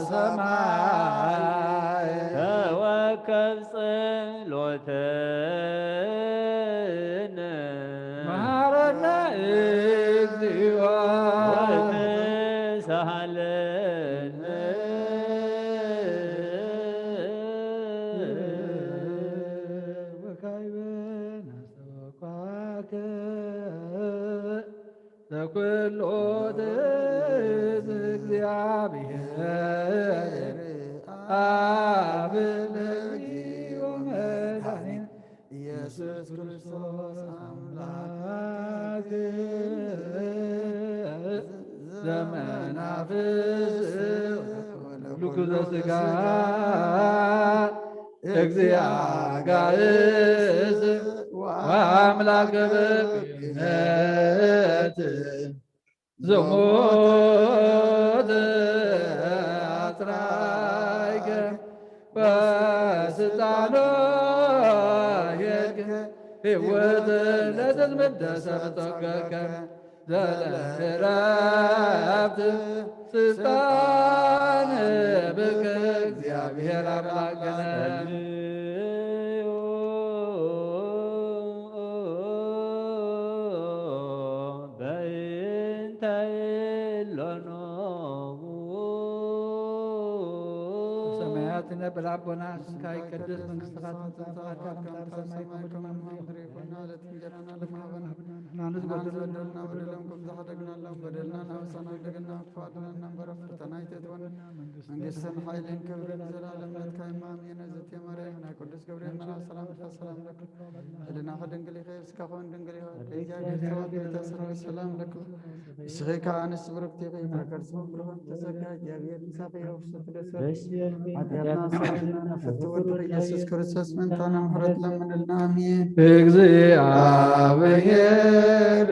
ሰማይ ተወከብ ጸሎተነ መሃረነ እግዚኦ ወተሳሃለነ ወካይበ ናስተወኳከ ዘኩሎ ትእዝ እግዚኣብሔር ኣብ ለጊኡ መድኃኒት ኢየሱስ ክርስቶስ ኣምላክ ዘመናፍስ ኩሉ ዘስጋ እግዚአ ጋእዝ ወአምላክ በቅነት ዝሞት ኣጽራይከ በስልጣኖ ሄድከ ህይወት ለትዝምደሰ ብጸጋከ ዘለእረፍት ስልጣን ብከ እግዚኣብሔር ኣምላክነ በእንተ እሎኖሙ ሰማያት ነብር ኣቦና ስምካ ይቀደስ መንግስትኻ ትምጻእ ፍቃድካ ከምታ ኣብ ሰማይ ከምኡ ድማ ምድሪ ይኹን። ዕለት እንጀራና ለማህበና ንሕና ንዝበደልና በደሎም ከም ዝሓደግናሎም በደልና ናበሳና ይደገና ክፉ ኣድነና እምበር ኣብ ፈተና ኣይተእትወና። መንግስትን ሓይልን ክብርን ዘላለምነትካ ይማም የነ ዘቴ ማርያም ናይ ቅዱስ ገብርኤል መልኣክ ሰላምታ ሰላም ለኪ። ህልናኺ ድንግል ኢኺ ስጋኺ እውን ድንግል ኢኺ። ደጃ ቤተሰብ ቤተሰብ ሰላም ለኪ። እስኺ ከኣ ኣንስቲ ብርክቲ ኢኺ ፍረ ከርስኺ ብሩኽ ተጸጋ እግዚኣብሔር ምሳኺ ይኹን። ስለ ኃጢአትና ስለ ኃጢአትና ፍትወ ኢየሱስ ክርስቶስ ምእንታና ምሕረት ለምንልና። ኣሜን። እግዚኣብሔር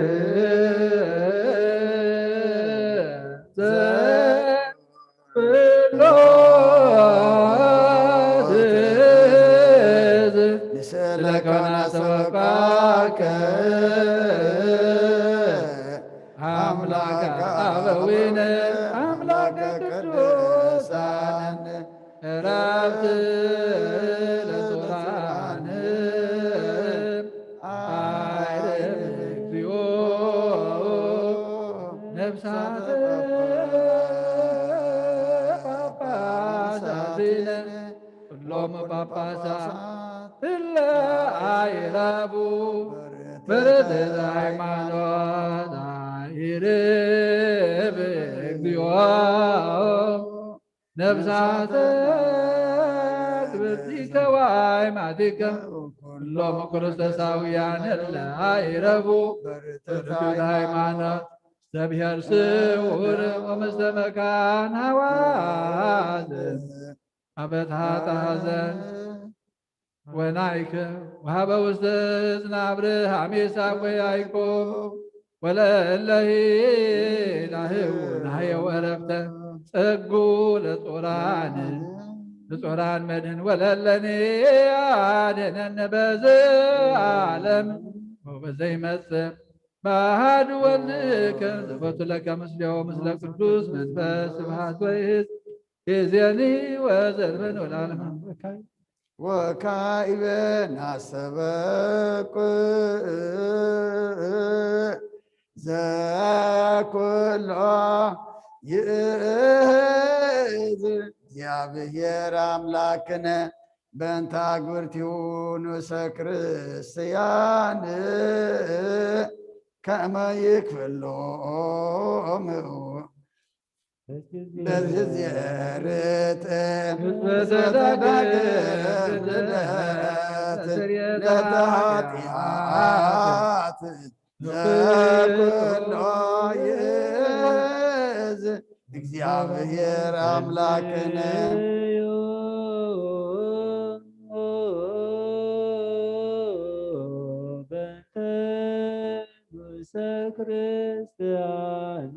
ዘብሎ ትእዝ ንስእለካ ናሰበኳከ ኣምላከ ኣበዊነ ኣምላከ ቅዱሳን ዕረፍት ለጽሩዓን ኣይርህብ እግዚኦ ነፍሳተ ጳጳሳትነ ኩሎም ጳጳሳት እለ ኣይረቡ በርትዕት ሃይማኖት ኣይርህብ እግዚኦ ነፍሳተ ክብርቲከ ወአይማቲከ ኩሎም ክርስቶሳውያን እለ አይረቡ በርትዕት ሃይማኖት። ዘብሔር ስውር ወምስተ መካን ሐዋዝ አበትሃ ሐዘን ወናይከ ወሀበ ውስተ እዝነ አብርሃም ይስሐቅ ወያዕቆብ ወለእለሂ ናህው ናህየ ወረፍተ ጸጉ ለጾራን ለጾራን መድህን ወለለኒ አድነን በዝ ዓለም ወበዘይመጽእ በአሐዱ ወልድከ ዘቦቱ ለከ ምስሌሁ ምስለ ቅዱስ መንፈስ ስብሐት ወይስ ይእዜኒ ወዘልፈን ወለዓለመ ዓለም። ወካዕበ ናስተበቁ ዘኩሎ ይእዝ እግዚአብሔር አምላክነ በእንተ አግብርቲሁ ንኡሰ ክርስቲያን ከመ ይክፍሎሙ በዝዝየርት በተዳግም ልደት ለተኃጢአት ዘኩሎ ይእዝ እግዚአብሔር አምላክነ። በእንተ ንኡሰ ክርስቲያን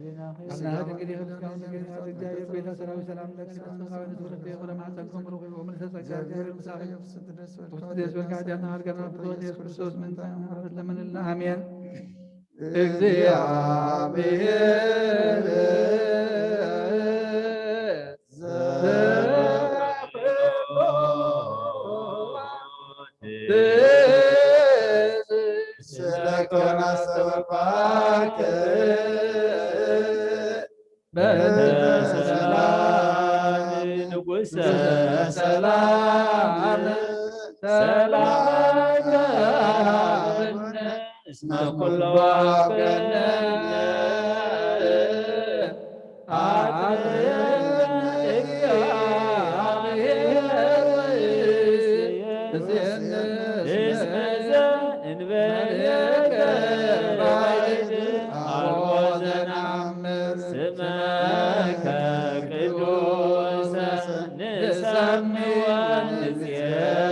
አምላክ እንግዲህ ክርስቲያን ነገር እግዚአብሔር ቤተ ሰራዊት ሰላም ለኪ ተስፋዊ ንስብረት የሆነ ማጸንኩም ሩቅ የሆነ ተጸጋ እግዚአብሔር ምሳሌ ውስጥ ደስ ወልካ ዲያና አርገና ፍቅር ኢየሱስ ክርስቶስ ምን ታምረት ለምንልና አሜን። እግዚአብሔር ስለከና ሰበኳክ በሰላም ንጉሰ ሰላም ሰላም እስመ ኩሎ አፍቀነ አጥነ እግዚአብሔር እስመ ዘእንበሌከ ባዕድ አልቦ ዘናም ስመከ ቅዱሰ ንሰምዕ ወንጽየው።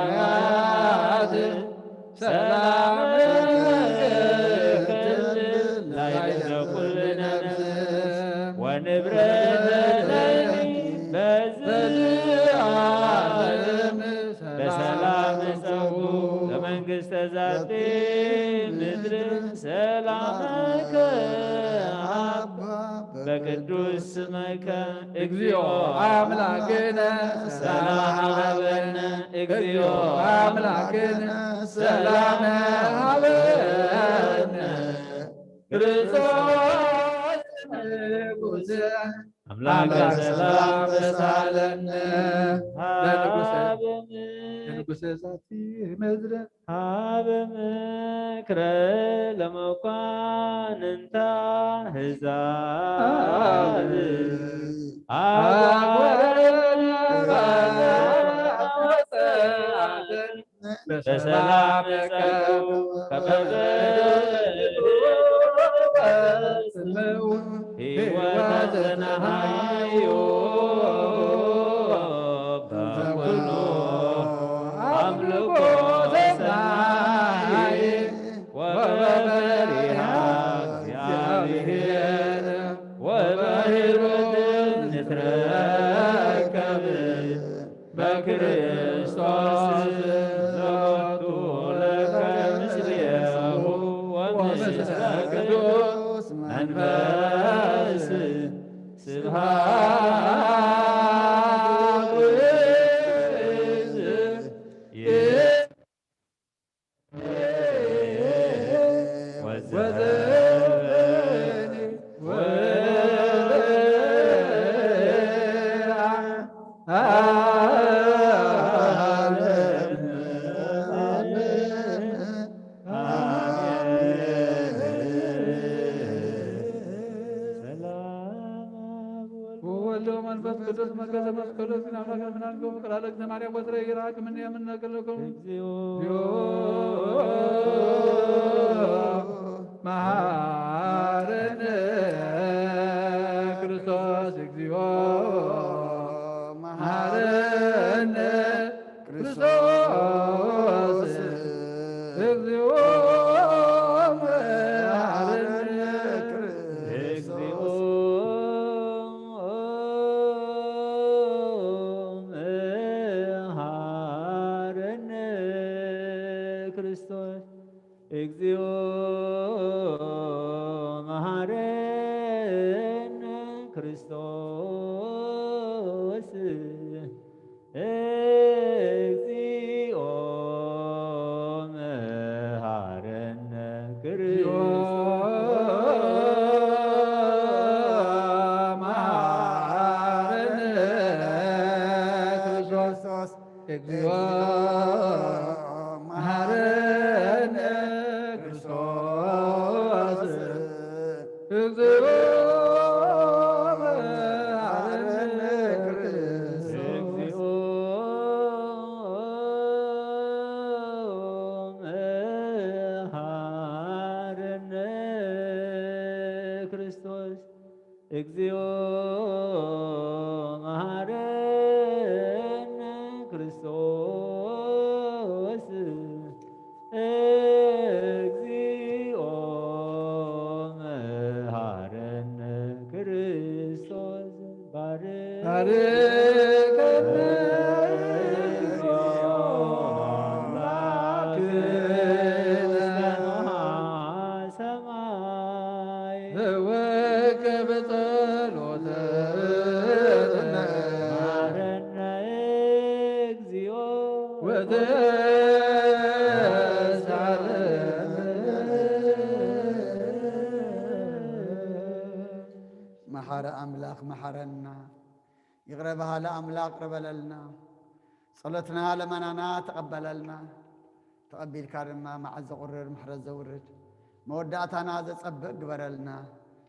ሰማያት ሰላም ለክል ላዕለ ኩሉ ነፍስ ወንብረት ለኪ በዝዓለም በሰላም ጸጉ ለመንግስተ ዛቲ ምድር ሰላመከ አባ በቅዱስ ስመከ እግዚኦ አምላክነ ሰላም ሀበነ። እግዚኦ አምላክነ ሰላም ሀበነ። ክርስቶስ ንጉሥ አምላከ ሰላም ተሳለነ። ለንጉሥ ለንጉሥ ዛቲ ምድር ሀበ ምክረ ለመኳንንታ ህዛብ አወረ በሰላም ከመ ሕይወተ ነሃዮ በኩሉ አምልኮ ሰናይ ወበፈሪሃ እግዚአብሔር ወበህይወት ንትረከብ በክርስቶስ ሎቱ ለከ ምስሌሁ ወምስለ ቅዱስ መንፈስ ስብሐት ወወልድ ወመንፈስ ቅዱስ መገዘ መስቀሉ ሲናፍላከ ምናንከ ፍቅር አለ እግዚእ ማርያም ወትረ ይራክ ምን የምነቅልኩም እግዚኦ መሐረነ ክርስቶስ እግዚኦ መሐረነ ክርስቶስ እግዚኦ መሐረነ ክርስቶስ መሐረነ ክርስቶስ እግዚኦ መሐረነ ክርስቶስ እግዚኦ መሐረነ ክርስቶስ መሐረነ ክርስቶስ እግዚኦ መሐረነ ክርስቶስ እግዚኦ መሐረነ ክርስቶስ መሐረነ ክርስቶስ እግዚኦ መሐረነ ክርስቶስ እግዚኦ መሐረነ ክርስቶስ ባርከነ እግዚኦ አምላክነ ሰማይ እወከ በጸሎተ መሐረነ እግዚኦ ወተሳለነ። መሐረ ኣምላኽ መሐረና። ይቕረ በሃሊ ኣምላኽ ይቕረ በለልና። ጸሎትና ለመናና ተቐበለልና። ተቐቢልካ ድማ መዓት ዘቑርር ምሕረት ዘውርድ መወዳእታና ዘጸብቕ ግበረልና።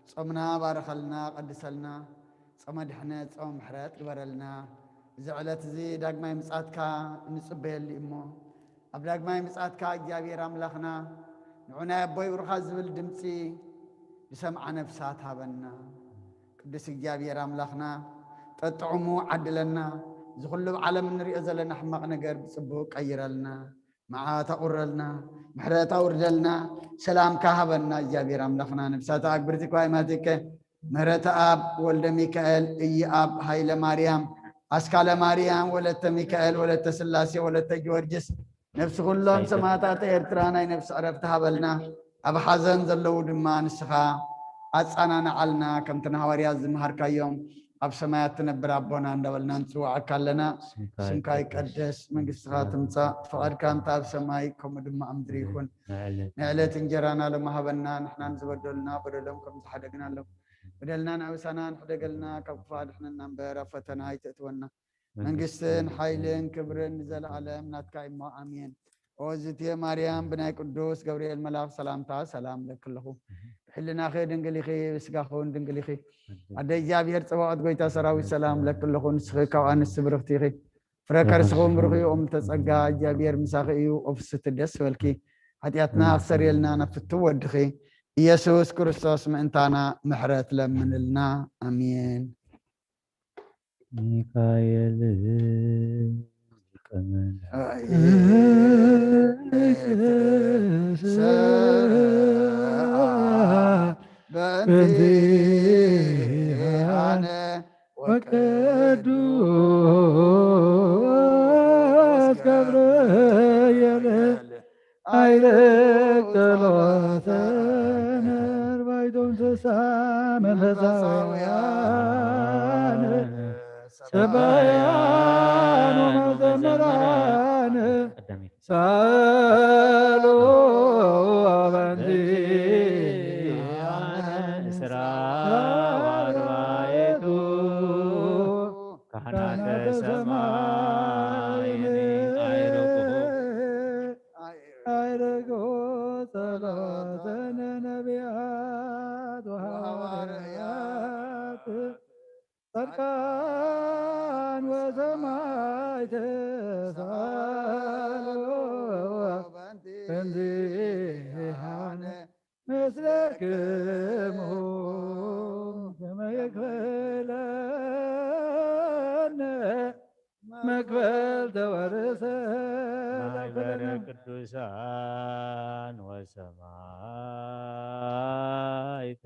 ጾምና ባርኸልና ቀድሰልና። ጾመ ድሕነት ጾመ ምሕረት ግበረልና። እዚ ዕለት እዚ ዳግማይ ምጻትካ እንጽበየሉ እዩ እሞ ኣብ ዳግማይ ምጽኣትካ እግዚኣብሔር ኣምላኽና ንዑ ናይ ኣቦይ ብሩኻት ዝብል ድምጺ ዝሰምዓ ነፍሳት ሃበና። ቅዱስ እግዚኣብሔር ኣምላኽና ጠጥዑሙ ዓድለና። እዚ ኩሉ ኣብ ዓለም እንሪኦ ዘለና ሕማቕ ነገር ብጽቡቕ ቀይረልና። መዓት ኣቑረልና፣ ምሕረት ኣውርደልና፣ ሰላምካ ሃበና እግዚኣብሔር ኣምላኽና። ነፍሳት ኣግብርቲ ኳይ ማቲከ፣ ምህረተኣብ ወልደ ሚካኤል፣ ኢይኣብ ሃይለ ማርያም፣ ኣስካለ ማርያም፣ ወለተ ሚካኤል፣ ወለተ ስላሴ፣ ወለተ ጊዮርጊስ፣ ነፍሲ ኩሎም ሰማዕታት ኤርትራ ናይ ነፍሲ ዕረፍቲ ሃበልና። ኣብ ሓዘን ዘለዉ ድማ ንስኻ ኣጸናንዓልና፣ ከምቲ ንሃዋርያት ዝመሃርካዮም ኣብ ሰማያት ትነብር ኣቦና እንዳበልና ንጽውዓካ ኣለና። ስምካ ስምካ ይቀደስ። ይቀደስ፣ መንግስትኻ መንግስትኻ ትምጻእ፣ ትምጻእ፣ ፍቓድካ እንተ ኣብ ሰማይ ከምኡ ድማ ኣብ ምድሪ ይኹን። ንዕለት ንዕለት እንጀራና ሎሚ ሃበና፣ ንሕናን ዝበደሉና በደሎም ከም ዝሓደግናሎም፣ በደልና ንኣበሳና ንሕደገልና፣ ካብ ክፉእ ኣድሕነና እምበር ኣብ ፈተና ኣይተእትወና። መንግስትን ሓይልን ክብርን ንዘለኣለም ናትካ እሞ፣ ኣሜን። ኦ ዝትየ ማርያም፣ ብናይ ቅዱስ ገብርኤል መልኣኽ ሰላምታ ሰላም ለኪ ኣለኹ። ብሕልናኺ ድንግል ኢኺ፣ ብስጋኺ እውን ድንግል ኢኺ። ኣደ እግዚኣብሔር ጸባኦት፣ ጎይታ ሰራዊት፣ ሰላም ለኪ ኣለኹ። ንስኺ ካብ ኣንስቲ ብርኽቲ ኢኺ፣ ፍረ ከርስኺ እውን ብሩኽ እዩ። ኦም ተጸጋ፣ እግዚኣብሔር ምሳኺ እዩ። ኦ ፍስቲ ደስ በልኪ፣ ሓጢኣትና ክሰርየልና ናብ ፍትው ወድኺ ኢየሱስ ክርስቶስ ምእንታና ምሕረት ለምንልና። ኣሜን። ሚካኤል ሊቀ መላእክት በእንቲአነ ወቅዱስ ገብርኤል አይረግ ጸሎተነ ባይቶም ተሳ መንፈሳውያን ሰባያን ወመዘምራን ሳሉ በንቲ እስራ ወአርባዕቱ ካህናተ ሰማይ አይረግሁ። አይረግሁ ጸሎተነ ነቢያት ወሐዋርያት ጻድቃን ወሰማዕት ሳሉ በእንቲአነ ምስሌክሙ ከመ ይክፈለነ መክፈልተ ወርእሰ ማሕበረ ቅዱሳን ወሰማዕት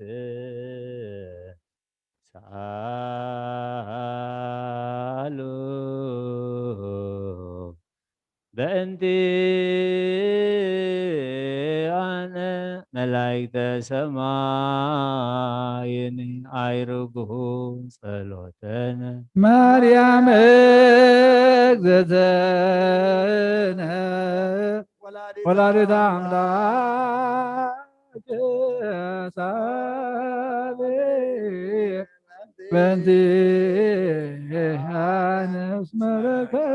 ሳሉ በእንቲአነ መላእክተ ሰማይን አይርግሁ ጸሎተነ። ማርያም እግዝእትነ ወላዲተ አምላክ ሳሌ በእንቲአነ እስመ ረከብኪ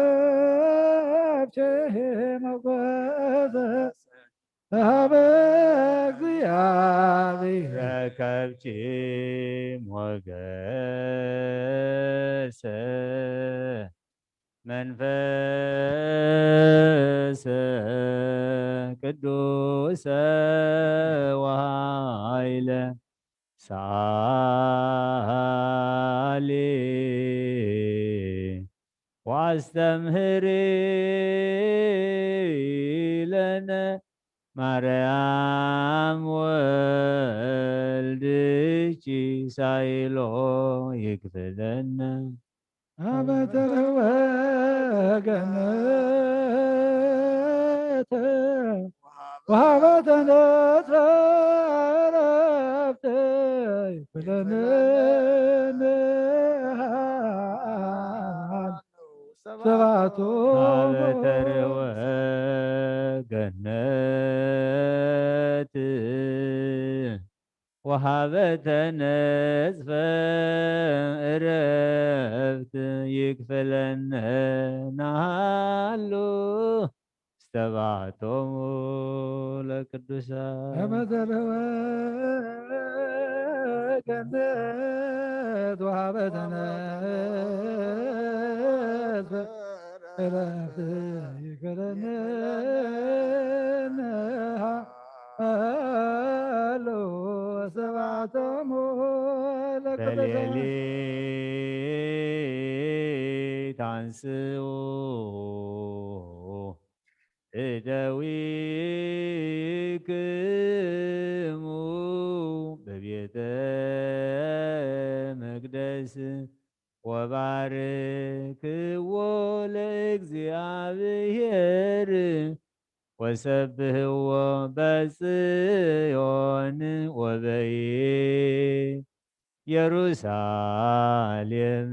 ሞገሰ ሀበ እግዚአብሔር። ረከብኪ ሞገሰ መንፈስ ቅዱስ ወኃይለ ሳሊ ወአስተምህሪ ለነ ማርያም ወልድኪ ሳይሎ ይግብለነ። አበ ተርህወ ገነት ወሀበ ተነጽፈ ዕረፍት ይኩለነ ሰባቱ አበ ተርህወ ገነት ወሀበ ተነጽፈ ዕረፍት ይክፈለነ ናሃሉ እስተባዕቶሙ ለቅዱሳን። አበ ተርህወ ገነት ወሀበ ተነጽፈ ዕረፍት ይክፈለነ ንሃሎ ስብሐቶሙ ለቅዱሳን። በሌሊት አንስኡ እደዊክሙ በቤተ መቅደስ ወባርክዎ ለእግዚኣብሔር ወሰብህዎ በጽዮን ወበኢየሩሳሌም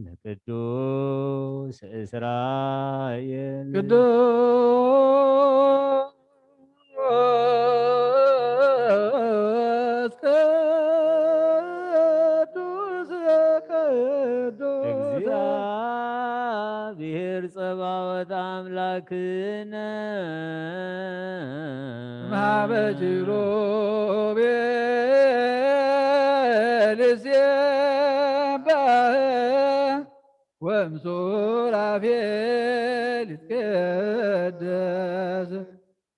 ለቅዱስ እስራኤል። ቅዱስ ቅዱስ ቅዱስ እግዚአብሔር ጸባኦት አምላክነ። እምሃበ ኪሩቤል ይሴባህ ወእምሱራፌል ይትቀደስ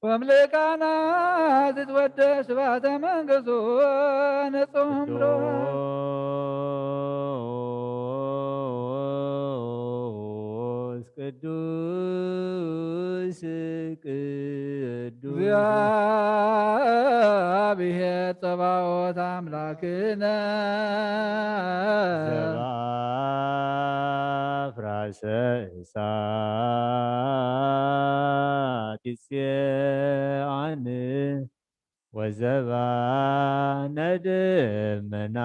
ወእምልቃናት ይትወደስ ስብሐተ መንግሥቱ ንጹሕ እምሮ። ቅዱስ ቅዱስ ቅዱስ እግዚአብሔር ጸባኦት አምላክነ። ዘበአፍራሰ እሳት ይጼአን ወዘባነ ደመናት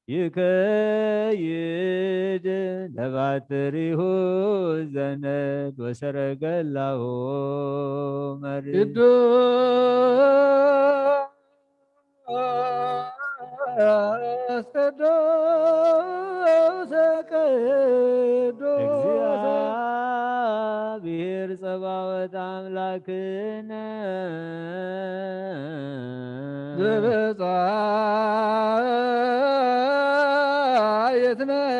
ይከይድ ለባትሪሁ ዘነድ ወሰረገላሁ መርድ። ቅዱስ ቅዱስ ቅዱስ እግዚአብሔር ጸባኦት አምላክነ። ዘበጻ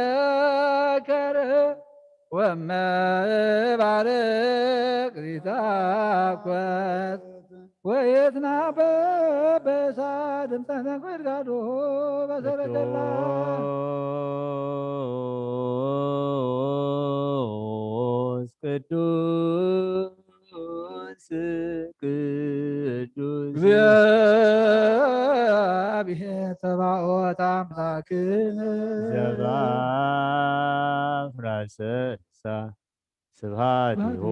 ይትመከር ወመባርቅ ይታኮት ወየትናበበሳ ድምፀ ነጎድጓዱ በሰረገላ። ቅዱስ ቅዱስ እግዚአብሔር ጸባኦት አምላክነ። ዘበአፍራሰ እሳት ስብሐቲሁ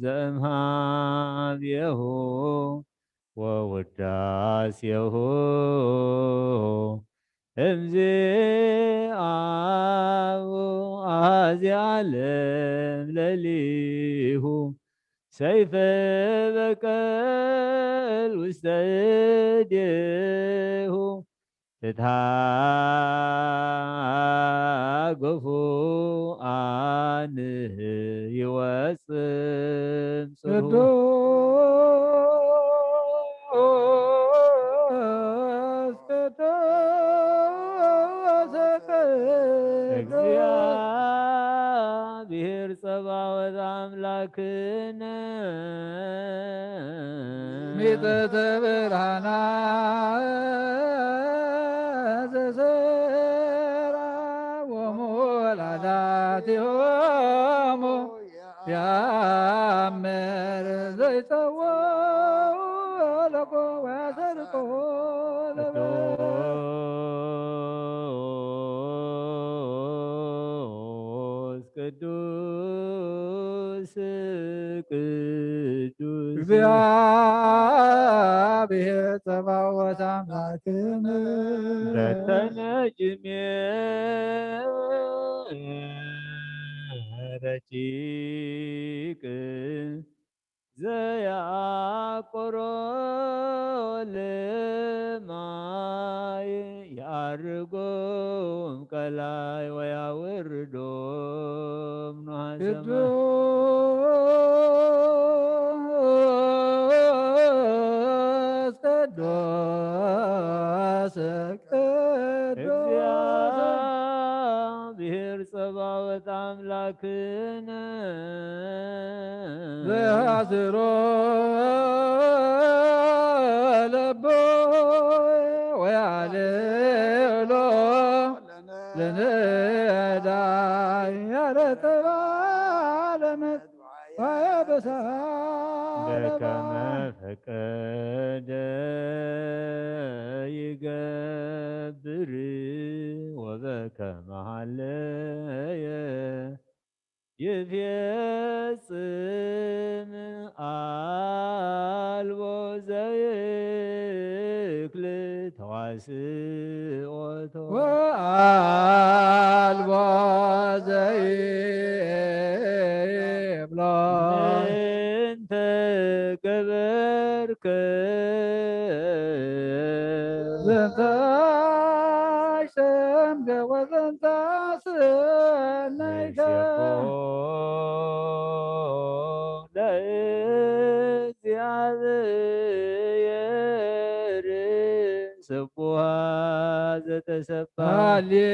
ዘእምሃብየሁ ወውዳሴሁ እምዚ አቡ አዚ ዓለም ለሊሁ ሰይፈ በቀል ውስተ እዴሁ እታ ግፉአን ይወጽም ጽሩ። ቅዱስ ቅዱስ ቅዱስ እግዚአብሔር ጸባኦት አምላክነ። ሚጠተ ብርሃና ዘሰራ ወሞላዳቲሆሙ ያምር ዘይጸዎ ለቆ ወያሰርቆ ለበ ቅዱስ ቅዱስ እግዚአብሔር ጸባኦት አምላክነ። በተነጅሜ ረቂቅ ዘያቆሮ ለማይ ያርጎም ከላይ ወያወርዶም ኖሃ ሰማይ። ቅዱስ ቅዱስ ቅዱስ እግዚአብሔር ጸባኦት አምላክ ክነ ዘያስሮ ለቦ ወያሌሎ ለነዳይ ያረተባለመት በከመ ፈቀደ ይገብር ወበከመ ሃለየ ይፌጽም። አልቦ ዘይክል ተዋስኦቶ ወአልቦ ዘይብሎ ምንተ ገበርከ ዘንተ ሸምገ ወዘንተ ስነይከ ለእግዚአብሔር ስቡሐ ዘተሰብሐ። ሃሌሉያ፣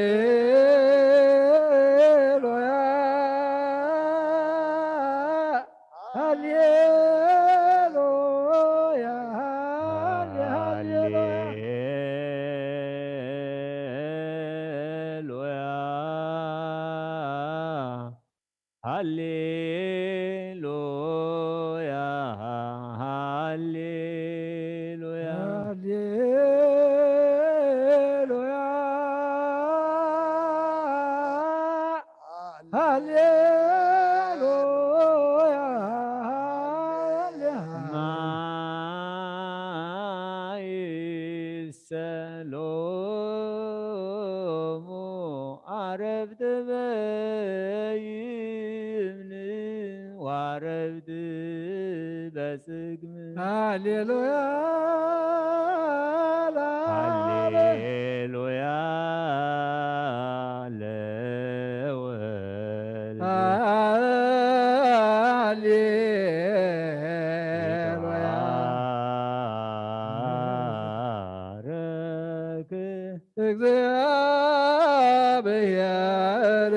ሃሌሉያ፣ ሃሌ-፣ ሃሌሉያ። ሃሌሉያ፣ ሃሌሉያ፣ ሃሌሉያ። ሃሌሉያ፣ ሃሌሉያ፣ ሃሌ-፣ ማይሰ ሎሙ አረብት በይምን ወአረብት በጽግም። ሃሌሉያ ለአብ። ሃሌሉያ ለወልድ። ሃሌሉያ። ይትባረክ እግዚአብሔር።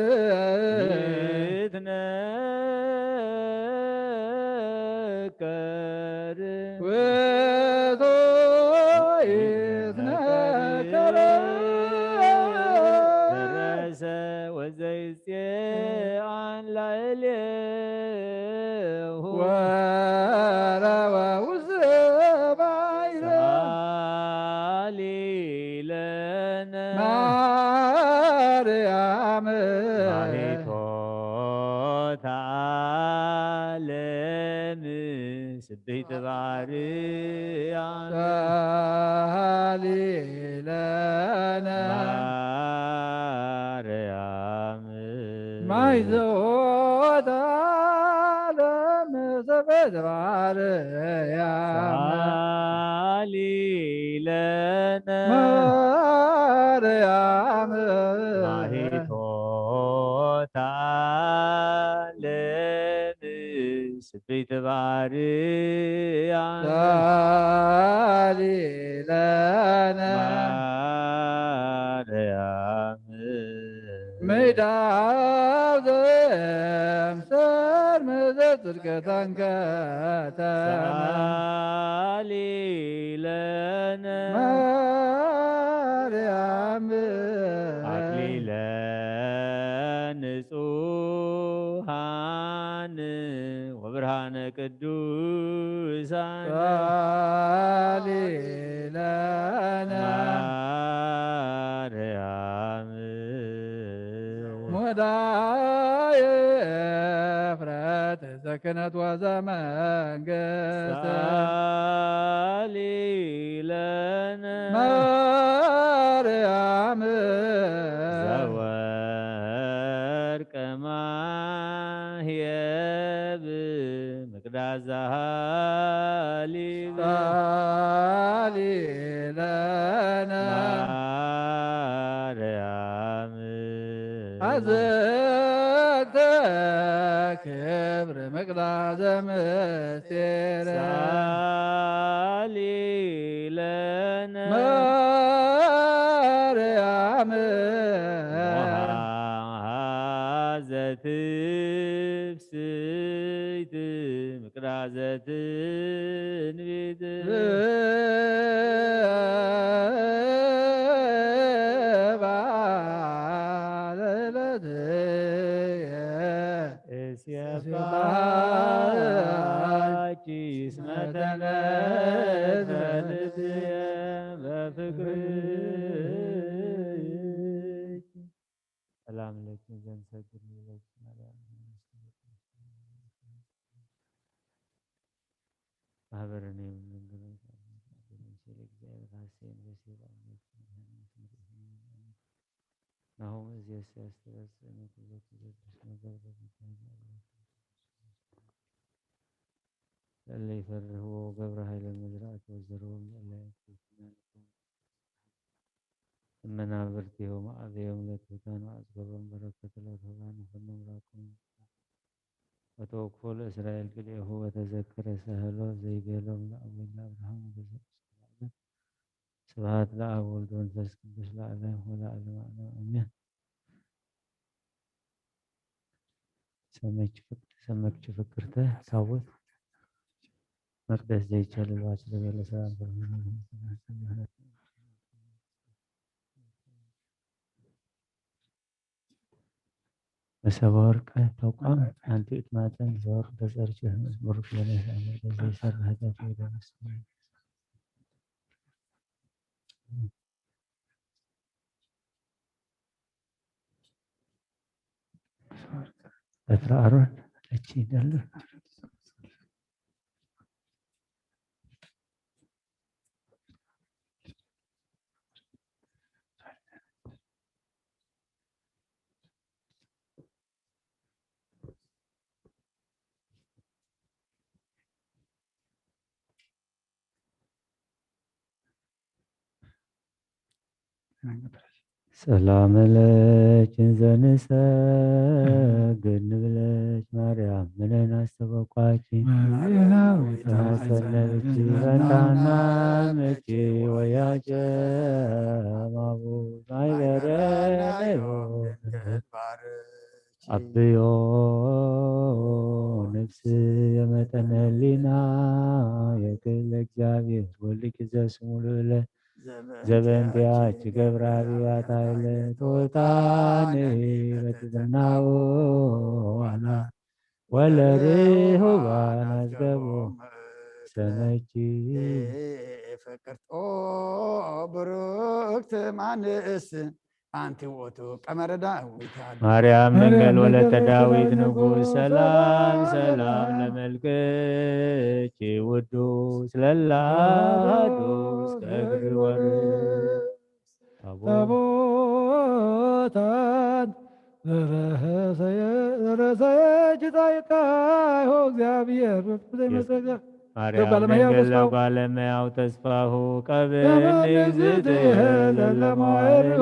ይትነከር። ውእቱ ይትነከር። ደረሰ ወዘይጽአን ላዕሌሁ። ወረወ ውስተ ባሕር። ሳሊ ለነ ማርያም። ማሪቶተ ዓለም ስብሕት ማርያም። ሳሊ ለነ ማርያም። ማይዘወታ ለምሰበት ማርያም። ሳሊ ለነ ማርያም። ማሪቶተ ዓለም ስብሕት ማርያም። ሳሊ ለነ ማርያም። ምዕዳው ዘምሰል ምዘ ጽድቀ ተንከተመ። ሳሊ ለነ ማርያም። አክሊለ ንጹሃን ወብርሃነ ቅዱሳን። ሳሊ ለነ ማርያም። ሙዳየ እፍረት ዘክህነት ወዘመንግስት። ሳሊ ለነ ማርያም። ዘወርቅ ማህየብ ምቅዳስ ዘሃሊብ። ሳሊ ለነ ማርያም። አዘክተ ክብር ምቅዳስ ዘምስጢር። ሳሊ ለነ ማርያም። መሃዘት ቅዳዘ ትንቢት እስየባኪ እስመ ተነፈልትየ በፍቅርኪ። ሰላም ለኪ ዘንሰግድ ለኪ ማርያም ማህበረነ የምንግሮች እግዚአብሔር ሐሴን በሴባ ናሆም እዚያስ ያስተበጽእነ ኩሎ ኩሎ ነገር ለለ ይፈርህዎ ገብረ ኃይለ መዝራእት ወዘርዎም ለለ እመናብርቲሆም ኣበዮም ለትሑታን ወአጽገቦም በረከት ለትሑታን ይኹኖም ላኩም። ወተወክፎ ለእስራኤል ክልኤሁ ወተዘክረ ሳህሎ ዘይቤሎም ለአቡነ ለአብርሃም ወለዘእስራኤል። ስብሐት ለአብ ወልድ መንፈስ ቅዱስ ለዓለም ወለዓለመ ዓለም አሜን። ሰመች ፍቅ-፣ ሰመች ፍቅርተ ታቦት መቅደስ ዘይቻል ባች ለገለ ሰላም መሰበ ወርቅ ተቋም ኣንቲ እትማፀን ዘወርቅ ተፀርች ብሩክ ለነ መቅደስ ዘይሰራ ኃጢአት ወደ በትረ አሮን እቺ ይደለ ሰላም ለኪ ዘንሰግድ ንብለኪ ማርያም ምንን አስተበቋኪ ተመሰለልኪ በንታና ምኪ ወያጨ ማቡ ማይበረ አብዮ ነፍስ የመጠነ ህሊና የክል እግዚአብሔር ወልኪ ዘስሙ ልዑለ ዘበንቲያች ገብረ አብያት ኃይለ ትሑታን በትሕትናው ዋላ ወለርሁባን አዝገቦ ሰመኪ ፍቅርቶ ብሩክት ማንስ አንቲ ውእቱ ቀመረ ዳዊት አለ። ማርያም ድንግል ወለተ ዳዊት ንጉሥ ሰላም ሰላም ለመልክኪ ውዱስ ለላሃዱስ ከእግሪ ወርስ ታቦት ታቦታን ዘረሰየ-፣ ዘረሰየች ጣይቃ ይሆ እግዚአብሔር በፍቅር የመሰገ ማርያም ገባ ለመያው ድንግል ተስፋው። ለጓለመያው ተስፋሁ ቀብኒ ቀብኒ ዝትየ ዝትየ ለለማርዮ ለለማርዮ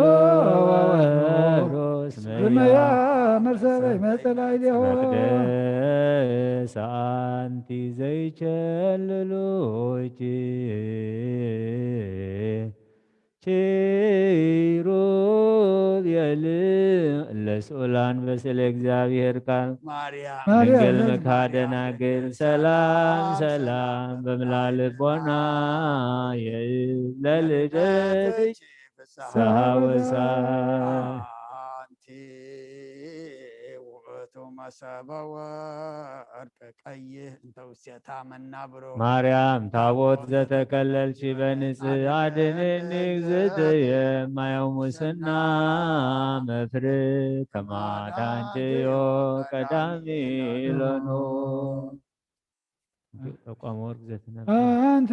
ወወሮስ መያ መርሰበይ መጠላይ ሊሆ መቅደስ አንቲ ዘይቸልሉኪ ኪሩቤል ለስኡላን በስለ እግዚአብሔር ቃል ማርያም ድንግል ማርያም ምክሐ ደናግል ሰላም ሰላም በምልአ ልቦና የእብ ለልደትኪ ፍስሐ ወሳይ። አንቲ ውእቱ መሰበ ወርቅ ቀይሕ እንተ ውስቴታ መናብሮ። ማርያም ታቦት ዘተከለልኪ በንጽህ አድንኒ እግዝእትየ እማየው ሙስና መፍርህ ከማዳንትዮ ቀዳሚ ሎኑ። ተቋም ወርቅ ዘትነብር አንቲ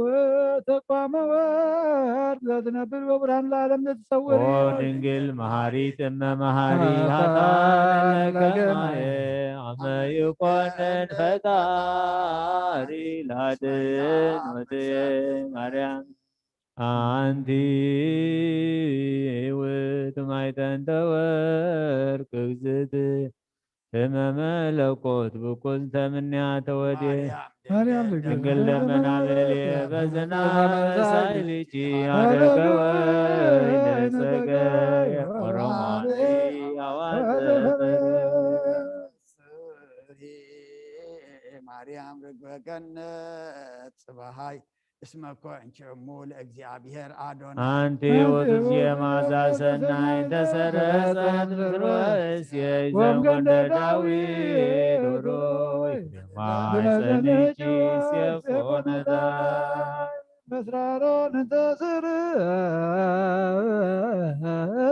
ወተቋመ ወርቅ ዘትነብር በብርሃን ለዓለም ዘትሰውር ኦ ድንግል መሐሪት እመ መሐሪ ኃጥአን ኃጥአን ለከማየ ለከማየ አመ ይኮንን ፈጣሪ ላድን ወትየ ማርያም አንቲ ውእቱ ማይጠንተ ወርቅ እግዝእት ህመመ ለኮት ብኩንተ ምንያ ተወዴ ማርያም ድንግል ድንግል ለመናበሌ በዝና ሳይልኪ አረገ ወይነ ጸገ ኦሮማሪ አዋዘ ማርያም ርግበ ገነት ጽባሃይ እስመ ኮንኪ እሙ ለእግዚኣብሔር ኣዶናይ። ኣንቲ ውእቱ እግዚኦ መዓዛ ሰናይ እንተ ሠረጸት ምስለ እሴይ ዘእምገንደ ዳዊት ቡሩክ ፍሬ ማኅፀንኪ ሴፍ ኮነ ዳዊት። ምስራሮን እንተ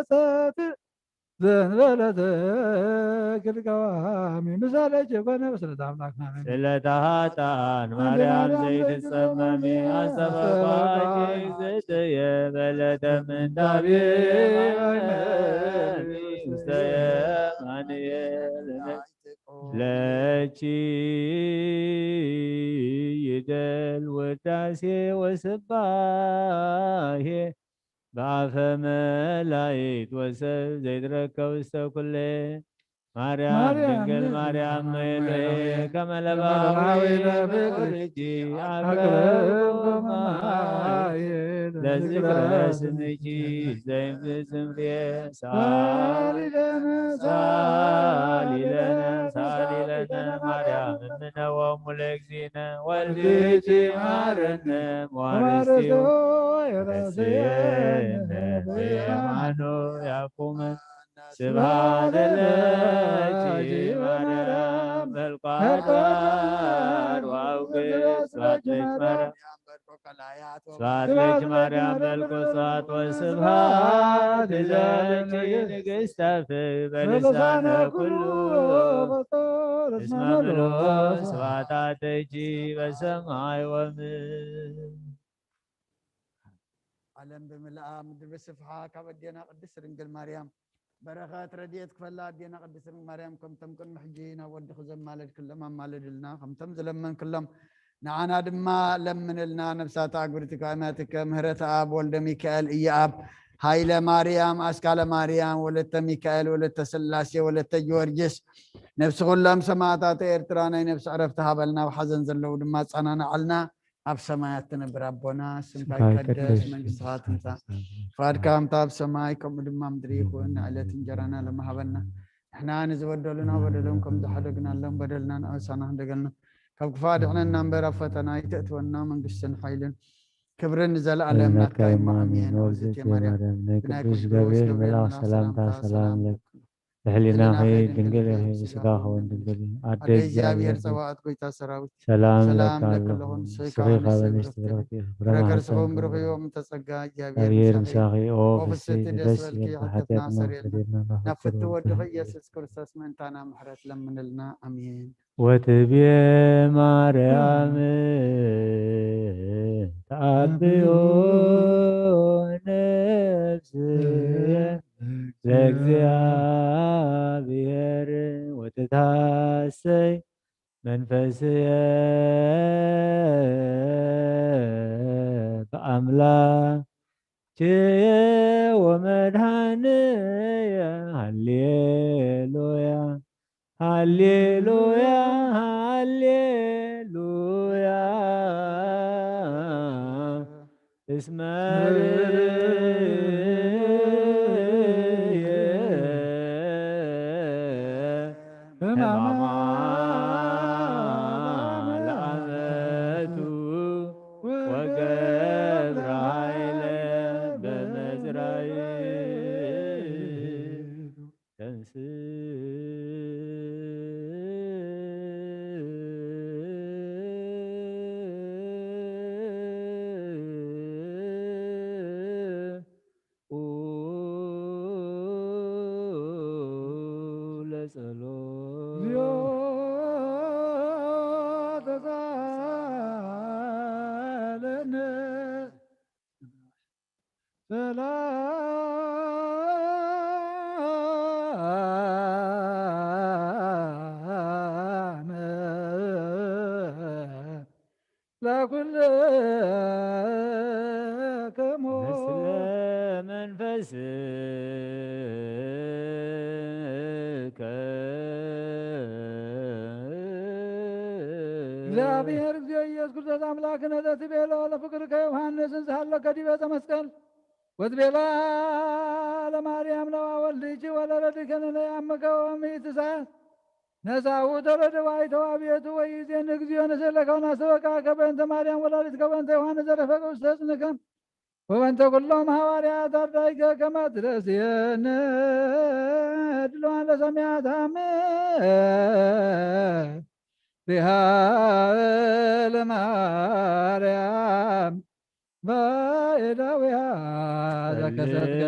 ሰርጸት ዘንበለት ክልቀዋሚ ምሳሌ ጀኮነ በስመ አብ አምላክ ማርያም። ስለታ ኃጥኣን ማርያም ዘይትጸመሚ አስተበቋኪ እግዝእትየ በለተ ምንዳቤ ውስተ የማንየ ለኪ ይደል ውዳሴ ወስባሄ በአፈ መላእክት ወሰብ ዘይትረከብ ውስተ ኩሌ ማርያም ማርያም ድንግል ድንግል ማርያም ማርያም መይለየ መይለየ ከመ ለባዊ ከመ ለባዊ ለብእኪ ለብእኪ አቅረብኩ አቅረብኩ ማየ ማየ ለዝክረ ለዝክረ ስምኪ ዘይንፍጽም ፍሬ ሳሊለነ ሳሊለነ ሳሊለነ ሳሊለነ ሳሊለነ ማርያም እምነ ወሙ ለእግዚእነ ወልድኪ ማረነ መዋረስቲሁ ወረስየነ በየማኑ ያቁመ ስብሐት ለኪ ማርያም መልኳ አድባር ወአውግድ ስብሐት ለኪ ማርያም ስብሐት ለኪ ማርያም መልኮ ስብሐት ወስብሐት ለኪ ንግሥተ ፍትሕ በልሳነ ኩሉ እስመ ምሉእ ስብሐት አተኪ በሰማይ ወምድር። ዓለም ብምልኣ ምድሪ ብስፍሓ ካብ ኣዴና ቅድስት ድንግል ማርያም በረኸት ረድኤት ክፈላ ኣዴና ቅድስት ድንግል ማርያም ከምቶም ቅድሚ ሕጂ ናብ ወድኺ ዘማለድክሎም ኣማልድልና፣ ከምቶም ዝለመንክሎም ንዓና ድማ ለምንልና። ነፍሳት ኣግብርቲ ካህናትከ ምህረት ኣብ ወልደ ሚካኤል ኢየኣብ ሃይለ ማርያም ኣስካለ ማርያም ወለተ ሚካኤል ወለተ ስላሴ ወለተ ጊዮርጊስ ነፍሲ ኩሎም ሰማዕታት ኤርትራ ናይ ነፍሲ ዕረፍቲ ሃበልና፣ ኣብ ሓዘን ዘለዉ ድማ ኣጸናንዓልና። ኣብ ሰማያት ትነብር ኣቦና ስምካ ይቀደስ፣ መንግስትኻ ትምጻእ፣ ፍቓድካ ከምታ ኣብ ሰማይ ከምኡ ድማ ምድሪ ይኹን። ንዕለት እንጀራና ሎሚ ሃበና። ንሕና ንዝበደሉና በደሎም ከም ዝሓደግናሎም በደልና ንኣበሳና ክንደገልና ካብ ክፉእ ኣድሕነና እምበር ኣብ ፈተና ኣይተእትወና። መንግስትን ሓይልን ክብርን ንዘለኣለም ናትካ እዩ። ኣሜን። ኦ እግዝእትየ ማርያም፣ ናይ ቅዱስ ገብርኤል መልኣኽ ሰላምታ ሰላም ለኪ፣ ብሕሊናኺ ድንግል ኢኺ፣ ብስጋኺ እውን ድንግል እዩ። ኣደ ኣደ እግዚኣብሔር እግዚኣብሔር ጸባኦት ጎይታ ሰራዊት ሰላም ሰላም ለኪ ለኪ ኣለኹ። ኣለኹ። ንስኺ ንስኺ ካብ ካብ ኣንስቲ ኣንስቲ ብርኽቲ ኢኺ፣ ፍረ ፍረ ከርስኺ ከርስኺ እውን ብሩኽ እዩ። ብሩኽ እዩ። እምተ ጸጋ እግዚኣብሔር እግዚኣብሔር ምሳኺ ምሳኺ። ኦ ኦ ፍስሕቲ ፍስሕቲ ደስ ደስ በልኪ ይበልኪ፣ ሓጢኣትና ሓጢኣትና ወሰደና ወሰደና ናፍቲ ናፍቲ ወድኺ ወድኺ ኢየሱስ ኢየሱስ ክርስቶስ ምእንታና ምሕረት ለምንልና። ኣሜን። ወትቤ ማርያም ተአብዮ ነፍስየ ለእግዚኣብሔር ወትታሰይ መንፈስየ በአምላክየ ወመድኃንየ። ሃሌሉያ ሃሌሉያ ሃሌሉያ እስመ ርእየ ሕማማ ለአመቱ ወገብረ ኃይለ በመዝራይቱ። ተንስ ለጸሎት። ሰላም ለኩልክሙ። ምስለ መንፈስከ። እግዚአብሔር እግዚኦ ኢየሱስ ክርስቶስ አምላክነ ዘትቤሎ ለፍቅርከ ዮሐንስ እንዘሃለከ ዲበ ዕፀ መስቀል ወትቤላ ለማርያም ነዋ ወልድኪ ወለረድከ ነነ ያምከ ወምእቲ ሰዓት ነሳሁ ተረድእ ዋይተዋ ቤቱ ወይዜን እግዚኦ ንስእለካ ወናስተበቃከ በእንተ ማርያም ወላዲትከ ወበእንተ ዮሃንስ ዘረፈቀ ውስተ ጽንከ ወበእንተ ኩሎም ሃዋርያት አርዳኢከ ከመ ትረስየነ ድልዋን ለሰማያት አመ ሪሃ ለማርያም ባዕዳውያ ዘከሰትከ።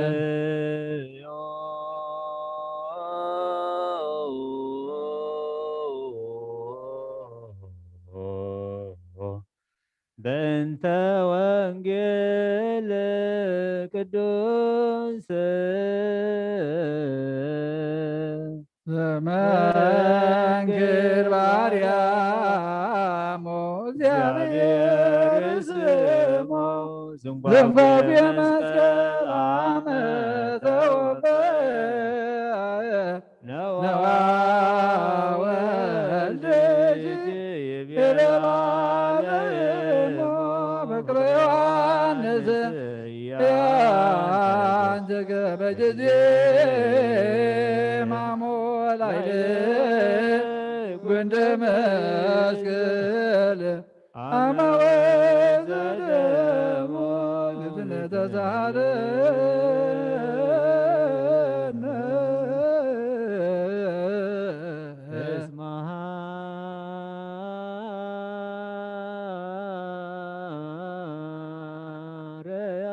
በእንተ ወንጌል ቅዱስ ዘመንክር ባርያሙ እግዚአብሔር ስሙ ዝንጓጉ መስቀል አመተወበ ነዋ ወልድ ይቤላ ለእሙ በቅሎ ዮሐንስ ያንትከ በጊዜ ማሞ ላይለ ጉንደ መስቀል አመ ወዘደሙ ግዝነ ተሳለነ እስመሃ ረያ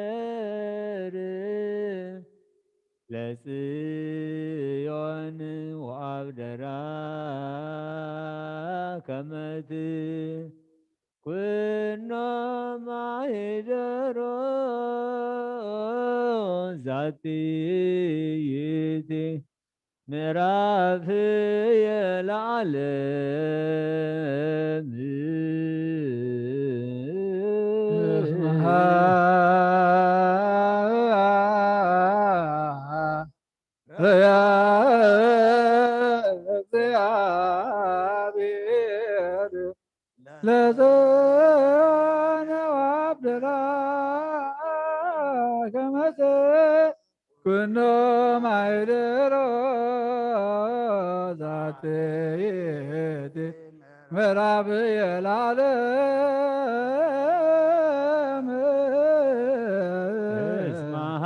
እግዚአብሔር ለጽዮን ወአብደራ ከመት ኩኖ ማሂደሮ ዛቲ ይእቲ ምዕራፍ የለዓለም እስመሃ ረያ እግዚአብሔር ለዘነ ወአብደራ ከመዘ ኩኖ ማይደሮ ዛተየቲ ምዕራፍ የላለም እስመሃ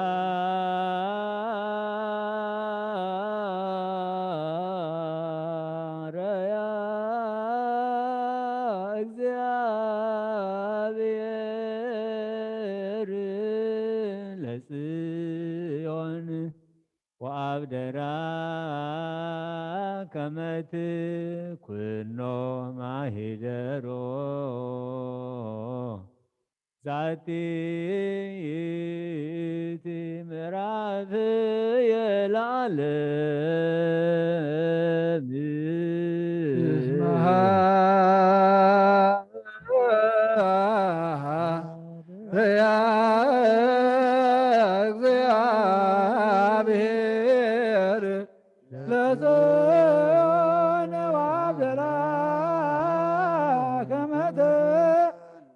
ረያ እግዚአብሔር ለጽዮን ወአብደራ ከመት ኩኖ ማሂደሮ ዛቲ ይእቲ ምዕራፍ የለዓለም እስመሃ ረያ እግዚአብሔር ለዘነ ወአብደራ ከመተ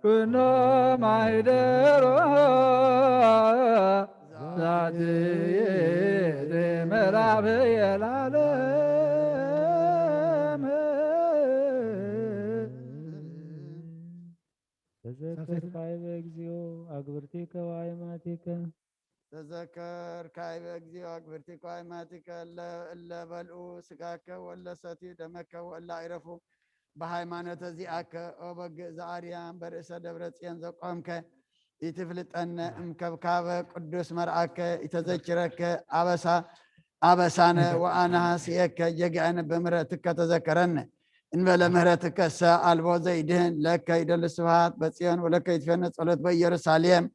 ኩኖ ማይደሮ ዛቲ ምዕራፍ የላለም ተዘከር ካይበ እግዚኦ አግብርቲከ ወአይማቲከ። ተዘከር ካይበ እግዚኦ አግብርቲከ ወአይማቲከ እለ በልዑ ስጋከ ወለ ሰትዩ ደመከ ወእለ አይረፉ በሃይማኖተ ዚአከ ኦ በግዕ ዘአርያም በርእሰ ደብረ ጽዮን ዘቆምከ ኢትፍልጠነ እምከብካበ ቅዱስ መርአከ ኢተዘኪረከ አበሳ አበሳነ ወአነ ሐስየከ ጀግዐነ በምህረትከ ተዘከረነ እንበለ ምህረትከሰ አልቦ ዘይድህን ለከ ይደሉ ስብሐት በጽዮን ወለከ ይትፌነ ጸሎት በኢየሩሳሌም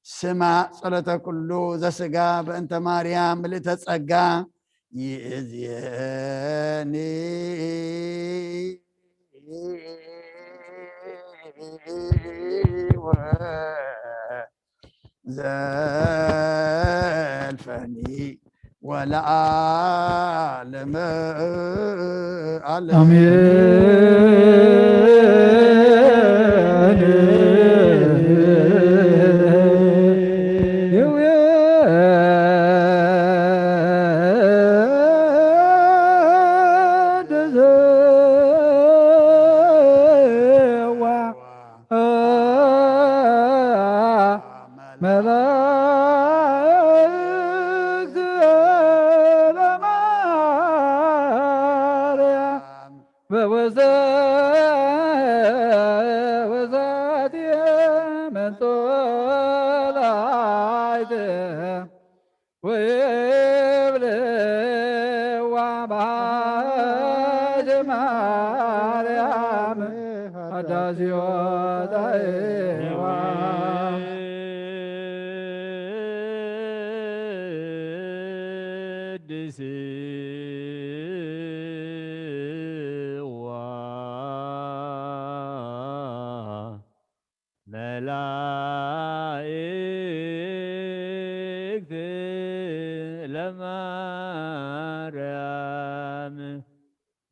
ስማ ጸሎተ ኩሉ ዘስጋ በእንተ ማርያም ምልእተ ጸጋ ይእዝየኒ ዘልፈኒ ወለዓለመ ዓለም። አሜን። በወዘ ወዛቲ መንጦላይት ወይብልዋ በሃጀ ማርያም ሀዳስዮ ጣይዋ። ቅድስዋ መላእክት ለማርያም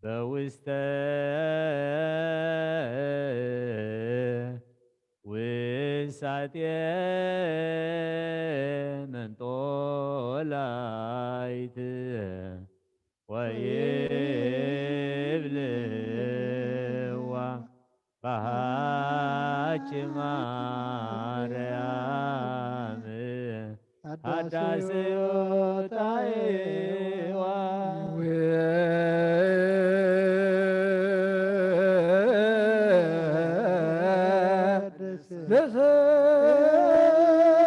በውስተ ውሳጤ መንጦላይት ወይብልዋ ባሃች ማርያም ሀዳስዮ ጣይዋ።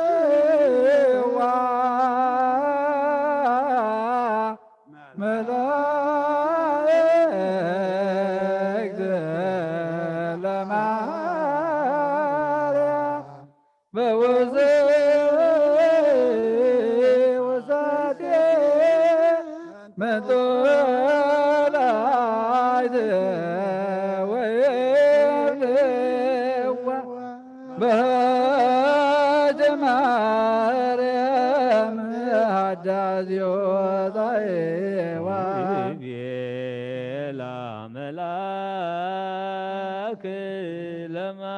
ለስዋ መላእክት ለማርያም በወዘ ወሳቴ መንጦላይት ወይብልዋ በሃጀ ማርያም ሀዳስዮ ጣይዋ። ቤላ መልአክ ለማርያም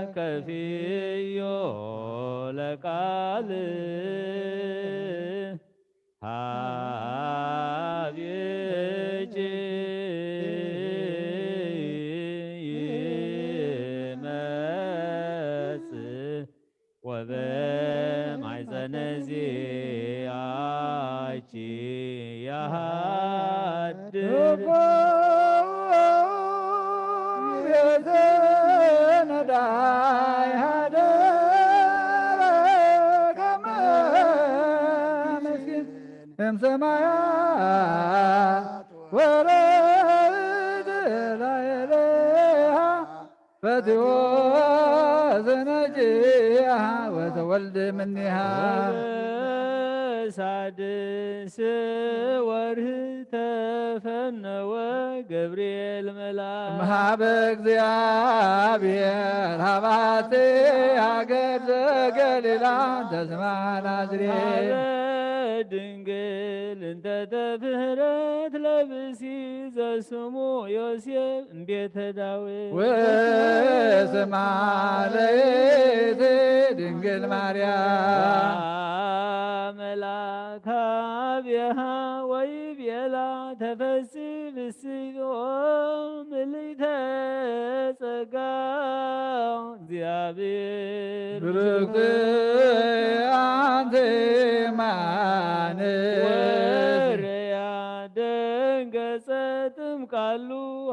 ተወከፍዮ ለቃል ሀቤኪ ይመጽእ ወበማሕፀነ ዚአኪ ያሃድር። ቤተ ነዳይ ሃደረ ከመ ምስኪን እምሰማያት ወረድ ላዕሌሃ ፈትዎ ዘነጅያ ወተወልድ ምኒሃ። ወበሳድስ ወርህ ተፈነወ ገብርኤል መልአክ እምሃበ እግዚአብሔር ሃባቲ ሃገር ዘገሊላ ተስማ ናዝሬት። ሀበ ድንግል እንተ ተፍህረት ለብሲ ዘስሙ ዮሴፍ እምቤተ ዳዊት። ወስማ ለይእቲ ድንግል ማርያም። መልአክ አብየሃ ወይቤላ ተፈሲ ብስዮ ምልዕተ ጸጋ እግዚአብሔር ብርክት አንቲ እማን። ወርያ ደንገጸት እምቃሉ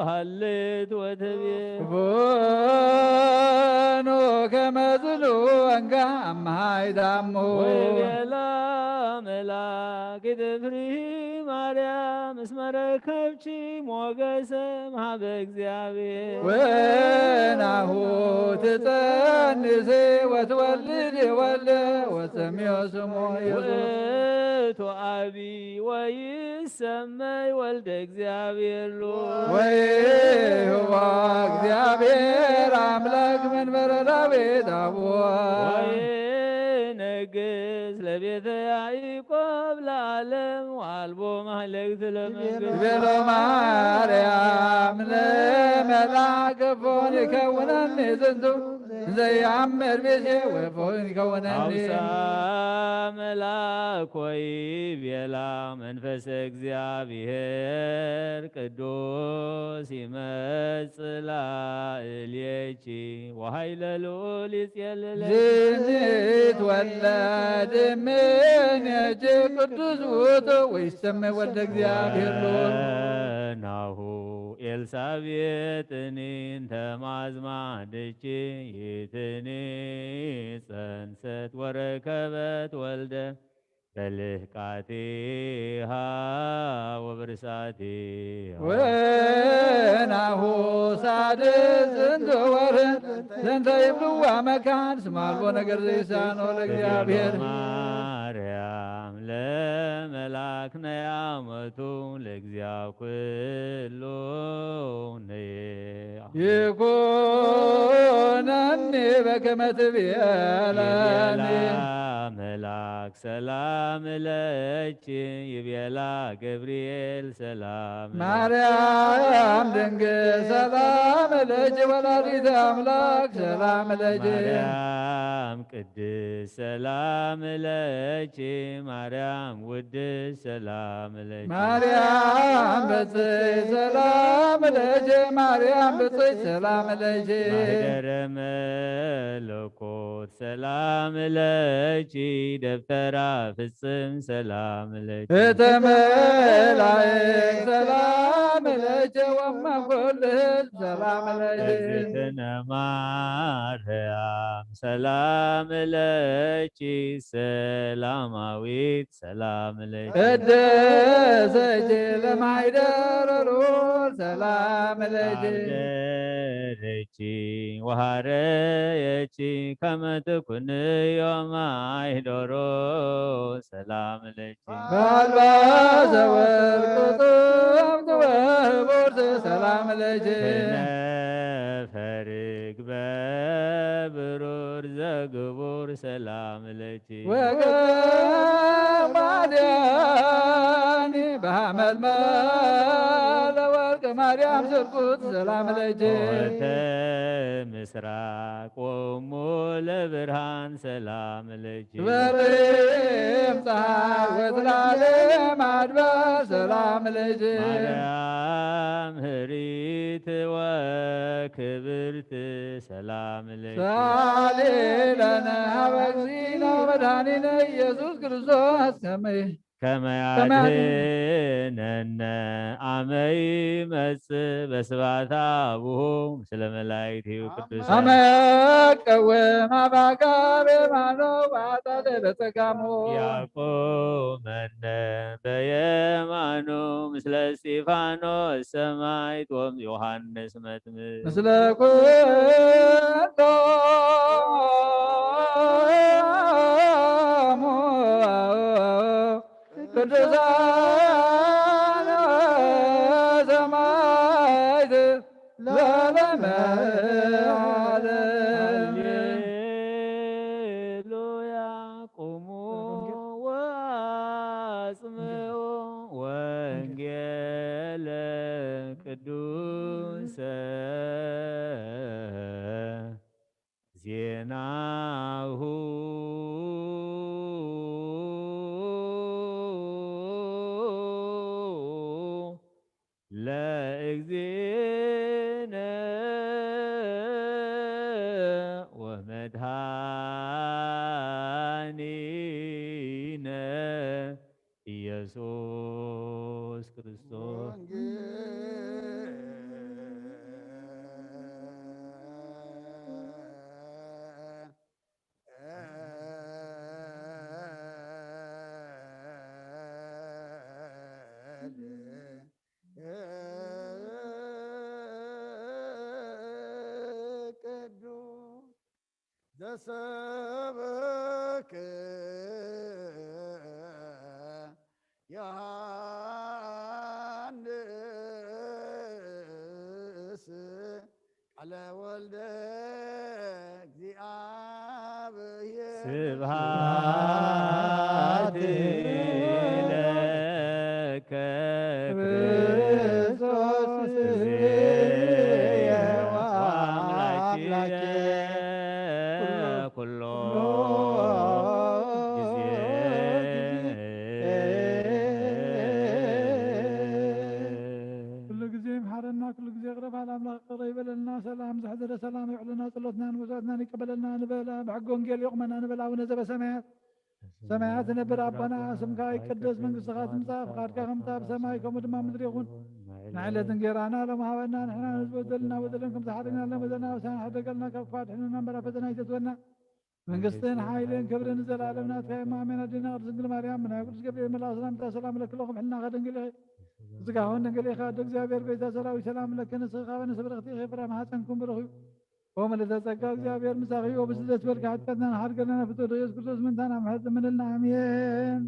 ሃሌት ወትቤ። ቦኑ ከመዝሉ ወንጋ አምሃይ ዳሞ። ወይቤላ መልአክ ኢትፍርሂ ማርያም እስመ ረከብኪ ሞገሰ እምሃበ እግዚአብሔር። ወናሁ ትጸንሲ ወትወልድ ወልደ ወትሰምዮ ስሞ ኢየሱስ። ውእቱ አቢ ወይሰመይ ወልደ እግዚአብሔር ሉ። ወይህዋ እግዚአብሔር አምላክ መንበረ ዳዊት አቡነ። ወይነግስ ለቤተ ያዕቆብ ለዓለም ወአልቦ ማህለክት ለመንግስት። ቤሎ ማርያም ለመልአክ እፎን ይከውነኒ ዝንቱ ዘይአምር ቤቴ ወፎን ይከውነኒ። አውሳ መልአኮ ይቤላ መንፈሰ እግዚኣብሔር ቅዱስ ይመጽእ ላዕሌኪ ወኃይለ ልዑል ይጼልለኪ። ዝትወለድ እምኔኪ ቅዱስ ውእቱ ወይሰመ ወልደ እግዚኣብሔር ልዑል። ናሁ ኤልሳቤጥኒ እንተ ማዝማድኪ ይትኒ ጸንሰት ወረከበት ወልደ በልህቃቲሃ ወብርሳቲሃ። ወናሁ ሳድስ እንተወርድ ዘንተ ይብልዋ መካን ስማ አልቦ ነገር ዘይሳኖ ለእግዚኣብሔር። ማርያም ለመላክ ነያመቱ ለእግዚአ ኩሉ ነያ። ይኩነኒ በከመ ትቤለኒ። ይቤላ መልአክ ሰላም ለኪ ይቤላ ገብርኤል ሰላም ለኪ። ማርያም ድንግል ሰላም ለኪ ወላዲተ አምላክ ሰላም ለኪ። ማርያም ቅድስት ሰላም ለኪ ማርያም ውድስ ሰላም ለኪ። ማርያም ብፅዕት ሰላም ለኪ ማርያም ብፅዕት ሰላም ለኪ። ማህደረ መለኮት ሰላም ለኪ ደብተራ ፍጽም ሰላም ለኪ። እተ መላእክት ሰላም ለኪ ወመ ኩልህ ሰላም ለኪ። እግዝእትነ ማርያም ሰላም ለኪ ሰላማዊት ሰላም ለኪ። ቅድስት ለማይደረሩ ሰላም ለኪ። አደረኪ ወሃረየኪ ከመ ትኩንዮ ማይዶሮ ሰላም ለኪ። በአልባሰ ወርቅ ጥምት ወህቡርት ሰላም ለኪ። ክነፈ ርግበ ብሩር ዘግቡር ሰላም ለኪ። ወገማድያኒ በሐመልማለ ወርቅ ማርያም ስርጉት ሰላም ለኪ። ኆተ ምስራቅ ወሙ ለብርሃን ሰላም ለኪ። በሬም ፀሐይ ወትላለም አድባር ሰላም ለኪ። ማርያም ህሪት ወክብርት ሰላም ለኪ። ሳሊ ለነ ሀበ እግዚእነ ወመድኃኒነ ኢየሱስ ክርስቶስ ከመ ከመ ከመ ያድኅነነ አመ ይመጽእ በስብሐተ አቡሁ ምስለ መላእክቲሁ ቅዱሳን። አመ ቀውም አባጋቤ ማኖ ዋጣለ በጸጋሙ። ያቆመነ በየማኑ ምስለ እስጢፋኖስ ሰማዕት ወዮም ዮሐንስ መጥምቅ። ምስለ ኩሎሙ ቅዱሳን ሰማዕት ለዓለመ ዓለም። ሃሌሉያ። ቁሙ ወአጽምዑ ወንጌለ ቅዱሰ ዜናሁ ለእግዚእነ ወመድኃኒነ ኢየሱስ ክርስቶስ። ቅዱስ ዘሰበከ ዮሐንስ ቃለ ወልደ እግዚአብሔር። ስብሐት ለከ ክርስቶስ ወአምላኬ ኩሎ ጊዜ። ዘሕደረ ሰላም የውዕለና፣ ጸሎትናን መስዋዕትናን ይቀበለልና ንበል። ብሕጊ ወንጌል የቑመና ንበል። ኣቡነ ዘበሰማያት ሰማያት ትነብር ኣቦና፣ ስምካ ይቀደስ፣ መንግስትኻ ትምጻእ፣ ፍቓድካ ከምታ ብሰማይ ከምኡ ድማ ምድሪ ይኹን። ንዕለት እንጌራና ሎም ሃበና፣ ንሕና ንዝበደልና በደለን ከም ዝሓደግና ለመዘና፣ ወሳን ሓደገልና ካብ ክፋት ሕንና እምበራ ፈተና ይተትወና። መንግስትን ሓይልን ክብርን ንዘለኣለም ናትካ እዮም። ኣሜን። ኣዴና ቅድስት ድንግል ማርያም፣ ብናይ ቅዱስ ገብርኤል መልኣኽ ሰላምታ ሰላም ለኪ፣ ለኹም ሕልናኸ ድንግል ኢኺ፣ ስጋሁን ድንግል ኢኻ። ኣደ እግዚኣብሔር ጎይታ ሰራዊት ሰላም ለኪ፣ ንስኺ ካብ ኣንስቲ ብርኽቲ ኢኺ፣ ፍረ ማሕፀንኩም ብሩኽ እዩ። ኦ ምልዕተ ጸጋ እግዚኣብሔር ምሳኺ እዩ። ብስደት በልካ ሓጢኣትና ንሓድገልና ፍቶ ኢየሱስ ክርስቶስ ምንታና ምሕረት እምንልና። ኣሜን።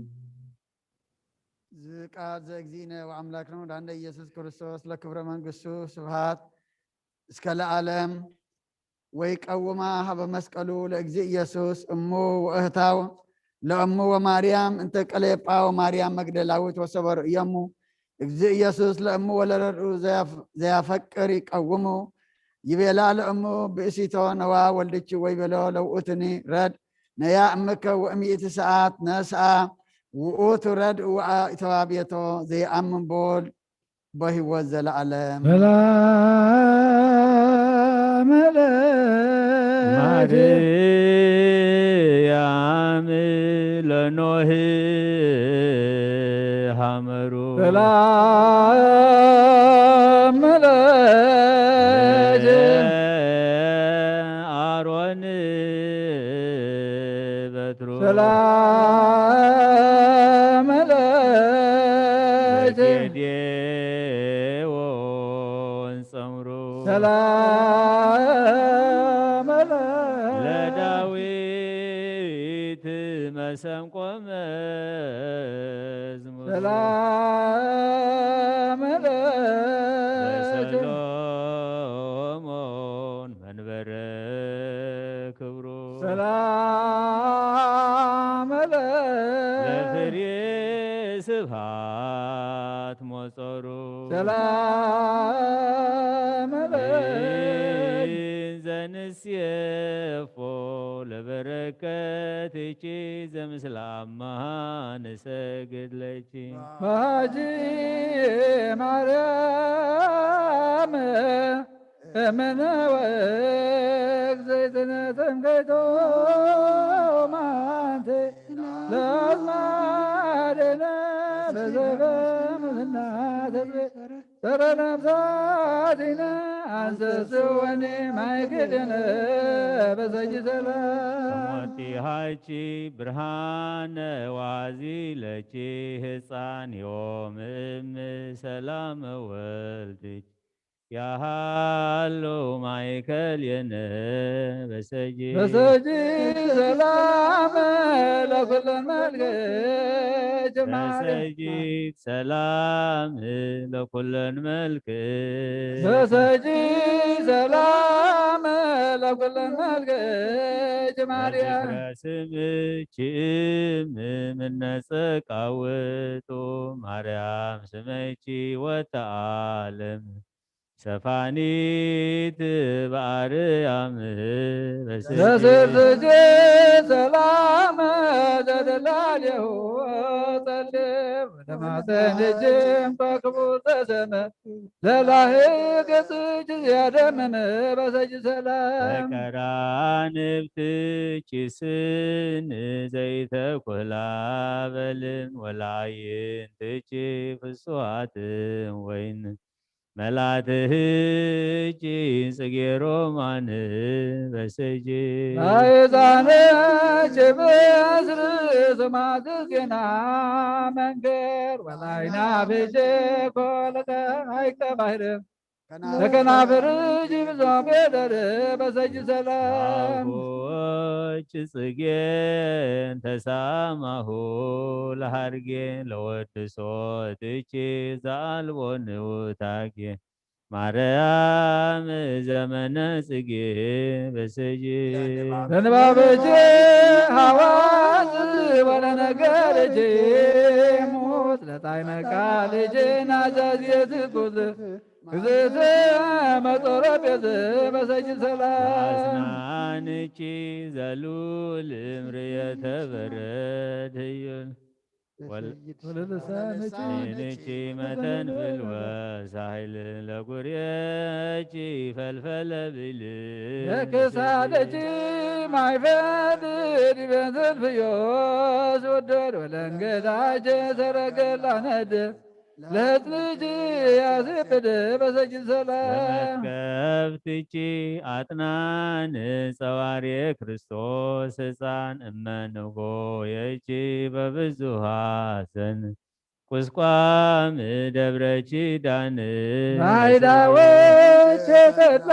ዝቃብ ዘእግዚእነ ወኣምላክነ ወዳንደ ኢየሱስ ክርስቶስ ለክብረ መንግስቱ ስብሃት እስከ ለዓለም። ወይ ቀውማ ሀበ መስቀሉ ለእግዚእ ኢየሱስ እሙ ወእህታው ለእሙ ወማርያም እንተ ቀሌጳ ወማርያም መግደላዊት ወሰበሩ እየሙ። እግዚእ ኢየሱስ ለእሙ ወለረድኡ ዘያፍ-፣ ዘያፈቅር ይቀውሙ። ይቤላ ለእሙ ብእሲቶ ነዋ ወልድኪ ወይቤሎ ለውእቱኒ ረድ ነያ እምከ ወእምይእቲ ሰዓት ነስኣ ውኡቱ ረድ ወአእተዋ ቤቶ ዘይአምን ቦል በህይወት ዘለዓለም። ሰላም ለኪ ማርያም ለኖህ ሐመሩ። ሰላም ለኪ አሮን በትሩ። ሰላም ለኪ ለጌዴዎን ጸምሩ። ሰላም ለኪ ለዳዊት መሰንቆ መዝሙር። ሰላም ለኪ ለሰሎሞን መንበረ ክብሩ። ሰላም ለኪ ለፍሬ ስብሐት ሞጾሩ። ሰላም ለኪ ዘንሴፎ ለበረከትኪ ዘምስለ አማሃ ንሰግድ ለኪ። ባጂ ማርያም እምነ ወእግዝእትነ ትምክሕቶ ማንቴ ለአዝማዴነ ለዘይበ ምስና ተዝቤ ጸረ ነፍሳቲነ አንሰስወኒ ማይክድነ በሰጂ ሰላም። ሞቲሃቺ ብርሃነ ዋዚ ለቺ ህፃን ዮም እም ሰላም ወልድች ያሃሎ ማይከል የነ በሰጂ በሰጂ ሰላም ለኩለን መልክች ማርያም በሰጂ ሰላም ለኩለን መልክ በሰጂ ሰላም ለኩለን መልክች ማርያም ዝክረ ስምች እም ምነጸቃውጡ ማርያም ስመቺ ወተዓለም ሰፋኒት በአርያም በስስት በስስት ሰላም ዘደላሌሁ ጸልም ወደ ማፀን እጅም በክቡር ዘሰመ ለላህ ገጽች ያደምም በሰጅ ሰላም በቀራንብትች ስን ዘይተኩላ በልም ወላይንትች ፍስዋትም ወይን መላትህች ጽጌ ሮማን በሰጅ ላይዛነች በስር ስማት ዜና መንገር ወላይና ብጀ ኮለቀ አይቀባህርም ለከናፍር ጅብዞ ቤደር በሰጅ ሰላም አቦች ጽጌ ተሳማሁ ለሃርጌ ለወድሶትች ዘአልቦ ንውታጌ ማርያም ዘመነ ጽጌ በሰጂ ለንባበች ሐዋዝ ወለነገርች ሙት ለጣዕመ ቃልች ናዛዝ የትኩዝ እግዝእተ መጦረ ቤት በሰጅ ሰላም አስናንቺ ዘሉል እምር የተበረድ ህዩል ወለልሳነኪ ንቺ መተንብል ወሳሂል ለጉርየቺ ፈልፈለ ብል ለክሳደቺ ማይፈድ ዲበንዘልፍዮስ ወደድ ወለንገዳጀ ሰረገላ ነድ ለህፅንጂ ያስብድ በሰጅ ሰላም ለመትከፍትቺ ኣጥናን ጸዋርየ ክርስቶስ ህፃን እመንጎየቺ በብዙሃሰን ቁስቋም ደብረ ኪዳን ማይዳወች ተድላ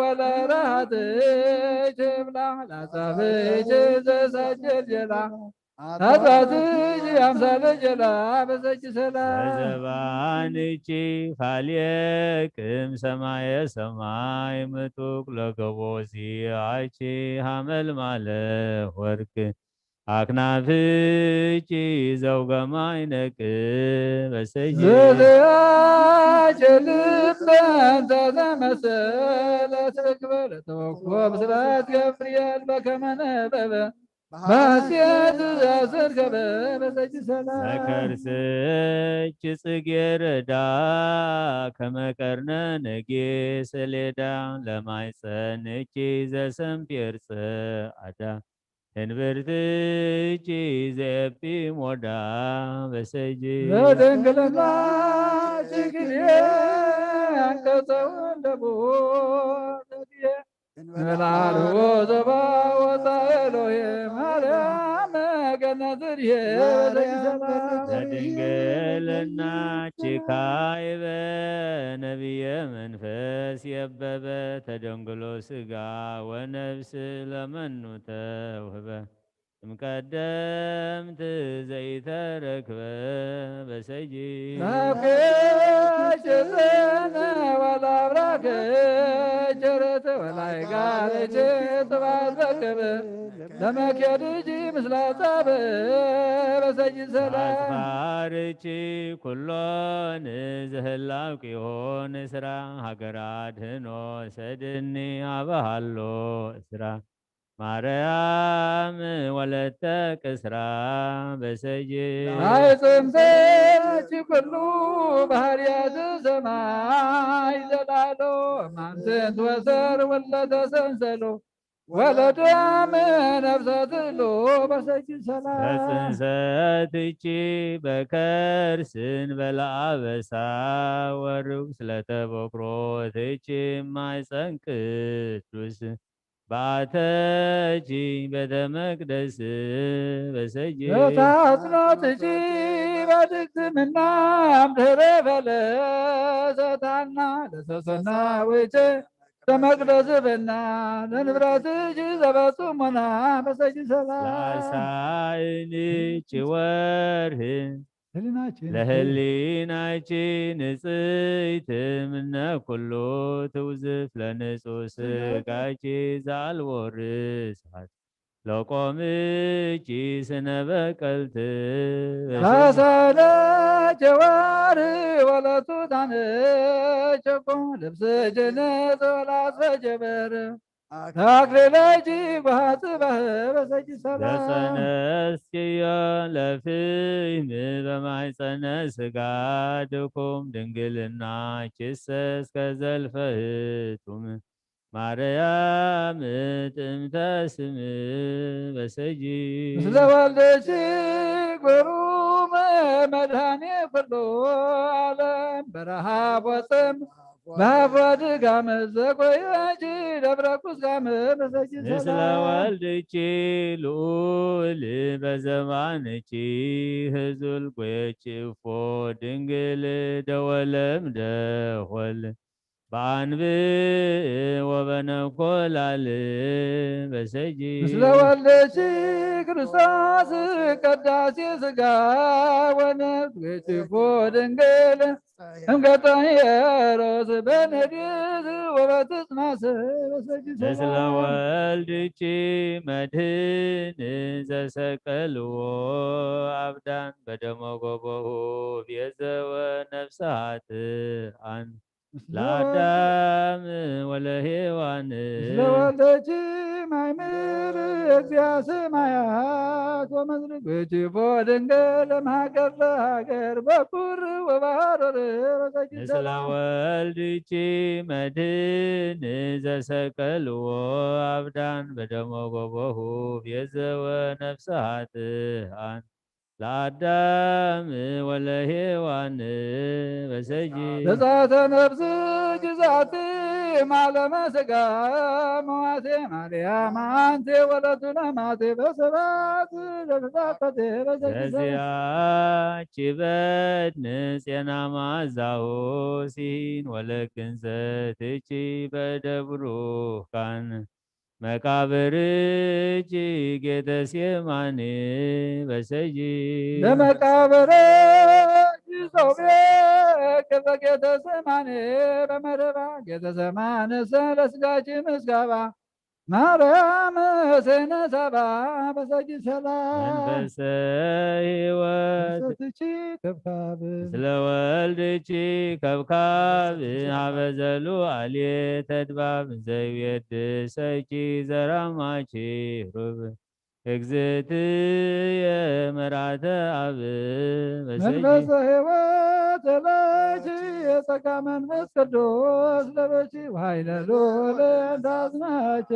ወለራሃትች ብላ ላጻብች ዘሳጀል ጀላ ታባትች አምሳለ ጀላ በሰጅ ሰላ በዘባንቺ ፋልየቅም ሰማየ ሰማይ ምጡቅ ለገቦ ዚኣቺ ሃመልማለ ወርቅ አክናፍቺ ዘውገማይ ነቅ በሰጂ ዝያጀልበን ተዘመሰለ ትግበለ ተወኮብ ስላት ገብርኤል በከመነበበ ባስየት ዘስር ገበ በሰጅ ሰላ በከርስች ጽጌረዳ ከመቀርነ ነጌ ሰሌዳ ለማይፀንቺ ዘሰምፔር ጸዓዳ ህንብርትቺ ዘየቢ ሞዳ በሰጂ በድንግልና ችግር አንቀጸ ወለቡ ተድየ ንላልዎ ዘባ ወፃ ኤሎሄ ማርያም ገነት ርሄ በሰጅ ሰላ በድንግልና ቺካይበ ነቢየ መንፈስ የበበ ተደንግሎ ስጋ ወነፍስ ለመኑ ተውህበ እምቀደምት ዘይተረክበ በሰጂ ናፍቅሽ ዘነ ወላብራክ ቸረት ወላይ ጋርች ጥባት በክብ ለመኬድጂ ምስለ ጻብ በሰጅ ሰላ አጽፋርቺ ኩሎን ዝህላው ቂሆን ስራ ሃገር አድህኖ ሰድኒ አበሃሎ ስራ ማርያም ወለተ ቅስራ በሰጅ ናይ ጽንተች ኩሉ ባህርያት ሰማይ ዘላሎ ማንስንት ወሰር ወለተ ሰንሰሎ ወለደም ነፍሰትሎ በሰጅ ሰላ በጽንሰትቺ በከርስን በለአበሳ ወርጉስ ለተበክሮትቺ ማይፀን ቅዱስ በአተቺ ቤተ መቅደስ በሰጂ በታጽኖትጂ በድግትምና ምድረ ፈለሰታና ለሰሰና ውጭ ተመቅደስ ብና ለንብረትጂ ዘበጹሙና በሰጅ ሰላ ለአሳይንቺ ወርህ ህሊናችን ለህሊናቺ ንጽይት ምነ ኩሉ ትውዝፍ ለንጹህ ስጋቺ ዘአልቦ ርሳት ለቆምቺ ስነ በቀልት አሳለ ጀዋር ወለቱታን ቸኮ ልብስ ጀነት ወላስፈ ጀበር ታክሌለጂ ጓጽባህ በሰጅ ሰላ ዘጸነስክዮ ለፍህም በማይጸነ ስጋ ድኩም ድንግልናችሰ እስከ ዘልፈህቱም ማርያም ጥምተ ስም በሰጂ ምስለ ወልደች ግሩም መድኃኔ ኩሉ ዓለም በረሃብ ወፅም በአፏ ድጋም ዘቆየች ደብረ ቁስጋም በሰጅ ምስለ ሰላ ወልድኪ ልዑል በዘባንኪ ህዙል ጎየችፎ ድንግል ደወለም ደሆል በአንብዕ ወበነኮላል በሰጂ ምስለ ወልደች ክርስቶስ ቀዳሴ ስጋ ወነፍስ ወይትፎ ድንግል እምገጠ ሄሮስ በነዴት ወበትጽናስ በሰጅ ምስለ ወልድኪ መድህን ዘሰቀልዎ አብዳን በደሞ ጎቦሁ ቤዘወ ነፍሰ ኃጥኣን ለአዳም ወለሔዋን ምስለ ወልደኪ ማይምር እግዚአ ሰማያት ወመዝርግኪ ቦድንግል ማገር ለሃገር በኩር ወባሮር በሰኪ ምስለ ወልድኪ መድን ዘሰቀልዎ አብዳን በደሞ ጎቦሁ ቤዘወ ነፍሰ ኃጥኣን ለአዳም ወለሔዋን በሰጂ ብጻተ ነፍስ ግዛቲ ማለመ ስጋ መዋቴ ማርያም አንቲ ወለቱ ለማቴ በሰባት ለተጻፈቴ በሰጊሰ በዚያች በድን ጼና ማዛሁ ሲን ወለክን ዘትቺ በደብሩ ካን መቃብርኪ ጌተሴማኒ በሰጂ ለመቃብረ ሶቤ ክበ ጌተሰማኔ በመረባ ጌተሰማነ ሰለስጋጂ ምስጋባ ማርያም ሴነ ሳባ በሰጊ ሰላ መንፈሰ ሕይወት ሰትቺ ከብካብ ስለ ወልድኪ ከብካብ ሀበ ዘሉዓሌ ተድባብ ዘይቤድሰኪ ዘራማኪ ሩብ እግዝእትየ መርዓተ አብ በሰጊ መንፈሰ ሕይወት ለኪ የጸጋ መንፈስ ቅዱስ ለበኪ ዋይለ ሉል እንዳዝናኪ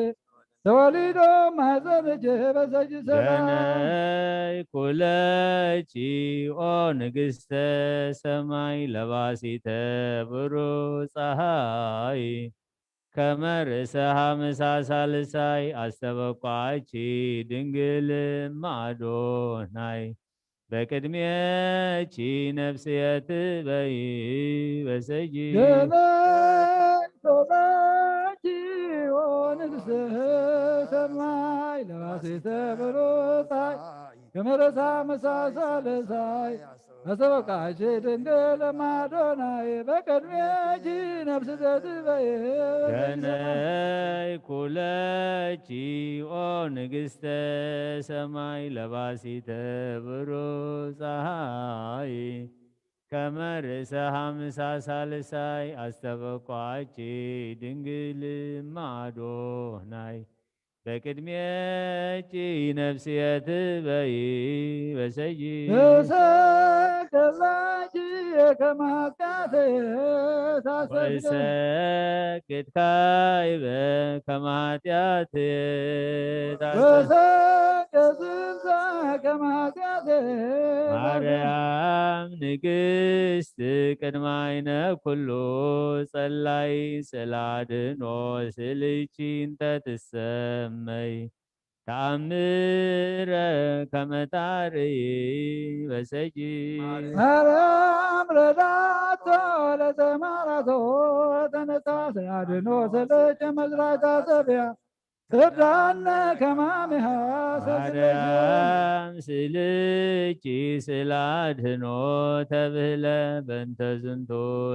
ተወሊዶ ማዘንኪ በሰጊ ሰላ ገነይ ኩለኪ ኦ ንግስተ ሰማይ ለባሲተ ብሩህ ፀሃይ ከመ ርእሰ ሐምሳ ሳልሳይ አስተበቋኪ ድንግል እመ አዶናይ በቅድሜኪ ነፍስየ ትበይ በሰጊ ገነይ ሶበኪ ኦ ንግስተ ሰማይ ለባሲተ ብሩህ ፀሃይ ከመ ርእሰ ሐምሳ ሳልሳይ አስተበቋኪ ድንግል እመ አዶናይ በቅድሜኪ ነፍስየ ትበይ ገነይ ኩለኪ ኦ ንግስተ ሰማይ ለባሲተ ብሩህ ፀሃይ ከመ ርእሰ ሐምሳ ሳልሳይ አስተበቋኪ ድንግል እመ አዶናይ በቅድሜኪ ነፍስየ ትበይ በሰጊ እሰግድ ለኪ ከመ ኃጢአትየ ታሰግድ ወእሰግድ ካይበ ከመ ኃጢአትየ ታሰ ወሰግድ እንተ ከመ ኃጢአትየ ማርያም ንግስት ቅድመ አይነ ኩሉ ጸላይ ስለ አድኖ ስልኪ እንተ ትሰመይ ተአምረ ከመ ታርዪ በሰጊ ማርያም ረዳቶ ለዘማራቶ ተነሳ ስለ አድኖ ስልኪ መስራታ ሰብያ ትርዳነ ከማሚሃ ሰግደኪ ማርያም ስልኪ ስለ አድኖ ተብህለ በእንተ ዝንቱ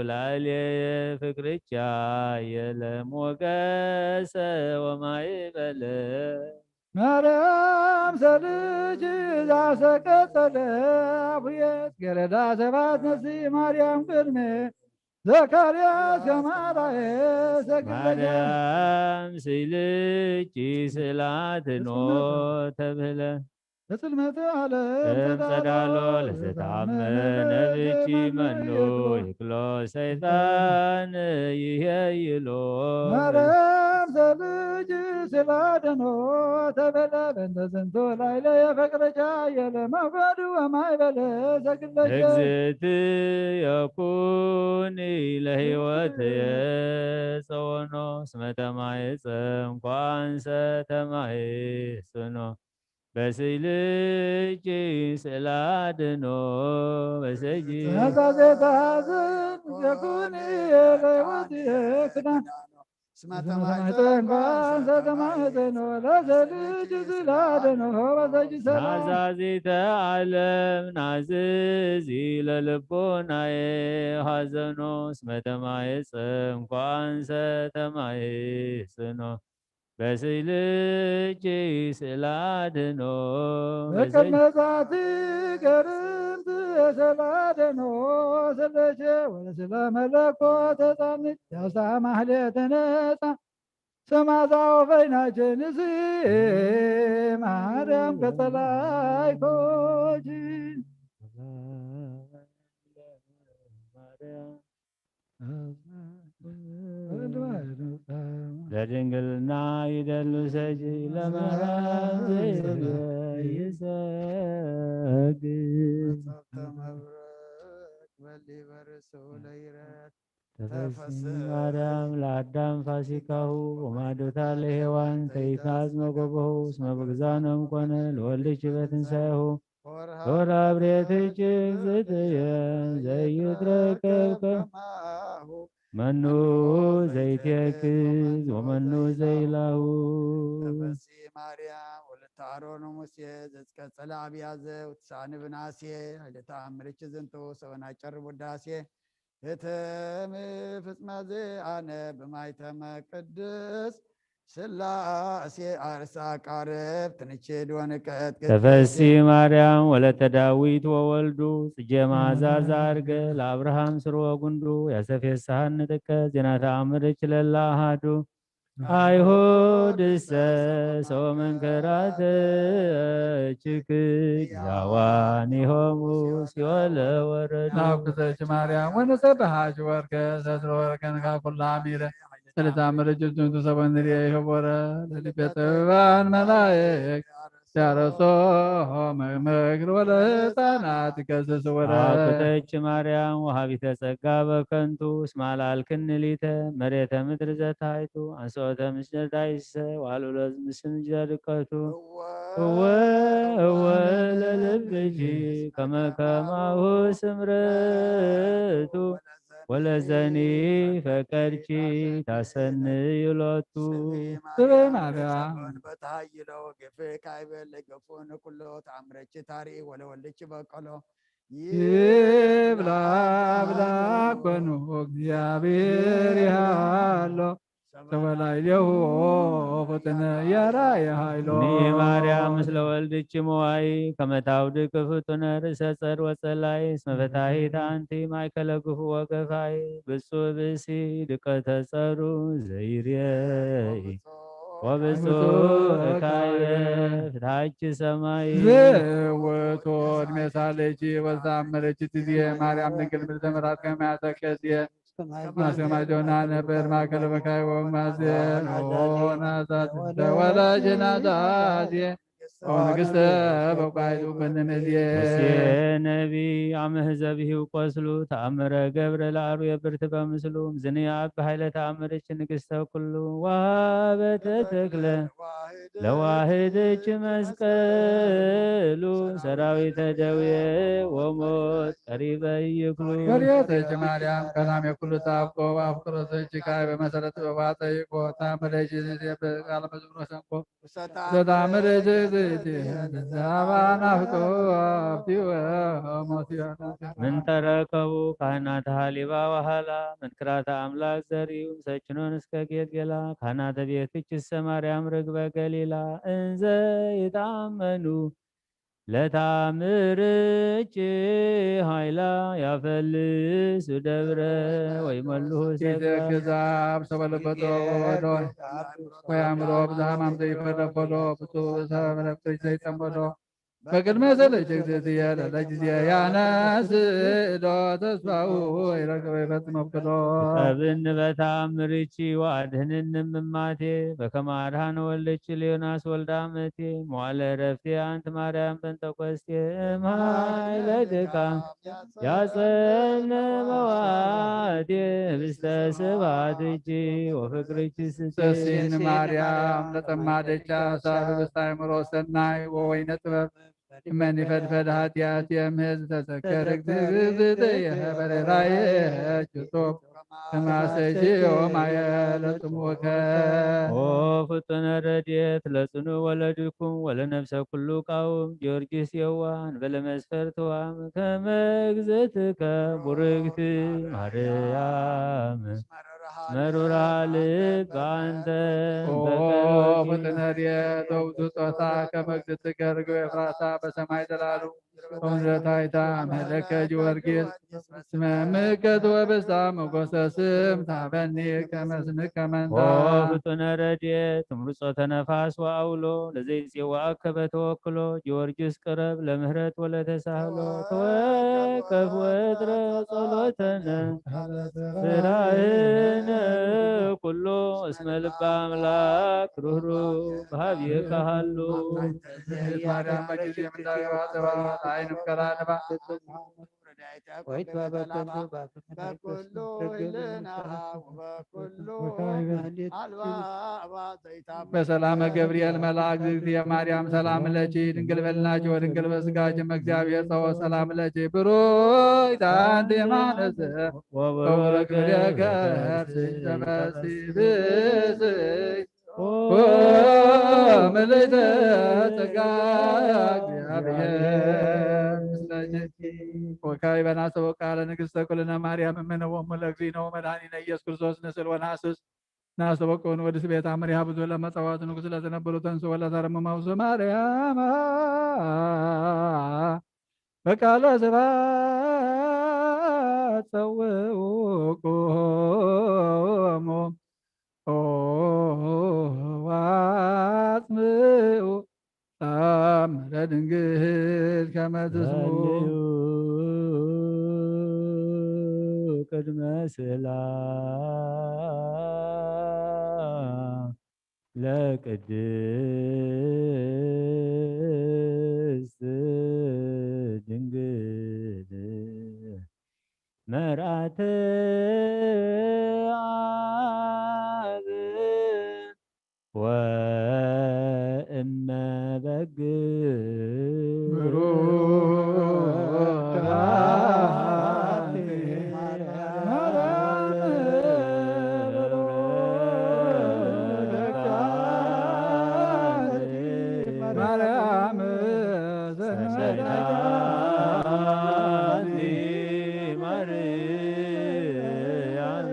ላዕሌየ ፍቅርኪ አየለ ሞገሰ ወማዕበለ ማርያም ሰልኪ ዛሰቀጠለ አፉየት ገረዳ ሰባት ነሲ ማርያም ቅድሜ ዘካርያስ ከማራየ ሰግደኪ ማርያም ስልኪ ስለ አድኖ ተብህለ በጽልመተ ዓለም እም ጸዳሎ ለዘተአመነ ብኪ መኑ ይክሎ ሰይጣን ይሄይሎ ማርያም ሰልኪ ስለ አድኖ ተብህለ በእንተ ዝንቱ ላዕሌየ ፍቅርኪ አየለ ሞገዱ ወማዕበለ ሰግደኪ እግዝእትየ ኩኒ ለሕይወትየ ጸወኖ እስመ ተማሕፀንኩ አንሰ ተማሕፅኖ በስልኪ ስለ አድኖ በሰጊ መጻዜታ ዝን የኩኒ ለሕይወትየ ክዳን እስመ ተማሕፀንኳ አንሰ ተማሕፀኖ ለሰልኪ ስለ አድኖ በሰጊ ሰላም ናዛዚተ ዓለም ናዝዚ ለልቦናየ ሐዘኖ እስመ ተማሕፀንኩ አንሰ ተማሕፅኖ በስልኪ ስለ አድኖ በቅድመ ዛቲ ገርምት ሰላደኖ ሰለቸ ወለስለ መለኮ ተጻኒ ያስታ ማሕሌተ ነጻ ሰማዛ ወፈይናቸ ንሲ ማርያም ከጸላይኮጂ ለድንግልና ይደሉ ሰጂ ለማርያም ዘይሰግድ ተፈሲ ማርያም ለአዳም ፋሲካሁ ወማዶታ ለሔዋን ተይታዝ መጎበሁ እስመ ብግዛኖም ኮነ ለወልድኪ በትንሳኤሁ ሆራ ብሬትኪ እግዝእትየ ዘይትረከብ ከማሁ መኑ ዘይትየክዝ ወመኑ ዘይላሁ ተፈሲ ማርያም ወለተ አሮን ሙሴ ዘዝቀጸለ አብያዘ ወትሳኒ ብናሴ ኃይለ ተአምርኪ ዝንቱ ሰበና ጨርብ ውዳሴ ህተም ፍጽመ ዘአነ ብማይተመ ቅድስ ስላሴ አርሳ ቃረብ ትንቼድ ወንቀት ተፈሲ ማርያም ወለተ ዳዊት ወወልዱ ጽጌ መዓዛ ዘአርገ ለአብርሃም ስርወ ጉንዱ ያሰፌሳሃን ንጥቀ ዜና ተአምርች ለላ አሃዱ አይሁድ እሰ ሰው መንከራተችክ ያዋኒሆሙ ሲወለ ወረዱ ናኩተች ማርያም ወነሰብሃች ወርከ ሰስረ ወርከን ካኩላ ሚረ ሰለታምር ጅብቱን ተሰበንሪ ይህቦረ ለልቤ ጥበባን መላእክ ሲያረሶ መግመግር ወለ ህፃናት ከስስ ወረ አኩተች ማርያም ወሃቢተ ጸጋ በከንቱ እስማ ለአልክን ሊተ መሬተ ምድር ዘታይቱ አንስኦተ ምስለ ዳይሰ ዋልብሎ ምስል ጀድቀቱ እወ እወ ለልብኪ ከመ ከማሁ ስምረቱ ወለዘኒ ፈቀድኪ ታሰንዩ ሎቱ ስብሐ ማርያም በታይሎ ግፍ ካይበል ግፉን ኩሎ ተአምረች ታሪ ወለወልድች በቀሎ ይብላ ብላ ኮኑ እግዚአብሔር ይሃሎ ተወላይሌሁ ፍጥነ ያራየ ኃይሎ ኒ ማርያም ምስለ ወልድች መዋይ ከመታውድቅ ፍጡነ ርእሰ ጸር ወጸላይ እስመ ፈታሂት አንቲ ማእከለ ግፉ ወገፋይ ብፁዕ ብእሲ ድቀተ ጸሩ ዘይርየይ ወብፁዕ እካየ ፍትሐች ሰማይ ዝውቱ ዕድሜ ሳለች ወዛመረች ጊዜ ማርያም ድንግል ምልዕተ ምሕረት ከመያተከዜ ማሰማጆና ነበር ማእከለ በካይ ወማዜን ሆናታት ተወላጅና ዛዜ ኦ ንግስተ በቋይሉ በነመዜ ሙሴ ነቢ አመ ህዘብሂው ቆስሉ ተአምረ ገብረ ለአርዌ ብርት በምስሉ ዝንያ አብ ኃይለ ተአምርች ንግስተ ኩሉ ዋበተ ተክለ ለዋህደች መስቀሉ ሰራዊተ ደዌ ወሞት ቀሪበ ይክሉ ወርየተች ማርያም ቀዳሜ ኩሉ ታፍቆ አፍቅሮተች ካይ በመሰረት በባጠይቆ ታምረች ቃለ መዝሙሮ ሰንቆ ዘታምር ዝግዝእቲ ዘባናፍቆ አብቲወ ሞሲዮን ምን ተረከቡ ካህናተ ሀሊባ ወሃላ መንክራተ አምላክ ዘርዩ ሰችኖን እስከ ጌልጌላ ካህናተ ቤትች እሰ ማርያም ርግበ ገሊላ እንዘ ይታመኑ ለታምርች ኃይላ ያፈልሱ ደብረ ወይመልሁ ሰብራ ግዛብ ሰበለበጦ ወዶ ወያምሮ ብዝሃማም ዘይፈለፈሎ ብፁዕ ሰበለብቶች ዘይጠመዶ በቅድመ ሰለች እግዝእትየ ለለጊዜ ያነስ እዶ ተስፋው ይረከበ ይፈጽም አብቅዶ። ጠብን በተአምርኪ ወአድህንን እምማቴ በከመ አድኃነ ወልድኪ ለዮናስ ወልደ አመቴ መዋለ ዕረፍቴ አንቲ ማርያም ጴንጠቆስቴ እምኃይለ ድካም ያጸነ መዋቴ ህብስተ ስብሐትኪ ወፍቅርኪ ስቴ። ተሲን ማርያም ለጠማደቻ ሳብ ህብስተ አእምሮ ሰናይ ወወይነ ጥበብ እመኒ ፈድፈድ ኃጢአት የምህዝ ተዘከር እግዝእትየ በሬራዬ ጭቶ ተማሰጂ ዮማየ ለጥሙከ። ኦ ፍጡነ ረድኤት ለጽኑ ወለድኩም ወለነፍሰ ኩሉ ቃውም ጊዮርጊስ የዋህ እንበለ መስፈርትዋም ከመ እግዝእትከ ቡርክት ማርያም መሩራ ልብ አንተ ኦ በቀሎቲ። ፍጥነ ርኤ ለውቱ ጾታ ከመ እግዝእትከ ርግብ ኤፍራታ በሰማይ ተላሉ ኦም ዘታይታ ምህለከ ጊዮርጊስ ስመ ምከት ወብስታ መጎሰ ስም ታበኒ ከመስምከ መንታ። ኦ ፍጡነ ረድኤት ትምርጾተ ነፋስ ወአውሎ ለዘይጼዋአከ በተወክሎ ጊዮርጊስ ቅረብ ለምህረት ወለተሳህሎ ተወከፍ ወትረ ጸሎተነ ስራህነ ኩሎ እስመ ልበ አምላክ ርህሩህ በሀቤከ ሀሎ። ማርያም በጊዜ ምንዳቤ ባሰባ አይን ከላንባ በሰላመ ገብርኤል መልአክ ዝግዝየ ማርያም ሰላም ለኪ ድንግል በልናኪ ወድንግል በስጋኪ እመ እግዚአብሔር ጸወ ሰላም ለኪ ብሩክ አንቲ ማነሰ ወብሩክ ፍሬ ከርስኪ ተፈሲ ብስይ ኦ ምልዕተ ጸጋ እግዚአብሔር ምስለኪ። ወካዕበ ናስተበቁ ቃለ ንግሥተ ኩልነ ማርያም እምነ ወእሙ ለእግዚእነ ወመድኃኒነ ኢየሱስ ክርስቶስ ንስእል ወነሐስስ። ናስተበቁ ንወድስ ቤታ መሪሃ ብዙ ለመጸዋት ንጉሥ ለተነበሩ ተንሥኡ ወለተረመ ማውሱ ማርያም በቃለ ስብሐት ጸውዑ ቁሙ ኦ ወአጽምዑ ተአምረ ድንግል ከመ ትስምዑ። ቅድመ ስእላ ለቅድስት ድንግል መርአተ አብ ወእመ በግ ብሩክ አንቲ ማርያም ማርያም ሰናይት ማርያም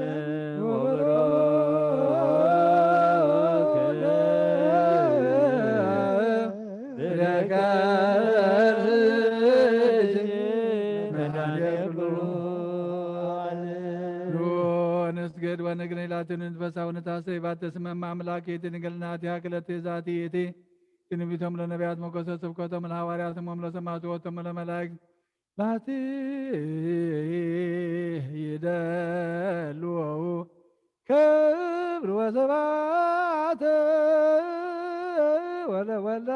ወብሩክ ፍሬ ከርስኪ መድኃኔ ኩሉ ዓለም። ንስግድ ወንግኒ ላቲ ንትፈሳ ወንታሰይ ባተ ስመ እመ አምላክ ይእቲ ድንግል ናቲሃ ክለቲ ዛቲ ይእቲ ትንቢቶም ለነቢያት ሞገሰ ስብከቶም ለሐዋርያት ስሞም ለሰማዕቱ ወቶም ለመላእክት ላቲ ይደልዎ ክብር ወስብሐት ወለወልዳ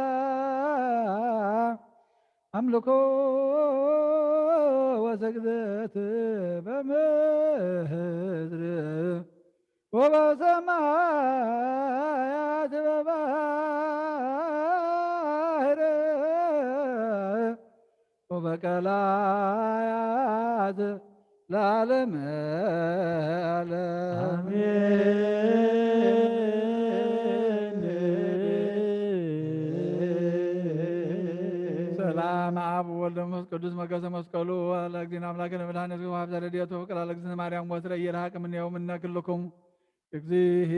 አምልኮ ወስግደት በምድር ወበሰማያት በባህር ወበቀላያት ለዓለመ ዓለም። አሜን። ሰላም አብ ወወልድ ወመንፈስ ቅዱስ መገሰ መስቀሉ ለእግዚእነ አምላክነ መድኃኒነ ኢየሱስ ወሀብተ ረድኤቱ ፍቅር ለእግዝእትነ ማርያም ወትረ ኢይርሐቅ እምኔሁ እምነ ኩልክሙ። እግዚእ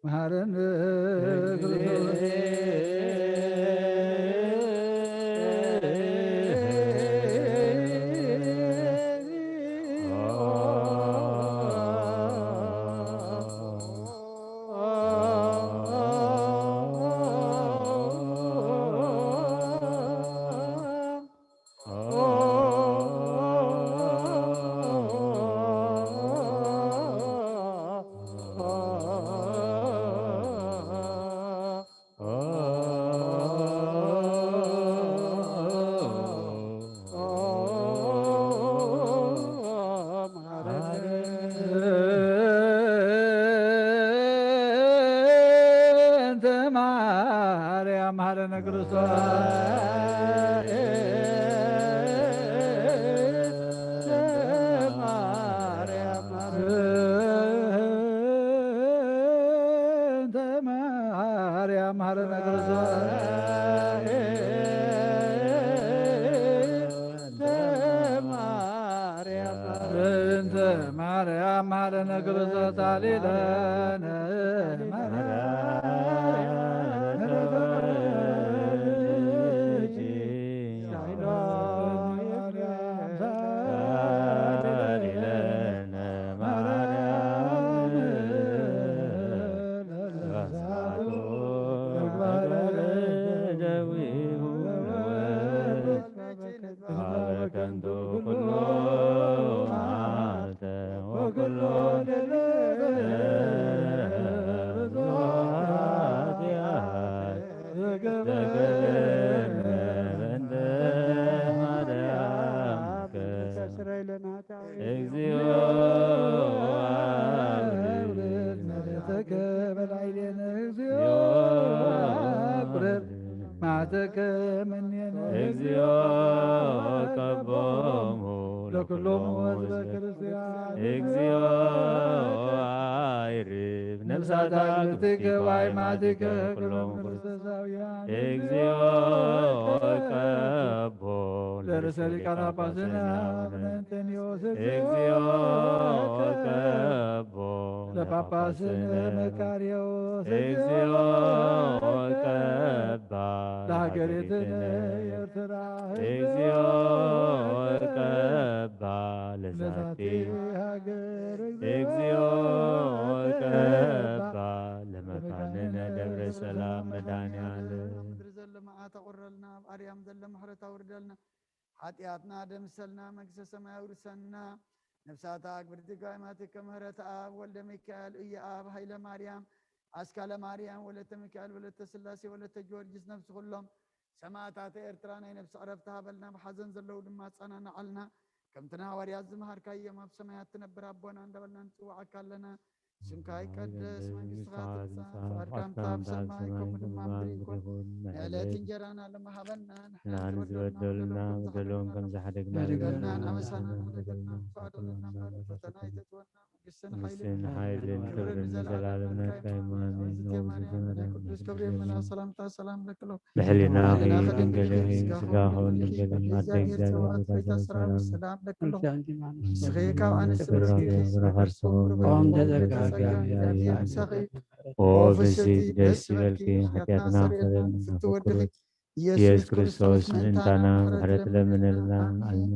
መሃረነ ክርስቶስ። እንተ ማርያም መሃረነ ክርስቶስ። ማርያም እንተ ማርያም መሃረነ ክርስቶስ። እንተ ማርያም እንተ ማርያም መሃረነ ክርስቶስ። አሌለነ ማርያም ከንቱ ኩሉ መዓልተ ወኩሎ ሌሊት ብዙኃት ኃጢአት ተከደነ በእንተ ማርያም እግዚኦ አብርህ ምሕረትከ በላዕሌነ እግዚኦ አብርህ መዓተከ እምኔነ እግዚኦ ቀቦሙ ለኩሎሙ ሕዝበ ክርስቲያን። እግዚኦ አይርብ ነፍሳት አግብርቲከ ወአይማቲከ ኩሎም ክርስቶሳውያን። እግዚኦ ቀቦ ለርእሰ ሊቃነ ጳጳስነ አቡነ እንጠንዮስ። እግዚኦ ቀቦ ለጳጳስነ መካርዮስ። እግዚኦ ቀባ ለሀገሪትነ ኤርትራ። እግዚኦ ቀባ ለዛቲ ሀገር። እግዚኦ ቀባ ለመካንነ ደብረ ሰላም መድኃኔዓለም። ምድሪ ዘሎ መዓት ኣቑረልና፣ ኣብ ኣርያም ዘሎ ምሕረት ኣውርደልና። ሓጢኣትና ደምሰልና፣ መንግስተ ሰማይ ኣውርሰና። ነፍሳታ ኣግብርቲ ጋይማትከ ምህረት ኣብ ወልደ ሚካኤል፣ እየ ኣብ ሃይለ ማርያም፣ ኣስካለ ማርያም፣ ወለተ ሚካኤል፣ ወለተ ስላሴ፣ ወለተ ጊዮርጊስ፣ ነፍሲ ኩሎም ሰማዕታት ኤርትራ ናይ ነፍሲ ዕረፍቲ ሃበልና፣ ብሓዘን ዘለዉ ድማ ኣጸናንዓልና። ከምቲ ንሃዋርያት ዝመሃርካዮም ኣብ ሰማያት ትነብር ኣቦና እንዳበልና ንጽውዓካ ኣለና። ስምካ ይቀደስ፣ መንግስትኻ ትምጻእ፣ ፍቓድካ ከምታ ኣብ ሰማይ ከምኡ ድማ ኣብ ምድሪ ይኹን። ንዕለት እንጀራና ሎሚ ሃበና፣ ንሕና ንዝበደሉና በደሎም ከም ዝሓደግና ንበደልና፣ ኣበሳና ንበደልና፣ ፈቐደለና እምበር ፈተና ኣይተእትወና፣ መንግስትን መንግስትን ሓይልን ሓይልን ክብርን ክብርን ንዘለዓለም ንዘለዓለም ናትካ እዩ። ኣሜን። ኣሜን። ቅድስቲ ማርያም፣ ቅዱስ ገብርኤል መልኣክ ሰላምታ ሰላም ለክሎ። ብሕሊናኺ ድንግል ኢኺ፣ ስጋኺ እውን ድንግል እዩ። ኣደ እግዚኣብሔር፣ ኣዴ እግዚኣብሔር፣ ጸባኦት፣ ቤተ ሰራዊት ሰላም ለክሎ። ንስኺ ካብ ኣንስቲ ብሩኽቲ ኢኺ፣ ፍሬ ከርሥኺ ኦም ተጸጋ ጸጋ ጸጋ እግዚአብሔር ምሳኺ። ኦ ፍስሕቲ ደስ ይበልኪ፣ ኃጢአትና ሰርየልና ፍትወድኺ ኢየሱስ ክርስቶስ ምእንታና ምሕረት ለምንልና። ኣሜን።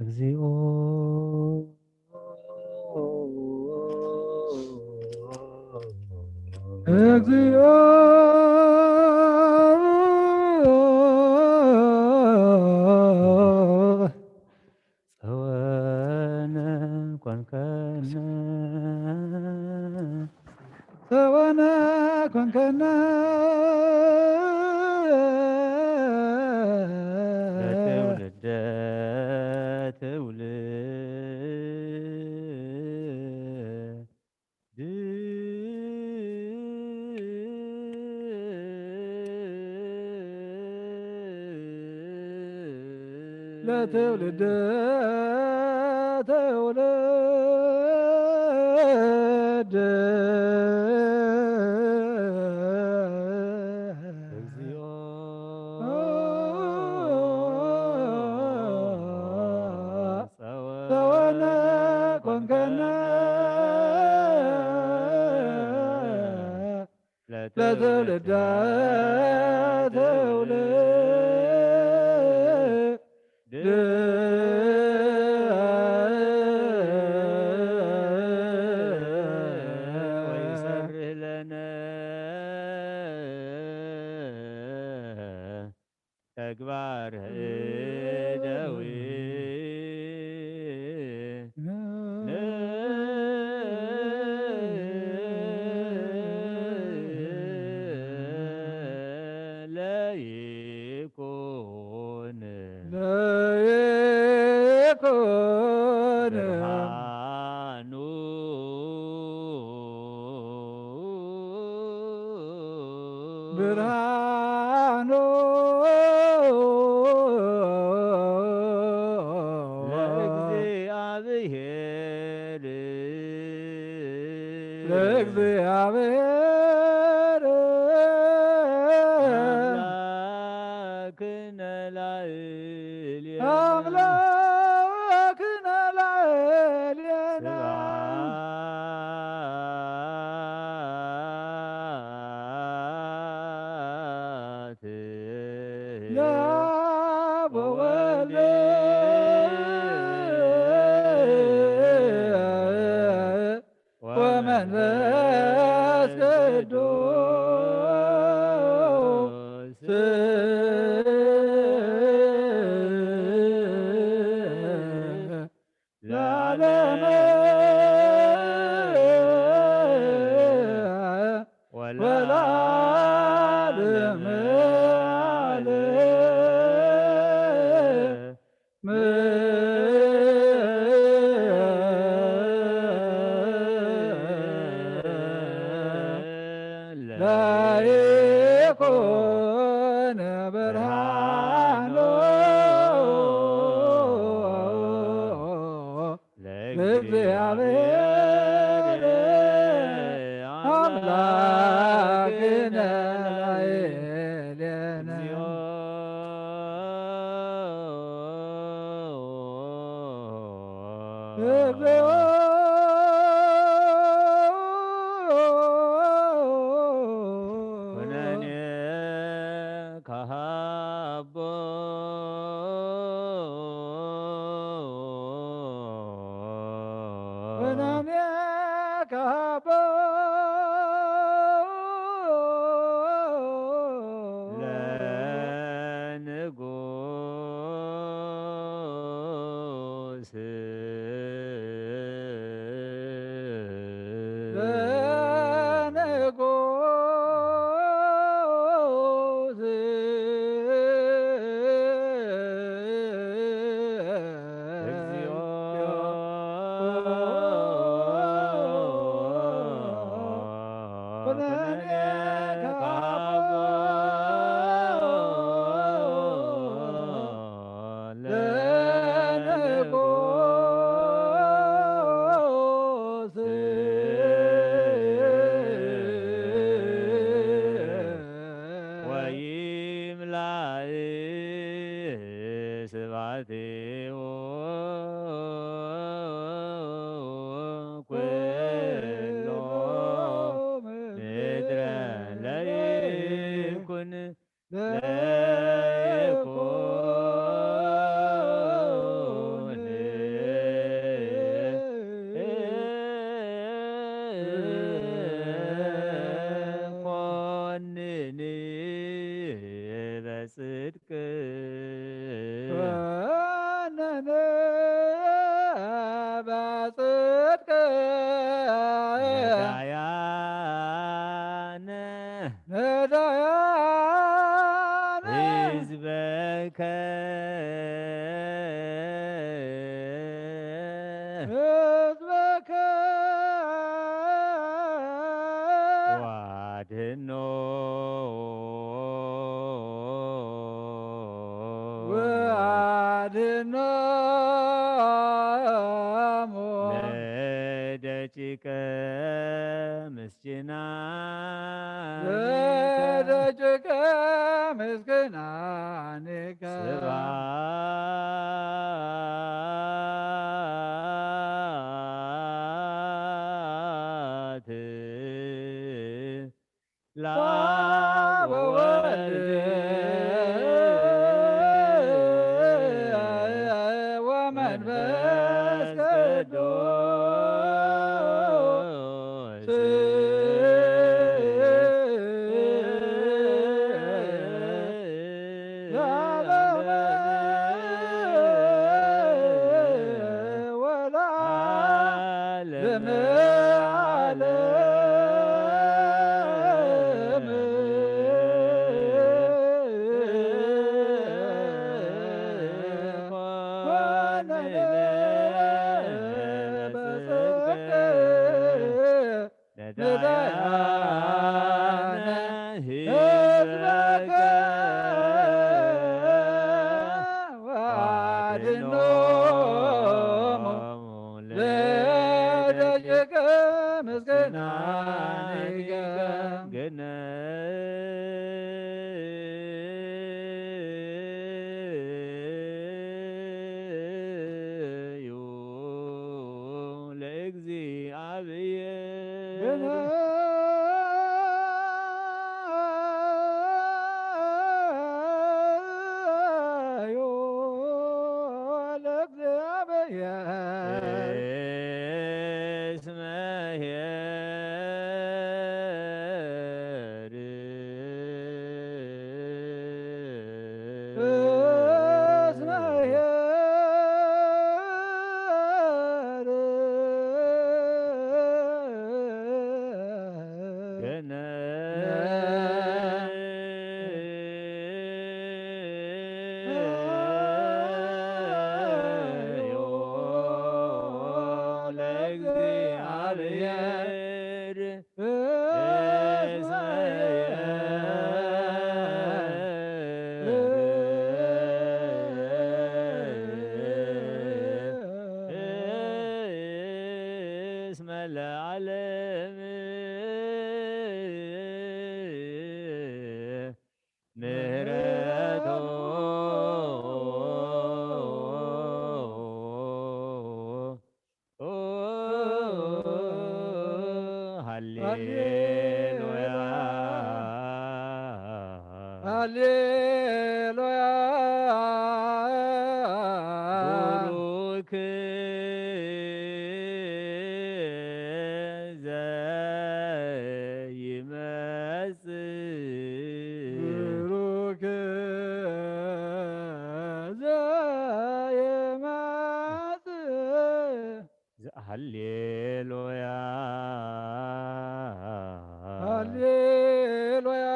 እግዚኦ። እግዚኦ። ጸወነ ኮንከነ፣ ጸወነ ኮንከነ፣ ለትውልደ ትውልድ። ለትውልድ ትውልድ። እግዚኦ ጸወነ ኮንከነ ለትውልደ ትውልድ። ወይሰርህ ለነ ተግባር እደዊነ ለይኩን ለይኩን ብርሃኑ ብርሃኑ ለእግዚኣብሔር ለእግዚኣብሔር አምላክነ ላዕሌነ አምላክ ለአብ ወወልድ ወመንፈስ ቅዱስ ለዓለመ ወለዓለመ ዓለም። ለይኩን ብርሃኑ ለእግዚአብሔር አምላክነ ላዕሌነ። እግዚኦ። ኩነኔ ካሃቦ። ኩነኔ ካሃቦ። ለንጉስ። ለንጉስ። እግዚኦ። ኩነኔ ካቦ ለንጉስ። ወይምላእ ስብሐቲሁ ኩሎ ምድረ ለይኩን ለይኩን። ኮንኒ በጽድቅ። ኮንኒ በጽድቅ። ነዳያነ ነዳያነ ህዝበከ ህዝበከ ወአድኖ ወአድኖሙ ለደቂቀ ምስኪናን ለደቂቀ ምስኪናን ስብሐት ለአብ ወወልድ ወመንፈስ ቅዱስ። ለዓለመ ወለዓለመ ዓለም። ነዳያነ ህዝበከ ወአድኖሙ ለደቂቀ ምስኪናኒከ። ግነዩ ለእግዚአብሔር። ገነዮ ለእግዚኣብሔር እስመ እስመ ለዓለም ምህረቱ ሃሌሉያ ሃሌሉያ ቡሩክ ዘይመጽእ ብሩክ ዘይመጽእ ሃሌሉያ ሃሌሉያ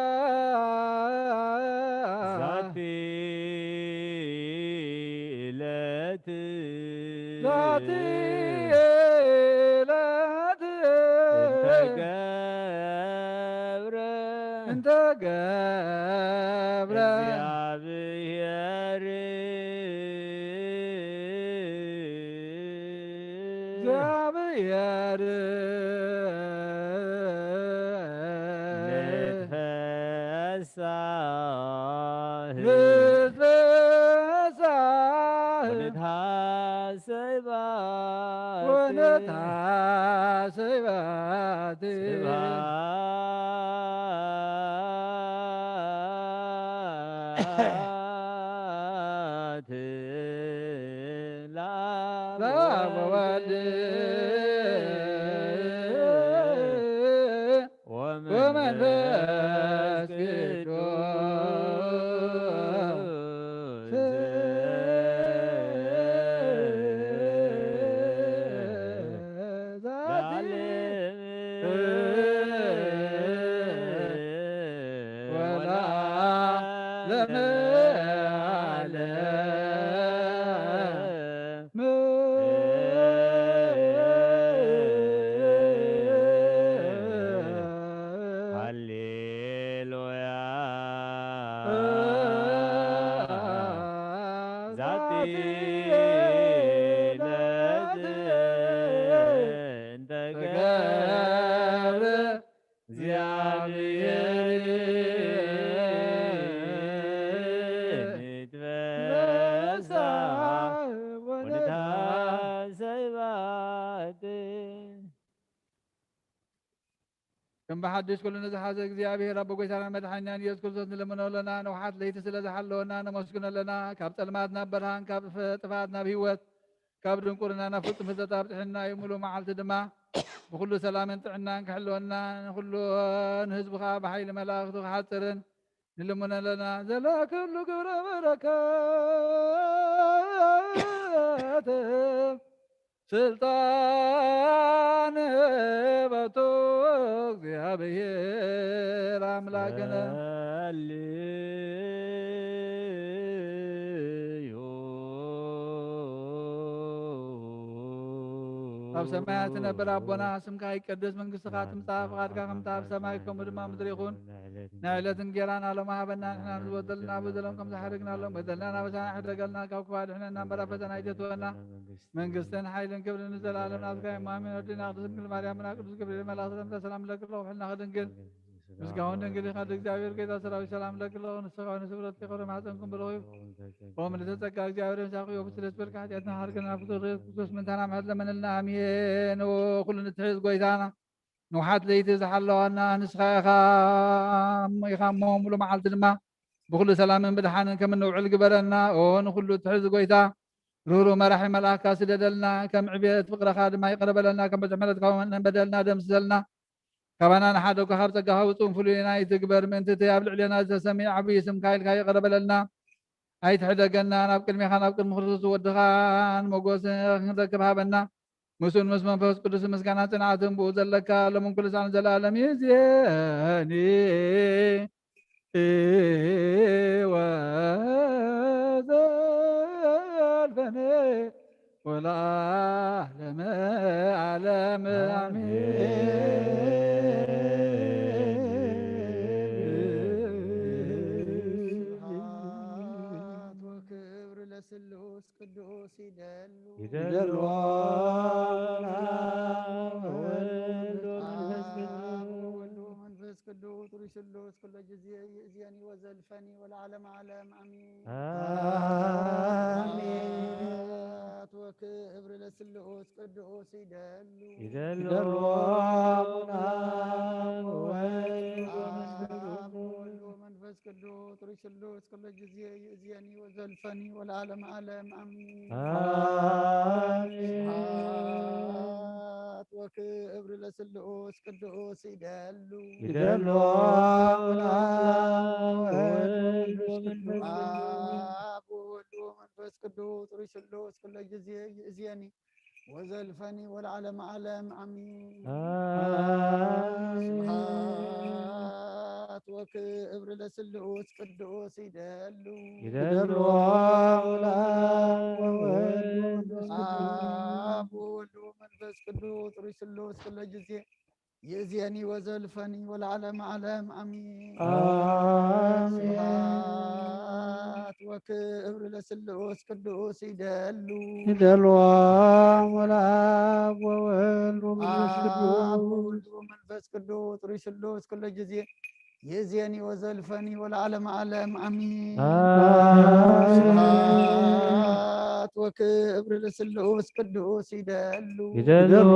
ዛቲ ዕለት ዛቲ ዕለት እንተ ገብረ እንተ ገብረ እግዚኣብሔር እግዚኣብሔር ንትፈሳህ ንትፈሳህ ወንትሃሰይባት ወንትሃሰይባት ስብሐት ለአብ ለአብ ወወልድ ወወልድ ወመንፈስ ወመንፈስ ቅዱስ ቅዱስ ለዓለም ወለዓለመ ዓለም። ሃሌሉያ ዛቲ ዕለት እንተ ገብረ እግዚኣብሔር ንትፈሳህ ወንትሃሰይባት። ከም ብሓድሽ ኩሉ ንዝሓዘ እግዚኣብሔር ኣቦ ጎይታናን መድሓኒናን ኢየሱስ ክርስቶስ ንልምኖ ኣለና። ንውሓት ለይቲ ስለ ዝሓለወና ነመስግኖ ኣለና። ካብ ጸልማት ናብ ብርሃን፣ ካብ ጥፍ-፣ ጥፍኣት ናብ ህይወት፣ ካብ ድንቁርና ናብ ፍጹም ፍልጠት ኣብጽሐና እዩ። ምሉእ መዓልቲ ድማ ብኹሉ ሰላምን ጥዕናን ክሕልወና ንኹሉ ንህዝቡ ኸኣ ብሓይሊ መላእኽቱ ክሓጽርን ንልምኖ ኣለና። ዘላ ኩሉ ግብረ በረከት ስልጣን ህበቱ እግዚኣብሔር ኣምላክነ። ሃሌሉያ። ኣብ ሰማያት ትነብር ኣቦና፣ ስምካ ይቀደስ፣ መንግስትኻ ትምጻእ፣ ፍቓድካ ከምታ ኣብ ሰማይ ከምኡ ድማ ምድሪ ይኹን። ናይ ዕለት እንጌራና ሎሚ ሃበና፣ ንሕና ንዝበደሉና በደሎም ከም ዝሓደግናሎም በደልና ናበሳና ሕደገልና፣ ካብ ክፉእ ኣድሕነና እምበር ኣብ ፈተና ኣይተእትወና። መንግስትን ሓይልን ክብርን ንዘለኣለም ናትካ እዩ። ኣሜን። ወዲና ቅድስት ድንግል ማርያም፣ ምና ቅዱስ ገብርኤል መልኣኽ ሰላምታ ሰላም ለኪ ኣለኹ፣ ብሕልናኺ ድንግል ምስጋውን ድንግል ኢኻ፣ እግዚኣብሔር ጌታ ሰራዊት ሰላም ለኪ ኣለኹ። ንስኻ ንስብረት ክብሪ ማሕፀንኩም ብሩኽ እዩ። ኦም ልተጸጋ እግዚኣብሔር ምሳኺ እዩ። ብስለት በልካ ሓጢኣትና ሓርገና፣ ብፍቅሪ ክርስቶስ ምንታና ምሕረት ለመነልና። ኣሜን። ኦ ኩሉ ንትሕዝ ጎይታና፣ ንውሓት ለይቲ ዝሓለዋና ንስኻ ኢኻ፣ ኢኻ እሞ፣ ሙሉ መዓልቲ ድማ ብኹሉ ሰላምን ብድሓንን ከም እንውዕል ግበረና። ኦ ንኹሉ ትሕዝ ጎይታ፣ ርህሩህ መራሒ መልኣኽካ ስደደልና፣ ከም ዕብየት ፍቕርኻ ድማ ይቕረ በለልና፣ ከም ብዙሕ ምሕረትካ እውን በደልና ደምስሰልና። ካባና ንሓደጉ ካብ ጸጋኻ ውጹእን ፍሉይን ኣይትግበር፣ ምእንቲ እቲ ኣብ ልዕሌና ዝተሰምየ ዓብዪ ስምካ ኢልካ ይቕረ በለልና። ኣይትሕደገና፣ ናብ ቅድሜኻ ናብ ቅድሚ ክርስቶስ ወድኻን ሞጎስን ክንረክብ ሃበና። ምስኡን ምስ መንፈስ ቅዱስ ምስጋና ጽንዓትን ብኡ ዘለካ ሎምን ኩሉ ሰዓትን ዘለዓለም ይእዜኒ ወዘልፈኒ ወለዓለመ ዓለም ኣሜን። ስብሐት ወክብር ለስሉስ ቅዱስ ይደሉ። ይደሉ። አብ ወወልድ ወመንፈስ ቅዱስ። አብ ወወልድ ወመንፈስ ቅዱስ ርሱሉስ ኩሎ ጊዜ ይእዜኒ ወዘልፈኒ ወለዓለመ ዓለም ኣሜን። አሜን። ስብሐት ወክብር ለስሉስ ቅዱስ ይደሉ። ይደሉ። አብ ወወልድ ወመንፈስ ቅዱስ። አብ ወወልድ ወመንፈስ ቅዱስ ርሱሉስ ኩሎ ጊዜ ይእዜኒ ወዘልፈኒ ወለዓለመ ዓለም ኣሜን። አሜን። ስብሐት ወክብር ለስሉስ ቅዱስ ይደሉ። ይደሉ። አብ ወወልድ ወመንፈስ ቅዱስ። አብ ወወልድ ወመንፈስ ቅዱስ ርሱሉስ ኩሎ ጊዜ ይእዜኒ ወዘልፈኒ ወለዓለመ ዓለም ኣሜን። አሜን። ስብሐት ወክብር ለስሉስ ቅዱስ ይደሉ። ይደሉ። አብ ወወልድ ወመንፈስ ቅዱስ። አብ ወወልድ ወመንፈስ ቅዱስ ርሱሉስ ኩሎ ጊዜ ይእዜኒ ወዘልፈኒ ወለዓለመ ዓለም ኣሜን። አሜን። ስብሐት ወክብር ለስሉስ ቅዱስ ይደሉ። ይደሉ። ወለአብ ወወልድ ወመንፈስ ቅዱስ። አብ ወወልድ ወመንፈስ ቅዱስ ርሱሉስ ኩሎ ጊዜ ይእዜኒ ወዘልፈኒ ወለዓለመ ዓለም ኣሜን። አሜን። ስብሐት ወክብር ለስሉስ ቅዱስ ይደሉ። ይደሉ።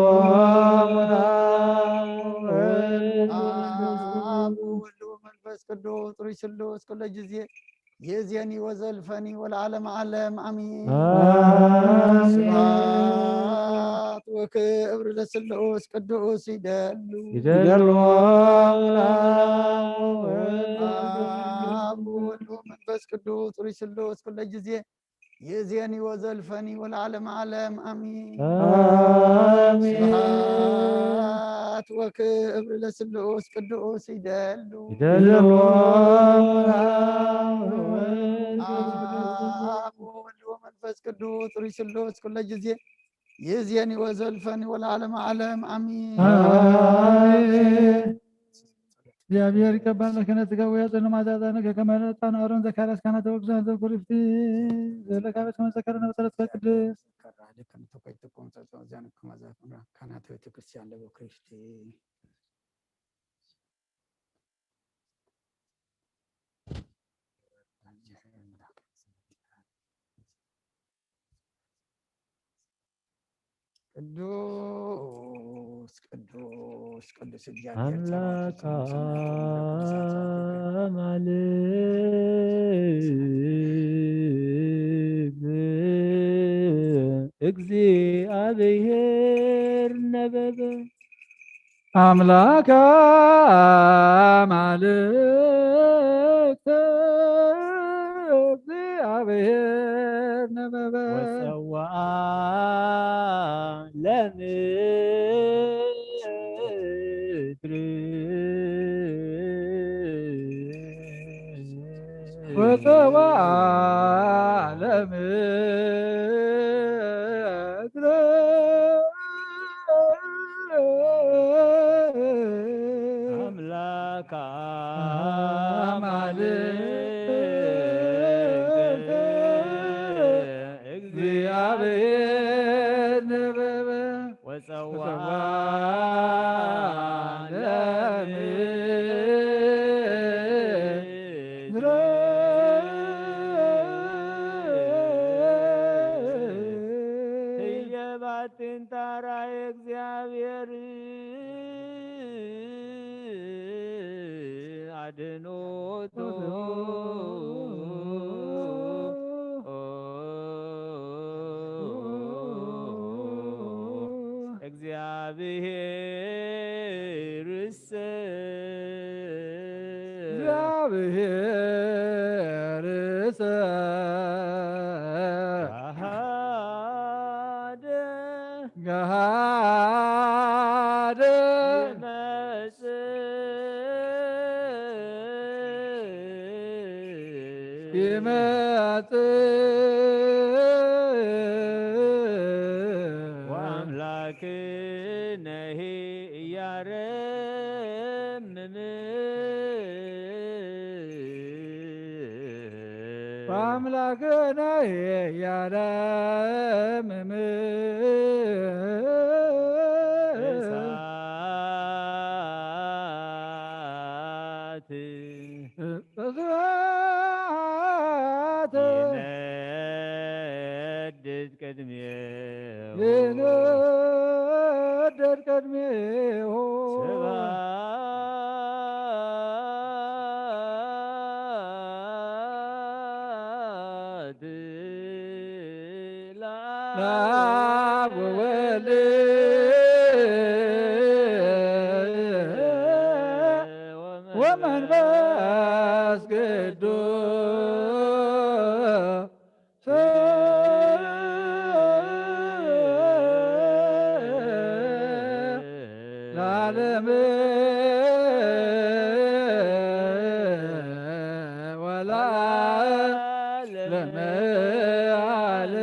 አብ ወወልድ ወመንፈስ ቅዱስ ርሱሉስ ኩሎ ጊዜ ይእዜኒ ወዘልፈኒ ወለዓለመ ዓለም ኣሜን። አሜን። ስብሐት ወክብር ለስሉስ ቅዱስ ይደሉ። ይደሉ። አብ ወወልድ ወመንፈስ ቅዱስ ርሱሉስ ኩሎ ጊዜ ይእዜኒ ወዘልፈኒ ወለዓለመ ዓለም ኣሜን። አሜን። ስብሐት ወክብር ለስሉስ ቅዱስ ይደሉ። ይደሉ። አብ ወወልድ ወመንፈስ ቅዱስ ርሱሉስ ኩሎ ጊዜ ይእዜኒ ወዘልፈኒ ወለዓለመ ዓለም ኣሜን። አሜን። እግዚኣብሔር ይቀበል ለክህነት ሥጋሁ ወያጽን ለማዛዛነ ከመ ዕጣን አሮን ዘካርያስ ካህናተ ወቅዱሳን ዘኩሪፍቲ ዘለካበት ከመ ዘከረነ በጸሎት ቅድስት። ካህናተ ቤተ ክርስቲያን ለበኩሪፍቲ። ቅዱስ ቅዱስ ቅዱስ እግዚአብሔር ጸባኦት አምላክ ቅዱሳን ጸባኦት አማልክት እግዚአብሔር ነበበ። አምላክ አማልክት እግዚአብሔር ነበበ። ወጸውዓ ለምድር ወጸውዓ ለምድር አምላክ አማልክት እግዚአብሔር ነበበ። ወጸውዓ ለምድር ህየባትን ታራይ እግዚአብሔር አድኖቱ እግዚአብሔርሰ እግዚአብሔርሰ ገሃደ ገሃ ይመጽእ ወአምላክነሂ እያረምም ወአምላክነሂ እያረምም እሳት በስብሐት ይነድድ ቅድሜሁ ይነድድ ቅድሜሁ ስብሐት ለአብ ወወልድ ወመንፈስ ቅዱስ ለዓለም ወለዓለመ ዓለም።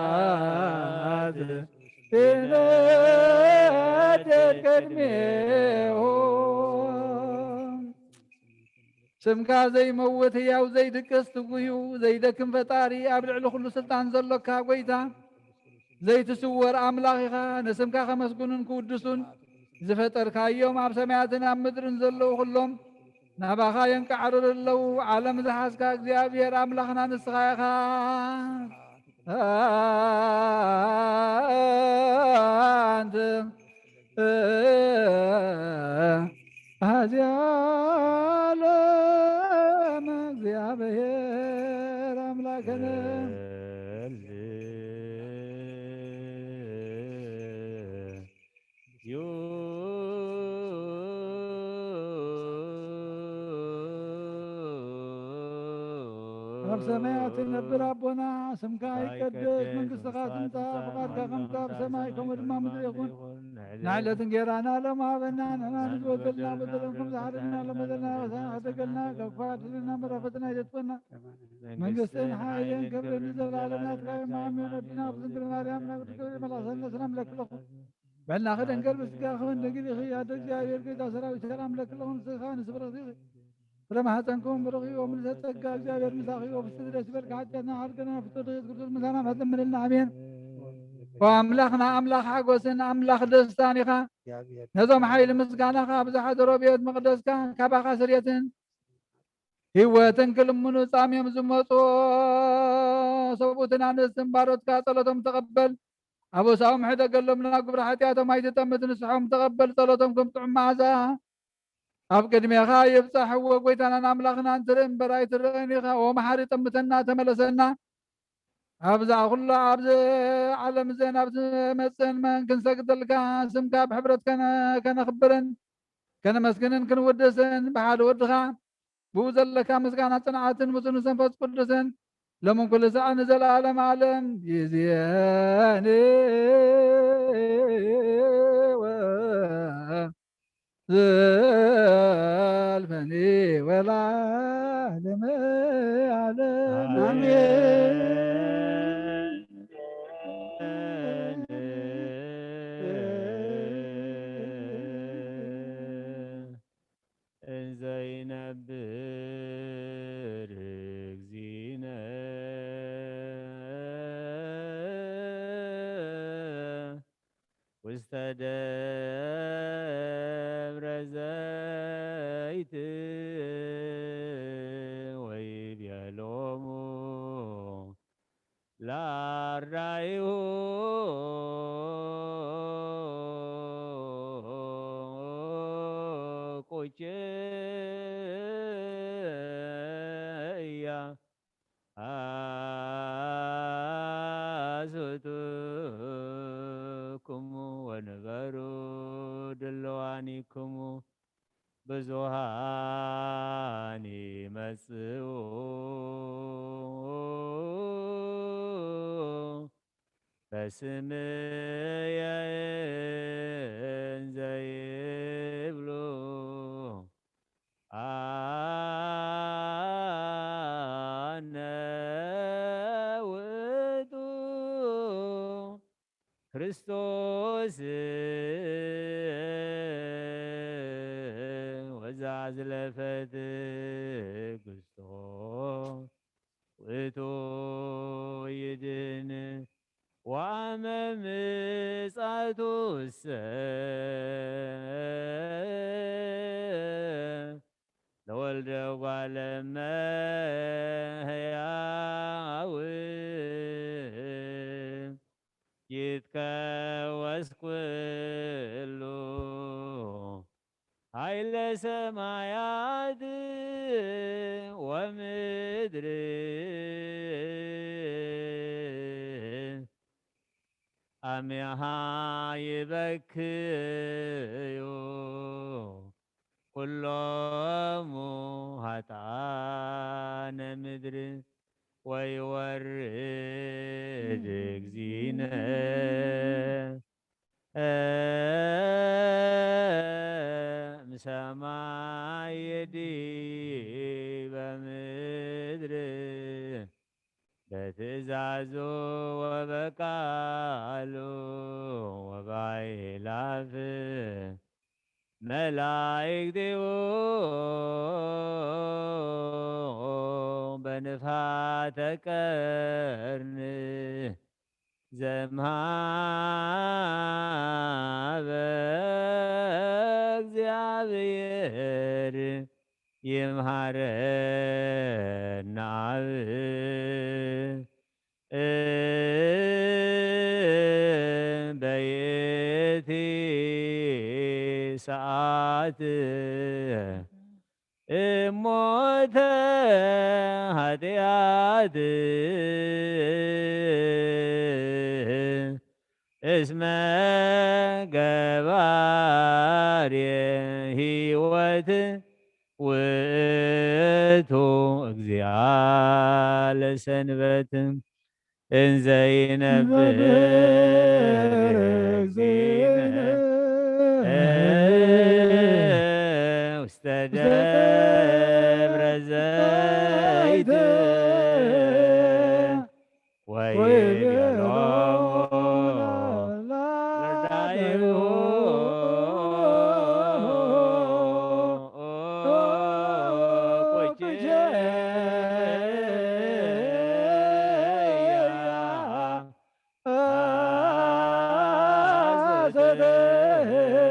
እሳት ይነድድ ቅድሜሁ። ስምካ ዘይመውት ህያው ዘይድቅስ ትጉህዩ ዘይደክም ፈጣሪ ኣብ ልዕሊ ኩሉ ስልጣን ዘሎካ ጎይታ ዘይትስወር ኣምላኽ ኢኻ። ንስምካ ከመስግኑን ክውድሱን ዝፈጠርካዮም ኣብ ሰማያትን ኣብ ምድርን ዘለዉ ኩሎም ናባኻ የንቃዕርሩ ኣለዉ። ዓለም ዝሓዝካ እግዚኣብሔር ኣምላኽና ንስኻ ኢኻ። ኣንተ ኣዝያ ዓለም እግዚኣብሔር ኣምላክነ። ኣብ ሰማያት ትነብር ኣቦና፣ ስምካ ይቀደስ፣ መንግስትኻ ትምጻእ፣ ፍቓድካ ከምታ ኣብ ሰማይ ከምኡ ድማ ምድሪ ይኹን። ንዕለት እንጌራና ሎም ሃበና፣ ንሕና ንዝበደልና በደለን ከም ዝሓለና ሎም በደልና፣ ኣበሳና ኣይተገልና፣ ካብ ክፉእ ኣድሕነና፣ እምበር ኣብ ፈተና ኣይተእትወና። መንግስትን ሓይልን ክብርን ንዘለኣለም ናትካ እዮም። ኣሜን። ወድና ብድንግል ማርያም፣ ናብ ቅዱስ ገብርኤል መልኣኽ ሰላም ለኪ ኣለኹ። በልና ክደንገል ብስጋ ክብን ድንግል ኢኺ፣ ኣደ እግዚኣብሔር፣ ጎይታ ሰራዊት፣ ሰላም ለኪ ኣለኹ። ንስኻ ንስብርኽቲ ኢኺ፣ ፍረ ማህፀንኩም ብሩኽ እዩ። ምልዕተ ጸጋ እግዚኣብሔር ምሳኺ እዩ። ብስቲ ደስ ይበልኪ፣ ሓጢኣትና ሓድገና ፍቶ ድኺት ክርስቶስ ምሳና ምሕረት ለምንልና። ኣሜን። ኦ ኣምላኽና፣ ኣምላኽ ሓጎስን ኣምላኽ ደስታን ኢኻ። ነዞም ሓይሊ ምስጋናኻ ኣብ ዝሓደሮ ቤት መቕደስካ ካባኻ ስርየትን ህይወትን ክልምኑ ጻምዮም ዝመጹ ሰብኡትን ኣንስትን ባሮትካ ጸሎቶም ተቐበል። ኣበሳኦም ሕደገሎም፣ ናብ ግብሪ ሓጢኣቶም ኣይትጠምት፣ ንስሖም ተቐበል፣ ጸሎቶም ከም ጥዑም መዓዛ ኣብ ቅድሜኻ ይብጻሕዎ። ጎይታናን ኣምላኽናን ትርኢ እምበር ኣይትርእን ኢኻ። ኦ መሓሪ፣ ጠምተና፣ ተመለሰና። ኣብዛ ኩላ ኣብዚ ዓለም ዘን ኣብ ዝመጽእን መን ክንሰግደልካ፣ ስምካ ብሕብረት ከነ-፣ ከነኽብርን ከነመስግንን ክንውድስን ብሓደ ወድኻ ብኡ ዘለካ ምስጋና ጽንዓትን ምስኡ ንመንፈስ ቅዱስን ሎምን ኩሉ ሳዕ ንዘለዓለም ዓለም ይእዜኒ ወዘልፈኒ ወለዓለመ ዓለም። ኣሜን። እንዘ ይነብር እግዚእነ ውስተ ደብረ ዘይት ወይቤሎሙ ለአርዳኢሁ ተዘዙትክሙ ወንበሩ ድልዋኒክሙ ብዙሃን ይመጽኡ በስምየ እንዘ ይብሉ ኣነ ውእቱ ክርስቶስ ወዘ ኣዝለፈ ትዕግስቶ ውእቱ ይድን ወአመ ምጽአቱሰ ለወልደ እጓለ እመሕያው ይትከወስ ኩሉ ኃይለ ሰማያት ወምድር አሜሃ ይበክዩ ኩሎሙ ኃጥኣነ ምድር ወይወርድ እግዚእነ እምሰማይ ዲበ ምድር በትእዛዙ ወበቃሉ ወባይላፍ መላእክቲሁ በንፋተ ቀርን ዘምሃበ እግዚአብሔር ይምሃረና አብ በይእቲ ሰዓት እሞተ ኃጢአት እስመ ገባሬ ሕይወት ውእቱ እግዚአ ለሰንበት እንዘ ይነብር እግዚእነ ውስተ ደብረ ዘይት ወይቤሎሙ ለርዳኢሁ ቁጭያ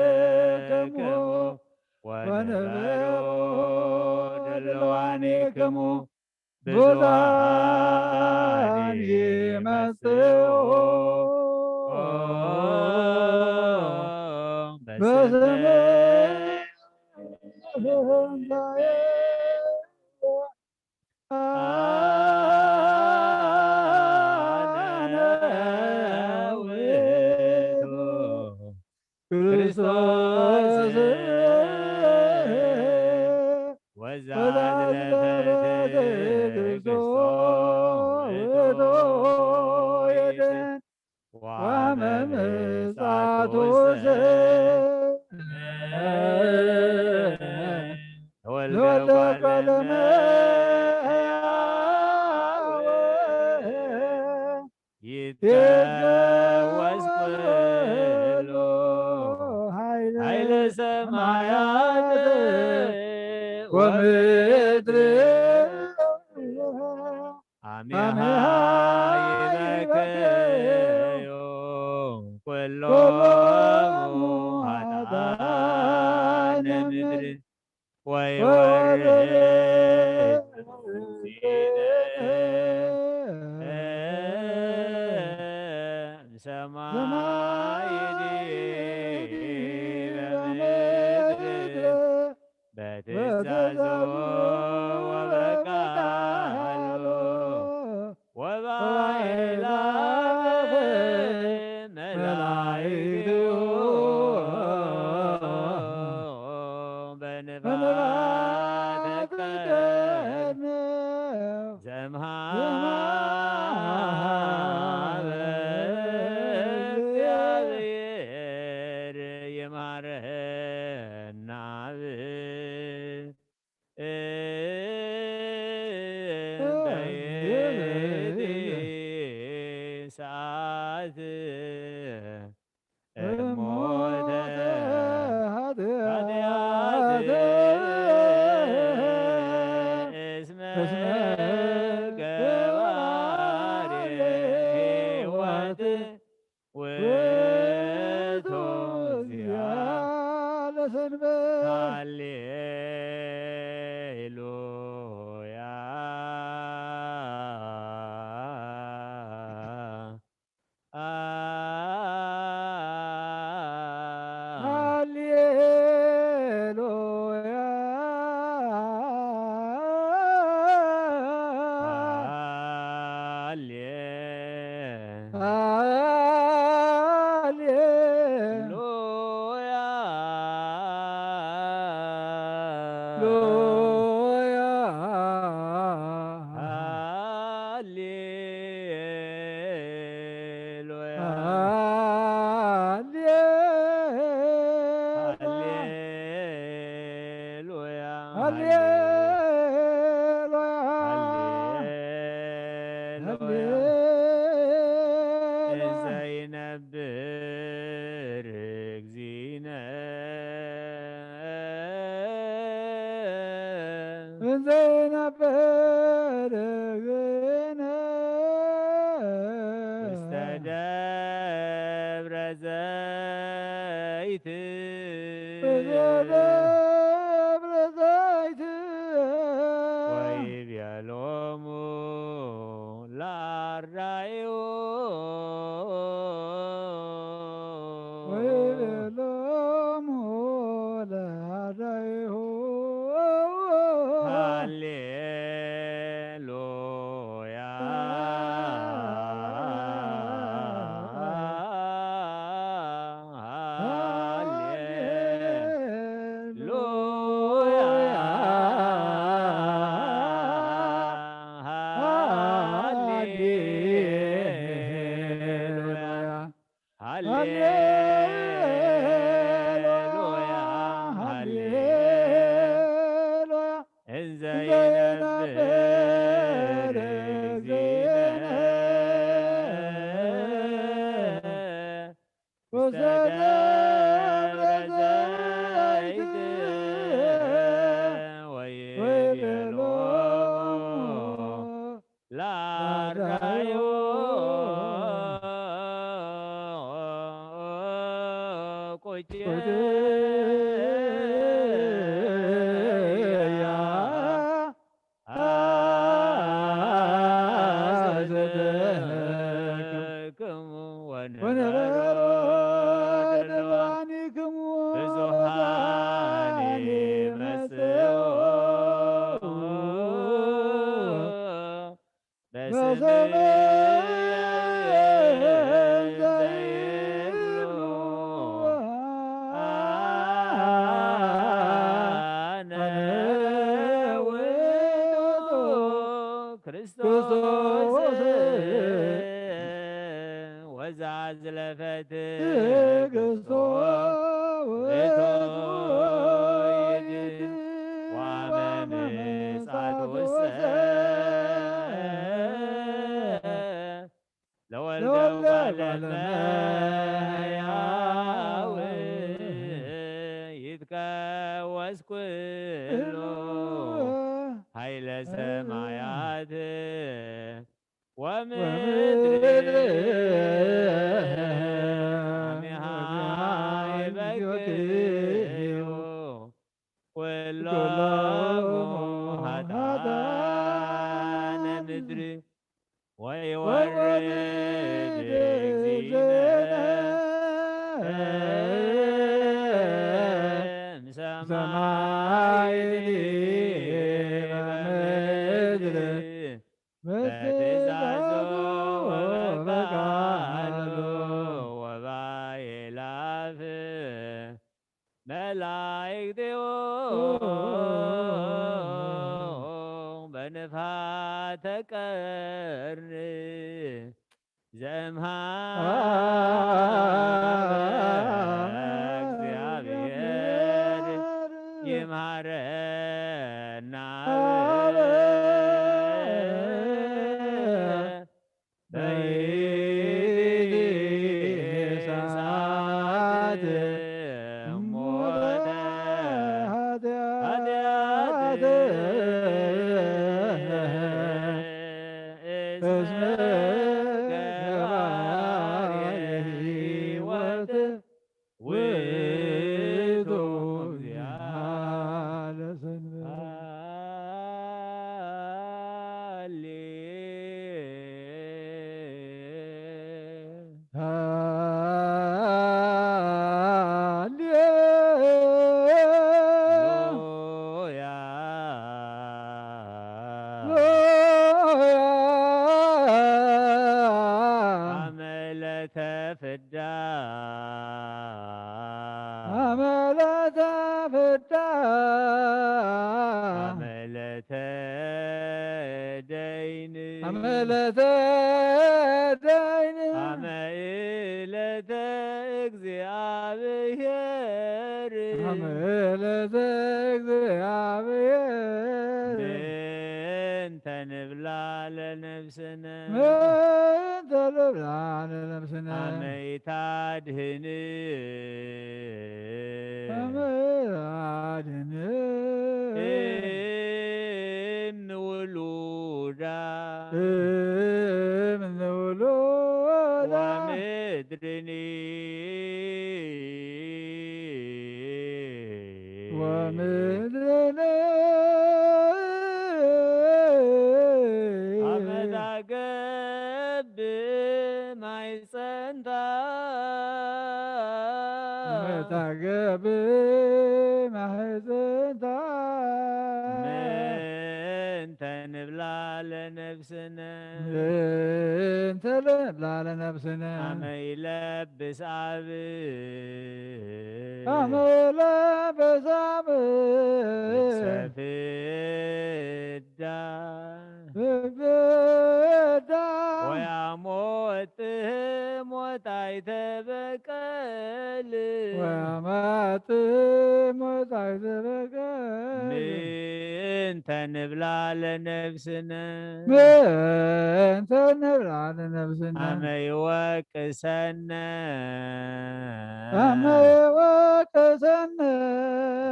አዘዘክሙ ወንበሩ ድልዋኒክሙ ብዙኃን ይመጽኡ በስምየ አነ ውእቱ ክርስቶስ ወዘ አዝለፈ ትዕግስቶ ውእቱ ይድን ወአመ ምጽአቱሰ ተወልደ እጓለ እመሕያው ይትፈወስ ኩሉ ኃይለ ሰማያት ወምድር አሜሃ ይበክዩ ኩሎሙ ኃጥኣነ ምድር ወይወርድ እግዚእነ እምሰማይ ዲበ ምድር በትእዛዙ ወበቃሉ ወባይላ ዘይነብር እግዚእነ። እንዘ ይነብር እግዚእነ ውስተ ደብረ ዘይት። ውስተ ደብረ ዘይት። ወይቤሎሙ ለአርዳኢሁ። ወይቤሎሙ ለአርዳኢሁ። ሃሌሉያ። ሃሌሉያ። ሃሌሉያ። ሃሌሉያ። ሃሌሉያ። እንዘ ይነብር እግዚእነ ውስተ ደብረ ዘይት። ወይቤሎሙ ለአርዳኢሁ። ቁጭያ። አዘዘክሙ ወነበሩ ድልዋኒክሙ። ብዙኃን ይመጽኡ በስምየ ዘይብሉ አነ ውእቱ ክርስቶስ። ወዘአዝለፈ ትዕግስቶ ውእቱ ይእቲ ወአመ ምጽአቱሰ ለወልደ እጓለ እመሕያው ይትቀወስ ኩሉ ኃይለ ሰማያት ወምድር። አሜሃ ይበክዩ ኩሎሙ ኃጥኣነ ምድር ወይወርድ እግዚእነ እምሰማይ ዲበ ምድር በትእዛዙ ወበቃሉ ወባይላፍ መላእክቲሁ በንፋተ ቀርን ዘእምሃበ እግዚአብሔር ይምሃረና በይእቲ ሰዓት ሞተ ኃጢአት እስመ ገባሬ ሕይወት ውእቱ እግዚአ ለሰንበት። ሃሌሉያ። አመ ዕለተ ፍዳ። አመ ዕለተ ፍዳ። አመ ዕለተ ደይን። አመ ዕለተ ደይን። አመ ዕለተ እግዚአብሔር። አመ ዕለተ እግዚአብሔር። ምንተ ንብላ ለነፍስነ። ምንተ ንብላ ለነፍስነ። ታድህን ኣድህን እምንውሉዳ እምንውሉዳ ወምድርኒ ወምድርኒ ኣመታገብ ማይፀንታ መታገብ ማሕፀንታ ምእንተ ንብላ ለነፍስነ ምእንተ ንብላ ለነፍስነ ኣመ ይለብስ ኣብ ኣመ ይለብስ ኣብ ሰፍዳ ፍዳ ወያሞት ሞት ኣይተበቀል ወያማት ሞት ኣይተበቀል ምእንተ ንብላ ለነፍስነ ምእንተ ንብላ ለነፍስነ ኣመ ይወቅሰነ ኣመ ይወቅሰነ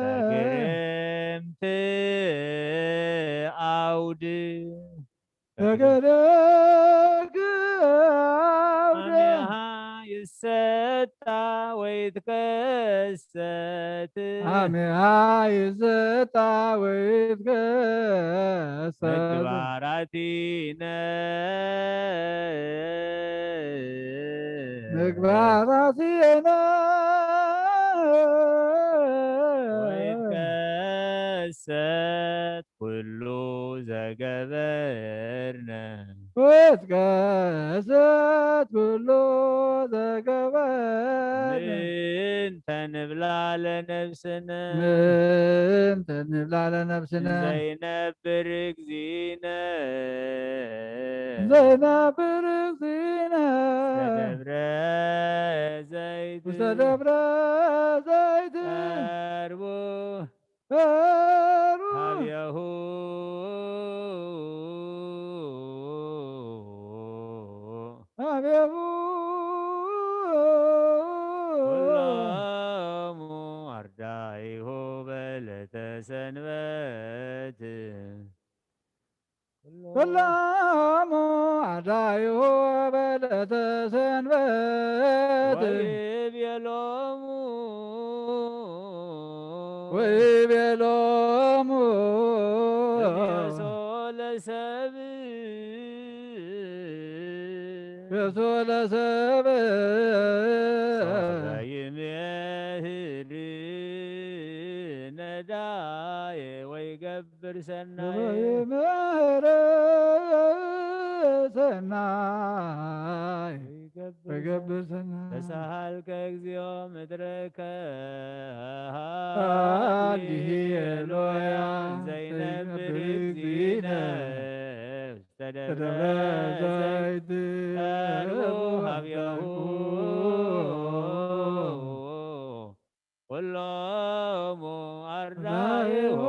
በግርምቲ ኣውድ በገደግ ኣውደ ኣሜሃ ይሰጣ ወይትከሰት ኣሜሃ ይዘጣ ወይትከሰት ምግባራቲነ ምግባራቲነ ወይትከሰት ኩሉ ዘገበርነ ወይትከሰት ኩሉ ዘገበርነ ምእንተ ንብላ ለነፍስነ ምእንተ ንብላ ለነፍስነ ዘይነብር እግዚእነ ዘይነብር እግዚእነ ተደብረ ዘይት ውስተ ደብረ ዘይት ቀርቡ ቀርቡ ሀቤሁ ሀቤሁ ኩሎሙ አርዳኢሁ በዕለተ ሰንበት ኩሎሙ አርዳኢሁ በዕለተ ሰንበት ወይቤሎሙ ወይቤሎሙ እኔሶ ለሰብ እኔሶ ለሰብ ሶበ ይሜህር ነዳየ ወይገብር ሰናየ ይምህር ሰናይ ወይገብር ወይገብር ሰናይ ተሳሃልከ እግዚኦ ምድረከ ሃሌሉያ ዘይነብር ዘይነብር እግዚእነ እግዚእነ ተደብረ ተደብረ ዘይት ዘይት ቀርቡ ሀቤሁ ኩሎሙ አርዳኢሁ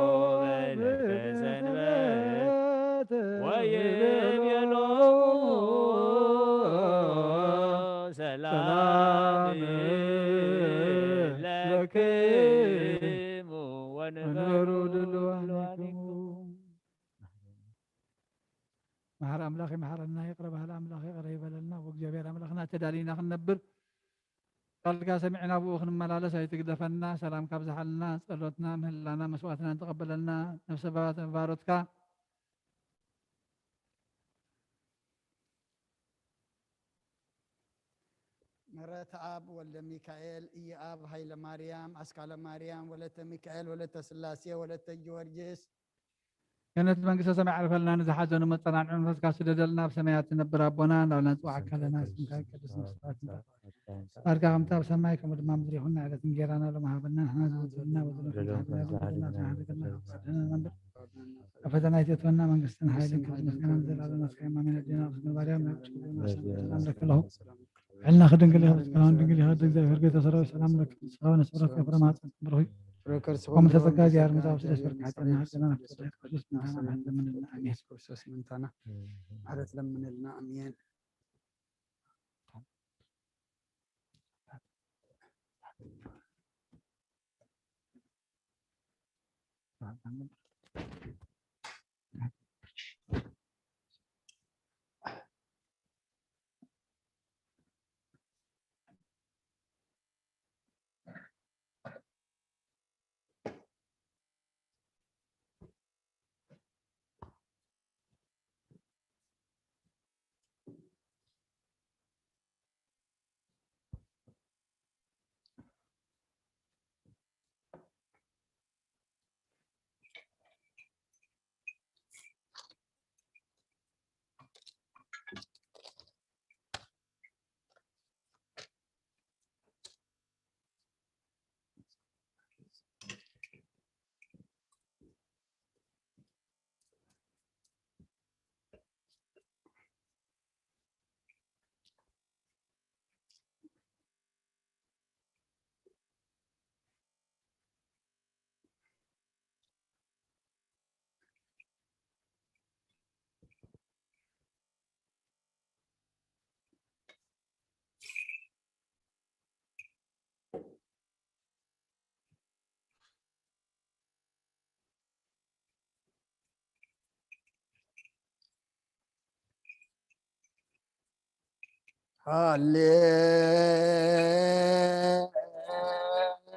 በዕለተ ሰንበት ወይቤሎሙ ሰላም ለክሙ ወንበሩ ድልዋኒክሙ። መሓሪ ኣምላኽ ይመሓረና፣ ይቕረ በሃሊ ኣምላኽ ይቕረ ይበለልና። ወእግዚኣብሔር ኣምላኽና ተዳሊና ክንነብር ቃልካ ሰሚዕና ብኡ ክንመላለስ ኣይትግደፈና። ሰላምካ ኣብዝሓልና፣ ጸሎትና፣ ምህላና፣ መስዋዕትና ንተቐበለልና። ነፍሰ ባሮትካ ምሕረተኣብ ወልደ ሚካኤል፣ ኢየኣብ ሃይለ ማርያም፣ ኣስካለ ማርያም፣ ወለተ ሚካኤል፣ ወለተ ስላሴ፣ ወለተ ጊዮርጊስ፣ ገነት መንግስተ ሰማይ ዓርፈልና፣ ንዝሓዘኑ መጸናንዒ መንፈስካ ስደደልና፣ ኣብ ሰማያት ትነብር ኣቦና፣ እንዳበልና ንጽዋዓካ ኣለና። ስምካ ይቀደስ፣ መንግስትካ ትምጻእ፣ ፍቃድካ ከምቲ ኣብ ሰማይ ከምኡ ድማ ምድሪ ይኹን። ዕለት እንጌራና ሎሚ ሃበና፣ ንሕና ዝወደልና በደልና፣ በደልና፣ በደልና፣ በደልና፣ ኣብ ፈተና ኣይተእትወና፣ መንግስትን ሓይልን ክብርን ምስጋናን ንዘለኣለም ናትካ እዩ። ኣሜን። ኣዴና ቅድስት ማርያም፣ ናይ ቅዱስ ገብርኤል ሰላም ለኪ ኣለኹ። ዕልና ክድንግል ይኸብድ ከናውን ድንግል ይኸብድ። እግዚኣብሔር ጌታ ሰራዊት ሰላም ለኪ፣ ንስኻ ወነስብረት ከፍረ ማፀን ብሩኽ እዩ። ወምንተ ጸጋ እግዚኣብሔር ምጻ ብስደት ወርቅ ሓጥና ሓጥና ናፍቆት ቅዱስ ምንታና ምሕረት ለምንልና። ኣሜን። ክርስቶስ ምንታና ምሕረት ለምንልና። ኣሜን።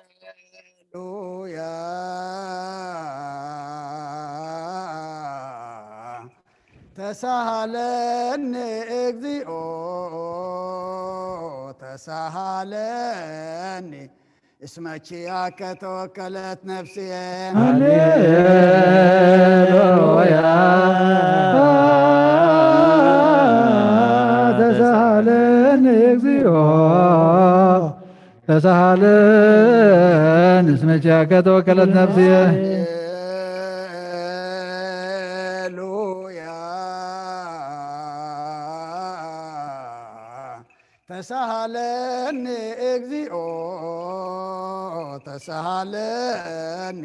ሃሌሉያ። ተሳሃለኒ እግዚኦ፣ ተሳሃለኒ እስመ ኪያከ ተወከለት ነፍስየ። ሃሌሉያ። ተሳሃለኒ እግዚኦ፣ ተሳሃለኒ እስመ ኪያከ ተወከለት ነፍስየ። ሃሌሉያ። ተሳሃለኒ እግዚኦ፣ ተሳሃለኒ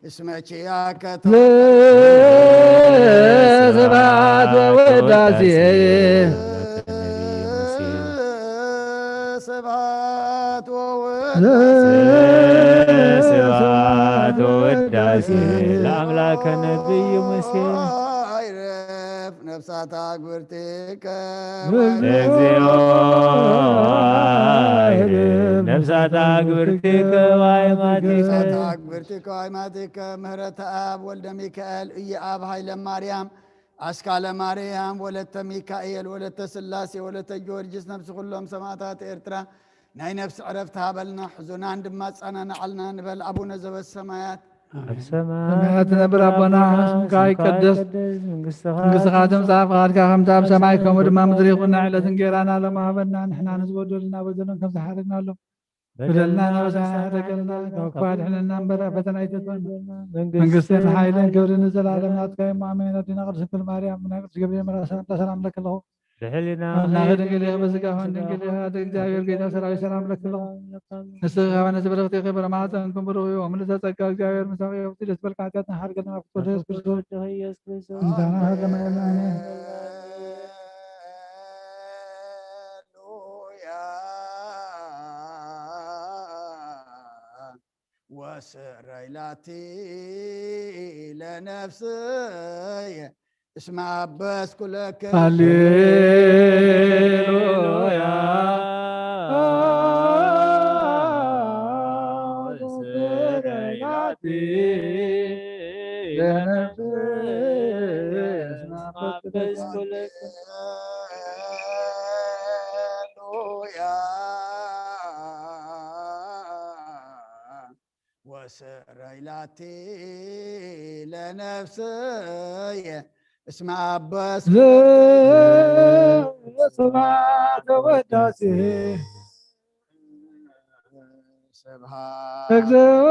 እስመ ኪያከ ስብሐት ወውዳሴ። ስብሐት ወውዳሴ። ስብሐት ወውዳሴ ለአምላከ ነቢይ ሙሴ። ነፍሳት አግብርቲከ እግዚኦ አይርፍ። ነፍሳት አግብርቲከ ወአይማቲከ። ነፍሳት አግብርቲከ ወአይማቲከ ምህረተ አብ ወልደ ሚካኤል እየ አብ ኃይለ ማርያም አስካለ ማርያም ወለተ ሚካኤል ወለተ ስላሴ ወለተ ጊዮርጊስ ነፍሲ ኩሎም ሰማዕታት ኤርትራ ናይ ነፍሲ ዕረፍቲ ሃበልና። ሕዙናን ድማ ጸናናዓልና ንበል። አቡነ ዘበሰማያት ኣብ ሰማይ ሰማያት ትነብር ኣቦና፣ ስምካ ይቀደስ፣ መንግስትኻ መንግስትኻ ትምጻእ፣ ፍቓድካ ከምቲ ኣብ ሰማይ ከምኡ ድማ ምድሪ ይኹን። ናይ ዕለት እንጌራና ሎሚ ሃበና፣ ንሕና ንዝበደሉና በደሎም ከም ዝሓረግናሎም በደልና ናበሳና ተገልና፣ ካብ ክፉ ኣድሕነና እምበር፣ ኣብ ፈተና ኣይተእትወና። መንግስትን ሓይልን ክብርን ንዘለዓለም ናትካ እዩ። እሞ ኣሜን። ኣዴና ቅድስት ድንግል ማርያም፣ ናይ ቅዱስ ገብርኤል መልኣክ ሰላምታ ሰላም ለኪ ኣለኹ። ብሕሊና ኣምላኽ ድንግል ኢኺ፣ በስጋኺ ድንግል ኢኺ፣ ኣደ እግዚኣብሔር ጌታ ሰራዊት ሰላም ለኪ ኣለኹ። ንስኺ ካብ ኣንስቲ ብርኽቲ ኢኺ፣ ፍረ ማህፀንኩም ብሩኽ እዩ። ምልዕተ ጸጋ እግዚኣብሔር ምሳኺ፣ ብሩኽቲ ደስ በልካ፣ ኃጢአትና ሓርገልና፣ ናብ ፍቅር ኢየሱስ ክርስቶስ። ወድኺ ኢየሱስ ክርስቶስ። ምስጋና ይኹን ለመድኃኔዓለም። ሃሌሉያ። ወስረይ ላቲ ለነፍስየ እስመ አበስኩ ለከ። ሃሌሉያ። ወስረይ ላቲ ለነፍስየ እስመ አበስኩ ለከ። ሃሌሉያ። ወስረይ ላቲ ለነፍስየ እስመ አበስ ስብሐት ወዳሴ ስብሐት። እግዚኦ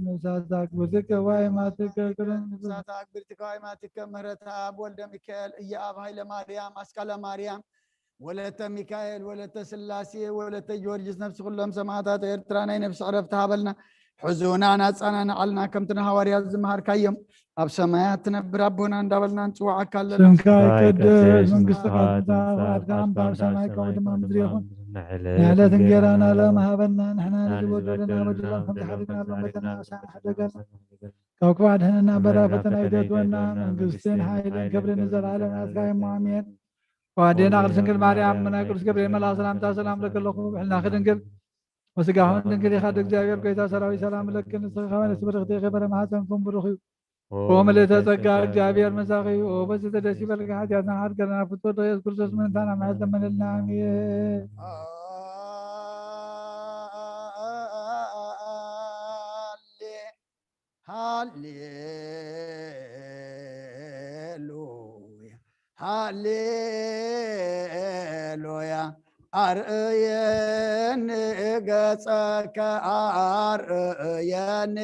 ነፍሳት አግብርቲከ ወአይማቲከ። ነፍሳት አግብርቲከ ወአይማቲከ ምህረተ አብ ወልደ ሚካኤል እየ አብ ኃይለ ማርያም አስካለ ማርያም ወለተ ሚካኤል ወለተ ስላሴ ወለተ ጊዮርጊስ ነፍሲ ኩሎም ሰማዕታት ኤርትራ ናይ ነፍሲ ዕረፍቲ ሃበልና። ሕዙናን ኣጸናንዓልና ከምቲ ንሃዋርያት ዝመሃርካዮም። ኣብ ሰማያት ትነብር ኣቦና እንዳበልና ንጽውዓካ ኣለና። ስምካ ይቀደስ፣ መንግስትኻ ትምጻእ፣ ፍቓድካ ከምታ ኣብ ሰማይ ከምኡ ድማ ኣብ ምድሪ ይኹን። ንዕለት እንጌራና ሎም ሃበና፣ ንሕና ንዝበደሉና በደሎም ከም ዝሓደግናሎም በደልና ንሕና ንሓደገና። ካብ ክፉእ ኣድሕነና እምበር ኣብ ፈተና ኣይተእትወና፣ መንግስትን ሓይልን ክብርን ንዘለዓለም ናትካ እዮም። ኣሜን። ወኣዴና ቅድስት ድንግል ማርያም፣ ናይ ቅዱስ ገብርኤል መልኣኽ ሰላምታ ሰላም ለኪ ኣለኹ፣ ብሕልናኺ ድንግል ወስጋሁን ድንግል ኢኻ፣ እግዚኣብሔር ጎይታ ሰራዊት ሰላም ለኪ፣ ንስኺ ከበነ ስብርኽቲ ኢኺ፣ በረ ማሕፀንኩም ብሩኽ እዩ። ኦ ምልእተ ጸጋ፣ እግዚኣብሔር ምሳኺ እዩ። ኦ በዝተ ደስ ይበልኪ፣ ሓጢኣትና ሓድገና ፍቶ ዶ የሱስ ክርስቶስ ምንታና ምሕረት ለመነልና። ኣሜን። ሃሌ፣ ሃሌሉያ፣ ሃሌሉያ። ኣርእየኒ ገጸከ፣ ኣርእየኒ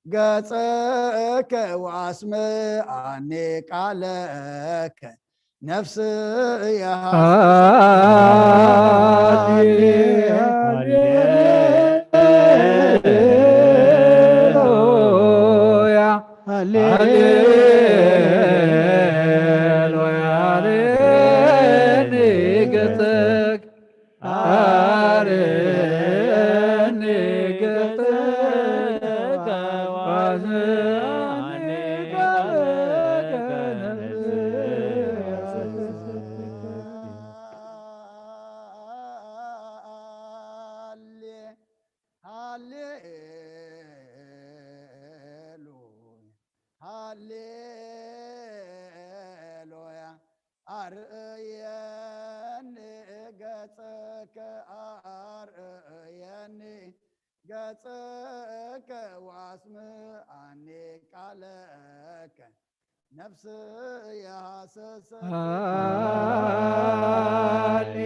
ገጸከ፣ ወኣስምዓኒ ቃለከ፣ ነፍስየ ሃሌሉያ፣ ሃሌሉያ፣ ሃሌኒ ገጸከ፣ ኣርእየኒ ገጸከ፣ ወኣስምዓኒ ቃለከ፣ ነፍስየ ሃሌ፣ ሃሌሉያ፣ ሃሌሉያ። ኣርእየኒ ገጸከ፣ ኣርእየኒ ገጸከ፣ ወኣስምዓኒ ቃለከ፣ ነፍስየ ሃሰሰት። ሃሌ፣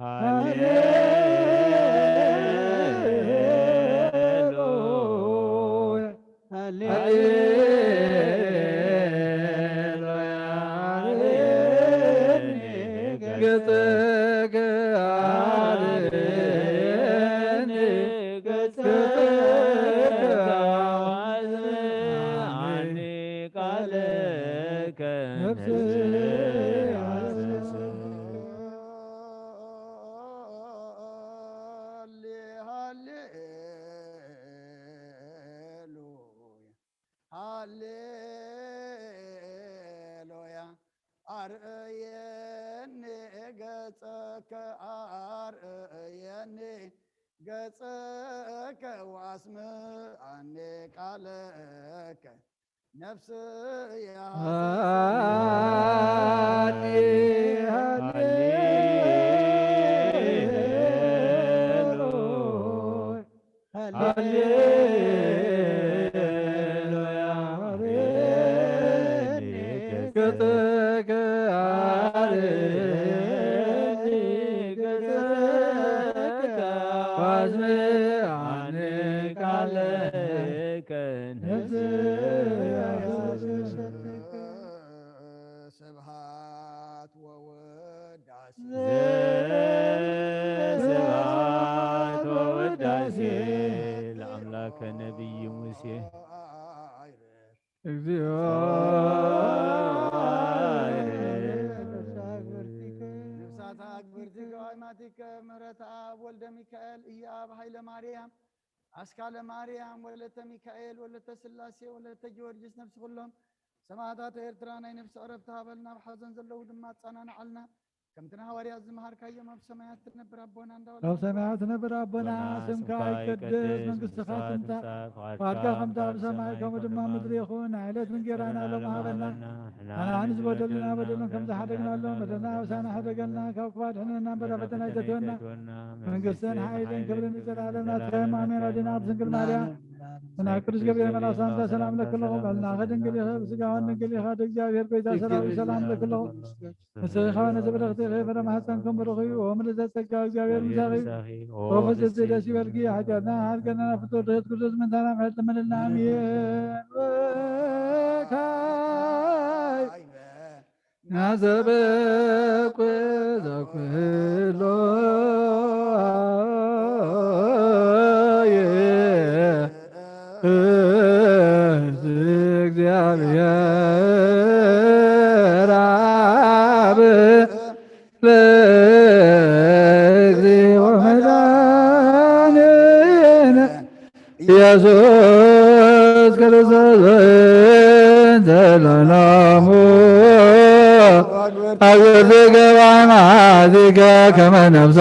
ሃሌሉያ፣ ሃሌሉያ። ገጸከ፣ ኣርእየኒ ገጸከ፣ ወኣስምዓኒ ቃለከ፣ ነፍስየ ሃሌ፣ ሃሌሉያ፣ ሃሌሉያ። ኣርእየኒ ገጸከ፣ ኣርእየኒ ገጸከ፣ ወኣስምዓኒ ቃለከ፣ ነፍስየ ሃሌ፣ ሃሌሉያ፣ ሃሌሉያ። ገጸከ፣ ኣርእየኒ ገጸከ፣ ወኣስምዓኒ ቃለከ፣ ነፍስየ ስብሐት ወውዳሴ፣ ስብሐት ወውዳሴ ለአምላከ ነቢይ ሙሴ። እግዚኦ። ነፍሳት ኣክብርቲ ገዋይማቲከ ምህረት ኣብ ወልደ ሚካኤል እየኣብ ኃይለ ማርያም ኣስካለ ማርያም ወለተ ሚካኤል ወለተ ሥላሴ ወለተ ጊዮርጊስ ነፍሲ ኩሎም ሰማዕታት ኤርትራ ናይ ነፍሲ ዕረፍቲ ሃበልና፣ ኣብ ሓዘን ዘለዉ ድማ ኣጸናንዓልና። ከምቲ ንሃዋርያት ዝመሃርካዮም ኣብ ሰማያት ትነብር ኣቦና እንዳበልና ኣብ ሰማያት ትነብር ኣቦና፣ ኣቦና ስምካ ስምካ ይቀደስ፣ ይቀደስ፣ መንግስትኻ መንግስትኻ ትምጻእ፣ ትምጻእ፣ ፍቓድካ ፍቓድካ ከምቲ ኣብ ከምቲ ኣብ ሰማይ ሰማይ ከምኡ ከምኡ ድማ ድማ ኣብ ምድሪ ምድሪ ይኹን። ይኹን። ንዕለት እንጌራና ሎም ሃበና፣ ንዓና ንዓና ንዝበደሉና ንዝበደሉና በደሎም ከም በደሎም ዝሓደግናሎም፣ በደልና ኣብ ሳና ሓደገልና፣ ካብ ክፉእ ኣድሕነና እምበር ኣብ ፈተና ኣይተእትወና። መንግስትን ሓይልን ክብርን ንዘለዓለም ናትካ እዮም። ኣሜን። ኣዴና ቅድስት ድንግል ማርያም፣ ናይ ቅዱስ ገብርኤል መልኣክ ሰላምታ ሰላም ለኪ ኣለኹ። በልናኸ ድንግል ኢኺ፣ ብስጋኸን ድንግል ኢኻ፣ እግዚኣብሔር ጎይታ ሰራዊት ሰላም ለኪ ኣለኹ። ንስኺ ከበነ ዝብርኽቲ ኢኺ፣ ፍረ ማህፀንኩም ብሩኽ እዩ። ኦ ምልዕተ ጸጋ፣ እግዚኣብሔር ምሳኺ እዩ። ኦ ፍጽምቲ ደስ ይበልኪ፣ ሓጢኣትና ሓድገና ፍቶ ድሕት ክርስቶስ ምንታና ምሕረት ለመነልና። ኣሜን። ወካይ ናዘበኩ ዘኩሎ ይእዝ እግዚአብሔር ኢየሱስ ክርስቶስ በእንተ ለናሙ አግብርቲከ በአማቲከ ከመ ነፍሳ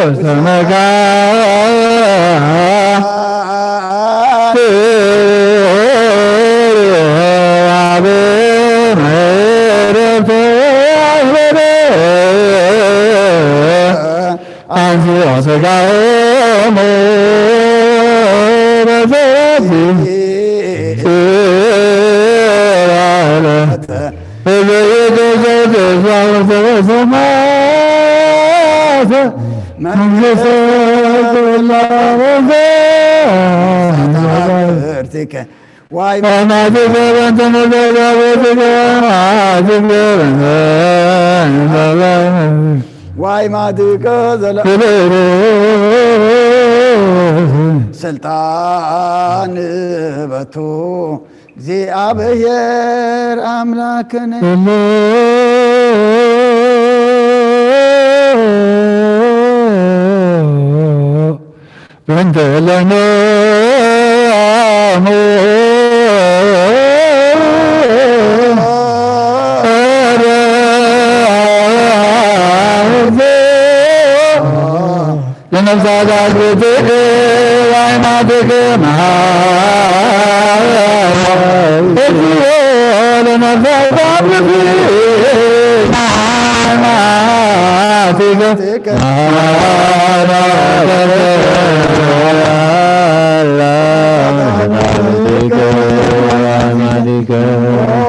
ውስተ መካን አንሥኦ ሥጋሆሙ በዘቲ በዘይገዘት ሰማያት መንግሥተ ዋይ ማትከ በእንተ ነዘጋቤትከ ማትከ በእንተ ዋይ ማትከ ዘለ ስልጣን በቱ እግዚኣብሔር ኣምላክነ በእንተ ለነ ለነፍሳት አግብርቲከ ወአይማቲከ መሐረነ። እግዚኦ ለነፍሳት አግብርቲከ ወአይማቲከ መሐረነ።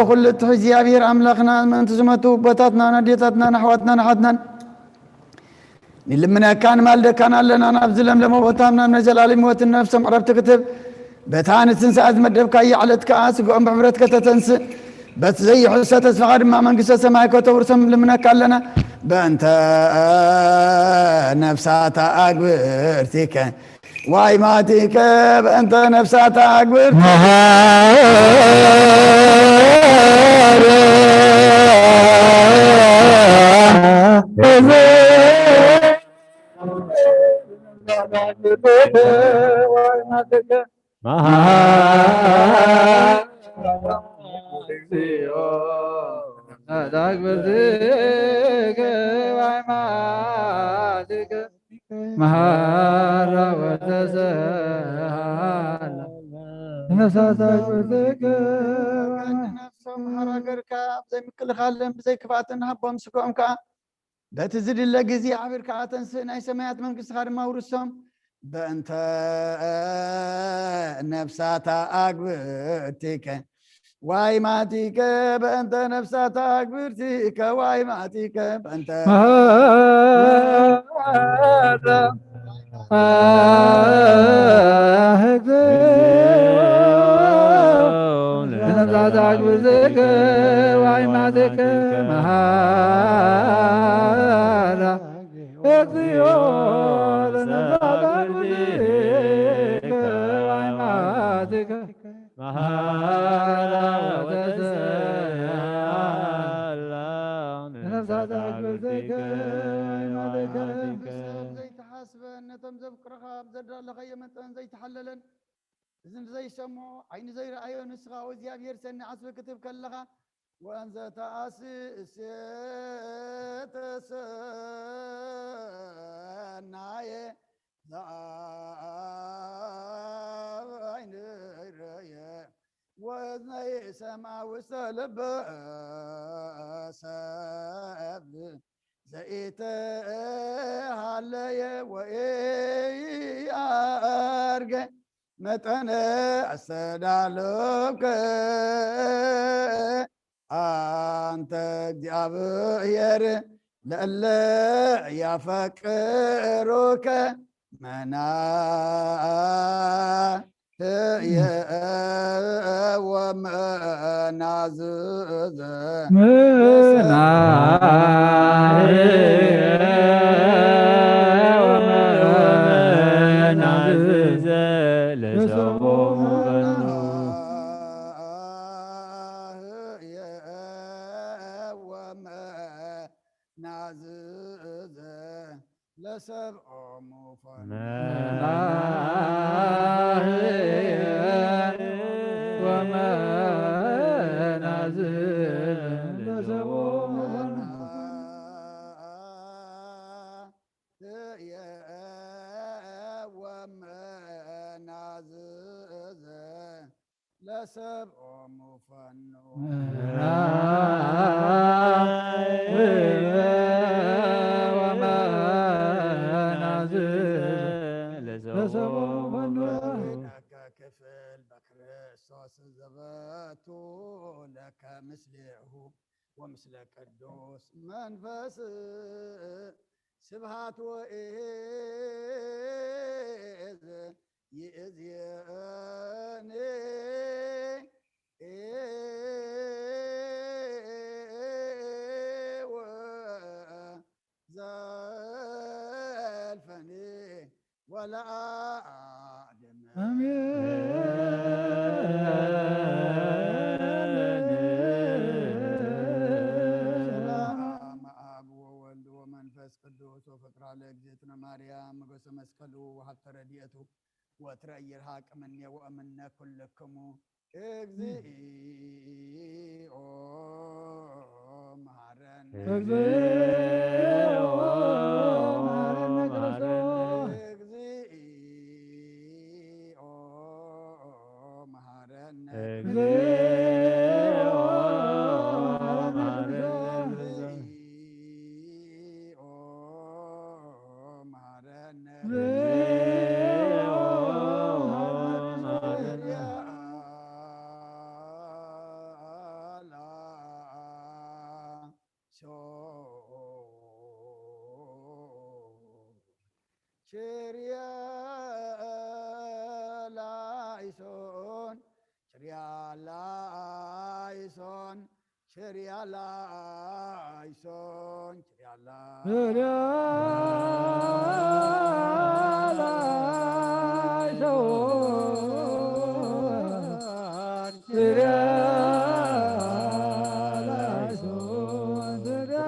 ኩሉ እትሑ እግዚኣብሔር ኣምላኽና ምእንቲ ዝመቱ ኣቦታትናን ኣዴታትናን ኣሕዋትናን ኣሓትናን ንልምነካን ማልደካን ኣለና። ናብዚ ለምለመ ቦታ ናብ ናይ ዘላለም ህይወትን ነፍሶም ዕረፍቲ ክትህብ በታ ንትንሳኤ ዝመደብካያ ዕለት ከኣ ስግኦም ብሕብረት ከተተንስእ በቲ ዘይሕሰ ተስፋኻ ድማ መንግስተ ሰማይ ከተውርሶም ልምነካ ኣለና። በእንተ ነፍሳታ ኣግብርቲከ ዋይ ማቲከ በእንተ ነፍሳታ ኣግብርቲከ መሐራ ወተሰሃላ ነፍሳት ኣግብርቲከ ነፍሶም መሐራ ገርካ ብዘይ ምክልኻልን ብዘይ ክፍኣትን ሃቦም ስግኦም ከኣ በቲ ዝድለ ግዜ ኣሕቢርካ ኣተንስእ፣ ናይ ሰማያት መንግስትኻ ድማ ኣውርሶም። በእንተ ነፍሳታ ኣግብርቲከ ዋይ ማቲከ በእንተ ነፍሳታ ኣግብርቲከ ዋይ ማቲከ በእንተ ነፍሳት አግብርቲከ ወአይማቲከ መሐራ እግዚኦ ለነፍሳት አግብርቲከ ወአይማቲከ መሐራ ወተሰሃላ ነፍሳት አግብርቲከ ወአይማቲከ ዘይተሓስበን ነቶም ዘፍቅሩኻ ኣብ ዘዳለኸዮ መጠን ዘይተሓለለን እዝኒ ዘይሰምዖ ዓይኒ ዘይረኣዮ ንስኻ ወእግዚኣብሔር ሰኒ ዓስቢ ክትህብ ከለኻ ወእንዘ ተኣስስ ሰናየ ዘኣብ ዓይኒ ረየ ወእዝነይ ሰምዐ ውስተ ልበ ሰብ ዘኢተሃለየ ወኢአርገ መጠነ አስተዳለውከ አንተ እግዚአብሔር ለእለ ያፈቅሩከ መናህየ ወመናዝዘ መናህየ ወመናዝዘ ለሰቦሙ በኑ ናህየ ወመናዝዘ ለሰብኦሙ ፈኑ መናህየ ወመናዝል ለሰብኦሙ ፈኑ። መናህየ ወመናዝል ለሰብኦሙ ፈኑ። መናህየ ወመናዝል ለሰብኦሙ ፈኑ። ወይነከ ክፍል በክርስቶስ ዘበቱ ለከ ምስሌሁ ወምስለ ቅዱስ መንፈስ ስብሃት ወእዝ ይእዝየኒ ወዘልፈኒ ወለዓለም። አሜን። ሰላም አብ ወወልድ ወመንፈስ ቅዱስ ወፍቅራ ለእግዝእትነ ማርያም ሞገሰ መስቀሉ ወሀብተ ረድኤቱ ወትረ ይርሃቅ እምኔ ወእምነ ኩልክሙ። እግዚኦ መሐረነ። እግዚኦ መሐረነ ክርስቶስ። እግዚኦ መሐረነ። እግዚኦ መሐረነ። እግዚኦ መሐረነ። ችርያ ላይሶን፣ ችርያ ላይሶን፣ ችርያ ላይሶን፣ ችርያ ላይሶን፣ ችርያ ላይሶን፣ ችርያ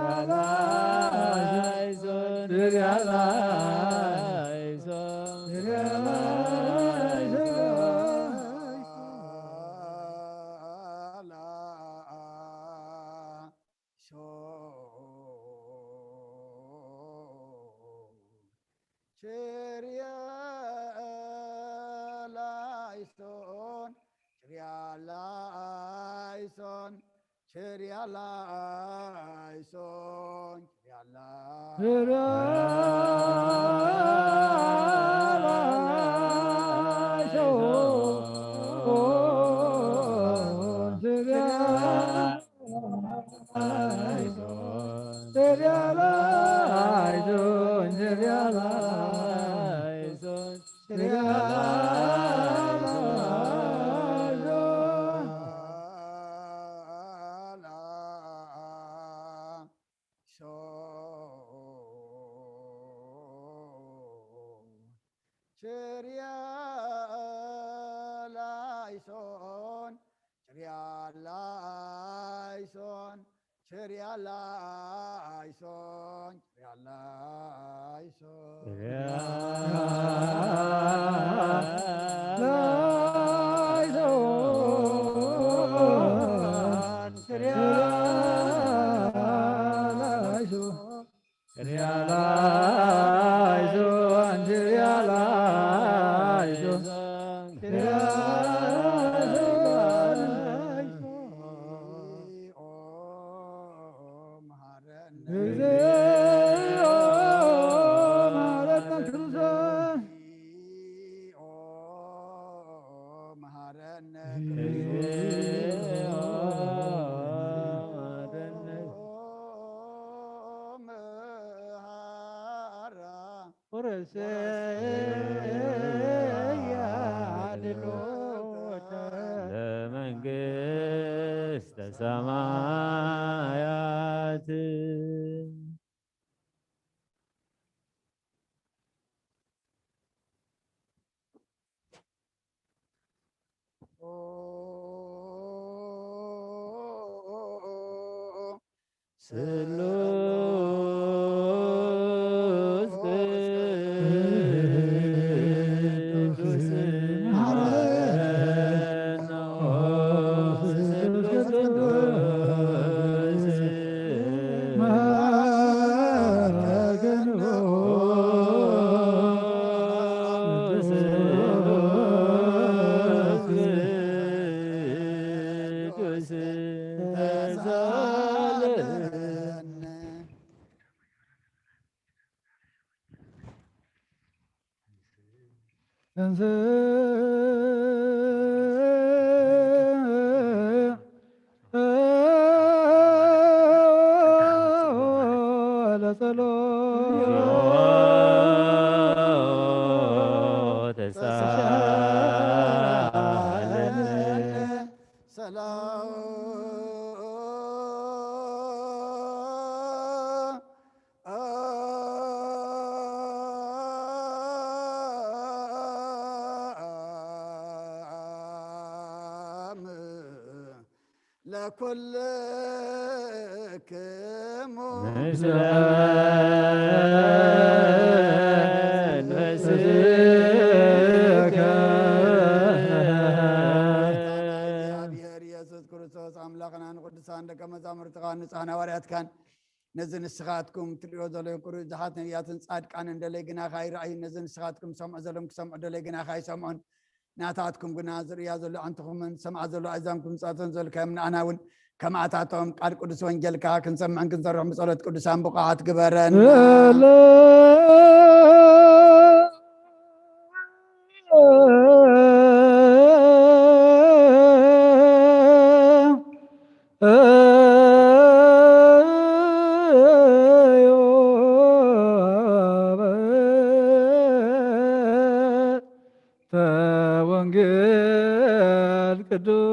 ላይሶን፣ ችርያ ላይሶን፣ ችርያ ላይሶን። ሶን ችርያ ላይሶን፣ ችርያ ላይሶን፣ ችርያ ላይሶን፣ ችርያ ችርያ ላይሶን፣ ችርያ ችርያ ላይሶን፣ ችርያ ላይሶን፣ ችርያ ላይሶን፣ ችርያ ላይሶን። ችርያ ላይሶን፣ ችርያ ላይሶን። ችርያ ላይሶን፣ ችርያ ላይሶን፣ ችርያ ላይሶን። እግዚኦ መሐረነ ክርስቶስ። መሐረነ እግዚኦ መሐረነ። መሐራ ወረሰያ ድሎተ ለመንግስተ ሰማያት። ስሉስ ለኩልክሙ እግዚኣብሔር ኢየሱስ ክርስቶስ ኣምላኽና ንቅዱሳን ደቀ መዛሙርትኻ ንጹሓን ሃዋርያትካን ነዚ ንስኻትኩም ትርእዮ ዘለኹም ቅሩብ ብዙሓት ነቢያትን ጻድቃንን ደለይ ግናኻ ይረኣዩ፣ ነዚ ንስኻትኩም ሰምዑ ዘለኹም ክሰምዑ ደለይ ግናኻ ይሰምዑን። ናታትኩም ግና ዝርእያ ዘሎ ኣዕንትኹምን ዝሰምዓ ዘሎ ኣእዛንኩም ዝጻተን ዘልካዮም ንኣና እውን ከማእታቶም ቃል ቅዱስ ወንጌልካ ክንሰምዕን ክንሰርሕን ብጸሎት ቅዱሳን ብቑዓት ግበረና። ወንጌል ቅዱስ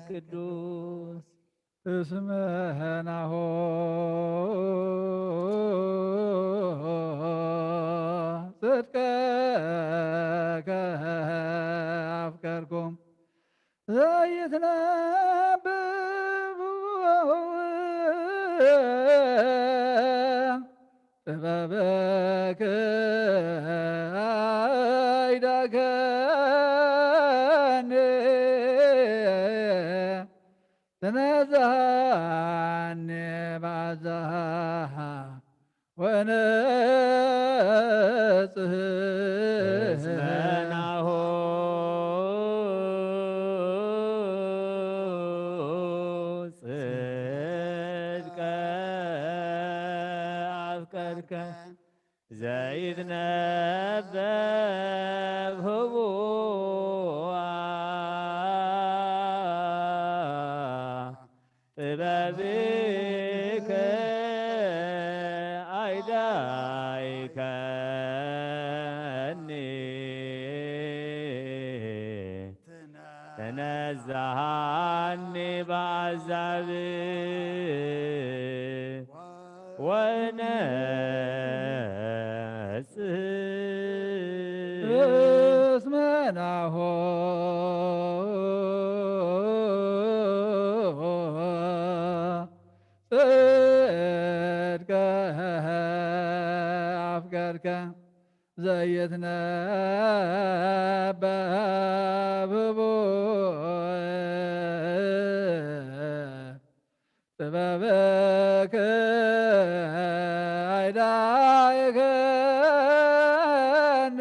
ቅዱስ እስመ ናሁ ጽድቀከ አፍቀርኩም ዘይትነብብ ጥበብከ አይዳከኒ ተነዛሃኒ ባዛሃ ወነጽህ እስመ ናሁ ጽድቀ አፍቀርከ ዘይትነበብ ህቡዋ ጥበብከ ኣይዳይከኒ ተነዛሃኒ በአዛብ ወነጽህ እስመ ናሁ ጽድቀ አፍቀርከ ዘይትነበብ ህቡእ ጥበብከ ኣይዳይከኒ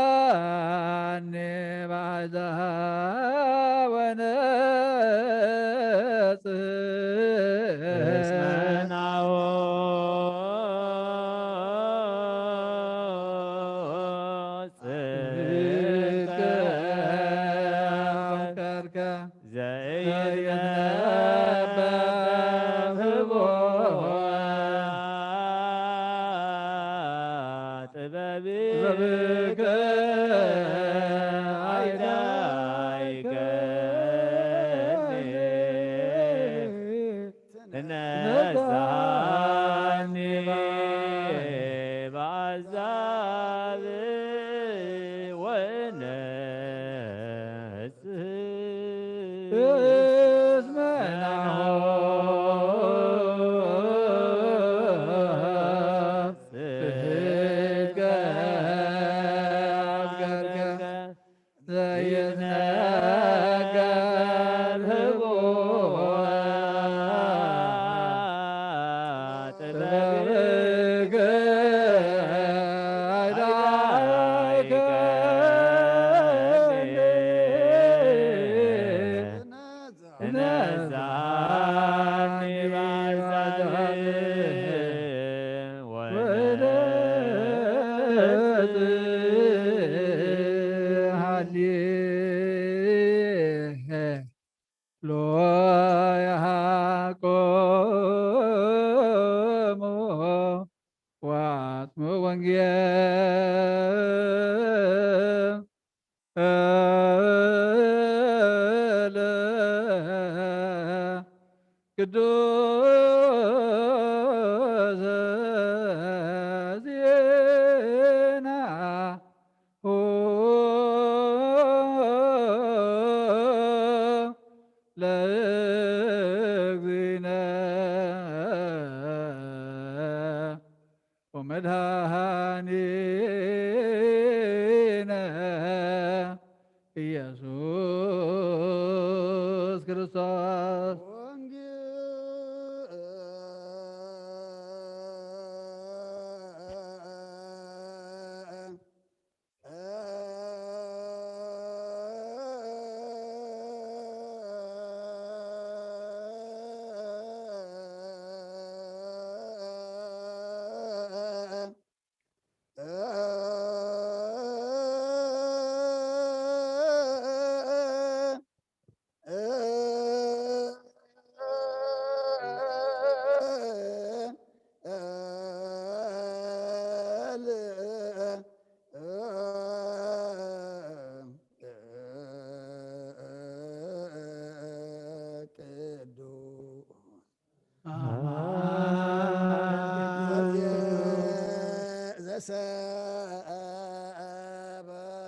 ተነዛሃኒ ባዛ ወነጽህ እስመ ናሁ ጽድቀ አፍቀርከ ዘይትነበብ ህቡእ ጥበብከ አይዳይከ በአሕዛብ ወነጽህ እስመ ናሁ ጽድቀ አፍቀርከ ዘይትነገር ህቡእ ጥበብከ አይዳከኒ ትነሳኒ ባዛልህ ወነጽህ ሃሌ ሎ ያሃቆሙ ወአጽምዑ ወንጌል ቅዱስ ዜናሁ ለእግዚእነ ወመድኃኒነ ኢየሱስ ክርስቶስ።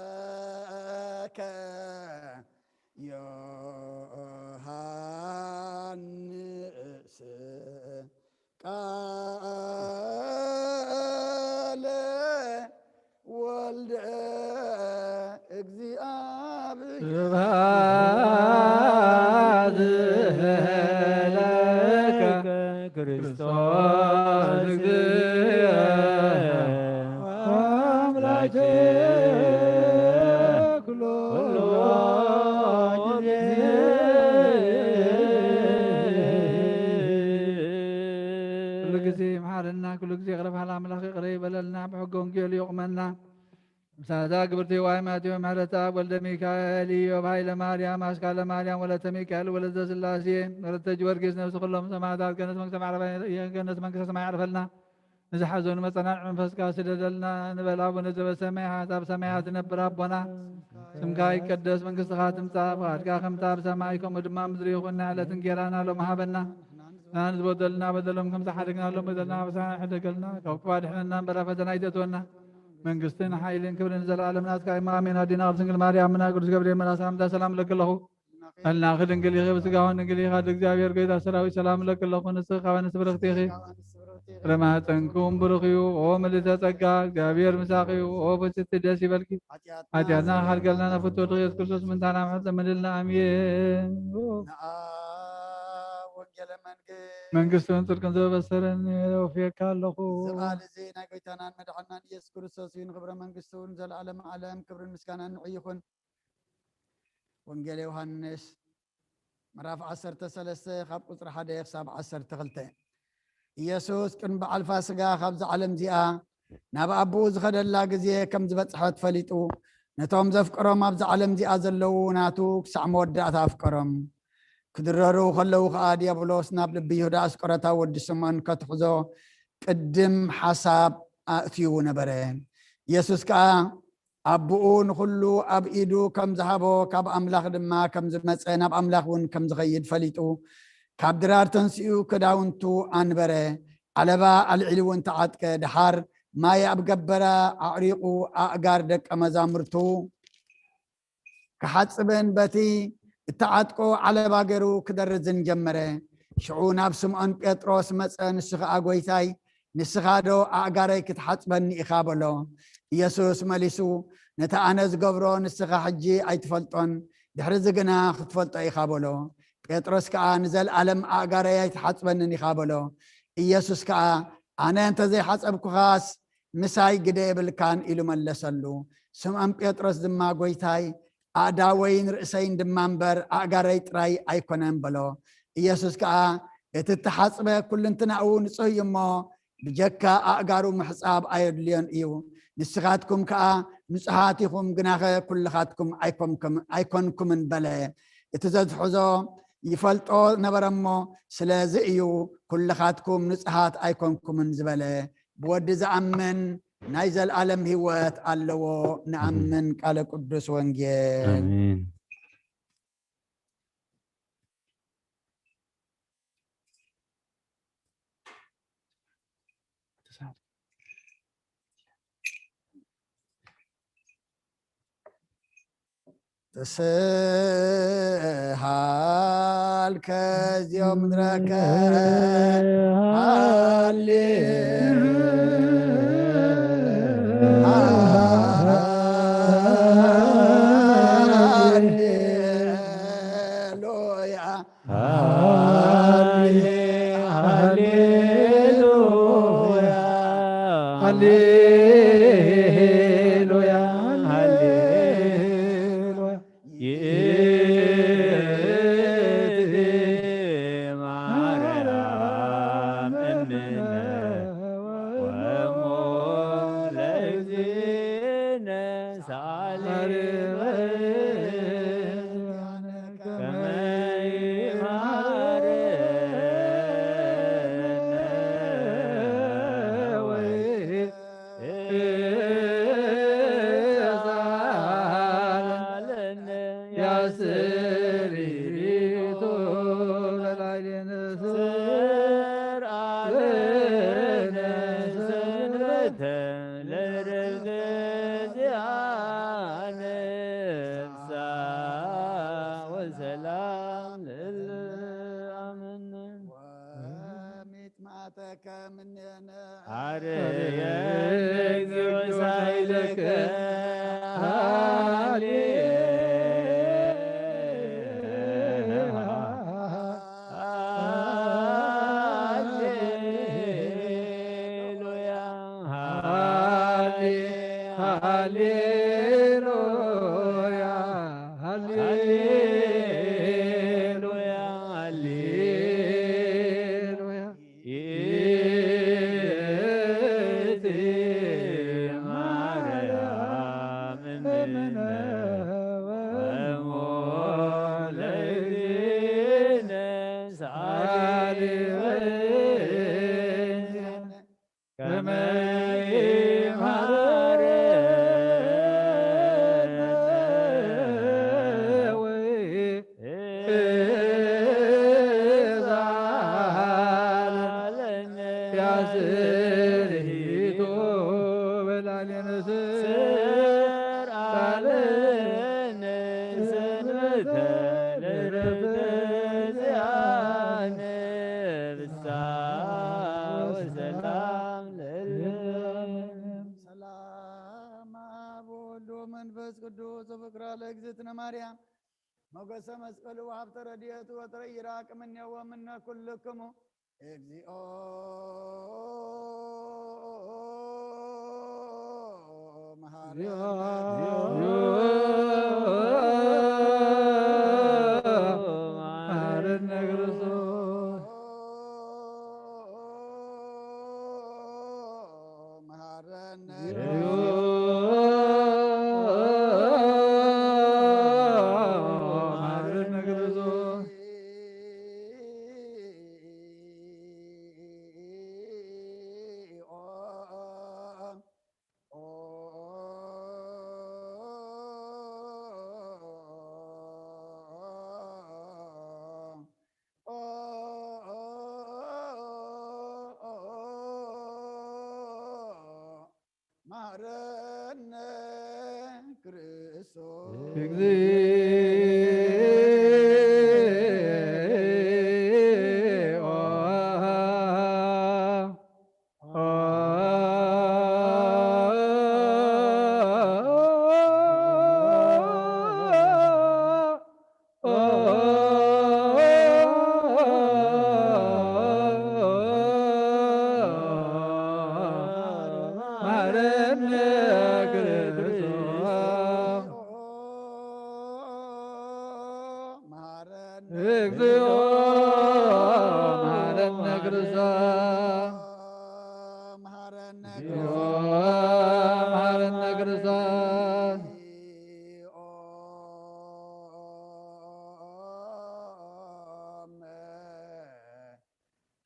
ዘሰበከ ዮሐንስ ቃለ ወልደ እግዚአብሔር። ስብሐት ለከ ክርስቶስ እግዚእ አምላኬ ኩሎ ጊዜ። ኩሉ ጊዜ ይምሓረና፣ ኩሉ ጊዜ ይቕረ በሃል ኣምላኽ ይቕረ ይበለልና፣ ብሕገ ወንጌሉ ይቑመና። ምሳዛ ግብርቲ ዋይ ማቴዎ ምሕረት ኣብ ወልደ ሚካኤል ኢዮብ ሃይለ ማርያም ኣስካለ ማርያም ወለተ ሚካኤል ወለተ ስላሴ ወለተ ጊዮርጊስ ነፍሲ ኩሎም ሰማዕታት ገነት መንግስተ ማዕረባ ገነት መንግስተ ሰማይ ያዕርፈልና። ንዝሓዘኑ መጸናንዒ መንፈስካ ስደደልና ንበል። ኣቡነ ዘበሰማያት ኣብ ሰማያት ትነብር ኣቦና ስምካ ይቀደስ መንግስትኻ ትምጻእ ፍቓድካ ከምታ ኣብ ሰማይ ከምኡ ድማ ምድሪ ይኹን። ንዕለት እንጌራና ሎም ሃበና። ንሕና ንዝበደሉና በደሎም ከም ዝሓደግናሎም በደልና ኣበሳና ሕደገልና ካብ ክፉእ ኣድሕነና እምበር ኣብ ፈተና ኣይተእትወና። መንግስትን ሓይልን ክብርን ንዘለኣለም ናትካ እዩ። ኣሜን። ኣዴና ቅድስት ድንግል ማርያም ምና ቅዱስ ገብርኤል መልኣክ ሰላምታ ሰላም እለኪ ኣለኹ። ህልናኺ ድንግል ኢኺ፣ ብስጋውን ድንግል ኢኻ። ኣደ እግዚኣብሔር ጎይታ ሰራዊት ሰላም እለኪ ኣለኹ። ንስኺ ካብ ኣንስቲ ብርኽቲ ኢኺ፣ ፍረ ማህፀንኩም ብሩኽ እዩ። ኦ ምልዕተ ጸጋ እግዚኣብሔር ምሳኺ እዩ። ኦ ፍስቲ ደስ ይበልኪ። ሓጢኣትና ሓልገልና ነፍቶ ድኽ የሱስ ክርስቶስ ምንታና ምሕረት ለምንልና። ኣሜን። ንኣ ወንጌለ መንግስት መንግስትን ጽድቅን ዘበሰረን ወፍየካ ኣለኹ። እዚ ቃል እዚ ናይ ጎይታናን መድሓናን ኢየሱስ ክርስቶስ እዩ። ንኽብረ መንግስቱ ንዘለኣለም ዓለም ክብርን ምስጋናን ንዑ ይኹን። ወንጌል ዮሃንስ ምዕራፍ ዓሰርተ ሰለስተ ካብ ቁጽሪ ሓደ ክሳብ ዓሰርተ ክልተ። ኢየሱስ ቅድሚ በዓል ፋስጋ ካብዛ ዓለም እዚኣ ናብ ኣቦኡ ዝኸደላ ግዜ ከም ዝበጽሐት ፈሊጡ፣ ነቶም ዘፍቀሮም ኣብዛ ዓለም እዚኣ ዘለዉ ናቱ ክሳዕ መወዳእታ ኣፍቀሮም። ክድረሩ ከለዉ ኸኣ ዲያብሎስ ናብ ልቢ ይሁዳ ኣስቆረታ ወዲ ስምዖን ከትሕዞ ቅድም ሓሳብ ኣእትዩ ነበረ። ኢየሱስ ከኣ ኣቦኡ ንኹሉ ኣብ ኢዱ ከም ዝሃቦ፣ ካብ ኣምላኽ ድማ ከም ዝመጸ፣ ናብ ኣምላኽ እውን ከም ዝኸይድ ፈሊጡ፣ ካብ ድራር ተንሲኡ ክዳውንቱ ኣንበረ። ዓለባ ኣልዒሉ እውን ተዓጥቀ። ደሓር ማይ ኣብ ገበረ ኣዕሪቑ ኣእጋር ደቀ መዛሙርቱ ክሓጽብን በቲ እተዓጥቆ ዓለባ ገይሩ ክደርዝን ጀመረ። ሽዑ ናብ ስምዖን ጴጥሮስ መጸ፣ ንሱ ኸኣ፣ "ጐይታይ፣ ንስኻ ዶ ኣእጋረይ ክትሓጽበኒ ኢኻ?" በሎ። ኢየሱስ መሊሱ፣ "ነቲ ኣነ ዝገብሮ ንስኻ ሕጂ ኣይትፈልጦን፣ ድሕርዚ ግና ክትፈልጦ ኢኻ" በሎ። ጴጥሮስ ከኣ፣ "ንዘለኣለም ኣእጋረይ ኣይትሓጽበንን ኢኻ" በሎ። ኢየሱስ ከኣ፣ "ኣነ እንተ ዘይሓጸብኩኻስ ምሳይ ግደ የብልካን" ኢሉ መለሰሉ። ስምዖን ጴጥሮስ ድማ፣ "ጐይታይ፣ ኣእዳወይን ርእሰይን ድማ እምበር ኣእጋረይ ጥራይ ኣይኮነን" በሎ። ኢየሱስ ከኣ፣ "እቲ እተሓጽበ ኩልንትናኡ ንጹህ እዩ እሞ፣ ብጀካ ኣእጋሩ ምሕጻብ ኣየድልዮን እዩ። ንስኻትኩም ከኣ ንጹሃት ኢኹም፣ ግናኸ ኩልኻትኩም ኣይኮንኩም-፣ ኣይኮንኩምን" በለ። እቲ ዘትሕዞ ይፈልጦ ነበረ እሞ፣ "ስለዚ እዩ ኩልኻትኩም ንጹሃት ኣይኮንኩምን" ዝበለ። ብወዲ ዝኣምን ናይ ዘልኣለም ህይወት ኣለዎ። ንኣምን። ቃለ ቅዱስ ወንጌል። ኣሜን። ተስሃል ከዚኦም ንረከ ሃሌ ሃሌሉያ። ሃሌ-፣ ሃሌሉያ፣ ሃሌሉያ፣ ሃሌሉያ። ይእቲ ማርያም እምነ ወእሙ ለእግዚእነ ሳሌ ከመ ይምሃረነ ወይ ያስሪቱ በላዕሌነ ስር አለነ ሰንበተ ለረገዚአነ ፍስሐ ወሰላም ለእለ አመነ። ወሚጥማተከ ምኔነ አርየ እግዚኦ ሳይለከ ሃሌ ሃሌሉያ፣ ሃሌ-፣ ሃሌሉያ፣ ሃሌሉያ፣ ሃሌሉያ። ይእቲ ማርያም እምነ ወእሙ ለእግዚእነ ሳሌ ከመ ይምሃረነ ወይ ያስርሂቶ በላዕሌነ ስር አለነ ሰንበተ ለረፍተ ዚአነ ፍስሐ ወሰላም ለእለ። ሰላም አብ ወወልድ ወመንፈስ ቅዱስ ወፍቅራ ለእግዝእትነ ማርያም ሞገሰ መስቀሉ ወሀብተ ረድኤቱ ወጥረ ይራቅ እምኔሁ ወእምነ ኩልክሙ። እግዚኦ መሐረነ። መሐረነ ክርስቶስ። መሐረነ። መሐረነ ክርስቶስ። መሐረነ ክርስቶስ። መሐረነ ክርስቶስ። መሐረነ እግዚኦ መሐረነ ክርስቶስ። መሐረነ እግዚኦ መሐረነ ክርስቶስ።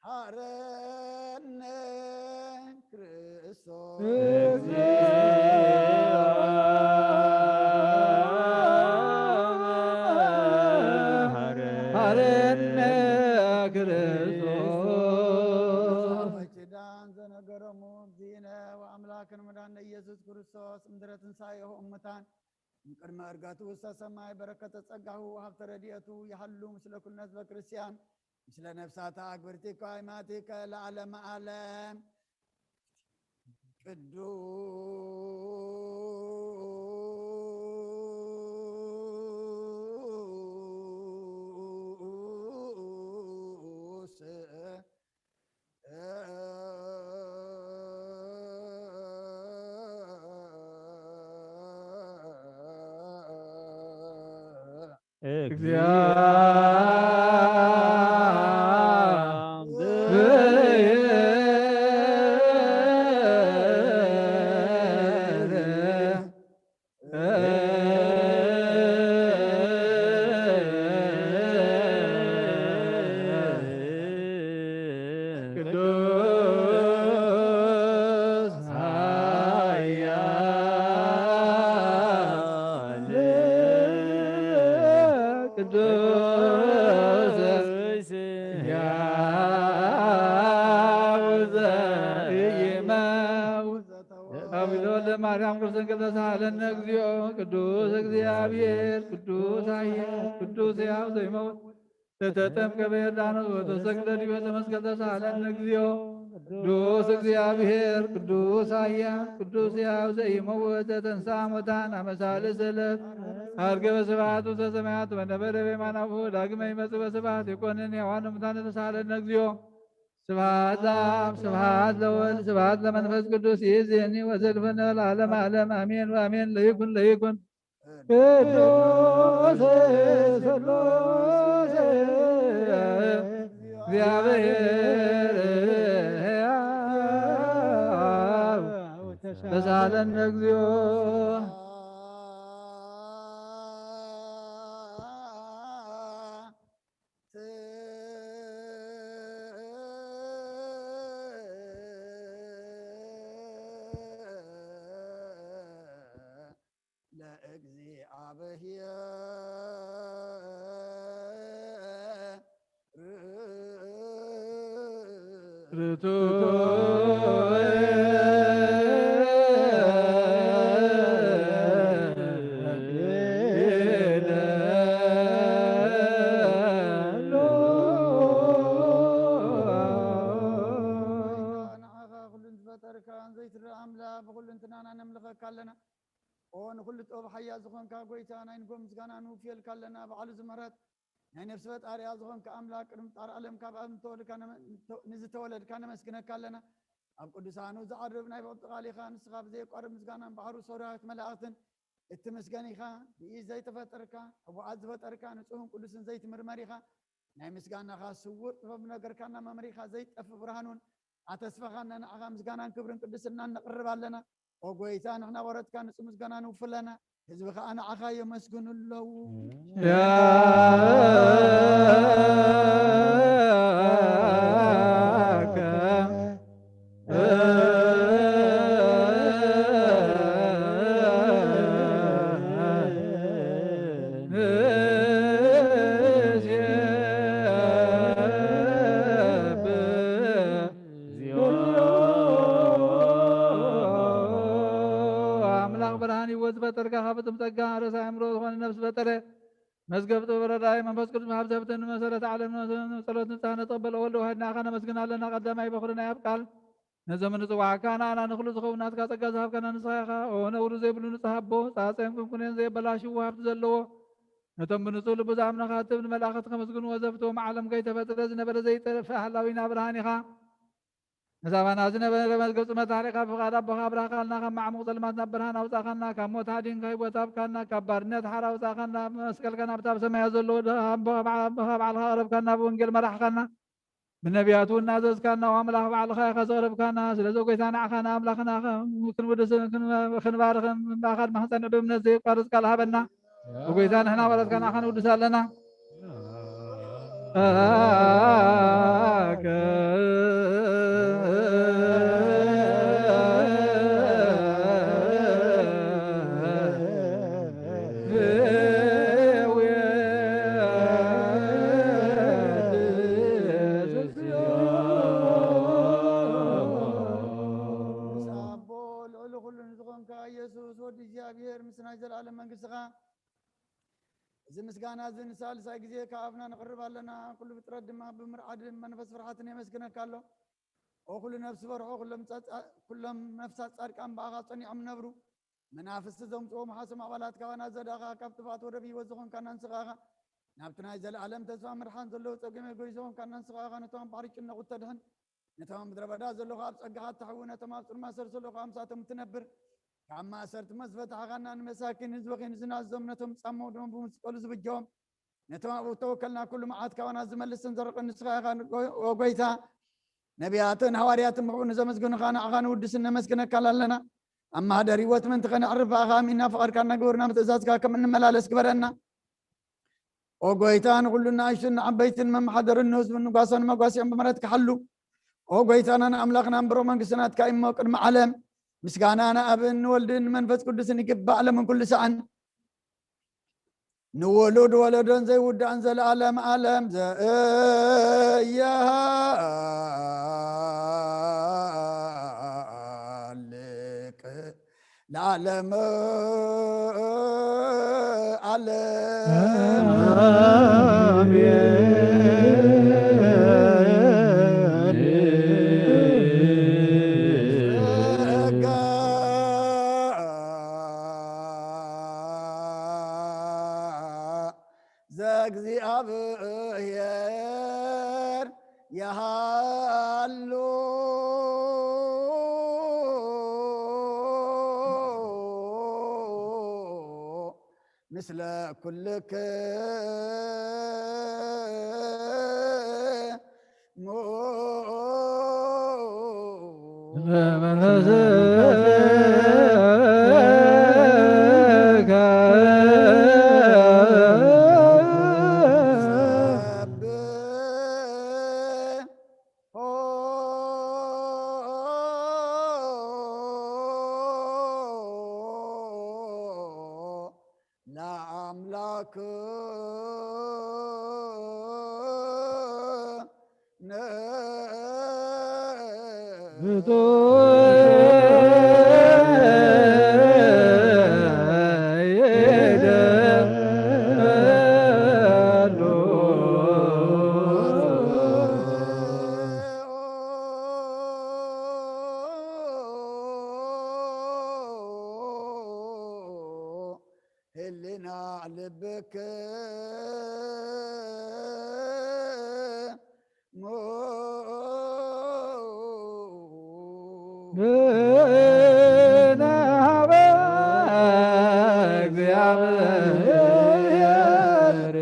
መሐረነ ክርስቶስ። መሐረነ ክርስቶስ። ኪዳን ዘነገሮሙ እግዚእነ ወአምላክን መድኃኒነ ኢየሱስ ክርስቶስ እምድረ ትንሣኤሁ እሙታን እምቅድመ ዕርገቱ ውስተ ሰማይ በረከተ ጸጋሁ ወሀብተ ረድኤቱ ይሃሉ ምስለ ኩልነ ህዝበ ክርስቲያን ምስለ ነፍሳተ አግብርቲከ ወአይማቲከ ለዓለመ ዓለም። ቅዱስ ቅዱስ ኃያል ቅዱስ ሕያው ዘኢይመውት አብ ወልደ ማርያም ክርስቶስ ተሳሃለነ እግዚኦ። ቅዱስ እግዚአብሔር ቅዱስ ኃያል ቅዱስ ሕያው ዘይመውት ለተጠምቀ በዮርዳኖስ ወተሰቅለ ዲበ ዕፀ መስቀል ተሳሃለነ እግዚኦ። ቅዱስ እግዚአብሔር ቅዱስ ኃያል ቅዱስ ሕያው ዘኢይመውት ዘተንሥአ እሙታን አመ ሳልስ ዕለት ዐርገ በስብሐት ውስተ ሰማያት ወነበረ በየማነ አቡሁ ዳግመ ይመጽእ በስብሐት ይኮንን ሕያዋን እሙታን ተሳሃለነ እግዚኦ። ስብሐት ለአብ ስብሐት ለወልድ ስብሐት ለመንፈስ ቅዱስ ይእዜኒ ወዘልፈኒ ለዓለመ ዓለም አሜን ወአሜን። ለይኩን ለይኩን ቅዱስ ሥሉስ እግዚአብሔር አብ ተሳለነ እግዚኦ። ለእግዚአብሔር ርቱዕ ንዓኻ ኩሉ ዝፈጠርካ ዘይትረኣ ኣምላኽ ብኹሉ እንትናና ነምልኸካ ኣለና። ኦ ንኹሉ ጥበብ ሓያል ዝኾንካ ጎይታ ናይ ንጎ ምስጋና ንውፍየልካ ኣለና። በዓሉ ዝምህረት ናይ ነፍሲ ፈጣሪኣ ዝኾንካ ኣምላኽ ቅድሚ ምፍጣር ዓለም ካብ ኣብ ንተወልድካ ነመ-፣ ንተ-፣ ንዝተወለድካ ነመስግነካ ኣለና። ኣብ ቅዱሳኑ ዝዓርብ ናይ ብቕብቲ ቃል ኢኻ። ንስኻ ብዘየቋርብ ምስጋናን ባሕሩ ሰውራዊት መላእኽትን እትምስገን ኢኻ። ብኢድ ዘይተፈጠርካ፣ ሕቡኣት ዝፈጠርካ፣ ንጹህን ቅዱስን ዘይትምርመር ኢኻ። ናይ ምስጋናኻ ስውር ጥበብ ነገርካና መምሪኻ ዘይጠፍ ብርሃኑን ኣተስፋኻና ንዓኻ ምስጋናን ክብርን ቅድስናን ነቕርብ ኣለና። ኦ ጎይታ ንሕና ወረትካ ንጹህ ምስጋና ንውፍለና። ህዝቢ ኸኣ ንዓኻ የመስግኑ ኣለዉ። ያከ ብርሃን ህይወት ዝፈጠርካ፣ ካብ ፍጹም ጸጋ ርእሰ ኣእምሮ ዝኾነ ነፍሲ ፈጠረ። መዝገብ ጥበብ ረዳኢ መንፈስ ቅዱስ መሃብ ዘብትን መሰረት ዓለም ጸሎት ንስሓ ነጸበል ወልድ ዋሕድና ኣኻ ነመስግን ኣለና። ቀዳማይ በኹሪ ናይ ኣብ ቃል ነዞም ንጽዋዕካ ንኣና ንኹሉ ዝኸውን ናትካ ጸጋ ዝሃብካና ንስኻ ኢኻ። ኦ ነውሪ ዘይብሉ ንጽህ ኣቦ፣ ጻጸን ቁንቁኔን ዘየበላሽዎ ሃብቲ ዘለዎ፣ ነቶም ብንጹህ ልቡ ዝኣምነኻ ትብ ንመላእኽቲ ከመስግንዎ ዘፍትዎም ዓለም ከይተፈጥረ ዝነበረ ዘይጠፍእ ሃላዊና ብርሃን ኢኻ። ነዛ ባና ዝነበረ መዝገብ ጽልመት ኣሕሊኻ ብፍቓድ ኣቦኻ ኣብራኻልና፣ ካብ ማዕሙቕ ጸልማት ናብ ብርሃን ኣውጻእኻና፣ ካብ ሞት ሃዲንካ ህይወት ሃብካና፣ ካብ ባርነት ሓራ ኣውጻእኻና፣ ብመስቀልካ ናብታ ኣብ ሰማያት ዘለዎ ኣቦኻ ባዕ-፣ ኣቦኻ ባዕልኻ ኣቕረብካና፣ ብወንጌል መራሕኻና፣ ብነቢያት እውን እናዘዝካና፣ ወኣምላኽ ባዕልኻ ኢኻ ዘቕረብካና። ስለዚ ጎይታ ንዓኻ ንኣምላኽና ክንውድስ፣ ክንባርኽን ብኣኻ ድማ ክንጸንዕ ብእምነት ዘየቋርጽ ቃል ሃበና። ጎይታ ንሕና ወረትካ ንዓኻ ንውድስ ኣለና። ምስ ኣቦ ልዕሊ ኩሉ ንዝኾንካ ኢየሱስ ወዲ እግዚኣብሔር ምስ ናይ ዘለኣለም መንግስትኻ እዚ ምስጋና እዚ ንሳልሳይ ግዜ ካብ ኣፍና ነቕርብ ኣለና። ኩሉ ፍጥረት ድማ ብምርዓድን መንፈስ ፍርሓትን የመስግነካ ኣሎ። ኦ ኩሉ ነፍሲ በርሆ፣ ኩሎም ጻጻ-፣ ኩሎም ነፍሳት ጻድቃን ብኣኻ ጸኒዖም ነብሩ። መናፍስቲ ዘምጽኦም ሓሶም ኣባላት ካባና ዘዳኻ፣ ካብ ጥፍኣት ወደብ ህይወት ዝኾንካና ንስኻ ኢኻ። ናብቲ ናይ ዘለኣለም ተስፋ ምድሓን ዘለዎ ጸገም የጎይ ዝኾንካና ንስኻ ኢኻ። ነቶም ኣብ ባሕሪ ጭነቑ እተድሕን፣ ነቶም ኣብ ምድረ በዳ ዘለኹ ኣብ ጸጋኻ እተሕዊ፣ ነቶም ኣብ ጽልማት ሰር ዘለኹ ኣምሳቶም እትነብር፣ ካብ ማእሰርቲ መዝፈታሕኻና ንመሳኪን ህዝብኺ ንዝናዞም፣ ነቶም ጻመው ደም ብምስቀሉ ዝብጀዎም፣ ነቶም ኣብኡ ተወከልና ኩሉ መዓት ካባና ዝመልስን ዘርቕን ንስኻ ኢኻ። ኦ ጎይታ፣ ነቢያትን ሃዋርያትን ብኡ ንዘመስግኑኻ ንዓኻ ንውድስን ነመስግነካ ኣለና። ኣብ ማህደር ህይወት ምእንቲ ከነዕርፍ ብኣኻ ኣሚንና ፍቓድካ እናገበርና ብትእዛዝካ ከም እንመላለስ ግበረና። ኦ ጎይታ፣ ንኹሉ ንኣሽቱን ንዓበይትን መመሓደርን ንህዝቡን ንጓሳን መጓሲኦም ብምሕረትካ ሓሉ። ኦ ጎይታናን ኣምላኽናን ብሩኽ መንግስቲ ናትካ እዩ እሞ ቅድሚ ዓለም ምስጋና ንኣብን ንወልድን ንመንፈስ ቅዱስን ይግባእ፣ ዓለምን ኩሉ ሰኣን። ንውሉድ ወለዶን ዘይውዳእን ዘለዓለም ዓለም ዘእየሃልቅ ለዓለም ዓለም። ኣሜን። ጸጋ ዘእግዚኣብሔር የሃሉ ምስለ ኩልክሙ። ለአምላክ ህልና ልብክ ንሃበ እግዚኣብሔር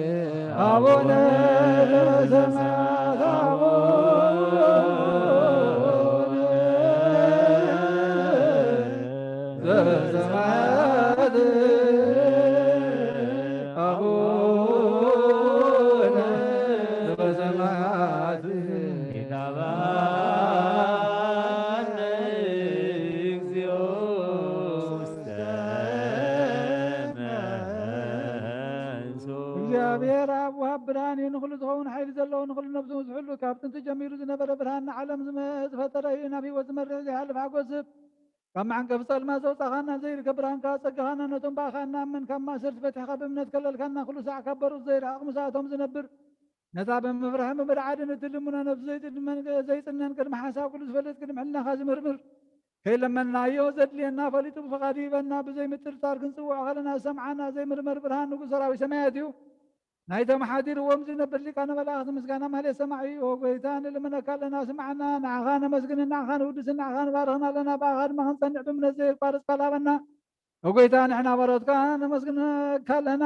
ኣቡነ ዘበሰማያት ኣቡነ ዘበሰማያት ኣቡነ ዘበሰማያት ይትባረክ ስምከ። እግዚኣብሔር ኣብ ወሃብ ብርሃን እዩ፣ ንኹሉ ዝኸውን ሓይሊ ዘለዎ፣ ንኹሉ ነብሱ ዝሕሉ፣ ካብ ጥንቲ ጀሚሩ ዝነበረ ብርሃን ንዓለም ዝመ-፣ ዝፈጠረ እዩ፣ ናብ ህይወት ዝመርሕ ዘይሃልፍ ሓጎስ ካብ መዓንቀፊ ጸልማት ዘውጻኻና፣ ዘይርከብ ብርሃን ከኣ ኣጸጋኻና፣ ነቶም ብኣኻ እንኣምን ካብ ማእሰርቲ ፈቲሕካ ብእምነት ከለልካና፣ ኩሉ ሳዕ ካብ በሩ ዘይርሕቕ ምሳቶም ዝነብር፣ ነታ ብምፍራህን ብምርዓድን እትልምኖ ነፍሲ ዘይጥድመን ዘይጽነን፣ ቅድሚ ሓሳብ ኩሉ ዝፈልጥ፣ ቅድሚ ሕልናኻ ዝምርምር፣ ከይለመንናዮ ዘድልየና ፈሊጡ ብፍቓዱ ይህበና። ብዘይ ምጥርጣር ክንጽውዖ ከለና ዝሰምዓና ዘይምርመር ብርሃን ንጉስ ሰራዊት ሰማያት እዩ። ናይቶም ሓዲርዎም ዝነብር ሊቃነ መላእኽቲ ምስጋና ማህሌት ሰማዒ። ኦ ጎይታ፣ ንልምነካ ኣለና፣ ስምዓና። ንዓኻ ነመስግንን ንዓኻ ንውድስን ንዓኻ ንባርኽን ኣለና። ብኣኻ ድማ ክንጸንዕ ብእምነት ዘየቋርጽ ቃል ሃበና። ኦ ጎይታ፣ ንሕና ባሮትካ ነመስግነካ ኣለና።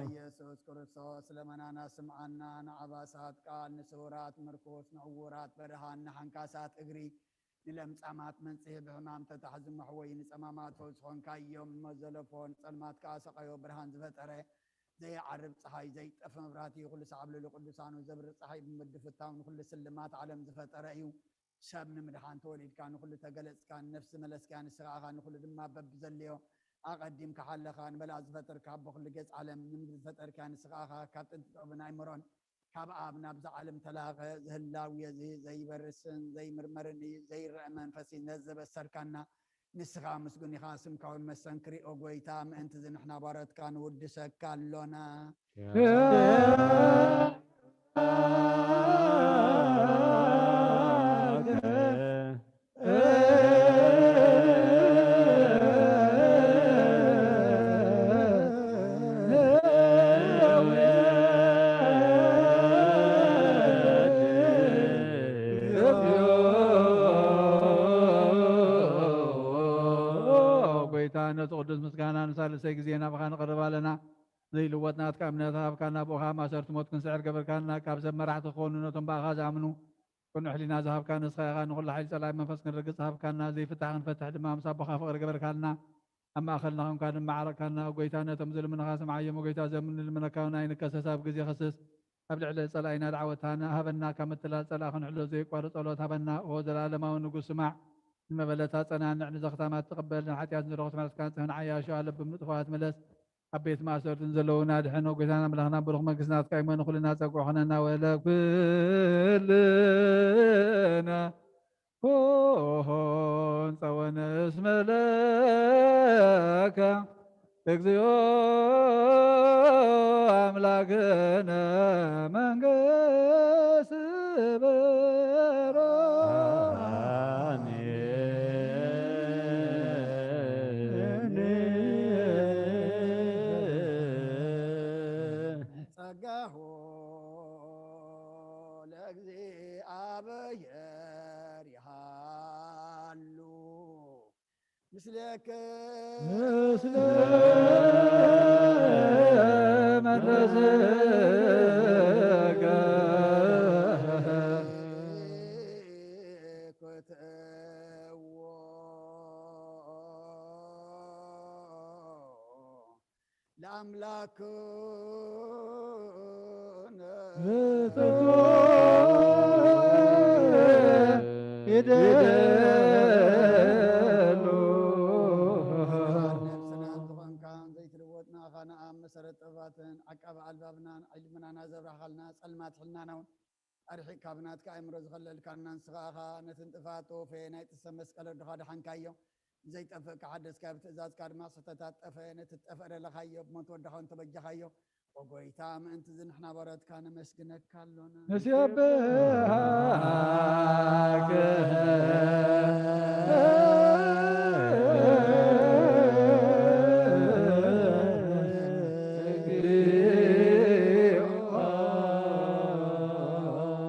ኢየሱስ ክርስቶስ ለመናና ስምዓና፣ ንዓባሳት ቃል፣ ንስውራት ምርኩስ፣ ንዕዉራት ብርሃን፣ ንሓንካሳት እግሪ፣ ንለምጻማት መንጽሂ፣ ብሕማም ተታሕዙ መሕወዪ፣ ንጸማማት ፈውሲ ኾንካዮም እሞ ዘለፎ፣ ንጸልማት ከኣ ሰቐዮ ብርሃን ዝፈጠረ፣ ዘይዓርብ ጸሓይ፣ ዘይጠፍ መብራህቲ፣ ኩሉ ሳዕ ኣብ ልዕሊ ቅዱሳኑ ዘብርህ ጸሓይ ብምድፍታው ንኹሉ ስልማት ዓለም ዝፈጠረ እዩ። ሰብ ንምድሓን ተወሊድካ፣ ንኹሉ ተገለጽካ፣ ንነፍሲ መለስካ፣ ንስኻ ኢኻ ንኹሉ ድማ በብዘድልዮ ኣቐዲምካ ሓለኻ። ንበልዓ ዝፈጠርካ ኣቦ ኩሉ ገጽ ዓለም፣ ንምድሪ ዝፈጠርካ ንስኻ ኢኻ። ካብ ጥንቲ ጥበብን ኣእምሮን ካብ ኣብ ናብዛ ዓለም ተላእኸ። እዚ ህላዌ እዚ ዘይበርስን ዘይምርመርን እዩ፣ ዘይረአ መንፈስ እዩ። ነዚ ዘበሰርካና ንስኻ ምስጉን ኢኻ፣ ስምካ እውን መሰንክር እዩ። ኦ ጎይታ፣ ምእንቲ እዚ ንሕና ባሮትካ ንውድሰካ ኣሎና። ጎይታ፣ ነቲ ቅዱስ ምስጋና ንሳልሰይ ግዜ ናባኻ ንቐርብ ኣለና። ዘይልወጥ ናትካ እምነት ሃብካና፣ ብኡኻ ማእሰርቲ ሞት ክንስዕር ገበርካና። ካብ ሰብ መራሕቲ ክኾኑ ነቶም ብኣኻ ዝኣምኑ ቅኑዕ ሕሊና ዝሃብካ ንስኻ ኢኻ። ንኹሉ ሓይሊ ጸላኢ መንፈስ ክንርግጽ ሃብካና። ዘይፍታሕ ክንፈትሕ ድማ ምስ ኣቦኻ ፍቕሪ ገበርካልና። ኣብ ማእኸልና ኾንካ ድማ ዓረቕካና። ኦ ጎይታ፣ ነቶም ዝልምኑኻ ስምዓዮም። ኦ ጎይታ፣ ዘምኑ ንልምነካ እውን ኣይንከሰስ። ኣብ ግዜ ክስስ ኣብ ልዕሊ ጸላኢና ደዕወትና ሃበና። ካብ ምትላል ጸላኢ ክንሕሎ ዘየቋርጽ ጸሎት ሃበና። ኦ ዘላለማዊ ንጉስ፣ ስማዕ። ንመበለት ኣጸናንዕ፣ ንዘኽታማት ተቐበል፣ ንሓጢኣት ንረኽት ምሕረትካ ንጽህ፣ ንዓያሹ ኣለብም ንጥፉኣት ምለስ። ኣብ ቤት ማእሰርቲ ንዘለዉ ናድሕን። ኦ ጎይታና ኣምላኽና፣ ብሩኽ መንግስቲ ናትካ እሞ ንኹልና ጸግዑ ኾነና። ወለ ኩልና ኮን ጸወነ እስመ ለከ እግዚኦ ኣምላክነ መንግስት ብርሃን። ጸጋሁ ለእግዚኣብሔር ይሃሉ ምስሌክ ምስለ መንፈስከ። ክትእዎ ለኣምላክነ። ይደሉ። ነብስና ዝኾንካ ዘይትልወጥ ንኣኻ ንኣብ መሰረት ጥበባትን ዓቃቢ ኣልባብናን ዕልምናና ዘብራህኻልና ጸልማት ሕልናና እውን ኣርሒቕካ ብናትካ ኣእምሮ ዝኸለልካና ንስኻ ኢኻ። ነቲ ንጥፋት ተወፈየ ናይ ጥሰ መስቀል ወድኻ ደሓንካዮ። ዘይጠፍእ ከሓደስካዮ፣ ብትእዛዝካ ድማ ስሕተታት ጠፈአ። ነቲ ትጠፍእ ደለኻዮ፣ ብሞት ወድኻ እውን ተበጃኻዮ። ኦ ጎይታ፣ ምእንቲ እዚ ንሕና ባሮትካ ነመስግነካ ኣሎና። ንስብሐከ።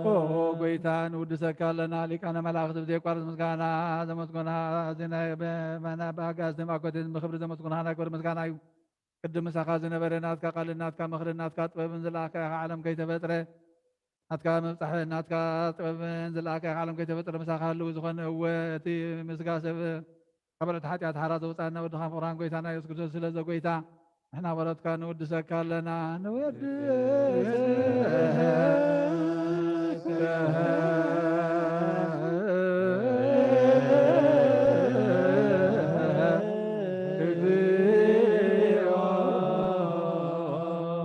ኦ ጎይታ፣ ንውድሰካ ኣለና። ሊቃነ መላእክት ብዘየቋርጽ ምስጋና ዘመስገና፣ እዚ ናይ ብ-፣ ብኣጋዝን ብኣኮቴትን ብክብሪ ዘመስገናኻ ናይ ክብሪ ምስጋና እዩ። ቅድም ምሳኻ ዝነበረ ናትካ ቃልን ናትካ ምኽርን ናትካ ጥበብን ዝለኣኽካ ኢኻ። ዓለም ከይተፈጥረ ናትካ ምብጻሕን ናትካ ጥበብን ዝለኣኽካ ኢኻ። ዓለም ከይተፈጥረ ምሳኻ ህልው ዝኾነ፣ እወ፣ እቲ ምስጋ ሰብ ካብ ዕለት ሓጢኣት ሓራ ዘውጻና ወድኻ ፍቕራን ጎይታና የሱስ ክርስቶስ፣ ስለዚ ጎይታ፣ ንሕና በረትካ ንውድሰካ ኣለና፣ ንውድሰካ።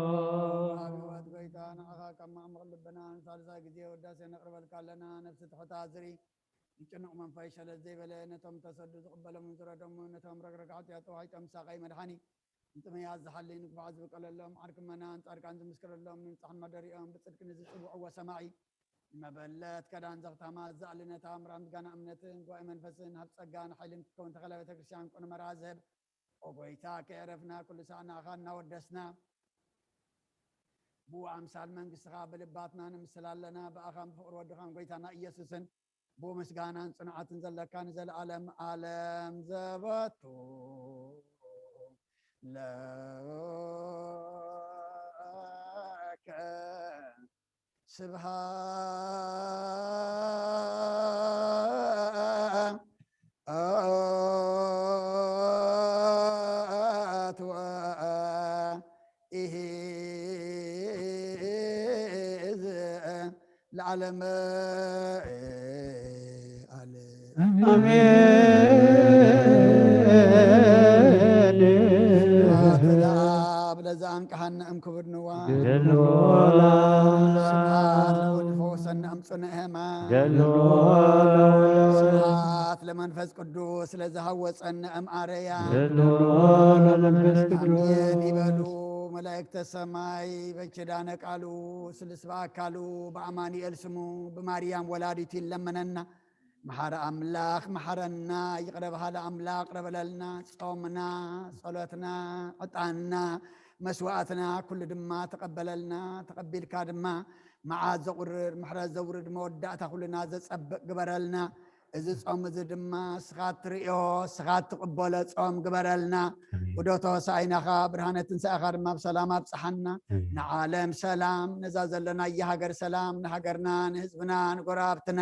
እግዚኣብሔር ጎይታ፣ ንዓኻ ካብ ማዕሙቕ ልብና ንሳልሳይ ግዜ ውዳሴ ነቕርበልካ ኣለና። ነፍሲ ትሑታ ዝርኢ፣ ንጭኑቕ መንፈስ ሸለል ዘይበለ፣ ነቶም ተሰዱ ዝቕበሎምን ዝረዶምን፣ ነቶም ረግረግ ሓጢኣት ተዋሒጦም ሳቐይ መድሓኒ፣ ንጥመያት ዝሓሊ ንግባዕ ዝብቀለሎም፣ ዓርኪ መናን ጻድቃን ዝምስክረሎም፣ ንንጻሕን መደሪኦም ብጽድቂ ንዝጽውዕዎ ሰማዒ፣ ንመበለት ከዳን ዘኽታማ፣ ዘኣሊ ነታ ምራም ዝጋና እምነትን ጉባኤ መንፈስን፣ ሃብ ጸጋን ሓይልን ክትከውን ተኸለ ቤተ ክርስቲያን ቁንመራ ዝህብ፣ ኦ ጎይታ፣ ከየዕረፍና ኩሉ ሳዕ ንኣኻ እናወደስና፣ ብኡ ኣምሳል መንግስትኻ ብልባትና ንምስል ኣለና። ብኣኻን ብፍቕሪ ወድኻን ጎይታና ኢየሱስን ብኡ ምስጋናን ጽንዓትን ዘለካ ንዘለኣለም ኣለም ዘበቱ ለከ ስብሃት ወኢሂዝ ለዓለመ ዓለም። ኣሜን። ስብሐት ለአብ ለዘአንቀሐነ እምክቡድ ንዋ። ገድል ወላ። ስብሐት ለወልድ ፈወሰነ እምጽኑዕ ሕማም። ገድል ወላ። ስብሐት ለመንፈስ ቅዱስ ለዘሃወጸነ እምአረያ። ገድል ወላ መንፈስ ቅዱስ። ኣሜን ይበሉ መላእክተ ሰማይ በኪዳነ ቃሉ ስልስ በአካሉ በአማኑኤል ስሙ ብማርያም ወላዲቱ ይለመነና። መሓሪ ኣምላኽ መሓረና፣ ይቕረ በሃሊ ኣምላኽ ይቕረ በለልና። ጾምና፣ ጸሎትና፣ ዕጣንና፣ መስዋእትና ኩሉ ድማ ተቐበለልና። ተቐቢልካ ድማ መዓት ዘቑርር ምሕረት ዘውርድ መወዳእታ ኩልና ዘጸብቕ ግበረልና። እዚ ጾም እዚ ድማ እስኻ ትርእዮ እስኻ ትቕበሎ ጾም ግበረልና። ኣሜን። ውደቶ ሳይናኻ ብርሃነ ትንሳኤኻ ድማ ብሰላም ኣብጽሓና። ኣሜን። ንዓለም ሰላም፣ ነዛ ዘለናያ ሃገር ሰላም፣ ንሃገርና፣ ንህዝብና፣ ንጎረባብትና፣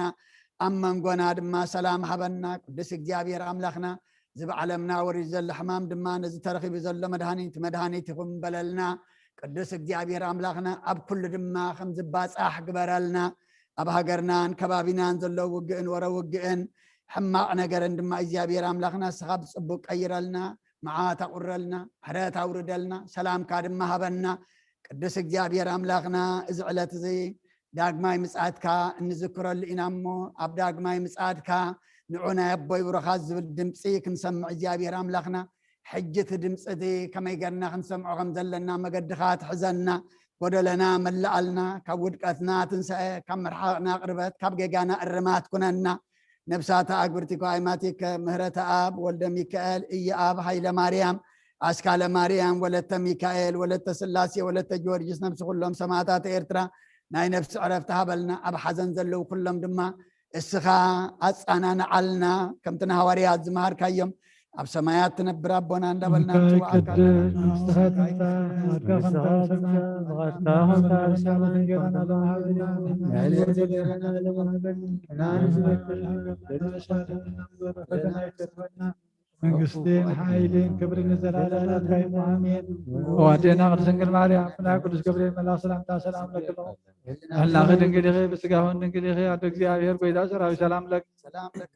ኣብ መንጎና ድማ ሰላም ሃበና። ቅዱስ እግዚኣብሔር ኣምላኽና፣ እዚ ብዓለምና ወሪዱ ዘሎ ሕማም ድማ ነዚ ተረኺቡ ዘሎ መድሃኒት መድሃኒት ይኹን በለልና። ቅዱስ እግዚኣብሔር ኣምላኽና፣ ኣብ ኩሉ ድማ ከም ዝባጻሕ ግበረልና። ኣብ ሃገርናን ከባቢናን ዘሎ ውግእን ወረ ውግእን ሕማቕ ነገርን ድማ እግዚኣብሔር ኣምላኽና ንስኻ ብጽቡቕ ቀይረልና፣ መዓት ኣቑረልና፣ ምሕረት ኣውርደልና፣ ሰላምካ ድማ ሃበና። ቅዱስ እግዚኣብሔር ኣምላኽና፣ እዚ ዕለት እዚ ዳግማይ ምጽኣትካ እንዝክረሉ ኢና እሞ፣ ኣብ ዳግማይ ምጽኣትካ ንዑ ናይ ኣቦይ ብሩኻት ዝብል ድምጺ ክንሰምዕ እግዚኣብሔር ኣምላኽና፣ ሕጂ እቲ ድምጺ እዚ ከመይ ጌርና ክንሰምዖ ከም ዘለና መገድኻ ትሕዘና፣ ጎደለና መላኣልና፣ ካብ ውድቀትና ትንሳኤ፣ ካብ ምርሓቕና ቅርበት፣ ካብ ጌጋና እርማት ኩነና። ነብሳታ ኣግብርቲኮ ኣይማቲከ ምህረተ ኣብ ወልደ ሚካኤል እየ ኣብ ሃይለ ማርያም ኣስካለ ማርያም ወለተ ሚካኤል ወለተ ስላሴ ወለተ ጊዮርጊስ ነብሲ ኩሎም ሰማዕታት ኤርትራ ናይ ነብሲ ዕረፍቲ ሃበልና። ኣብ ሓዘን ዘለዉ ኩሎም ድማ እስኻ ኣጻናንዓልና፣ ከምቲ ንሃዋርያት ዝመሃርካዮም ኣብ ሰማያት ትነብር ኣቦና እንዳበልና ንጽውዓካ ኣለና። መንግስትን ሓይልን ክብርን ንዘለኣለም ናትካ እዩ። ኣሜን። ኣዴና ቅድስት ድንግል ማርያም፣ ናይ ቅዱስ ገብርኤል መልኣክ ሰላምታ ሰላም ለኪ ኣለኹ። ኣምላኺ ድንግል ኢኺ፣ ብስጋኹን ድንግል ኢኺ። ኣደ እግዚኣብሔር፣ ጎይታ ሰራዊት፣ ሰላም ለኪ።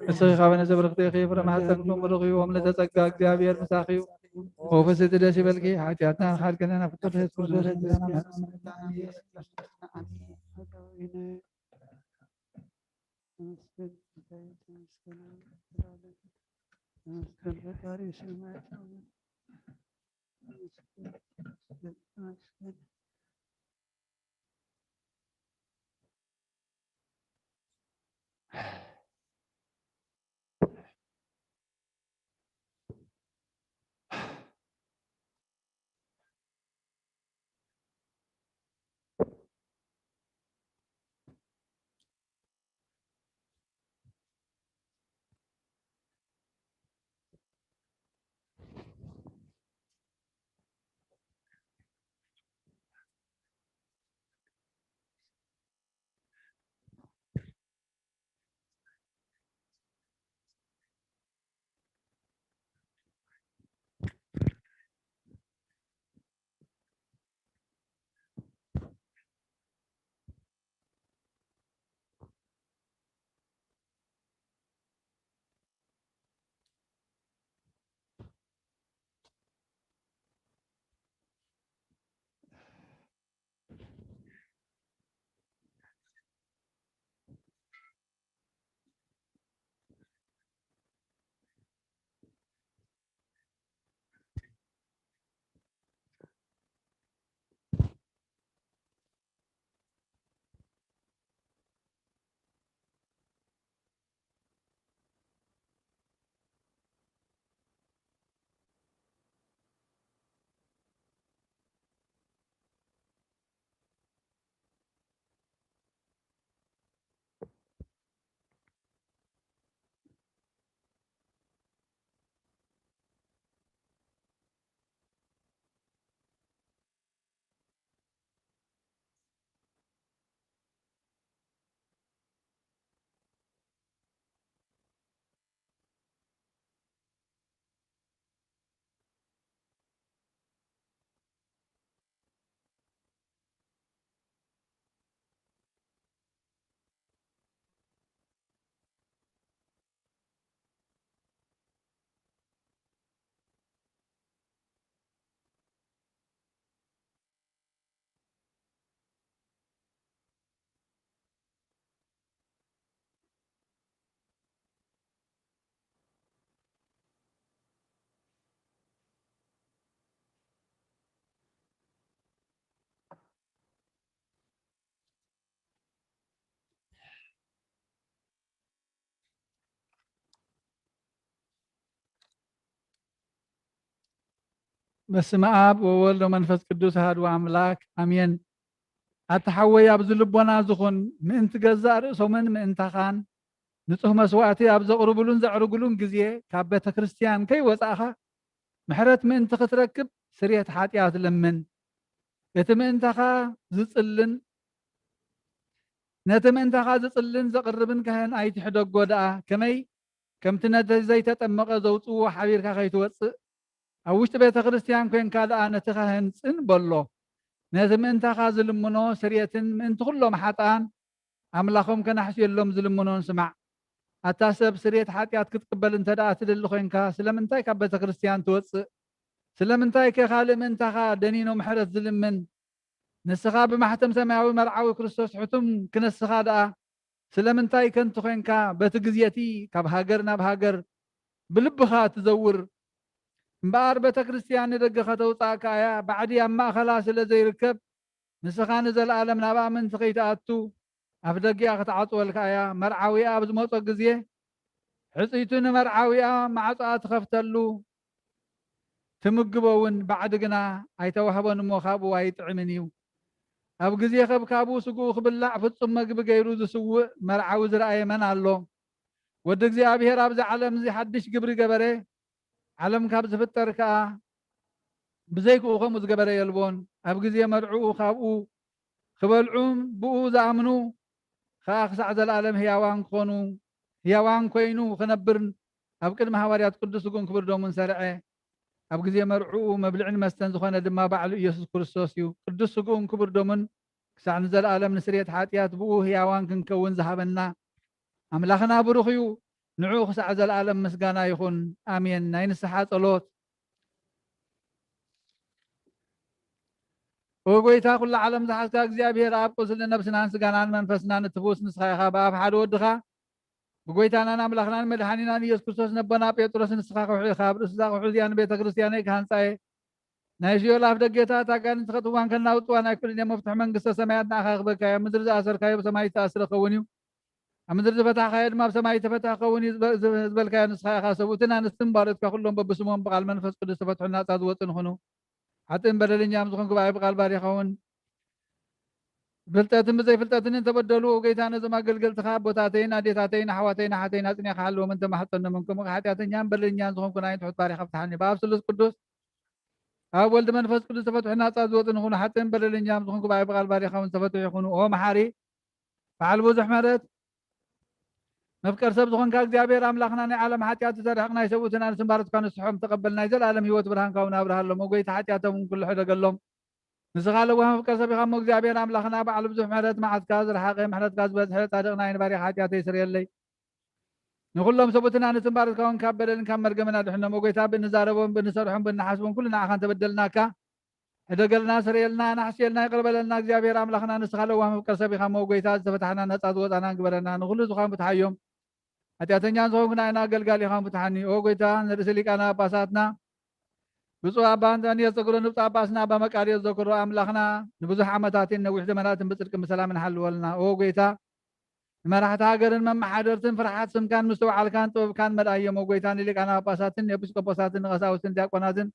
ንስኺ ካብ ኣንስቲ ብርኽቲ ኢኺ፣ ፍረ ማህፀንኪ እውን ብሩኽ እዩ። ወምልዕተ ጸጋ፣ እግዚኣብሔር ምሳኺ እዩ። ወፍስሕቲ ደስ ይበልኪ፣ ሓጢኣትና ሓልከና ናብ ፍጡር የሱስ ክርስቶስ። በስመ ኣብ ወወልድ ወመንፈስ ቅዱስ ኣሐዱ ኣምላክ ኣሜን። ኣታ ሓወይ ኣብዚ ልቦና ዝኹን ምእንቲ ገዛእ ርእሶምን ምእንታኻን ንጹህ መስዋእቲ ኣብ ዘቕርብሉን ዘዕርግሉን ግዜ ካብ ቤተ ክርስቲያን ከይወጻእኻ ምሕረት ምእንቲ ክትረክብ ስርየት ሓጢኣት ለምን። እቲ ምእንታኻ ዝጽልን ነቲ ምእንታኻ ዝጽልን ዘቕርብን ካህን ኣይትሕደጎ ደኣ ከመይ ከምቲ ነቲ ዘይተጠመቐ ዘውጽእዎ ሓቢርካ ከይትወጽእ፣ ኣብ ውሽጢ ቤተ ክርስቲያን ኮይንካ ደኣ ነቲ ካህን ጽን በሎ። ነቲ ምእንታኻ ዝልምኖ ስርየትን ምእንቲ ኩሎም ሓጥኣን ኣምላኾም ከናሕስየሎም ዝልምኖን ስማዕ። ኣታ ሰብ ስርየት ሓጢኣት ክትቅበል እንተ ደኣ ትደሊ ኮይንካ ስለምንታይ ካብ ቤተ ክርስቲያን ትወጽእ? ስለምንታይ ከ ካልእ ምእንታኻ ደኒኖ ምሕረት ዝልምን? ንስኻ ብማሕተም ሰማያዊ መርዓዊ ክርስቶስ ሕቱም ክነስኻ ደኣ ስለምንታይ ከንቱ ኾንካ በቲ ግዜ እቲ ካብ ሃገር ናብ ሃገር ብልብኻ ትዘውር? እምበኣር ቤተ ክርስቲያን ንደገ ከተውጽኣካ እያ፣ ባዕዲ ኣብ ማእኸላ ስለ ዘይርከብ ንስኻ ንዘለኣለም ናብኣ ምእንቲ ከይትኣቱ ኣፍ ደጊኣ ክትዓጽወልካ እያ። መርዓዊኣ ኣብ ዝመጾ ግዜ ሕጽይቱ ንመርዓዊኣ ማዕጾኣ ትኸፍተሉ ትምግቦ እውን ባዕዲ ግና ኣይተዋህቦን እሞ ካብኡ ኣይጥዕምን እዩ። ኣብ ግዜ ከብካቡ ስግኡ ክብላዕ ፍጹም መግቢ ገይሩ ዝስውእ መርዓዊ ዝረኣየ መን ኣሎ? ወዲ እግዚኣብሔር ኣብዚ ዓለም እዚ ሓድሽ ግብሪ ገበረ፣ ዓለም ካብ ዝፍጠር ከኣ ብዘይክኡ ከምኡ ዝገበረ የልቦን። ኣብ ግዜ መርዕኡ ካብኡ ክበልዑን ብኡ ዝኣምኑ ከኣ ክሳዕ ዘለኣለም ህያዋን ክኾኑ ህያዋን ኮይኑ ክነብርን ኣብ ቅድሚ ሃዋርያት ቅዱስ ስግኡን ክቡር ደሙን ሰርዐ። ኣብ ግዜ መርዕኡ መብልዕን መስተን ዝኾነ ድማ ባዕሉ ኢየሱስ ክርስቶስ እዩ። ቅዱስ ስግኡን ክቡር ደሙን ክሳዕ ንዘለኣለም ንስርየት ሓጢኣት ብኡ ህያዋን ክንከውን ዝሃበና ኣምላኽና ብሩኽ እዩ። ንዕኡ ክሳዕ ዘለኣለም ምስጋና ይኹን። ኣሜን። ናይ ንስሓ ጸሎት። ኦ ጎይታ፣ ኩሉ ዓለም ዝሓዝካ እግዚኣብሔር ኣብ፣ ቁስሊ ነብስናን ስጋናን መንፈስናን እትፍውስ ንስኻ ኢኻ። ብኣፍ ሓደ ወድኻ ብጎይታናን ኣምላኽናን መድሓኒናን ኢየሱስ ክርስቶስ ነቦና ጴጥሮስ ንስኻ ከውሒ ኢኻ። ኣብ ርእሲ እዛ ከውሒ እዚኣ ንቤተ ክርስቲያነይ ክሃንጻ እየ። ናይ ሲኦል ኣፍ ደጌታት ኣጋንንቲ ከጥዋን ከናውጥዋን ኣይክእሉን እዮም። መፍትሒ መንግስተ ሰማያት ንኣኻ ክበካ እየ። ኣብ ምድሪ ዝኣሰርካዮ ብሰማይ ዝተኣስረ ክኸውን እዩ። ኣብ ምድሪ ዝፈታሕካዮ ድማ ኣብ ሰማይ ዝተፈትሐ ክኸውን እዩ ዝበ-፣ ዝበ-፣ ዝበልካዮ ንስኻ ኢኻ። ሰብኡትን ኣንስትን ባሮትካ ኩሎም በብስሞም ብቓል መንፈስ ቅዱስ ዝተፈትሑን ናጻ ዝወጹን ይኹኑ። ሓጥእን በደለኛም ዝኾንኩ ብኣይ ብቓል ባሪኻውን ብፍልጠትን ብዘይፍልጠትን እንተበደሉ፣ ጎይታ ነዞም ኣገልገልትኻ ኣቦታተይን ኣዴታተይን ኣሕዋተይን ኣሓተይን ኣጽኒዕካ ሓልዎም እንተማሕጸኖምን፣ ከምኡ ሓጢኣተኛን በደለኛን ዝኾንኩ ንኣይን ትሑት ባሪኻ ፍትሓኒ። ብኣብ ስሉስ ቅዱስ ኣብ ወልድ መንፈስ ቅዱስ ተፈትሑ ናጻ ዝወጹ ንኹኑ። ሓጥእን በደለኛም ዝኾንኩ ብኣይ ብቓል ባሪኻውን ዝተፈትሑ ይኹኑ። ኦ መሓሪ በዓል ብዙሕ ምሕረት መፍቀር ሰብ ዝኾንካ እግዚኣብሔር ኣምላኽና ናይ ዓለም ሓጢኣት ዝተርሕቕ ናይ ሰብኡትን ኣንስትን ባሮትካ ንስሖም ተቐበል ናይ ዘለኣለም ህይወት ብርሃንካ እውን ኣብርሃ ኣሎም። ኦ ጎይታ ሓጢኣቶም እውን ኩሉ ሕደገሎም። ንስኻ ለዋህ መፍቀር ሰብ ኢኻ እሞ እግዚኣብሔር ኣምላኽና በዓል ብዙሕ ምሕረት መዓትካ ዝረሓቐ ምሕረትካ ዝበዝሐ ጻድቕ ናይ ንባሪኻ ሓጢኣተይ ስርየለይ። ንኹሎም ሰብኡትን ኣንስትን ባሮትካ እውን ካብ በደልን ካብ መርገምን ኣድሕኖም። ኦ ጎይታ ብእንዛረቦም ብእንሰርሖም ብእንሓስቦም ኩሉ ንዓኻ እንተበደልናካ ሕደገልና፣ ስረየልና፣ ኣናሕስየልና፣ ይቕረ በለልና። እግዚኣብሔር ኣምላኽና ንስኻ ለዋህ መፍቀር ሰብ ኢኻ እሞ፣ ጎይታ ዝተፈታሕና ነጻ ዝወጻና ግበረና። ንኹሉ ዝኾን ፍትሓዮም። ሓጢኣተኛ ዝኾንኩ ንዓና ኣገልጋሊኻ ፍትሓኒ። ኦ ጎይታ ንርእሲ ሊቃነ ጳጳሳትና ብፁዕ ኣባ እንጠንዮስ ዘግሮ ንብፁዕ ጳጳስና ኣባ መቃርዮስ ዘክሮ ኣምላኽና ንብዙሕ ዓመታትን ነዊሕ ዘመናትን ብጽድቅን ብሰላምን ሓልወልና። ኦ ጎይታ ንመራሕቲ ሃገርን መመሓደርትን ፍርሓት ስምካን ምስትውዓልካን ጥበብካን መልኣዮም። ኦ ጎይታ ንሊቃነ ጳጳሳትን ንኤጲስቆጶሳትን ንቐሳውስትን ዲያቆናትን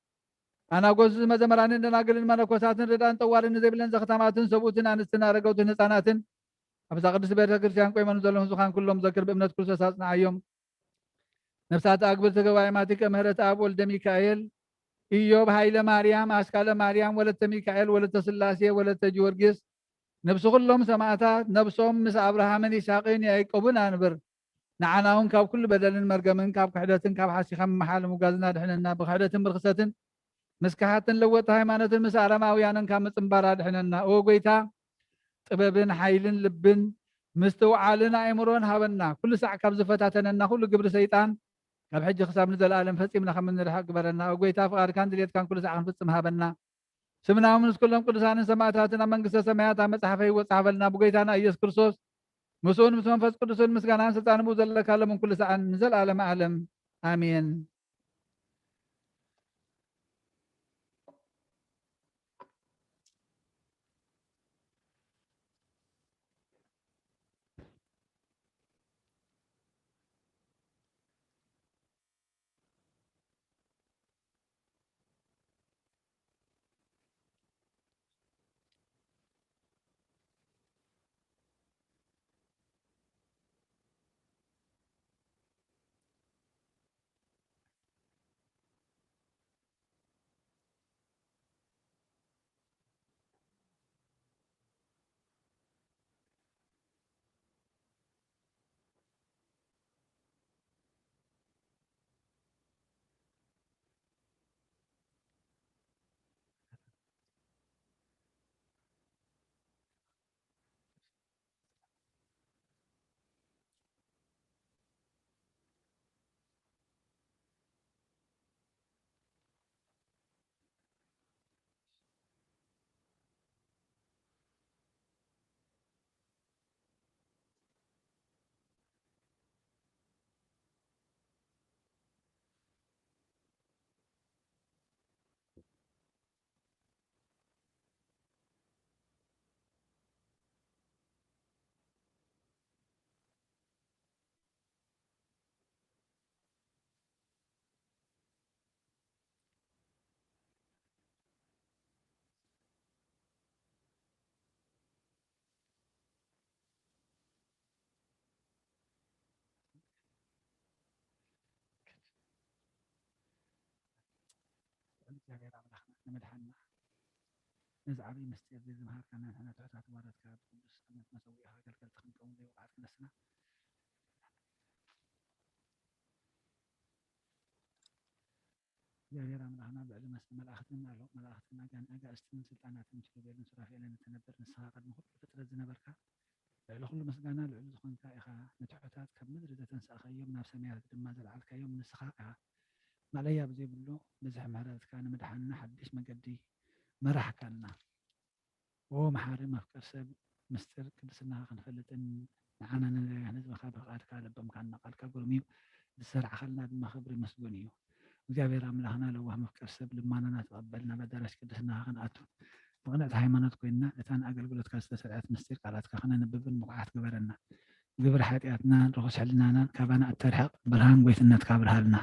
ኣናጎስ መዘመራንን ደናግልን መነኮሳትን ርዳን ጠዋርን ንዘይብለን ዘኽታማትን ሰብኡትን ኣንስትን ኣረገውትን ህፃናትን ኣብዛ ቅድስት ቤተ ክርስቲያን ቆይመን ዘለኹም ዝኻን ኩሎም ዘክር ብእምነት ክርስቶስ ኣጽንዓዮም። ነፍሳት ኣግብርቲ ገባይ ማቲከ ምህረት ኣብ ወልደ ሚካኤል፣ ኢዮብ ሃይለ ማርያም፣ ኣስካለ ማርያም፣ ወለተ ሚካኤል፣ ወለተ ስላሴ፣ ወለተ ጊዮርጊስ፣ ነብሲ ኩሎም ሰማእታት ነብሶም ምስ ኣብርሃምን ይስሐቅን ያዕቆብን ኣንብር። ንዓና እውን ካብ ኩሉ በደልን መርገምን ካብ ክሕደትን ካብ ሓሲኻ ምምሓል ምጓዝን ኣድሕነና። ብክሕደትን ብርክሰትን ምስ ከሓትን ለወጥቲ ሃይማኖትን ምስ ኣረማውያንን ካብ ምጽንባር ኣድሕነና። ኦ ጎይታ ጥበብን ሓይልን ልብን ምስትውዓልን ኣእምሮን ሃበና። ኩሉ ሳዕ ካብ ዝፈታተነና ኩሉ ግብሪ ሰይጣን ካብ ሕጂ ክሳብ ንዘለኣለም ፈጺምና ከም እንርሕቕ ግበረና። ኦ ጎይታ ፍቓድካን ድሌትካን ኩሉ ሳዕ ክንፍጽም ሃበና። ስምና እውን ምስ ኩሎም ቅዱሳንን ሰማእታትን ኣብ መንግስተ ሰማያት ኣብ መጽሓፈ ህይወት ጸሓፈልና። ብጎይታና ኢየሱስ ክርስቶስ ምስኡን ምስ መንፈስ ቅዱስን ምስጋናን ስልጣን ብኡ ዘለካ ሎምን ኩሉ ሰዓን ንዘለኣለም ዓለም ኣሜን። እግዚኣብሔር ኣምላኽና ንምድሓንና ነዚ ዓብዪ ምስጢር እዚ ዝምሃርካና ንሕና ትሑታት ባሮትካ ብቅዱስ እምነት መሰዊእኻ ኣገልገልቲ ክንከውን ዘይብቕዓት ክነስና እግዚኣብሔር ኣምላኽና ብዕሊ መስ መላእኽትን ኣልሆ መላእኽትን ኣጋን ኣጋእዝትን ስልጣናትን ኪሩቤልን ሱራፌልን እትነብር ንስኻ ቅድሚ ኩሉ ፍጥረት ዝነበርካ ልዕሊ ኩሉ ምስጋና ልዑል ዝኾንካ ኢኻ። ንትሑታት ካብ ምድሪ ዘተንሳእኻዮም ናብ ሰማያት ድማ ዘልዓልካዮም ንስኻ ኢኻ። ማእለያ ብዘይብሉ ብዝሒ ምሕረትካ ንምድሓንና ሓድሽ መገዲ መራሕካና። ኦ መሓሪ መፍቀር ሰብ ምስጢር ቅድስናኻ ክንፈልጥን ንዓና ንህዝብኻ ብፍቓድካ ለበምካና ቃልካ ግሩም እዩ። ዝሰራዕኻልና ድማ ክብሪ ምስጉን እዩ። እግዚኣብሔር ኣምላኽና ለዋህ መፍቀር ሰብ ልማናና ተቐበል ናብ ኣዳራሽ ቅድስናኻ ክንኣቱ ብቕንዕቲ ሃይማኖት ኮይንና እታ ንኣገልግሎትካ ዝተሰርዐት ምስጢር ቃላትካ ክነንብብን ብቑዓት ግበረና። ግብሪ ሓጢኣትናን ርኹስ ሕልናናን ካባና እተርሕቕ ብርሃን ጎይትነትካ ኣብርሃልና።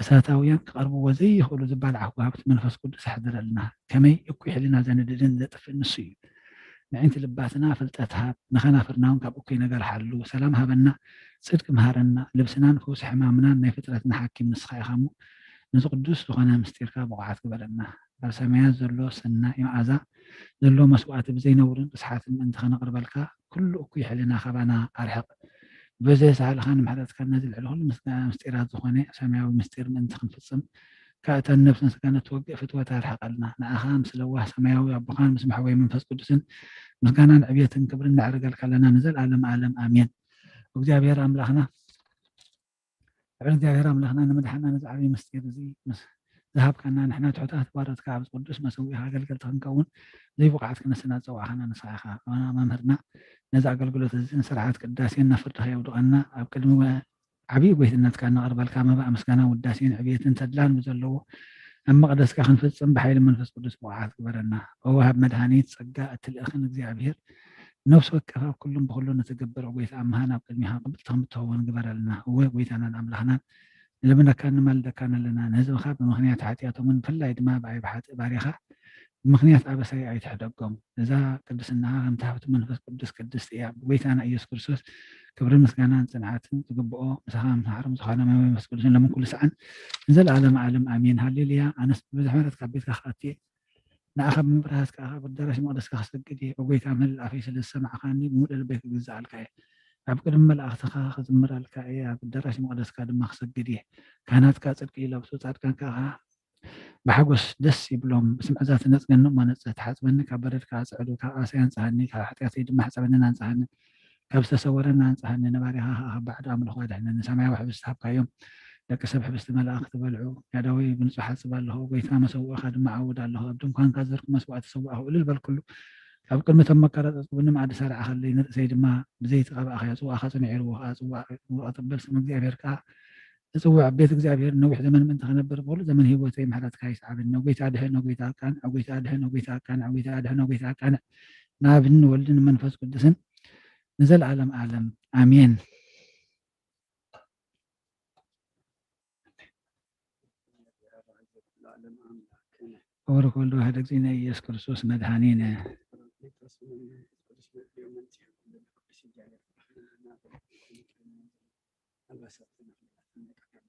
እሳታውያን ክቐርብዎ ዘይኽእሉ ዝባልዓኹ ሃብቲ መንፈስ ቅዱስ ኣሕድረልና። ከመይ እኩይ ሕልና ዘንድድን ዘጥፍእ ንሱ እዩ። ንዕንቲ ልባትና ፍልጠት ሃብ፣ ንኸናፍርና እውን ካብ እኩይ ነገር ሓሉ። ሰላም ሃበና፣ ጽድቂ ምሃረና፣ ልብስናን ፈውሲ ሕማምናን ናይ ፍጥረትና ሓኪም ንስኻ ኢኻ እሞ፣ ነዚ ቅዱስ ዝኾነ ምስጢርካ ብቑዓት ግበረና። ኣብ ሰማያት ዘሎ ሰናይ መኣዛ ዘለዎ መስዋእቲ ብዘይነውርን ርስሓትን ምእንቲ ከነቕርበልካ፣ ኩሉ እኩይ ሕልና ካባና ኣርሕቕ። ብዘየሳህልኻ ንምሕረትካ ነዚ ልዕሊ ኩሉ ምስጢራት ዝኾነ ሰማያዊ ምስጢር ምእንቲ ክንፍጽም፣ ከኣ እታ ንነብስን ስጋን እትወግእ ፍትወት ኣርሕቐልና። ንኣኻ ምስ ለዋህ ሰማያዊ ኣቦኻን ምስ መሕወይ መንፈስ ቅዱስን ምስጋናን ዕብየትን ክብርን ነዕርገልካ ኣለና ንዘለኣለም ኣለም ኣሜን። እግዚኣብሔር ኣምላኽና ልዑል እግዚኣብሔር ኣምላኽና ንምድሓና ነዚ ዓብዪ ምስጢር እዚ ምስ ዝሃብካና ንሕና ትሑታት ባሮትካ ኣብዚ ቅዱስ መሰዊእኻ ኣገልገልቲ ክንከውን ዘይብቑዓት ክነስና ዝጸዋዕኻና ንስኻ ኢኻ። ኣባና መምህርና ነዚ ኣገልግሎት እዚ ንስርዓት ቅዳሴን ናብ ፍርድኻ የውድቐና ኣብ ቅድሚ ዓብዪ ጎይትነትካ ነቕርበልካ መባእ ምስጋና ውዳሴን ዕብየትን ተድላን ብዘለዎ ኣብ መቕደስካ ክንፍጽም ብሓይሊ መንፈስ ቅዱስ ብቑዓት ግበረና። እወ ሃብ መድሃኒት ጸጋ እትልእኽን እግዚኣብሔር ነፍሲ ወከፍ ኣብ ኩሉን ብኹሉን እትገብር ጎይታ ኣምሃን ኣብ ቅድሚኻ ቅብልቲ ከም እትኸውን ግበረልና። እወ ጎይታናን ኣምላኽናን ንልምነካን ንማልደካን ኣለና። ንህዝብኻ ብምኽንያት ሓጢኣቶምን ብፍላይ ድማ ብኣይ ብሓጥእ ባሪኻ ብምኽንያት ኣበሳይ ኣይትሕደጎም። እዛ ቅድስናኻ ከምቲ ሃብቲ መንፈስ ቅዱስ ቅድስቲ እያ። ብጎይታና ኢየሱስ ክርስቶስ ክብርን ምስጋናን ጽንዓትን ዝግብኦ ምሳኻ ምስ ሓሮም ዝኾነ መ መንፈስ ቅዱስን ለምን ኩሉ ሰዓን ንዘለኣለም ኣለም ኣሜን። ሃሌሉያ። ኣነስ ብብዝሒ ምሕረት ካብ ቤትካ ክኣቲ እየ። ንኣኻ ብምብርሃት ከኣ ኣብ ኣዳራሽ መቕደስካ ክሰግድ እየ። ኦ ጎይታ ምህልል ኣፈይ ስለ ዝሰማዕካኒ ብምሉእ ልበይ ክግዛኣልካ እየ። ኣብ ቅድሚ መላእኽትኻ ክዝምረልካ እየ። ኣብ ኣዳራሽ መቕደስካ ድማ ክሰግድ እየ። ካህናትካ ጽድቂ ይለብሱ፣ ጻድቃንካ ከኣ ብሓጎስ ደስ ይብሎም። ብስም ዕዛ ትነጽገኒ እሞ ነጽህ፣ ትሓጽበኒ ካብ በደል ከኣ ጽዕዱ፣ ካብ ኣሰይ ኣንጽሃኒ፣ ካብ ሓጢኣተይ ድማ ሕጸበንን ኣንጽሃንን፣ ካብ ዝተሰወረን ኣንጽሃኒ፣ ንባርያኻ ከኣ ካብ ባዕዲ ኣምልኾ ኣድሕነኒ። ሰማያዊ ሕብስቲ ሃብካዮም፣ ደቂ ሰብ ሕብስቲ መላእኽቲ በልዑ። ያዳወይ ብንጹሕ ሓጽብ ኣለኹ፣ ጎይታ መሰውእኻ ድማ ዓውድ ኣለኹ። ኣብ ድንኳንካ ዘርኩ መስዋእቲ ሰዋእኹ፣ እልል በልኩሉ። ኣብ ቅድሚ እቶም መቀረጸጽኩ ብኒ መኣዲ ሰራዕኻለይ፣ ንርእሰይ ድማ ብዘይቲ ቀባእኻዮ። ጽዋእኻ ጽኑዕ እዩ፣ ርቡእ ከኣ ጽዋእ ክቕበል ስም እግዚኣብሔር ከኣ እጽውዕ። ቤት እግዚኣብሔር ነዊሕ ዘመን ምእንቲ ክነብር ብኹሉ ዘመን ህይወተይ ምሕረትካ ይስዓበኒ። ኦ ጎይታ ድሕን፣ ኦ ጎይታ ኣቃንዕ፣ ኦ ጎይታ ድሕን፣ ኦ ጎይታ ኣቃንዕ፣ ኦ ጎይታ ድሕን፣ ኦ ጎይታ ኣቃንዕ። ንኣብን ንወልድን ንመንፈስ ቅዱስን ንዘለኣለም ኣለም ኣሜን። ክቡር ወልድ ዋሕድ እግዚእነ ኢየሱስ ክርስቶስ መድኃኒነ። ኣልባሳትና ኩላትና ናይ ቅዱስ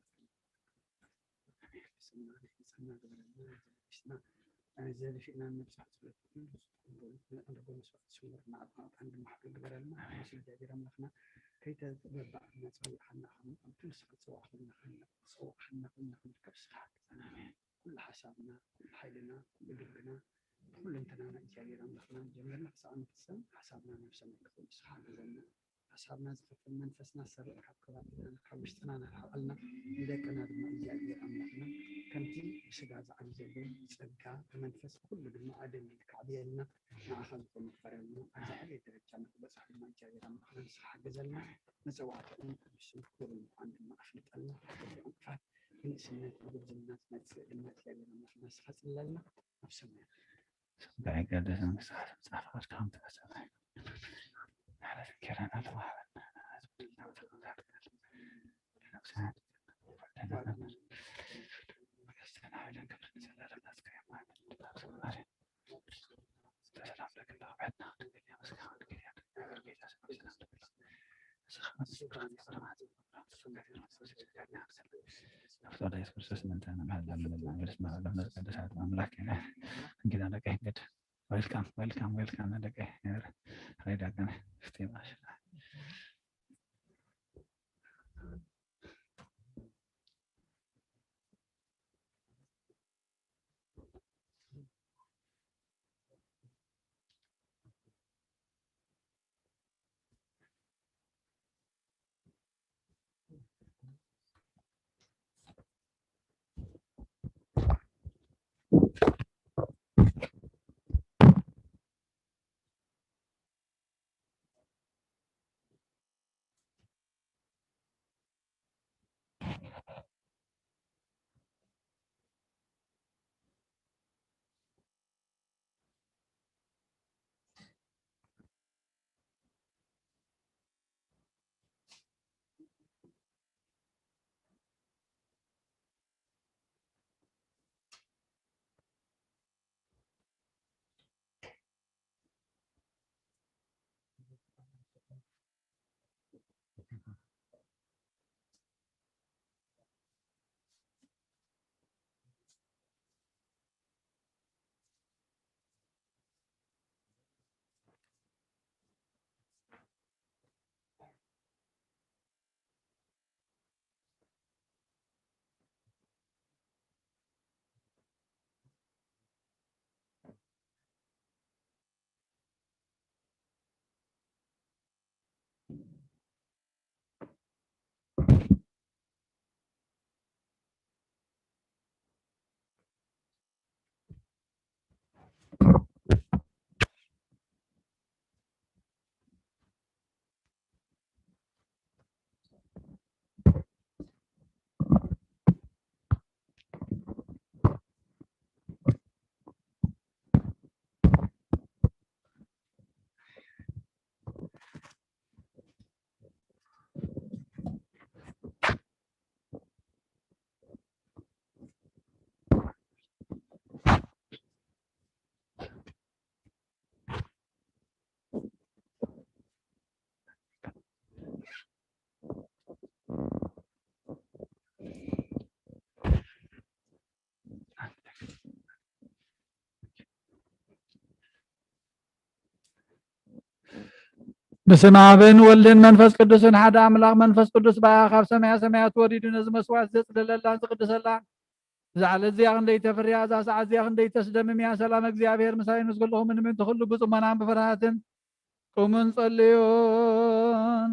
ንጽህና ግበረልና፣ ዘልፊስና፣ ዘልፊና ንብዛሕ ጸሎት ኩሉ ዝጠቕም ንዕንደቦ መስዋእቲ ስውር ንዓቕምና ድማ ሓይሊ ግበረልና። ኣሜን። ኣምላኽና ከይተበባዕና ጸዊዕኻና፣ ከም ኣብቲ ንስኻ ዝጸዋዕኻና፣ ዝጸዋዕኻና ኮይና ክንርከብ ንስኻ ሓግዘና። ኣሜን። ኩሉ ሓሳብና፣ ኩሉ ሓይልና፣ ኩሉ ልብና፣ ኩሉ እንተናና እግዚኣብሔር ኣምላኽና ጀመርና ክሳዕ ንፍጸም ሓሳብና ናብ ሰማይ ክኸውን ንስኻ ሓግዘና። ሓሳብና ዝኸፍል መንፈስና ዝሰርቕ ካብ ከባቢና ካብ ውሽጥና ናርሕቐልና ንደቅና ድማ እግዚኣብሔር ኣምላኽና ከምቲ ብስጋ ዝዓቢ ዘሎ ጸጋ ብመንፈስ ኩሉ ድማ ኣደም ኢልካ ኣዕብየልና ንዓኻ ዝኾነ ክፈረልና ኣብዚ ዓብየ ደረጃ ንክበጽሕ ድማ እግዚኣብሔር ኣምላኽና ንስኻ ሓግዘልና። መጸዋዕታኡ ቅዱስን ክቡርን ምዃን ድማ ኣፍልጠልና። ካብ ኩሉ ዕንቅፋት ብንእስነት ብጉብዝና ዝመጽእ ድማ እግዚኣብሔር ኣምላኽና ንስኻ ጽለልና። ኣብ ሰማይ ሰማይ ይቀደስ መንግስትኻ ትምጻእ ፍቃድካ ከም ትብል ሰማይ። ንሕና እንጀራና ተዋሃበና ንሕና ህዝብና ተዋሃበና ነብስና ፍቅር ኢየሱስ ክርስቶስ ምእንተ ንመሃላ ምንና ቅዱሳት ኣምላክ ኢና። እንግዳ ደቀይ እንግድ። Welcome, welcome, welcome ደቀይ። ሬዳ ገነ። ፍቲ ማሽ። በስመ ኣብን ወልድን መንፈስ ቅዱስን ሓደ ኣምላኽ። መንፈስ ቅዱስ ብኣ ካብ ሰማያ ሰማያት ወሪዱ ነዚ መስዋዕት ዘጽለለላን ዝቕድሰላን፣ እዛ ዕለት እዚኣ ክንደይ ተፍርያ፣ እዛ ሰዓት እዚኣ ክንደይ ተስደምም እያ። ሰላም እግዚኣብሔር ምሳይ ምስ ኩልኹም። ንምእንቲ ኩሉ ብጽሞናን ብፍርሃትን ቁሙን ጸልዩን።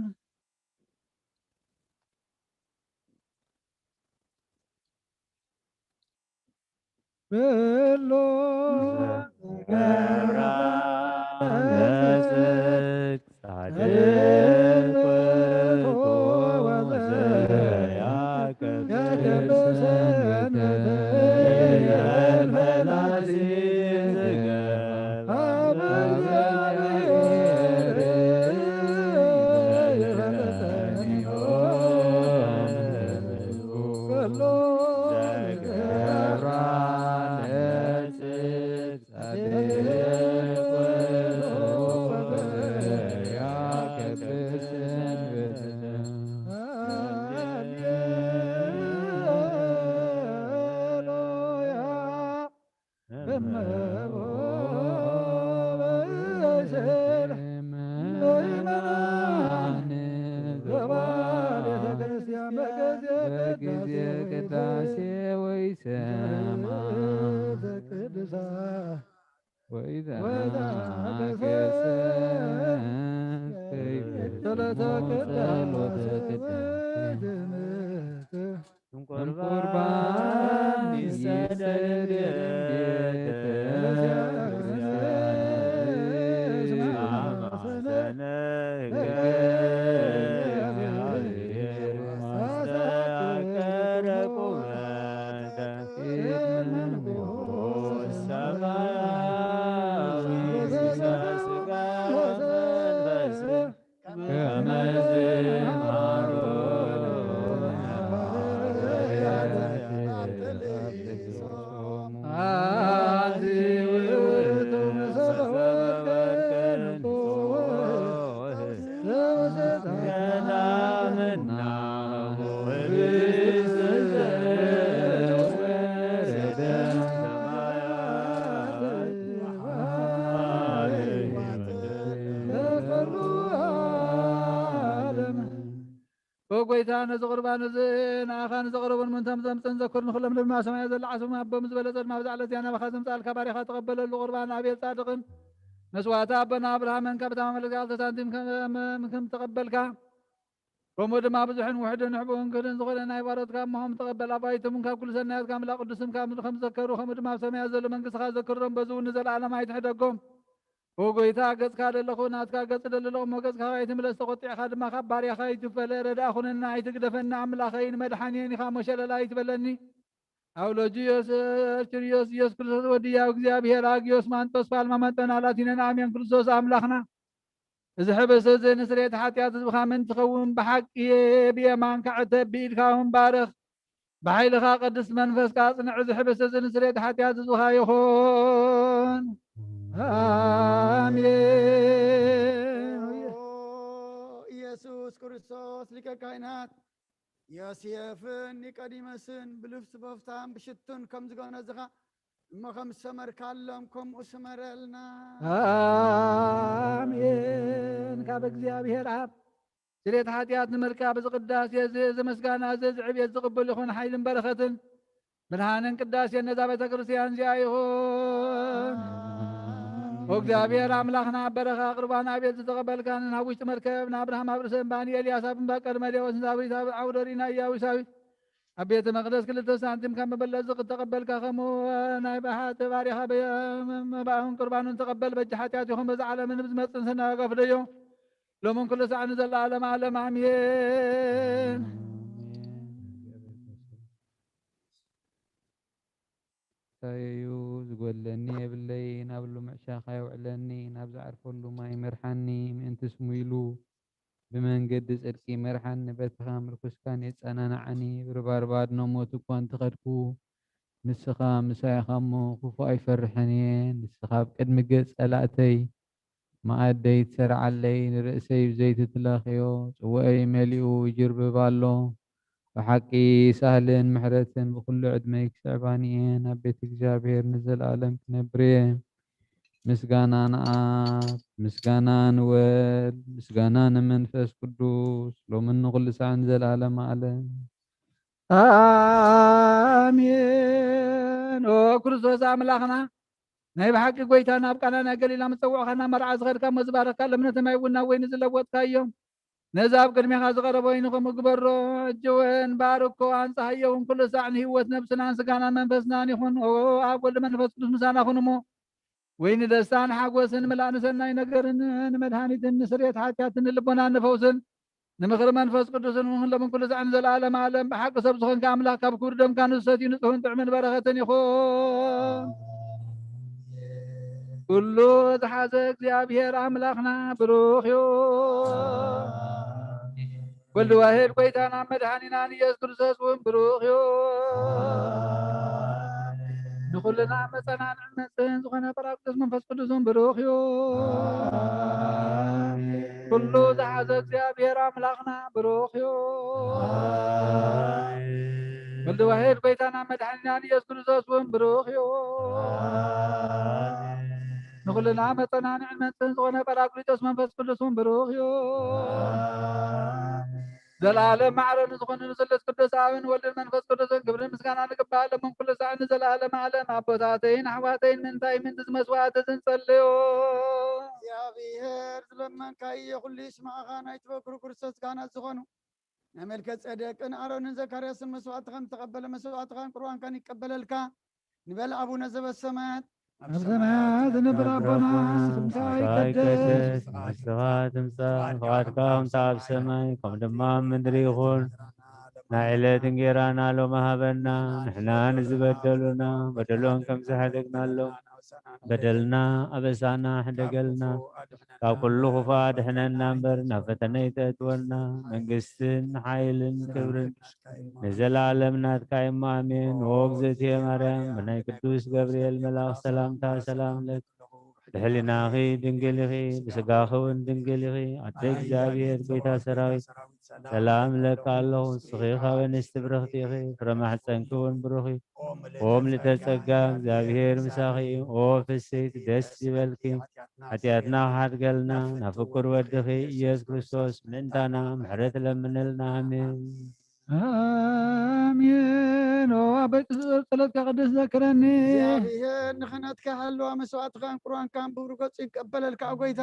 በሎ ዘገብራ ለጽድቅ ጻድቅ ውእቱ ወዘያከብር ሰንበተ ይበል ፈላሲ ዘገብራ በጊዜ ቅዳሴ ወይ ሰማ ወይ ዘሐገሰ ከይፈጽሙ ጸሎተ ቅዳሴ። እምቁርባን ይሰደድ ቤተ ክርስቲያን እስመ አማሰነ ሕገ እግዚአብሔር ወአስተከረ ቁመተ ሰማያዊ ስጋ ወመንፈስ ጎይታ፣ ነዚ ቁርባን እዚ ንኣኻ ንዘቕረቡን ምንቶም ዘምጽን ዘክር። ንኹሎም ድማ ሰማያት ዘላ ዓስቦም ኣቦም ዝበለጸ ድማ ብዛዕለ እዚኣ ናባኻ ዘምጻልካ ባሪኻ ተቐበለሉ። ቁርባን ኣቤል ጻድቕን መስዋዕቲ ኣቦና ኣብርሃምን ካብ ታማ መለክቲ ክልተ ሳንቲም ከም ከም ተቐበልካ፣ ከምኡ ድማ ብዙሕን ውሕድን ንሕቡእን ክህልን ዝኾነ ናይ ባሮትካ እሞሆም ተቐበል። ኣባይቶም ካብ ኩሉ ሰናያት ካብ ኣምላኽ ቅዱስም ካብ ምድሪ ከም ዝዘከሩ፣ ከምኡ ድማ ኣብ ሰማያት ዘሎ መንግስትኻ ዘክሮም፣ በዚ እውን ንዘለኣለም ኣይትሕደጎም። ኦ ጎይታ፣ ገጽካ ደለኹ ናትካ ገጽ ደለኹ እሞ፣ ገጽካ ኣይትምለስ፣ ተቖጢዕካ ድማ ካብ ባርያኻ ኣይትፈለ። ረዳእ ኩነና፣ ኣይትግደፈና ኣምላኸይ፣ ንመድሓኒየን ኢኻ እሞ ሸለል ኣይትበለኒ። ኣውሎጅዮስ ችርዮስ ኢየሱስ ክርስቶስ ወዲ ያው እግዚኣብሔር ኣግዮስ ማንጦስ ፋልማ መጠና ላቲነን ኣሜን። ክርስቶስ ኣምላኽና፣ እዚ ሕብስቲ እዚ ንስርየት ሓጢኣት ህዝብኻ ምእንቲ ኸውን ብሓቂ ብየማንካ ዕተብ፣ ብኢድካ እውን ባርኽ። ብሓይልኻ ቅዱስ መንፈስካ ኣጽንዕ። እዚ ሕብስቲ እዚ ንስርየት ሓጢኣት ህዝብኻ ይኹን። ኣሜን። ኦ ኢየሱስ ክርስቶስ ሊቀ ካህናት፣ ዮሴፍን ኒቆዲሞስን ብልብስ በፍታን ብሽቱን ከም ዝገነዝኻ እሞ ከም ዝሰመርካሎም ከምኡ ስመረልና። ኣሜን። ካብ እግዚኣብሔር ኣብ ስርየት ሓጢኣት ንምርካብ እዚ ቅዳሴ እዚ፣ እዚ ምስጋና እዚ፣ እዚ ዕብየት ዝቕበል ይኹን ሓይልን በረኸትን ብርሃንን ቅዳሴን ነዛ ቤተ ክርስቲያን እዚኣ ይኹን። ኦ እግዚኣብሔር ኣምላኽና፣ ኣብ በረኻ ቁርባን ኣቤል ዝተቐበልካንን ኣብ ውሽጢ መርከብ ንኣብርሃም ኣብ ርእሰ እምባ ንኤልያስ ኣብ እምባ ቀርሜሌዎስ ንሳብሪት ኣብ ዓውደ ሪና ኢያቡሳዊት ኣብ ቤተ መቕደስ ክልተ ሳንቲም ካብ መበለት ዝተቐበልካ፣ ከምኡ ናይ ብሓቂ ባሪኻ መባእን ቁርባኑን ተቐበል። በጃ ሓጢኣት ይኹን በዛ ዓለምን ብዝመጽእ ሰናይ ዋጋ ፍደዮ። ሎምን ኩሉ ሳዕ ንዘለዓለም ዓለም ኣሜን። እንታይ እዩ ዝጎድለኒ የብለይን፣ ኣብ ልሙዕ ሻኻ የውዕለኒ፣ ናብ ዝዓርፈሉ ማይ መርሓኒ፣ ምእንቲ ስሙ ኢሉ ብመንገዲ ጽድቂ መርሓኒ፣ በትኻ ምርኩስካን የጸናንዓኒ፣ ብርባርባት ሞት እኳ እንተኸድኩ፣ ንስኻ ምሳይ ኢኻ እሞ፣ ክፉእ ኣይፈርሕን እየ፣ ንስኻ ኣብ ቅድሚ ገጽ ጸላእተይ፣ መኣደይ ትሰርዓለይ፣ ንርእሰይ ብዘይቲ ትለኽዮ፣ ጽዋኤይ መሊኡ ይጅርብብ ኣሎ። ብሓቂ ሳህልን ምሕረትን ብኹሉ ዕድመይ ክስዕባኒ እየን። ኣብ ቤት እግዚኣብሔር ንዘለኣለም ክነብር እየ። ምስጋና ንኣብ፣ ምስጋና ንወልድ፣ ምስጋና ንመንፈስ ቅዱስ፣ ሎምን ንኹሉ ሳዕ ንዘለኣለም ዓለም። ኣሜን። ኦ ክርስቶስ ኣምላኽና፣ ናይ ብሓቂ ጎይታ፣ ናብ ቃና ናይ ገሊላ ምስ ጸውዕኻና መርዓ ዝኸድካ እሞ ዝባረኽካ፣ ለምነተ ማይ እውን ናብ ወይኒ ዝለወጥካዮ፣ ነዚ ኣብ ቅድሜኻ ዝቐረበ ወይኒ ከምኡ ግበሮ። ሕጂ እውን ባርኮ፣ ኣንጽሃዮ እውን ኩሉ ሳዕ ንህይወት ነብስናን ስጋናን መንፈስናን ይኹን። ኦ ኣብ ወልድ መንፈስ ቅዱስ ምሳና ኩን እሞ፣ ወይኒ ደስታን ሓጎስን፣ ምላእ ንሰናይ ነገርን ንመድሃኒትን ንስርየት ሓጢኣትን ንልቦናን ንፈውስን ንምኽሪ መንፈስ ቅዱስን እውን ኩሎም ኩሉ ሳዕ ንዘለዓለም ዓለም። ብሓቂ ሰብ ዝኾንካ ኣምላኽ፣ ካብ ክቡር ደምካ ንዝሰትዩ ንጹሕን ጥዑምን በረኸትን ይኹን። ኩሉ ዝሓዘ እግዚኣብሔር ኣምላኽና ብሩኽ እዩ። ወልድ ዋሕድ ጎይታና መድሓኒናን ኢየሱስ ክርስቶስ እውን ብሩኽ እዩ። ንኹልና መጸናንዕን መጽን ዝኾነ ጳራቅሊጦስ መንፈስ ቅዱስ እውን ብሩኽ እዩ። ኩሉ ዝሓዘ እግዚኣብሔር ኣምላኽና ብሩኽ እዩ። ወልድ ዋሕድ ጎይታና መድሓኒናን ኢየሱስ ክርስቶስ እውን ብሩኽ እዩ። ንኹልና መጸናንዕን መጽን ዝኾነ ጳራቅሊጦስ መንፈስ ቅዱስ እውን ብሩኽ እዩ። ዘለዓለም ማዕረ ንዝኾኑ ንስሉስ ቅዱስ ኣብን ወልድን መንፈስ ቅዱስን ክብርን ምስጋናን ይግባእ፣ ሎምን ኩሉ ሳዕን ንዘለዓለም ዓለም። ኣቦታተይን ኣሕዋተይን፣ ምእንታይ ምእንቲ እዚ መስዋዕቲ እዚ ንጸልዮ። እግዚኣብሔር ዝለመንካዮ ኩሉ ይስማዕኻ። ናይ ትበክሩ ክርስቶስ ካህናት ዝኾኑ ናይ መልከ ጼዴቅን ኣሮንን ዘካርያስን መስዋዕቲ ከም ዝተቐበለ መስዋዕትኻን ቁርባንካን ይቀበለልካ። ንበል ኣቡነ ዘበሰማያት፣ ኣብ ሰማያት ዝነብር ኣቦና፣ ስምካ ይቀደስ፣ መንግስትኻ ትምጻእ፣ ፍቓድካ ከምታ ኣብ ሰማይ ከም ድማ ኣብ ምድሪ ይኹን። ናይ ዕለት እንጌራና ሎሚ ሃበና፣ ንሕና ንዝበደሉና በደሎም ከም ዝሓደግናሎም፣ በደልና ኣበሳና ሕደገልና፣ ካብ ኩሉ ክፉእ ኣድሕነና እምበር፣ ናብ ፈተነ ኣይተእትወና። መንግስትን ሓይልን ክብርን ንዘለኣለም ናትካ እዩ፣ ኣሜን። ኦ እግዝእትየ ማርያም፣ ብናይ ቅዱስ ገብርኤል መልኣኽ ሰላምታ ሰላም ለኪ፣ ብሕሊናኺ ድንግል ኢኺ፣ ብስጋኺ እውን ድንግል ኢኺ። ኣደ እግዚኣብሔር፣ ጎይታ ሰራዊት፣ ሰላም እብለኪ ኣለኹ፣ ንስኺ ካብ ኣንስቲ ብርኽቲ ኢኺ፣ ፍረ ማሕፀንኪ እውን ብሩኽ እዩ። ኦ ምልእተ ጸጋ፣ እግዚኣብሔር ምሳኺ እዩ። ኦ ፍስሕቲ ደስ ይበልኪ፣ ሓጢኣትና ክሓድገልና፣ ናብ ፍቁር ወድኺ ኢየሱስ ክርስቶስ ምእንታና ምሕረት ለምንልና። ኣሜን። ኣሜን። ኦ ኣቦይ ቅዱስ ጸሎትካ ቅዱስ ዘክረኒ። እግዚኣብሔር ንኽህነትካ ሃለዋ መስዋዕትኻን ቁርባንካን ብብሩህ ገጹ ይቀበለልካ። ኦ ጎይታ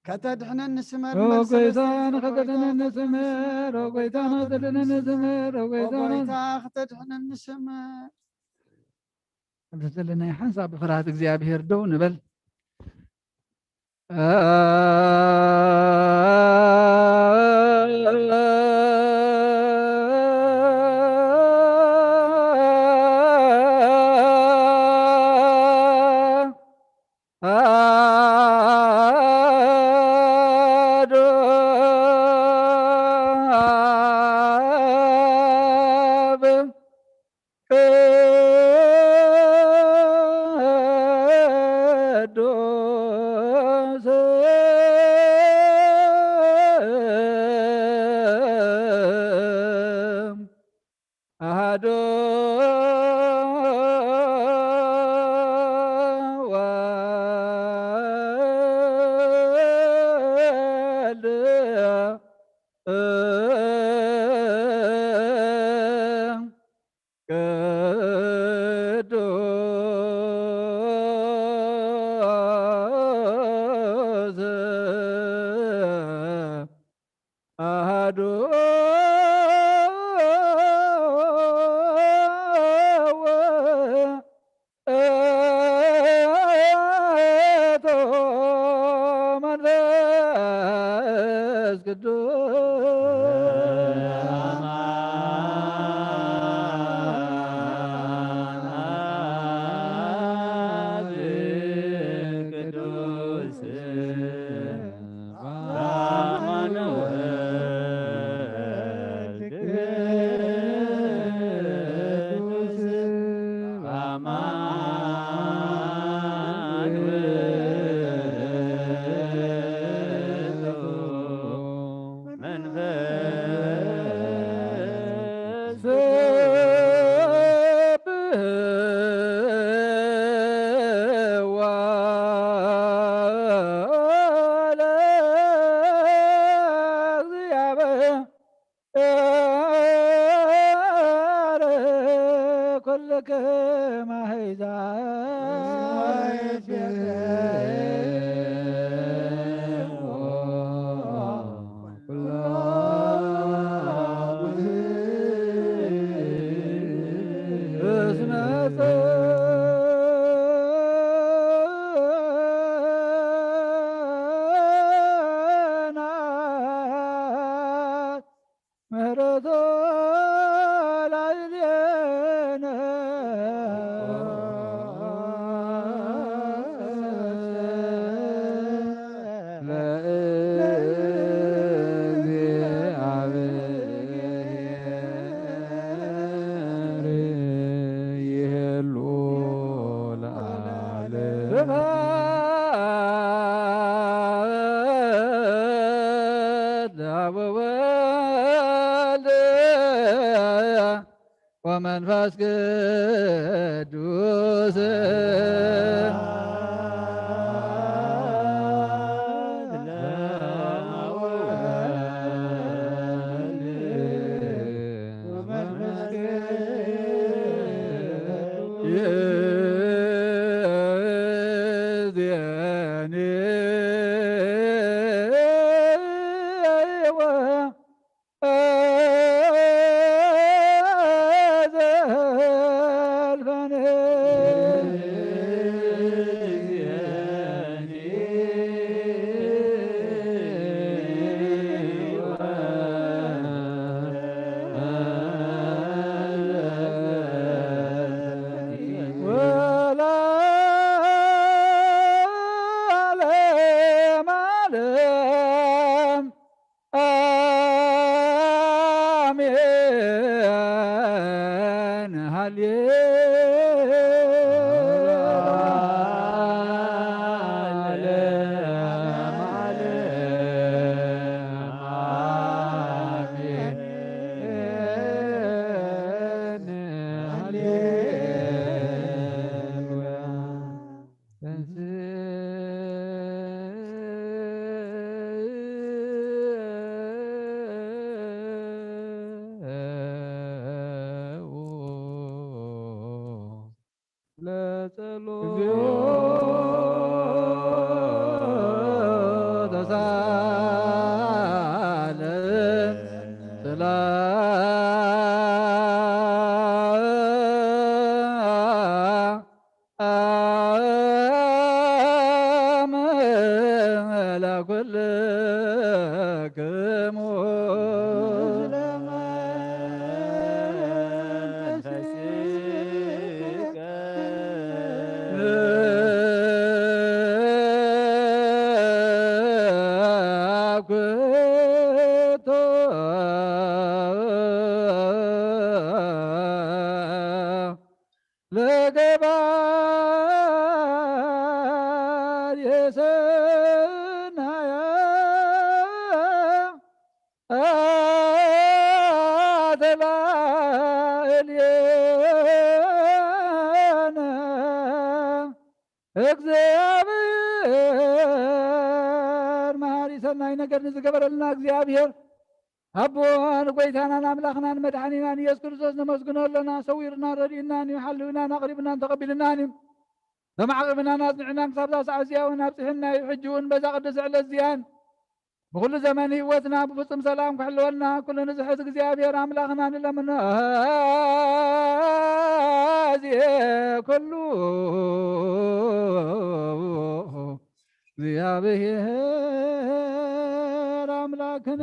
ከተድሕነኒ ስመር። ኦ መልሰ ጎይታ ለስተ ንኸተድሕነኒ ስመር። ኦ ጎይታ ንኸተድሕነኒ ስመር። ኦ ኦ ጎይታ ጎይታ ከተድሕነኒ ስመር። ኣብዚ ዘለናዮ ሓንሳብ ብፍርሃት እግዚኣብሔር ደው ንበል። ቅዱስ አሐዱ ወልድ ቅዱስ አሐዱ ውእቱ መንፈስ ቅዱስ ቅዱስ አማኑኤል ቅዱስ አማኑኤል መንፈስ ኩልክም አሕዛብ እስመ ጸናት ምሕረቱ ላዕሌነ። ለእግዚአብሔር ይሄሉ ለዓለም። ስብሐት ለአብ ወወልድ ወመንፈስ ቅዱስ። ጸሎት። እግዚኦ ተሳለ ለኩልክሙ። ለገባር የሰናያ አተላ እልየነ እግዚኣብሔር መሃሪ ሰናይ ነገር ንዝገበረልና እግዚኣብሔር ኣቦን ጎይታናን ኣምላኽናን መድሓኒናን ኢየሱስ ክርስቶስ ነመስግኖ ኣለና። ሰዊርናን ረዲእናን እዩ፣ ሓልውናን ኣቕሪብናን ተቐቢልናን እዩ። ተማዕቂብናን ኣጽኒዕናን ክሳብ እዛ ሰዓት እዚኣ እውን ኣብጽሕና እዩ። ሕጂ እውን በዛ ቅድስቲ ዕለት እዚኣን ብኹሉ ዘመን ህይወትና ብፍጹም ሰላም ክሕልወና ኩሉ ንዝሕዝ እግዚኣብሔር ኣምላኽና ንለምኖ። ኣዜ ኩሉ እግዚኣብሔር ኣምላክነ።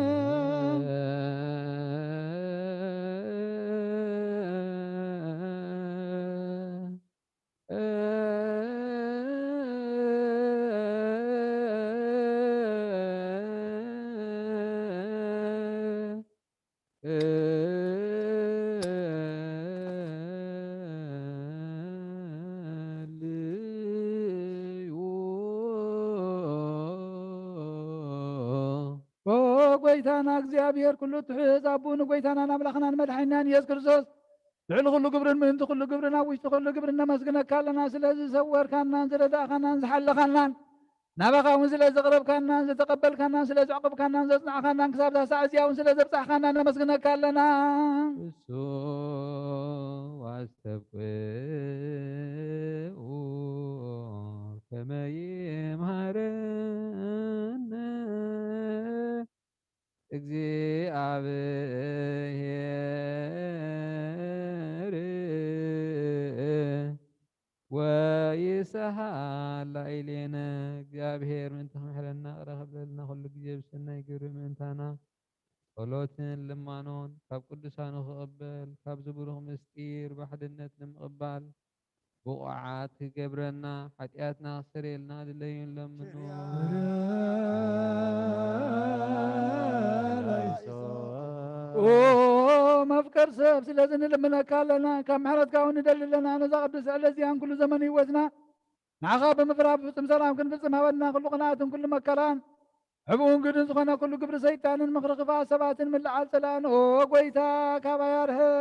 ኦ ጎይታና እግዚኣብሔር ኩሉ ትሕዝ ኣቦ ንጎይታናን ኣምላኽናን መድሓኒናን ኢየሱስ ክርስቶስ ልዕሊ ኩሉ ግብርን ምእንቲ ኩሉ ግብርን ኣብ ውሽጢ ኩሉ ግብርን ነመስግነካ ኣለና። ስለ ዝሰወርካናን ዝረዳእካናን ዝሓለኻናን ናባኻ እውን ስለ ዘቕረብካናን ዝተቐበልካናን ስለ ዘዕቆብካናን ዘጽናዕካናን ክሳብ እዛ ሰዓት እዚኣ እውን ስለ ዘብጻሕካና ነመስግነካ ኣለና። እሱ ኣስተብቅዑ ከመ ይምሃረነ እግዚኣብሔር ወይስሓል ላዕሌነ። እግዚኣብሔር ምእንቲ ክምሕረና፣ ይቕረ ክብለልና፣ ኩሉ ግዜ ብሰናይ ግብሪ ምእንታና ጸሎትን ልማኖን ካብ ቅዱሳኑ ክቕበል፣ ካብዚ ብሩኽ ምስጢር ብሓድነት ንምቕባል ብቑዓት ክገብረና፣ ሓጢኣትና ክሰርየልና ድለዩ ንለምኖ። ኦ መፍቀር ሰብ፣ ስለዚ ንልምነካ ኣለና፣ ካብ ምሕረትካ እውን ንደሊ ኣለና። ነዛ ቅድስቲ ዕለት እዚኣን ኩሉ ዘመን ህይወትና ንዓኻ ብምፍራህ ብፍጹም ሰላም ክንፍጽም ሃበና። ኩሉ ቅንኣትን ኩሉ መከራን ዕቡን ግድን ዝኾነ ኩሉ ግብሪ ሰይጣንን ምኽሪ ክፍኣት ሰባትን ምልዓል ጸላእን፣ ኦ ጎይታ፣ ካባይ ኣርሕቕ፣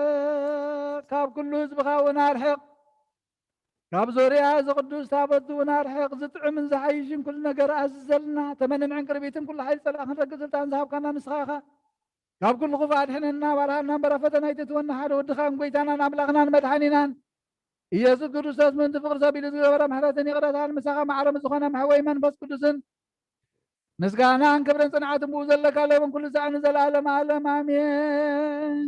ካብ ኩሉ ህዝብኻ እውን ኣርሕቕ። ካብ ዙርያ እዚ ቅዱስ ታቦት እውን ኣርሕቕ። ዝጥዕምን ዝሓይሽን ኩሉ ነገር ኣዝዘልና። ተመንን ዕንቅርቢትን ኩሉ ሓይሊ ጸላእ ክንረግጽ ስልጣን ዝሃብካና ንስኻ ኢኻ። ካብ ኩሉ ክፉእ ኣድሕነና፣ ባርሃና እምበር ኣብ ፈተና ኣይተእትወና። ሓደ ወድኻን ጎይታናን ኣምላኽናን መድሓኒናን ኢየሱስ ክርስቶስ ምእንቲ ፍቕሪ ሰብ ኢሉ ዝገበረ ምሕረትን ይቕረታን ምሳኻ ማዕረ ምስ ዝኾነ መሕወይ መንፈስ ቅዱስን ምስጋናን ክብርን ጽንዓትን ብኡ ዘለካ ለውን ኩሉ ሳዕ ንዘለዓለም ዓለም ኣሜን።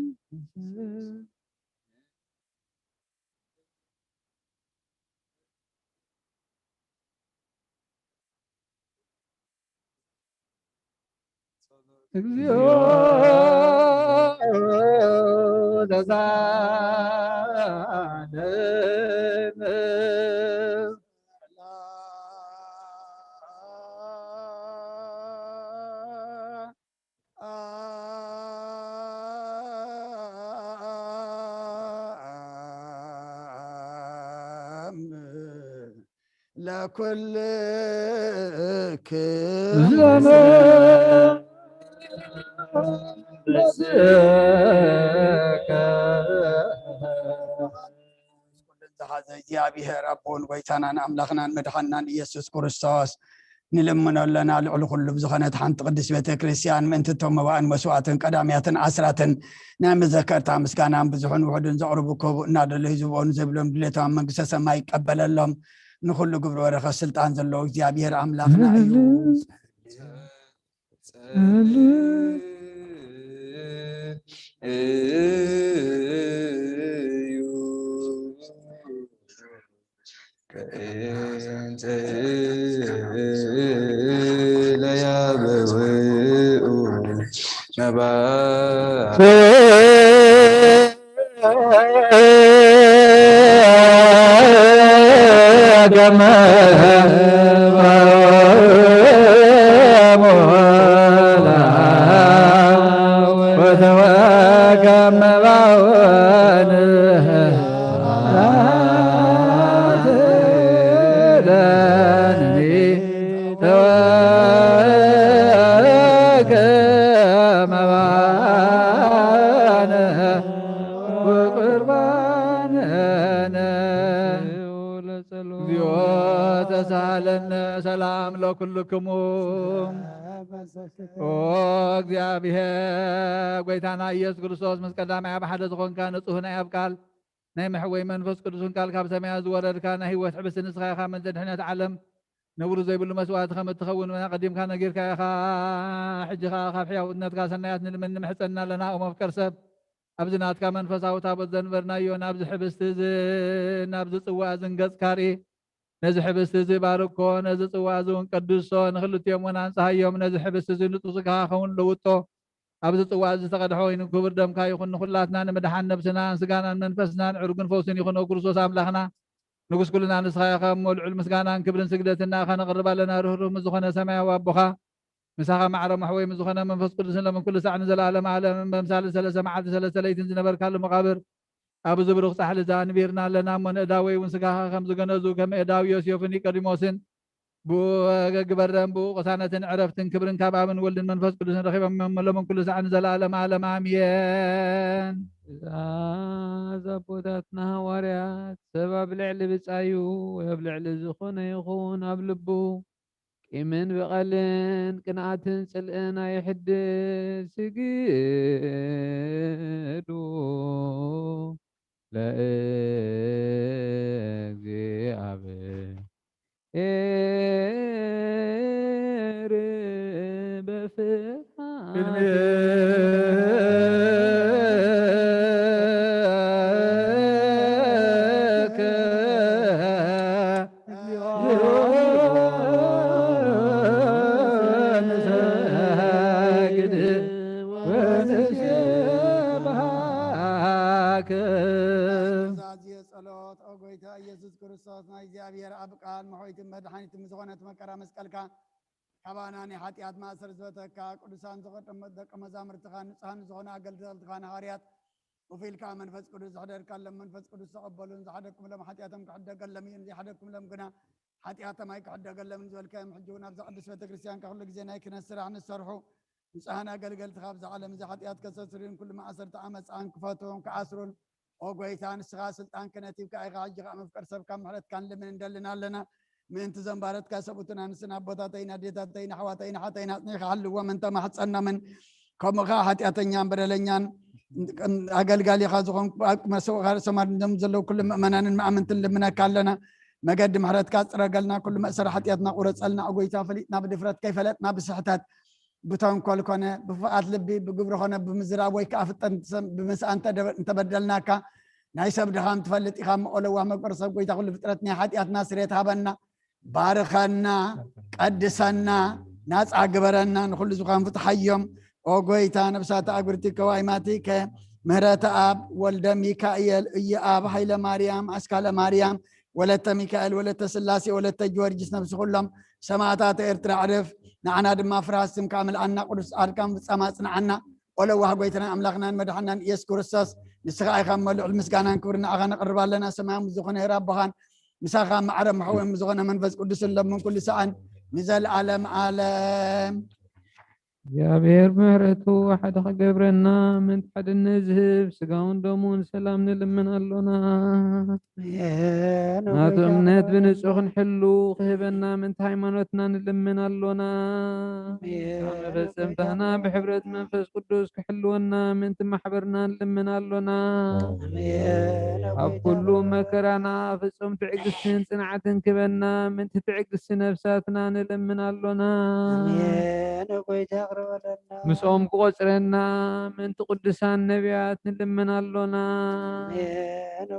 እግዚኦ ተሳለን ለኩልክ ዘመን ኩልን ዝሓዘ እግዚኣብሔር ኣቦን ጎይታናን ኣምላኽናን መድሓንናን ኢየሱስ ክርስቶስ ንልምኖ ኣለና። ልዕሊ ኩሉ ብዝኾነት ሓንቲ ቅድስት ቤተ ክርስቲያን ምእንቲ እቶም መባእን መስዋዕትን ቀዳምያትን ዓስራትን ናይ መዘከርታ ምስጋናን ብዙሕን ውሑድን ዘቕርቡ ክህቡ እናደለዩ ዝብኦን ዘይብሎም ድሌቶም ኣብ መንግስተ ሰማይ ይቀበለሎም። ንኹሉ ግብረ በረኸት ስልጣን ዘለዎ እግዚኣብሔር ኣምላኽና እዩ። ተሳሃለነ ሰላም ለኩልክሙ። ኦ እግዚኣብሔር፣ ጎይታና ኢየሱስ ክርስቶስ፣ ምስ ቀዳማይ ኣብ ሓደ ዝኾንካ ንጹህ ናይ ኣብ ቃል ናይ መሕወይ መንፈስ ቅዱስን ቃል ካብ ሰማያት ዝወረድካ ናይ ህይወት ሕብስቲ ንስኻ ኢኻ። ምእንቲ ድሕነት ዓለም ነውሪ ዘይብሉ መስዋዕቲ ከም እትኸውን ኣቐዲምካ ነጊርካ ኢኻ። ሕጂ ኸኣ ካብ ሕያውነትካ ሰናያት ንልምን ንምሕጸና ኣለና። ኦ መፍቀር ሰብ፣ ኣብዚ ናትካ መንፈሳዊ ታቦት ዘንበርናዮ ናብዚ ሕብስቲ እዚ፣ ናብዚ ጽዋ እዚ ንገጽካ ርኢ። ነዚ ሕብስቲ እዚ ባርኮ፣ ነዚ ጽዋ እዚ እውን ቀድሶ፣ ንኽልቲኦም እውን ኣንጽሃዮም። ነዚ ሕብስቲ እዚ ንጹህ ስጋኻ ኸውን ለውጦ። ኣብዚ ጽዋ እዚ ዝተቐድሐ ወይኒ ክቡር ደምካ ይኹን። ንኹላትና ንምድሓን ነብስናን ስጋናን መንፈስናን ዕርጉን ፈውስን ይኹኖ። ክርስቶስ ኣምላኽና፣ ንጉስ ኩልና ንስኻ ኢኻ እሞ፣ ልዑል ምስጋናን ክብርን ስግደትን ንኣኻ ነቕርብ ኣለና። ርህሩህ ምስ ዝኾነ ሰማያዊ ኣቦኻ፣ ምሳኻ ማዕረ መሕወይ ምስ ዝኾነ መንፈስ ቅዱስን ሎምን ኩሉ ሳዕ ንዘለኣለም ዓለምን፣ በምሳሌ ሰለስተ መዓልቲ ሰለስተ ለይትን ዝነበርካሉ መቓብር፣ ኣብዚ ብሩኽ ጻሕሊ እዚ ኣንቢርና ኣለና እሞ፣ ንእዳወይ እውን ስጋኻ ከም ዝገነዙ፣ ከም እዳው ዮሴፍን ኒቆዲሞስን፣ ብኡ ወገግ በረን ብኡ ቅሳነትን ዕረፍትን ክብርን ካብ ኣብን ወልድን መንፈስ ቅዱስን ረኺቦም እዮም። ሎምን ኩሉ ሳዕ ንዘለኣለም ዓለም ኣሜን። ትእዛዝ ኣቦታትና ሃዋርያት፣ ሰብ ኣብ ልዕሊ ብጻዩ ወይ ኣብ ልዕሊ ዝኾነ ይኹን ኣብ ልቡ ቂምን በቐልን ቅንኣትን ጽልእን ኣይሕድስ። ስግዱ ለእግዚኣብሔር በፍርሃት። ጸሎት፣ ኦ ጎይታ ኢየሱስ ክርስቶስ፣ ናይ እግዚኣብሔር ኣብ ቃል መሖይትን መድሓኒትን ዝኾነት መከራ መስቀልካ፣ ካባና ናይ ሓጢኣት ማእሰር ዝበተካ፣ ቅዱሳን ዝቐደሙ ደቀ መዛሙርትኻ ንጹሃን ዝኾኑ ኣገልገልትኻ ንሃዋርያት፣ ኮፍ ኢልካ መንፈስ ቅዱስ ዝሕደርካሎም፣ መንፈስ ቅዱስ ተቐበሉን ዝሓደግኩምሎም ሓጢኣቶም ክሕደገሎም እዩን ዘይሓደግኩምሎም ግና ሓጢኣቶም ኣይክሕደገሎምን ዝበልካዮም፣ ሕጂ እውን ኣብዛ ቅድስት ቤተ ክርስቲያን ኩሉ ግዜ ናይ ክህነት ስራሕ ንሰርሑ ንጹሃን ኣገልገልትኻ ኣብዚ ዓለም እዚ ሓጢኣት ከሰስርዩን ኩሉ ማእሰርቲ ዓመፃን ክፈትዉን ክኣስሩን፣ ኦ ጎይታ፣ ንስኻ ስልጣን ክህነት ሂብካ ኢኻ። ሕጂ ኸዓ መፍቀር ሰብ ካብ ምሕረትካ ንልምን እንደልን ኣለና። ምእንቲ ዘንባረትካ ሰብኡትን ኣንስትን ኣቦታተይን ኣዴታተይን ኣሕዋተይን ኣሓተይን ኣጽኒዕካ ሓልዎም እንተማሕጸኖምን፣ ከምኡ ኸዓ ሓጢኣተኛን በደለኛን ኣገልጋሊኻ ዝኾንኩ ኣብ መሰውኻ ሰማርንዶም ዘለዉ ኩሉ ምእመናንን መኣምንትን ልምነካ ኣለና። መገዲ ምሕረትካ ጽረገልና፣ ኩሉ መእሰሪ ሓጢኣትና ቁረጸልና። ኦ ጎይታ፣ ፈሊጥና ብድፍረት፣ ከይፈለጥና ብስሕተት፣ ብተንኮል ኮነ ብፍቓድ ልቢ፣ ብግብሪ ኮነ ብምዝራብ ወይ ከኣ ፍጠን ብመስኣ እንተደበ-፣ እንተበደልናካ፣ ናይ ሰብ ድኻም ትፈልጥ ኢኻ እሞ፣ ኦ ለዋህ መግበር ሰብ፣ ጎይታ ኩሉ ፍጥረት፣ ናይ ሓጢኣትና ስርየት ሃበና። ባርኸና፣ ቀድሰና፣ ናጻ ግበረና፣ ንኹሉ ዝኻን ፍትሓዮም። ኦ ጎይታ፣ ነብሳት ኣጉርቲ ከዋይማቲከ፣ ምህረተ ኣብ፣ ወልደ ሚካኤል፣ እየ ኣብ፣ ሃይለ ማርያም፣ ኣስካለ ማርያም፣ ወለተ ሚካኤል፣ ወለተ ስላሴ፣ ወለተ ጊዮርጊስ፣ ነብሲ ኩሎም ሰማእታት ኤርትራ ዕርፍ፣ ንዓና ድማ ፍርሃት ስምካ ምልኣና፣ ቅዱስ ጻድቃን ፍጻመ ኣጽንዓና። ኦ ለዋህ ጎይታናን ኣምላኽናን መድሓናን ኢየሱስ ክርስቶስ፣ ንስኻ ኢኻ እሞ ልዑል ምስጋናን ክብርን ንዓኻ ነቕርብ ኣለና። ሰማያዊ ዝኾነ ሄር ኣቦኻን ምሳኻ ማዕረ መሕወም ዝኾነ መንፈስ ቅዱስን ሎምን ኩሉ ሰዓን ንዘለኣለም ዓለም። እግዚኣብሔር ብምሕረቱ ሓደ ክገብረና፣ ምእንቲ ሓድነት ዝህብ ስጋውን ደሙን ሰላም ንልምን ኣሎና። ኣሜን። ናቱ እምነት ብንጹህ ክንሕሉ ክህበና፣ ምእንቲ ሃይማኖትና ንልምን ኣሎና። ኣሜን። መፈጸምታና ብሕብረት መንፈስ ቅዱስ ክሕልወና፣ ምእንቲ ማሕበርና ንልምን ኣሎና። ኣሜን። ኣብ ኩሉ መከራና ፍጹም ትዕግስትን ጽንዓትን ክበና፣ ምእንቲ ትዕግስቲ ነፍሳትና ንልምን ኣሎና። ኣሜን። ጎይታ ይቕረበለና። ምስኦም ክቖጽረና፣ ምእንቲ ቅዱሳን ነቢያት ንልምን ኣሎና። ኣሜን።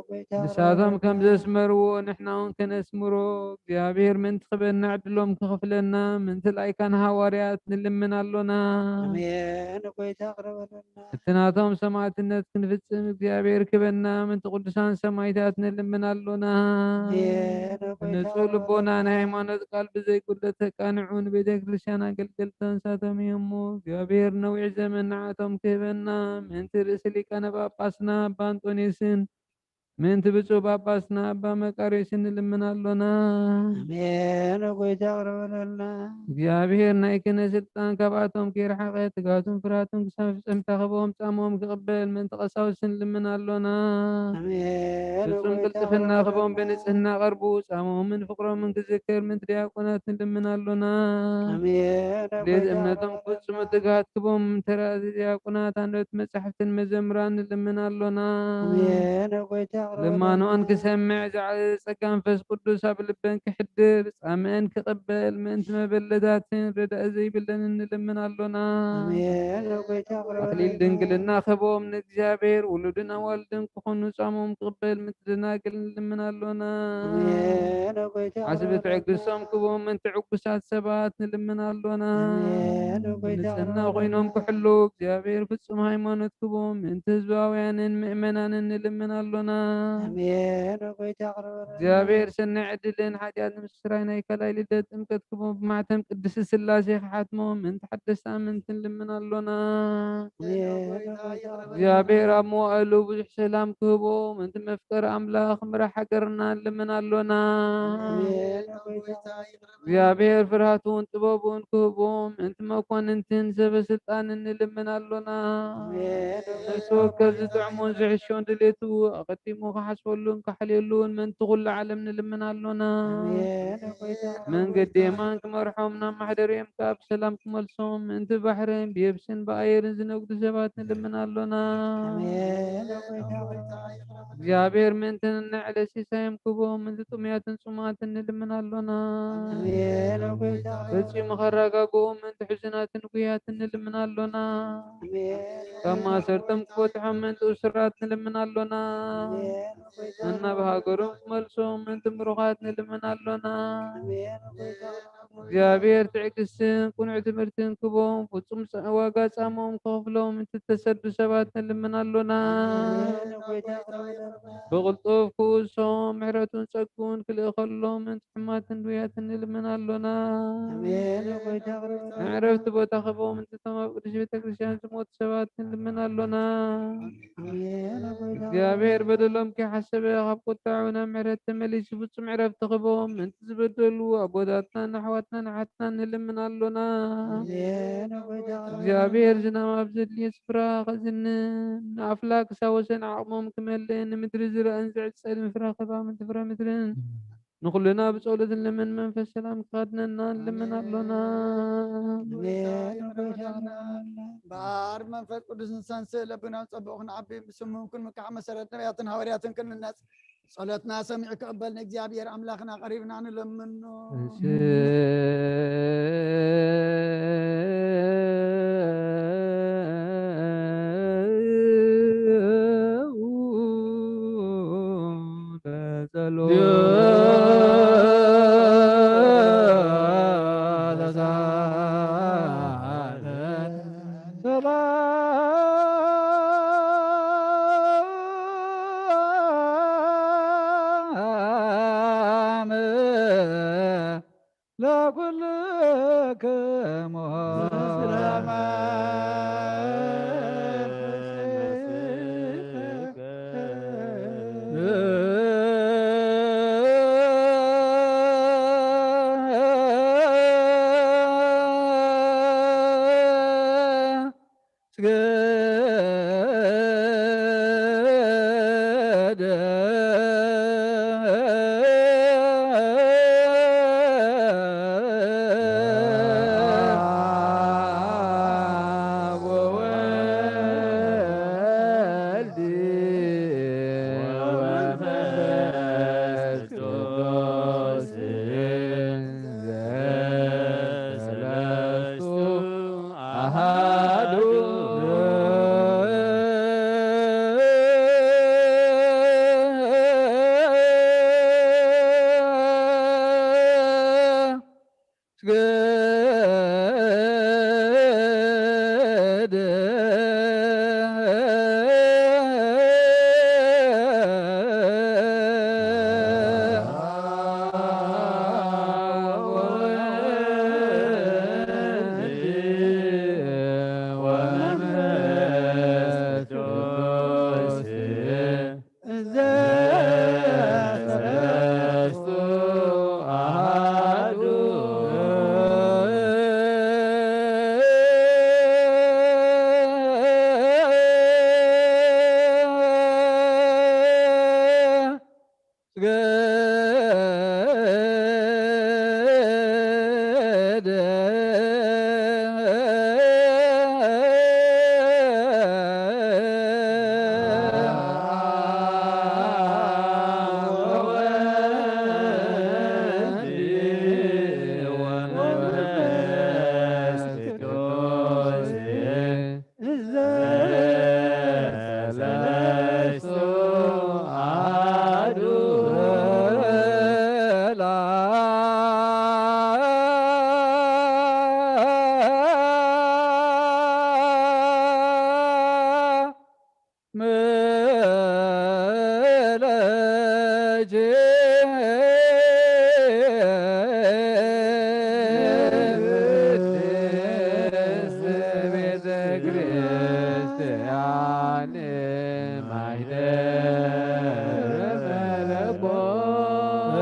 ጎይታ ንሳቶም ከም ዘስመርዎ ንሕና እውን ከነስምሮ፣ እግዚኣብሔር ምእንቲ ክበና ዕድሎም ክኽፍለና፣ ምእንቲ ላይካን ሃዋርያት ንልምን ኣሎና። ኣሜን። ጎይታ ይቕረበለና። እቲ ናቶም ሰማዕትነት ክንፍጽም እግዚኣብሔር ክበና፣ ምእንቲ ቅዱሳን ሰማይታት ንልምን ኣሎና። ኣሜን። ጎይታ ንጹህ ልቦና ናይ ሃይማኖት ቃል ብዘይጉድለት ተቃንዑ፣ ንቤተ ክርስቲያን ኣገልገልቲ ንሳቶም እዮም እሞ፣ እግዚኣብሔር ነዊሕ ዘመን ንዓቶም ክህበና፣ ምእንቲ ርእሲ ሊቃነ ጳጳስና ኣባ ኣንጦንዮስን፣ ምእንቲ ብፁዕ ጳጳስና ኣባ መቃርዮስን ንልምን ኣሎና። ኣሜን። ጎይታ ይቕረበለና። እግዚኣብሔር ናይ ክህነት ስልጣን ካብኣቶም ከይረሓቐ፣ ትግሃቱን ፍርሃቱን ክሳብ ፍጸምታ ክህቦም ጻምኦም ክቕበል ምእንቲ ቀሳውስትን ንልምን ኣሎና። ኣሜን። ፍጹም ጎይታ ቅልጥፍና ይቕረበለና። ክህቦም ብንጽህና ቀርቡ ጻምኦምን ፍቕሮምን ክዝክር ምእንቲ ዲያቆናት ንልምን ኣሎና። ኣሜን። ድሌት ጎይታ እምነቶም ይቕረበለና። ክፍጽሙ ትግሃት ክህቦም ተራዚ ዲያቆናት ኣንደበት መጻሕፍትን መዘምራን ንልምን ኣሎና። ኣሜን። ጎይታ ይቕረበለና። ልማኖኦን ክሰምዕ ዝዓዘዘ ጸጋ መንፈስ ቅዱስ ኣብ ልበን ክሕድር ጻምአን ክቕበል ምእንቲ መበለታትን ረዳኢ ዘይብለንን ንልምን ኣሎና። ኣሜን። ጎይታ ይቕረበለና። ኣክሊል ድንግልና ክህቦም ንእግዚኣብሔር ውሉድን ኣዋልድን ክኾኑ ጻምኦም ክቕበል ምእንቲ ደናግል ንልምን ኣሎና። ኣሜን። ጎይታ ዓስቢ ይቕረበለና። ትዕግስቶም ክህቦም ምእንቲ ዕጉሳት ሰባት ንልምን ኣሎና። ኣሜን። ጎይታ ብንጽህና ይቕረበለና። ኮይኖም ክሕሉ እግዚኣብሔር ፍጹም ሃይማኖት ክህቦም ምእንቲ ህዝባውያንን ምእመናንን ንልምን ኣሎና። ኣሜን። ጎይታ ይቕረበለና። እግዚኣብሔር ሰናይ ዕድልን ሓጢኣት ንምስራይ ናይ ካልኣይ ልደት ጥምቀት ክህቦም ብማሕተም ቅድስቲ ስላሴ ክሓትሞም ምእንቲ ሓደስቲ ኣመንቲ ንልምን ኣሎና። ኣሜን። ጎይታ ይቕረበለና። እግዚኣብሔር ኣብ መዋእሉ ብዙሕ ሰላም ክህቦም ምእንቲ መፍቀሪ ኣምላኽ ምራሕ ሃገርና ንልምን ኣሎና። ኣሜን። ጎይታ ይቕረበለና። እግዚኣብሔር ፍርሃቱን ጥበቡን ክህቦም ምእንቲ መኳንንትን ሰበ ስልጣንን ንልምን ኣሎና። ኣሜን። ነፍሲ ወከፍ ዝጥዕሙን ዝሕሾን ድሌቱ ኣቐዲሙ ክሓስበሉን ክሓልየሉን ምእንቲ ኩሉ ዓለም ንልምን ኣሎና። ኣሜን። ጎይታ መንገዲ የማን ክመርሖም ናብ ማሕደሪኦም ካብ ሰላም ክመልሶም ምእንቲ ባሕርን ብየብስን ብኣየርን ዝነግዱ ሰባት ንልምን ኣሎና። ኣሜን። ጎይታ እግዚኣብሔር ምእንቲ ነንዕለ ሲሳዮም ክህቦም ምእንቲ ጥሙያትን ጽሙኣትን ንልምን ኣሎና። ኣሜን። ጎይታ ፈጺሙ ከረጋግኦም ምእንቲ ሕዙናትን ጉያትን ንልምን ኣሎና። ኣሜን። ካብ ማሰርቶም ክፈትሖም ምእንቲ እሱራት ንልምን ኣሎና። ኣሜን። ጎይታ ናብ ሃገሮም ክመልሶም ምእንቲ ምሩኻት ንልምን ኣሎና። ኣሜን። ጎይታ እግዚኣብሔር ትዕግስትን ቅኑዕ ትምህርትን ክቦም ፍጹም ጸ-፣ ዋጋ ጻምኦም ክኸፍሎም እትተሰዱ ሰባት ንልምን ኣሎና። ኣሜን። ጎይታ ይቕረ በለልና። ብቕልጡፍ ክውሶም ምሕረቱን ጸግኡን ክልእኸሎም ምእንቲ ሕማትን ድውያትን ንልምን ኣሎና። ኣሜን። ጎይታ ይቕረ በለልና። መዕረፍቲ ቦታ ክቦም ምእንቲ እቶም ኣብ ቅድስት ቤተ ክርስቲያን ዝሞቱ ሰባት ንልምን ኣሎና። ኣሜን። ጎይታ እግዚኣብሔር በደሎም ከይሓሰበ ካብ ቁጣዑ ናብ ምሕረት ተመሊሱ ፍጹም ዕረፍቲ ክቦም ምእንቲ ዝበደሉ ኣቦታትናን ኣሕዋትናን ኣሓትናን ንልምን ኣሎና። ኣሜን። ጎይታ እግዚኣብሔር ዝናም ኣብ ዘድልዮ ስፍራ ከዝንን ንኣፍላክ ክሳብ ወሰን ዓቕሞም ክመልእን ንምድሪ ዝረአን ዝዕጸልን ፍረ ክህባ ምእንቲ ፍረ ምድርን ንኹልና ብጸሎት ንልምን መንፈስ ሰላም ክኸድነና ንልምን ኣሎና። ኣሜን። ጎይታ ይቕረ በለልና። እምበኣር መንፈስ ቅዱስ ንሰንስእ ለብናን ጸቡቕ ክንዓቢ ብስሙ ክንምካሕ መሰረት ነቢያትን ሃዋርያትን ክንነጽ ጸሎትና ሰሚዑ ክቕበል ንእግዚኣብሔር ኣምላኽና ቀሪብና ንለምኖ። ስገደ ወወልድ ወመንፈስ ቅዱስ ዘሰለስቱ አሃዱ። ስገደ ወመንፈስ ቅዱስ ዘሰለስቱ አሃዱ። ስገደ ወመንፈስ ቅዱስ ዘሰለስቱ አሐዱ። ቅድስት ቤተ ክርስቲያን ማይደረ መለኮት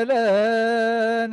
ሌለነ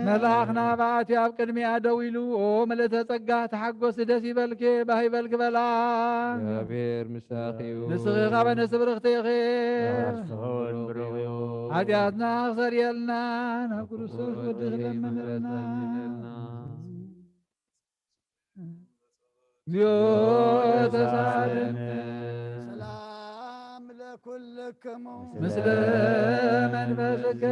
መልኣኽ ናባቲ ኣብ ቅድሚኣ ደው ኢሉ፣ "ኦ ምልእተ ጸጋ፣ ተሓጎሲ፣ ደስ ይበልኪ፣ ባህ ይበልኪ" በላ። እግዚኣብሔር ምሳኺ እዩ። ንስኺ ኻበ ነፍሲ ብርኽቲ ኢኺ። ንስኹ እውን ብሩኽ እዩ። ሓጢኣትና ክሰርየልና ናብ ክርስቶስ ወድኺ ለምንልና። እግዚኦ ተሳለነ። ሰላም ለኩል ምስለ መንፈስከ።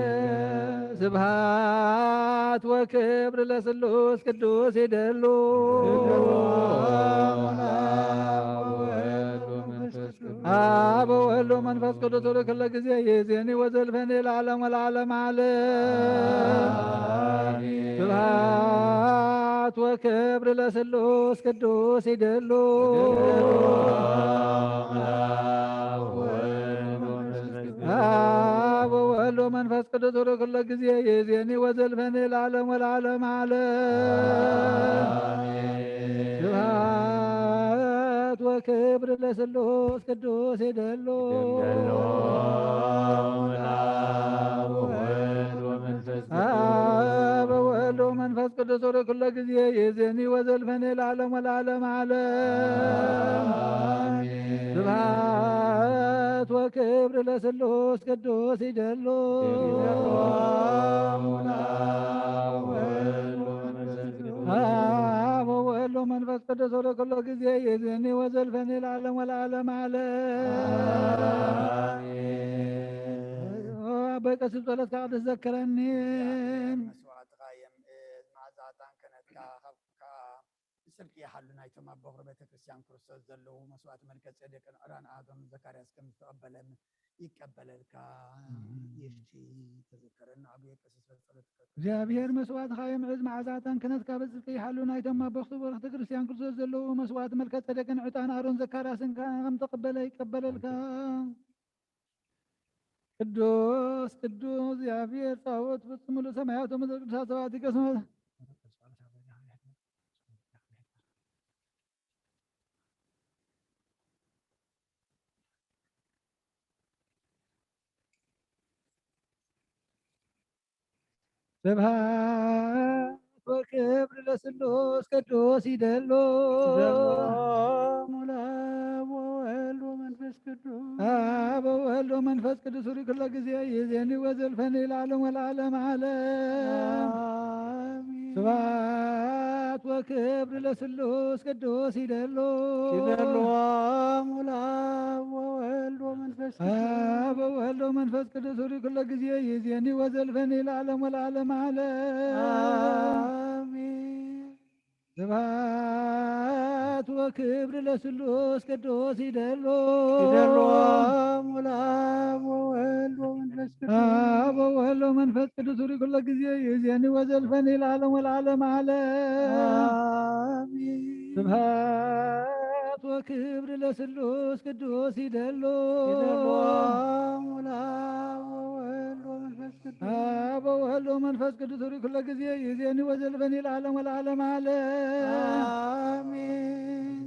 ስብሐት ወክብር ለስሉስ ቅዱስ ይደሉ። አብ ወወልድ ወመንፈስ ቅዱስ ወለኩለ ጊዜ ይእዜኒ ወዘልፈኒ ለዓለም ወለዓለም ዓለም። ስብሐት ወክብር ለስሉስ ቅዱስ ይደሉ። አብ ወወልድ ወመንፈስ ቅዱስ ወለኩለ ጊዜ ይእዜኒ ወዘልፈኒ ለዓለም ወለዓለም ዓለም። ስብሐት ወክብር ለስሉስ ቅዱስ ይደሉ። አብ ወወልድ ወመንፈስ ቅዱስ ወለኩለ ጊዜ ይእዜኒ ወዘልፈኒ ለዓለም ወለዓለም ዓለም። ስብሐት ወክብር ለስሉስ ቅዱስ ይደሉ። አብ ወወልድ ወመንፈስ ቅዱስ ወለኩለ ጊዜ ይእዜኒ ወዘልፈኒ ለዓለም ወለዓለም ዓለም። አቦይ ቀሲስ ጸሎትካ ትዘክረኒ። መስዋዕትኻ የምእዝ፣ መዓዛ ዕጣን ክህነትካ ካብ ጽድቂ ይሓሉ። ናይቶም ኣብ በኹሪ ቤተ ክርስቲያን ክርስቶስ ዘለዉ መስዋዕቲ መልከ ጼዴቅን ዕራን ኣሃዶም ዘካርያስ ከም ዝተቐበለን ይቀበለልካ። ይፍቲ ተዘከረና ኣቡየ ቀሲስ በጸሎትካ። እግዚኣብሔር መስዋዕትኻ የምዕዝ፣ መዓዛ ዕጣን ክህነትካ በጽድቂ ይሓሉ። ናይቶም ኣብ በኹሪ ቤተ ክርስቲያን ክርስቶስ ዘለዉ መስዋዕቲ መልከ ጼዴቅን ዕጣን ኣሮን ዘካርያስን ከም ተቐበለ ይቀበለልካ። ቅዱስ ቅዱስ እግዚኣብሔር ጸባኦት ፍጹም ምሉእ ሰማያት ወምድር ቅዱሳት ሰባቲ ገስመ ስብሐት ወክብር ለስሉስ ቅዱስ ይደሉ። ይደሉ። አብ ወወልድ ወመንፈስ ቅዱስ። አብ ወወልድ ወመንፈስ ቅዱስ ሪ ኩለ ጊዜ ይዜኒ ወዘልፈኒ ለዓለም ወለዓለም ዓለም። አሜን። ስብሐት ወክብር ለስሉስ ቅዱስ ይደሉ። ይደሉ። አብ ወወልድ ወመንፈስ ቅዱስ። አብ ወወልድ ወመንፈስ ቅዱስ ሪ ኩለ ጊዜ ይዜኒ ወዘልፈኒ ለዓለም ወለዓለም ዓለም። አሜን። ስብሐት ወክብር ለስሉስ ቅዱስ ይደሉ። ይደሉ። አብ ወወልድ ወመንፈስ ቅዱስ። አብ ወወልድ ወመንፈስ ቅዱስ ሪ ኩለ ጊዜ ይዜኒ ወዘልፈኒ ለዓለም ወለዓለም ዓለም። አሜን። ስብሐት ወክብር ለስሉስ ቅዱስ ይደሉ። ይደሉ። አብ ወወልድ ወመንፈስ ቅዱስ። አብ ወወልድ ወመንፈስ ቅዱስ ሪ ኩለ ጊዜ ይዜኒ ወዘልፈኒ ለዓለም ወለዓለም ዓለም። አሜን።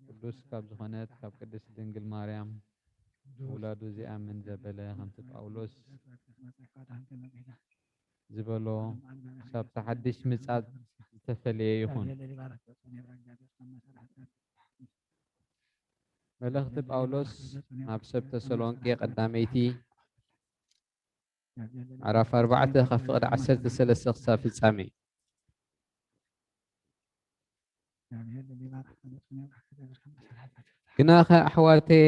ቅዱስ ካብ ዝኾነት ካብ ቅድስት ድንግል ማርያም ውላዱ ዚኣምን ዘበለ ከምቲ ጳውሎስ ዝበሎ ክሳብ እቲ ሓድሽ ምጻት ዝተፈለየ ይኹን። መልእኽቲ ጳውሎስ ናብ ሰብ ተሰሎንቄ ቀዳመይቲ ምዕራፍ ኣርባዕተ ካብ ፍቕዲ ዓሰርተ ሰለስተ ክሳብ ፍጻሜ። ግናኸ ኣሕዋተየ፣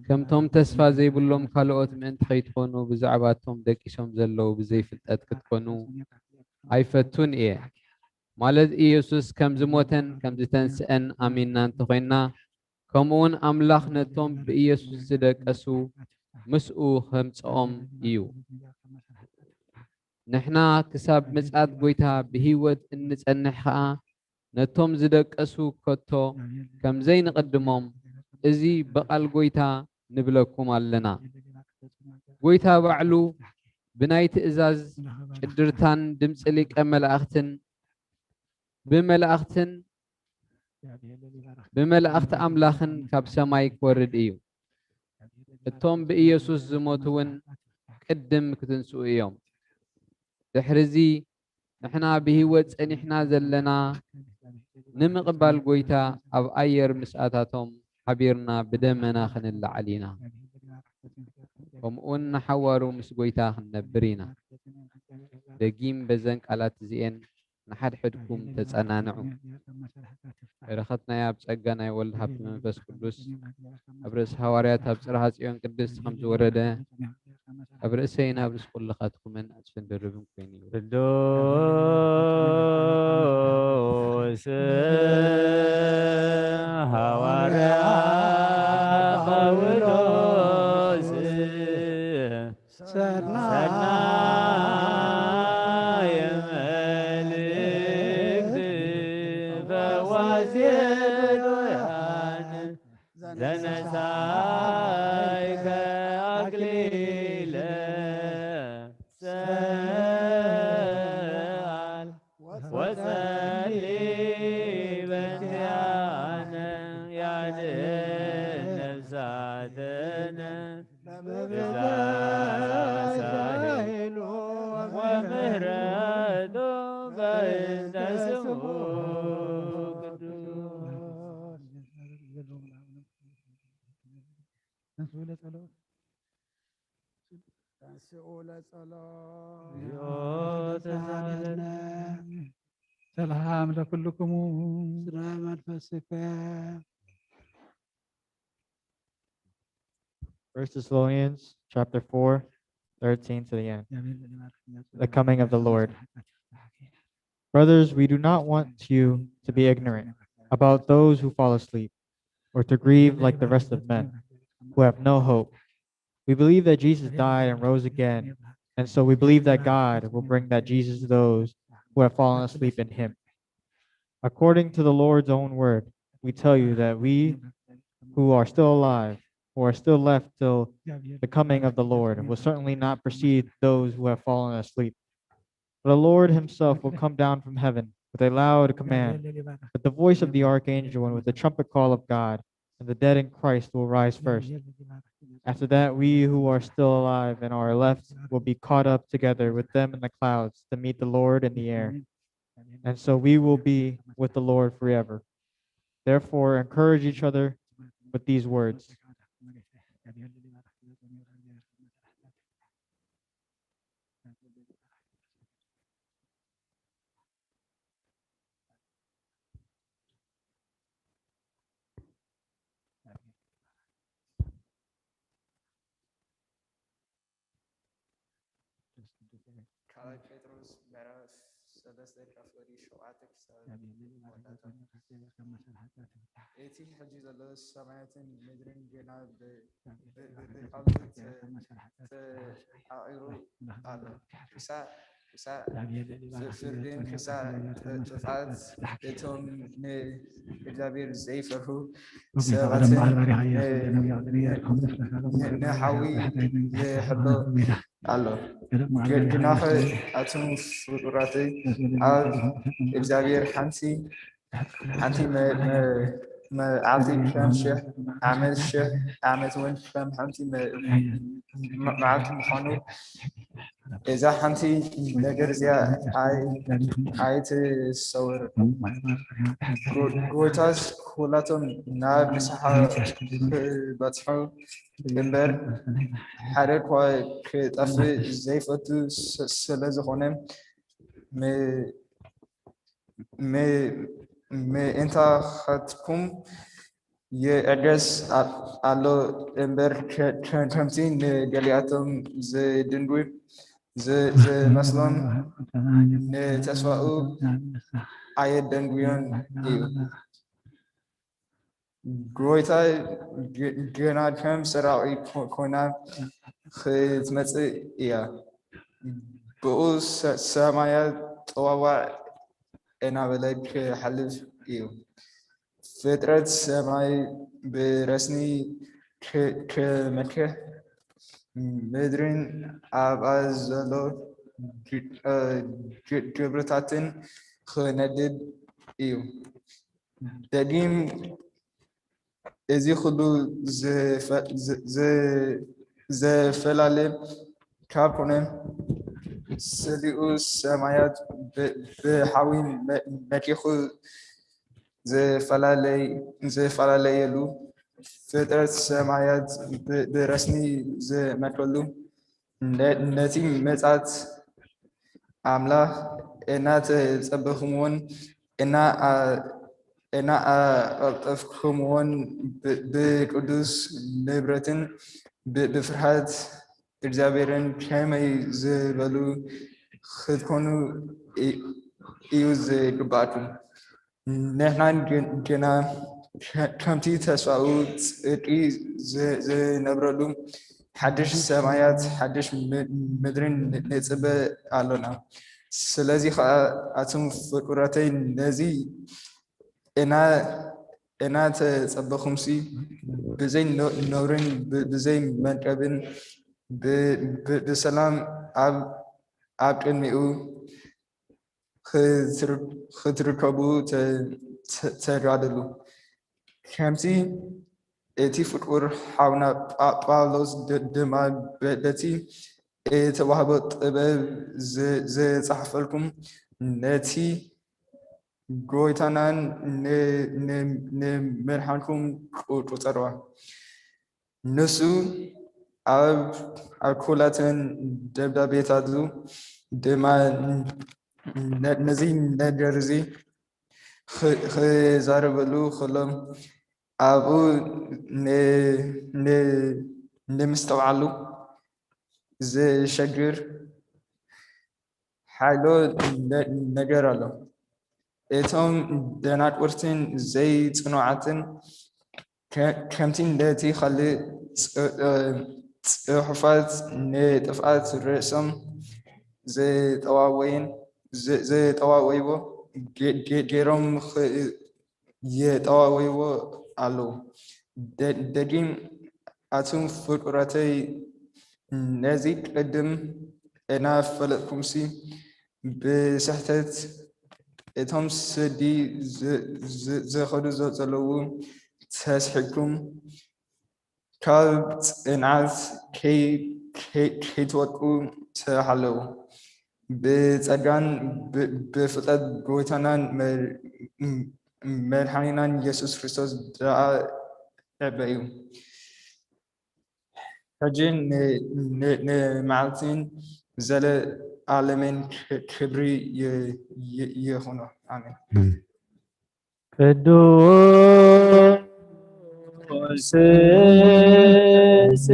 ከምቶም ተስፋ ዘይብሎም ካልኦት ምእንቲ ከይትኾኑ፣ ብዛዕባቶም ደቂሶም ዘለዉ ብዘይፍልጠት ክትኮኑ ኣይፈቱን እየ። ማለት ኢየሱስ ከም ዝሞተን ከም ዝተንስአን ኣሚንና እንተኾይንና፣ ከምኡውን ኣምላኽ ነቶም ብኢየሱስ ዝደቀሱ ምስኡ ኸምጽኦም እዩ። ንሕና ክሳብ ምጽኣት ጐይታ ብህይወት እንጸንሕ ኸኣ፣ ነቶም ዝደቀሱ ከቶ ከም ዘይንቕድሞም፣ እዚ ብቓል ጐይታ ንብለኩም ኣለና። ጐይታ ባዕሉ ብናይ ትእዛዝ ጭድርታን ድምጺ ሊቀ መላእኽትን ብመላእኽትን ብመላእኽቲ ኣምላኽን ካብ ሰማይ ክወርድ እዩ። እቶም ብኢየሱስ ዝሞቱ እውን ቅድም ክትንስኡ እዮም። ድሕርዚ ንሕና ብህይወት ጸኒሕና ዘለና ንምቕባል ጐይታ ኣብ ኣየር ምስኣታቶም ሓቢርና ብደመና ክንለዓል ኢና። ከምኡውን ንሓዋሩ ምስ ጐይታ ክንነብር ኢና። ደጊም በዘን ቃላት እዚኤን ንሓድሕድኩም ተጸናንዑ። በረኸት ናይ ኣብ ጸጋ ናይ ወልድ ሃብቲ መንፈስ ቅዱስ ኣብ ርእሲ ሃዋርያት ኣብ ጽርሃ ጽዮን ቅድስቲ ከም ዝወረደ ኣብ ርእሰይን ኣብ ርእሲ ኩልኻትኩምን ኣጽፍን ድርብን ኮይኑ ይውረድ። ቅዱስ ሃዋርያ ጳውሎስ ሰናይ መልእክት ፈዋስ ዶያን ዘነሳይከ ኣክሊለ ሰኣል ወጸሊ በንቲኣነ ያድን ነፍሳትነ ብዛሳይሉ ወምህረቱ በእንተ ስሙ ቅዱስ። ተንስኡ ለጸሎት። ተንስኡ ለጸሎት። እግዚኦ ተሳለነ። ሰላም ለኩልክሙ። ስለ መንፈስከ። First Thessalonians chapter four, thirteen to the end. እግዚአብሔር ለባርክ። The coming of the Lord. Brothers, we do not want you to be ignorant about those who fall asleep, or to grieve like the rest of men who have no hope. We believe that Jesus died and rose again, and so we believe that God will bring that Jesus to those who have fallen asleep in him. According to the Lord's own word, we tell you that we who are still alive, who are still left till the coming of the Lord, will certainly not precede those who have fallen asleep. For the Lord himself will come down from heaven with a loud command, with the voice of the archangel, and with the trumpet call of God, and the dead in Christ will rise first. After that, we who are still alive and are left will be caught up together with them in the clouds to meet the Lord in the air. And so we will be with the Lord forever. Therefore, encourage each other with these words. ካልኣይ ጴጥሮስ ምዕራፍ ሰለስተ ካብ ፍቕዲ ሸውዓተ ክሳብ መወዳእታ። እቲ ሕጂ ዘሎ ሰማያትን ምድርን ገና ብ- ብ- ብ- ብቃሉ ተ- ተዓቒሩ ኣሎ። ክሳዕ ክሳዕ ፍ- ፍርድን ክሳዕ ጥ- ጥፍኣት እቶም ንእግዚኣብሔር ዘይፈርሁ ሰባትን ን- ን- ንሓዊ ይሕሎ ኣሎ። ግ- ግናኸ ኣቱም ፍቁራተይ ኣብ እግዚኣብሔር ሓንቲ ሓንቲ መ- መ- መዓልቲ ከም ሽሕ ዓመት ሽሕ ዓመት እውን ከም ሓንቲ መ- መ- መዓልቲ ምዃኑ እዛ ሓንቲ ነገር እዚኣ ኣይ- ኣይትሰወር። ጎ- ጎይታስ ኩላቶም ናብ ንስሓ ክበጽሑ እምበር ሓደ እኳ ክጠፍእ ዘይፈቱ ስ- ስለ ዝኾነ ም- ም- ምእንታኻትኩም ይዕገስ ኣሎ እምበር ከ- ከ- ከምቲ ንገሊኣቶም ዘድንጉ ዝ- ዝመስሎም ንተስፋኡ ኣየደንጉዮን እዩ። ጎይታ ገ- ገና ከም ሰራቒ ኮ- ኮይና ክትመጽእ እያ። ብኡ ሰ- ሰማያት ጠዋዋዕ እናበለ ክሓልፍ እዩ። ፍጥረት ሰማይ ብረስኒ ክ- ክመክሕ ምድርን ኣብኣ ዘሎ ግ- ግ- ግብርታትን ክነድድ እዩ። ደጊም እዚ ኩሉ ዝፈ- ዝ- ዝ- ዘፈላለ ካብ ኮነ ስሊኡ ሰማያት ብ- ብሓዊ መ- መኪኹ ዝፈላለይ- ዝፈላለየሉ ፍጥረት ሰማያት ብ- ብረስኒ ዝመክረሉ ነ- ነቲ መጻት ኣምላኽ እናተጸበኹምዎን እና-፣ ኣ-፣ እናኣቐልጠፍኩምዎን ብ-፣ ብቅዱስ ንብረትን ብ-፣ ብፍርሃት እግዚኣብሔርን ከመይ ዝበሉ ክትኮኑ እ-፣ እዩ ዝግብኣኩም። ንሕና ግን-፣ ግና ከ-፣ ከምቲ ተስፋኡ ጽድቂ ዝ-፣ ዝነብረሉ ሓድሽ ሰማያት ሓድሽ ም-፣ ምድርን ን-፣ ንጽበ ኣሎና። ስለዚ ኸኣ ኣቱም ፍቁራተይ ነዚ እና-፣ እናተጸበኹምሲ ብዘይ ኖ-፣ ነውርን ብ-፣ ብዘይ መንቀብን ብ-፣ ብ-፣ ብሰላም ኣብ፣ ኣብ ቅድሚኡ ክትር-፣ ክትርከቡ ተ-፣ ተ-፣ ተጋደሉ። ከምቲ እቲ ፍቁር ሓውና ጳ-፣ ጳውሎስ ድ-፣ ድማ በ-፣ በቲ እተዋህቦ ጥበብ ዝ-፣ ዝጸሓፈልኩም ነቲ ጎይታናን ን-፣ ን-፣ ንመድሓንኩም ቁ-፣ ቁጸርዋ። ንሱ ኣብ፣ ኣብ ኩላተን ደብዳቤታቱ ድማ ነ-፣ ነዚ ነገር እዚ ኽ-፣ ክዛረበሉ ከሎ ኣብኡ ን-፣ ን-፣ ንምስትውዓሉ ዘሸግር ሓይሎ ነ-፣ ነገር ኣሎ። እቶም ደናቁርትን ዘይጽኑዓትን ከ-፣ ከምቲ ነቲ ካልእ ጽ-፣ ጽሑፋት ንጥፍኣት ርእሶም ዘጠዋወይን፣ ዘ-፣ ዘጠዋወይዎ ገ-፣ ገ-፣ ገይሮም ኽ-፣ የጠዋወይዎ ኣለዉ። ደ-፣ ደጊም ኣቱም ፍቁራተይ ነዚ ቅድም እናፈለጥኩምሲ ብስሕተት እቶም ስዲ ዝ-፣ ዝ-፣ ዝኸዱ ዘ-፣ ዘለዉ ተስሒብኩም ካብ ጽንዓት ከይ-፣ ከይ-፣ ከይትወድቁ ተሓለዉ። ብጸጋን ብ-፣ ብፍጥረት ጎይታናን መ-፣ መድሓኒናን የሱስ ክርስቶስ ደኣ ዕበዩ። ሕጂ ን-፣ ን-፣ ንመዓልትን ዘለኣለምን ክ-፣ ክብሪ ይ-፣ ይ-፣ ይኹኖ። ኣሜን። ቅዱስ ስሉስ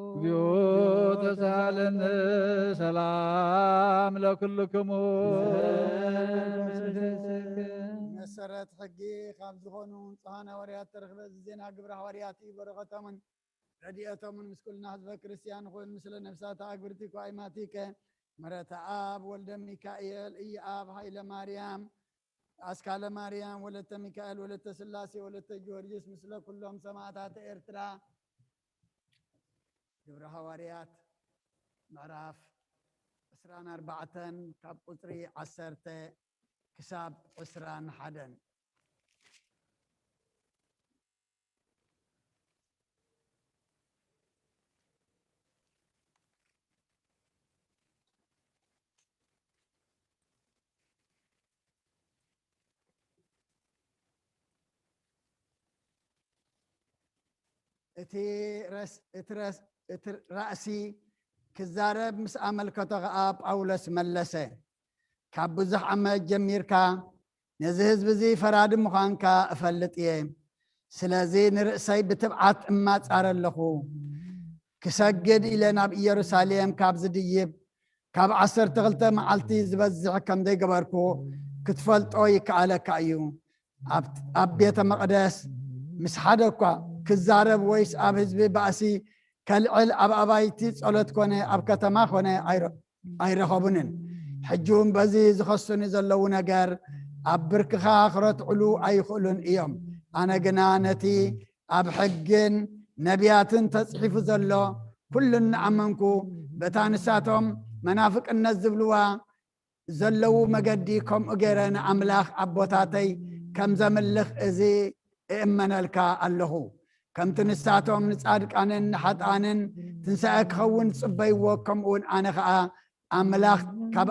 እግዚኦ ተሳሃለነ ሰላም ለኩልክሙ። መሰረት ሕጊ ካብ ዝኾኑ ንጹሃን ሃዋርያት ተረኽበ። እዚ ዜና ግብረ ሃዋርያት እዩ። በረኸቶምን ረድኤቶምን ምስ ኩልና ህዝበ ክርስቲያን ኮይኑ፣ ምስለ ነፍሳት ኣግብርቲ ኳይማቲከ ምሕረተኣብ ወልደ ሚካኤል፣ ኢየኣብ ሃይለ ማርያም፣ ኣስካለ ማርያም፣ ወለተ ሚካኤል፣ ወለተ ስላሴ፣ ወለተ ጊዮርጊስ፣ ምስለ ኩሎም ሰማዕታት ኤርትራ። ግብረ ሃዋርያት ምዕራፍ ዕስራን ኣርባዕተን ካብ ቁጽሪ ዓሰርተ ክሳብ ዕስራን ሓደን። እቲ ረስ-፣ እቲ ረስ-፣ እቲ ራእሲ ክዛረብ ምስ ኣመልከቶ ኸኣ ጳውሎስ መለሰ፣ ካብ ብዙሕ ዓመት ጀሚርካ ነዚ ህዝቢ እዚ ፈራዲ ምዃንካ እፈልጥ እየ። ስለዚ ንርእሰይ ብትብዓት እማጻረ ኣለኹ። ክሰግድ ኢለ ናብ ኢየሩሳሌም ካብ ዝድይብ ካብ ዓሰርተ ክልተ መዓልቲ ዝበዝሕ ከም ዘይገበርኩ ክትፈልጦ ይከኣለካ እዩ። ኣብ፣ ኣብ ቤተ መቕደስ ምስ ሓደ እኳ ክዛረብ ወይስ ኣብ ህዝቢ ባእሲ ከልዕል ኣብ ኣባይቲ ጸሎት ኮነ ኣብ ከተማ ኮነ ኣይረ-፣ ኣይረኸቡንን። ሕጂ እውን በዚ ዝኸሱኒ ዘለዉ ነገር ኣብ ብርክኻ ክረትዕሉ ኣይኽእሉን እዮም። ኣነ ግና ነቲ ኣብ ሕግን ነቢያትን ተጽሒፉ ዘሎ ኩሉ እናኣመንኩ፣ በታ ንሳቶም መናፍቅነት ዝብልዋ ዘለዉ መገዲ ከምኡ ገይረ ንኣምላኽ ኣቦታተይ ከም ዘምልኽ እዚ እእመነልካ ኣለኹ። ከምቲ ንሳቶም ንጻድቃንን ንሓጥኣንን ትንሳኤ ክኸውን ዝጽበይዎ፣ ከምኡውን ኣነ ኸኣ ኣምላኽ ካብ፣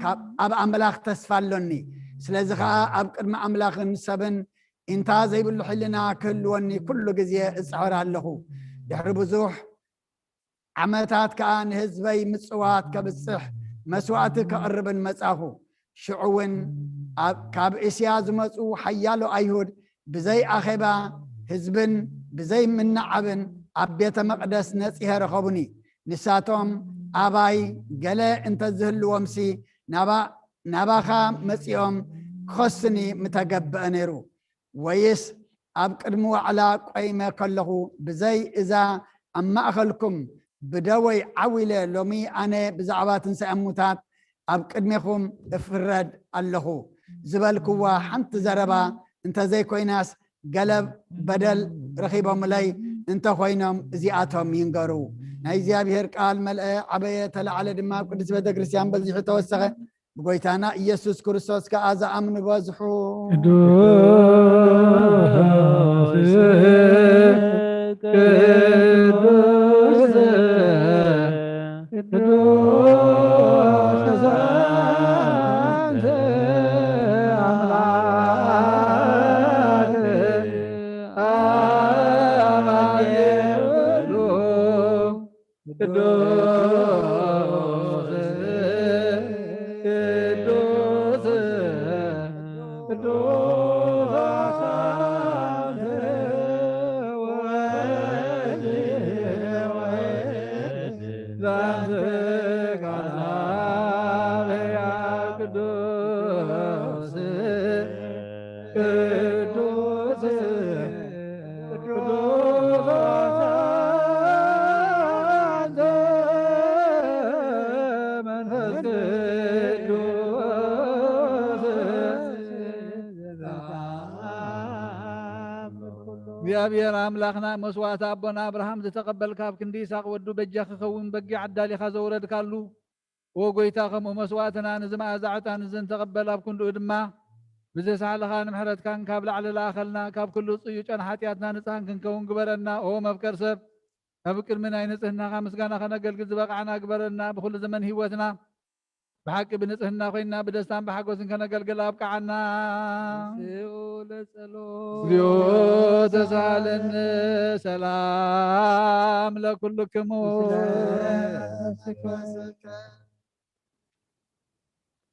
ካብ፣ ኣብ ኣምላኽ ተስፋ ኣሎኒ። ስለዚ ኸኣ ኣብ ቅድሚ ኣምላኽን ሰብን ኢንታ ዘይብሉ ሕልና ክህልወኒ ኩሉ ግዜ እጽዕር ኣለኹ። ድሕሪ ብዙሕ ዓመታት ከኣ ንህዝበይ ምጽዋት ከብጽሕ መስዋእቲ ከቕርብን መጻኹ። ሽዑ እውን ኣብ፣ ካብ እስያ ዝመጹ ሓያሎ ኣይሁድ ብዘይ ኣኼባ ህዝብን ብዘይ ምንዓብን ኣብ ቤተ መቕደስ ነጺሀ ረኸቡኒ። ንሳቶም ኣባይ ገለ እንተ ዝህልዎምሲ ናባ-፣ ናባኻ መጺኦም ክኸሱኒ ምተገብአ ነይሩ። ወይስ ኣብ ቅድሚ ዋዕላ ቆይመ ከለኹ ብዘይ እዛ ኣብ ማእከልኩም ብደወይ ዓው ኢለ ሎሚ ኣነ ብዛዕባ ትንሳኤ እሙታት ኣብ ቅድሜኹም እፍረድ ኣለኹ ዝበልክዋ ሓንቲ ዘረባ እንተዘይኮይናስ፣ ገለ በደል ረኺቦምለይ እንተኾይኖም እዚኣቶም ይንገሩ። ናይ እግዚኣብሔር ቃል መልአ፣ ዓበየ፣ ተለዓለ ድማ ኣብ ቅድስት ቤተ ክርስቲያን በዚሑ ተወሰኸ። ብጎይታና ኢየሱስ ክርስቶስ ከኣ ዝኣምኑ በዝሑ። ቅዱስ፣ ቅዱስ፣ ቅዱስ ኣንተ ኣምላክ ኣባየ ኩሉ ቅዱስ፣ ቅዱስ፣ ቅዱስ ኣንተ ወልድ፣ ወልድ ዘአንተ ቃል ሕያው ቅዱስ ቅዱስ፣ ቅዱስ አንተ መንፈስ ቅዱስ። እግዚኣብሔር ኣምላኽና መስዋዕቲ ኣቦና ኣብርሃም ዝተቐበልካ፣ ኣብ ክንዲ ይስሐቅ ወዱ በጃ ክኸውን በጊዕ ኣዳሊኻ ዘውረድካሉ፣ ኦ ጎይታ፣ ከምኡ መስዋዕትና ንዚ መኣዛ ዕጣን እዚ እንተቐበል፣ ኣብ ክንድኡ ድማ ብዘሳሕልኻ ንምሕረትካን ካብ ላዕሊ ለኣኸልና፣ ካብ ኩሉ ጽዩጨን ሓጢኣትና ንጽሃን ክንከውን ግበረና። ኦ መፍቀር ሰብ፣ ኣብ ቅድሚ ናይ ንጽህናኻ ምስጋና ከነገልግል ዝበቕዓና ግበረና። ብኹሉ ዘመን ህይወትና ብሓቂ ብንጽህና ኮይንና ብደስታን ብሓጎስን ከነገልግል ኣብቅዓና። ንስኡ ለጸሎት። እግዚኦ ተሳሃለኒ። ሰላም ለኩልክሙ። ምስለ ስጋከ።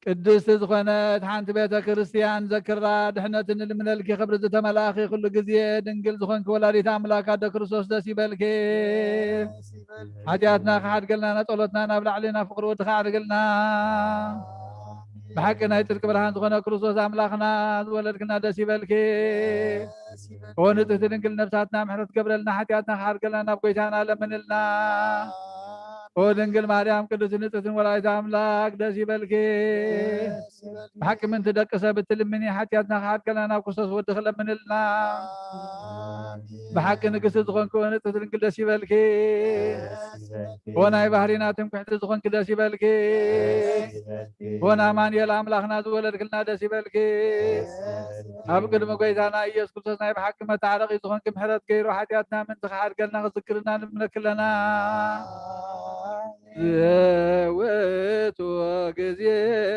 ቅድስቲ ዝኾነት ሓንቲ ቤተ ክርስቲያን ዘክራ ድሕነትን ልምነልኪ ክብሪ ዝተመላእኺ ኩሉ ግዜ ድንግል ዝኾንኪ ወላዲት ኣምላክ ኣደ ክርስቶስ ደስ ይበልኪ። ሓጢኣትና ክሓድገልና፣ ጸሎትና ናብ ላዕሊ ናብ ፍቅሪ ወድኻ ኣዕርግልና። ብሓቂ ናይ ጽድቂ ብርሃን ዝኾነ ክርስቶስ ኣምላኽና ዝወለድክና ደስ ይበልኪ። ኦ ንጽህቲ ድንግል ነብሳትና ምሕረት ገብረልና፣ ሓጢኣትና ክሓድገልና ናብ ጎይታና ለምንልና። ኦ ድንግል ማርያም ቅድስቲ ንጽህትን ወላዲት ኣምላክ ደስ ይበልኪ። ብሓቂ ምንቲ ደቂ ሰብ እትልምኒ፣ ሓጢኣትና ክሓድገልና ናብ ክርስቶስ ወድኺ ለምንልና። ብሓቂ ንግስቲ ዝኾንኪ ንጽህቲ ድንግል ደስ ይበልኪ። ኦ ናይ ባህሪና ትምክሕቲ ዝኾንኪ ደስ ይበልኪ። ኦ ንኣማኑኤል ኣምላኽና ዝወለድክልና ደስ ይበልኪ። ኣብ ቅድሚ ጎይታና ኢየሱስ ክርስቶስ ናይ ብሓቂ መታረቂ ዝኾንኪ ምሕረት ገይሩ ሓጢኣትና ምንቲ ክሓድገልና ክዝክርና ንምነክለና። ዘውቱ ግዜ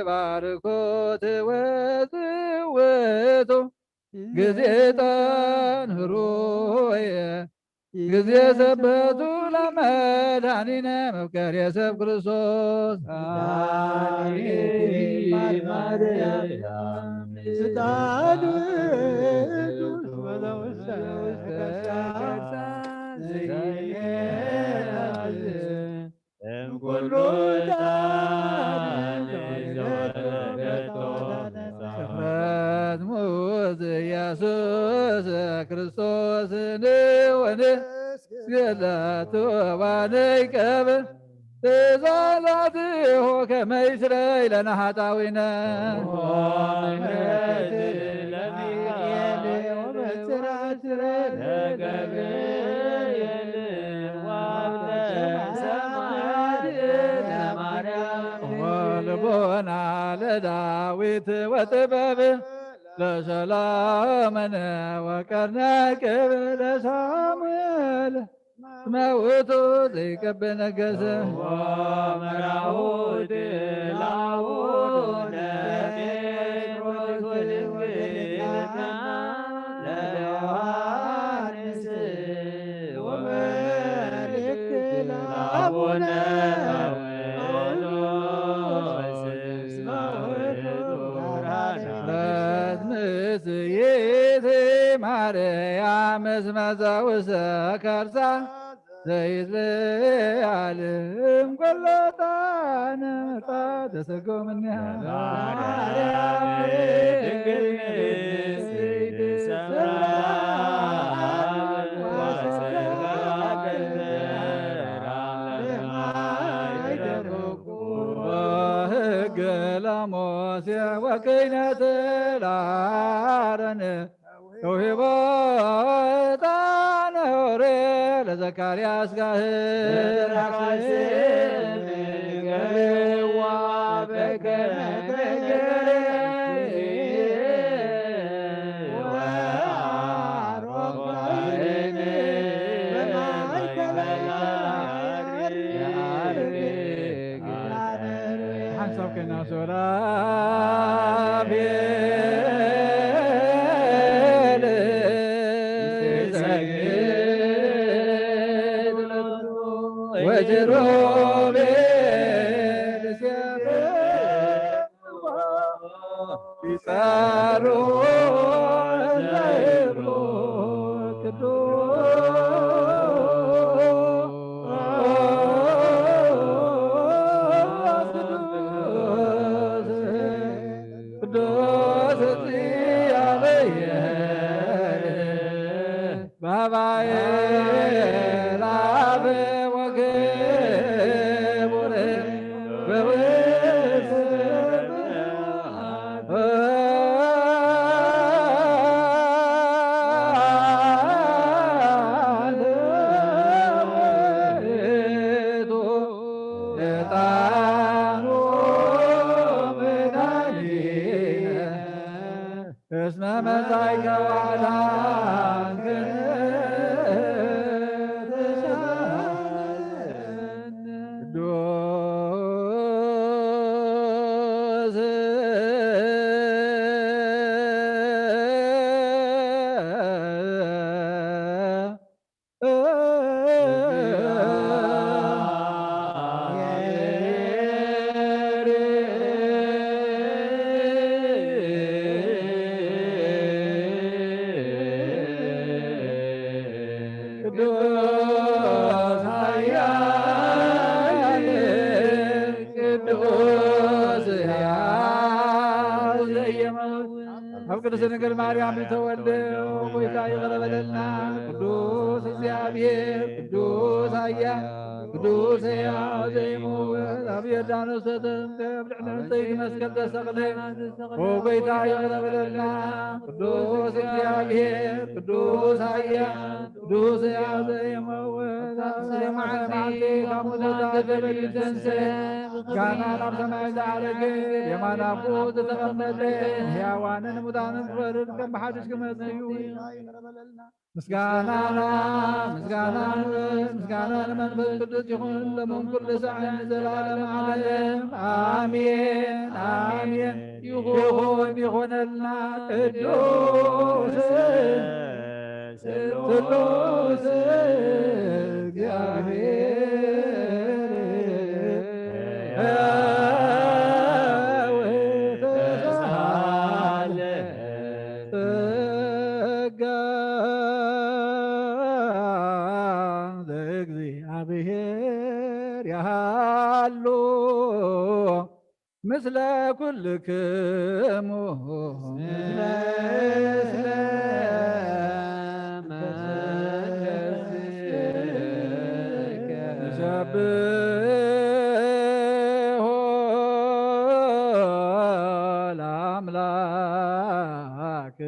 ባርኮት ወዝውቱ ግዜ ጣን ህሩየ ግዜ ሰበቱ ለመድኃኒነ መፍቀሬ ሰብ ክርስቶስ። ስጣሉ እምኩሉ ዕጣን ዘወረደቶ ስፍረት ሙዝ ኢየሱስ ክርስቶስ ንወንስግደቱ ባነይቀብ ትእዛዛትሁ ከመ ይስረይ ለነ ኃጣዊነ። ለገብርኤል ወሀብተ ሰማያት ለማርያም ወልቦና ለዳዊት ወጥበብ ለሰሎሞን ወቀርነ ቅብ ለሳሙኤል መውቱ ዘይቀብ ነገሰ ወመራሁት ለአቡነ ጴጥሮስ ወድንግልና ለዮሐንስ ወመልእክት ለአቡነ ጳውሎስ እስመ ውእቱ ብርሃነ። ምሕረት ምስይእቲ ማርያም እስመ ዘውስተ ከርሳ ዘይትለዓል እምኮሎ ጣነ መርጣ ተሰጎምንያ ማርያም ድንግል ንጽሕት ሰምራ ወሰጋ ገልበራ ለማይ ደረጉ ወሕገ ለሙሴ ወክህነት ለአሮን ተውሂቦ ዕጣነ ኦሪት ለዘካርያስ ካህን። ሓንሳብ ኮይና ሶራ ወኪሩቤል ሲያበው ይጸሩ ዘይብሉ ቅዱስ ቅዱስ ቅዱስ እግዚአብሔር በባሕር አብ ወክቡር በውስጥ እስመ መጻእከ ወአድኃንከነ ቅዱስ ቅዱስ ኃያል ቅዱስ ሕያው ዘኢይመውት ኣብ ቅድስት ድንግል ማርያም ዝተወልደ ጎይታ ይቕረ በለልና። ቅዱስ እግዚኣብሔር፣ ቅዱስ ኃያል፣ ቅዱስ ሕያው ዘይመውት ኣብ ዮርዳኖስ ተጠምቀ፣ ኣብ ልዕሊ ዕንጸይቲ መስቀል ተሰቕለ። ኦ ጎይታ ይቕረ በለልና። ቅዱስ እግዚኣብሔር፣ ቅዱስ ኃያል፣ ቅዱስ ሕያው ዘይመውት ኣብ ሰለስተ መዓልቲ ካብ ሙታን ተፈልዩ ዝተንስአ፣ ምስጋና ናብ ሰማይ ዝዓረገ፣ የማን ኣቦኡ ዝተቐመጠ፣ ንሕያዋንን ሙታንን ክፈርድ ከም ብሓድሽ ክመጽእ እዩ። ምስጋና ለአብ፣ ምስጋና ንወልድ፣ ምስጋና ንመንፈስ ቅዱስ ይኹን፣ ሎምን ኩሉ ሳዕን ንዘለዓለም ዓለም። ኣሜን፣ ኣሜን። ይኹን፣ ይኹነልና። ቅዱስ ስሉስ እግዚኣብሔር ሕያው ተሳለ ጸጋ ዘእግዚኣብሔር ያሃሉ ምስለ ኩልክሙ። ምስለ መንፈስከ። ንሰብሖ ለአምላክ።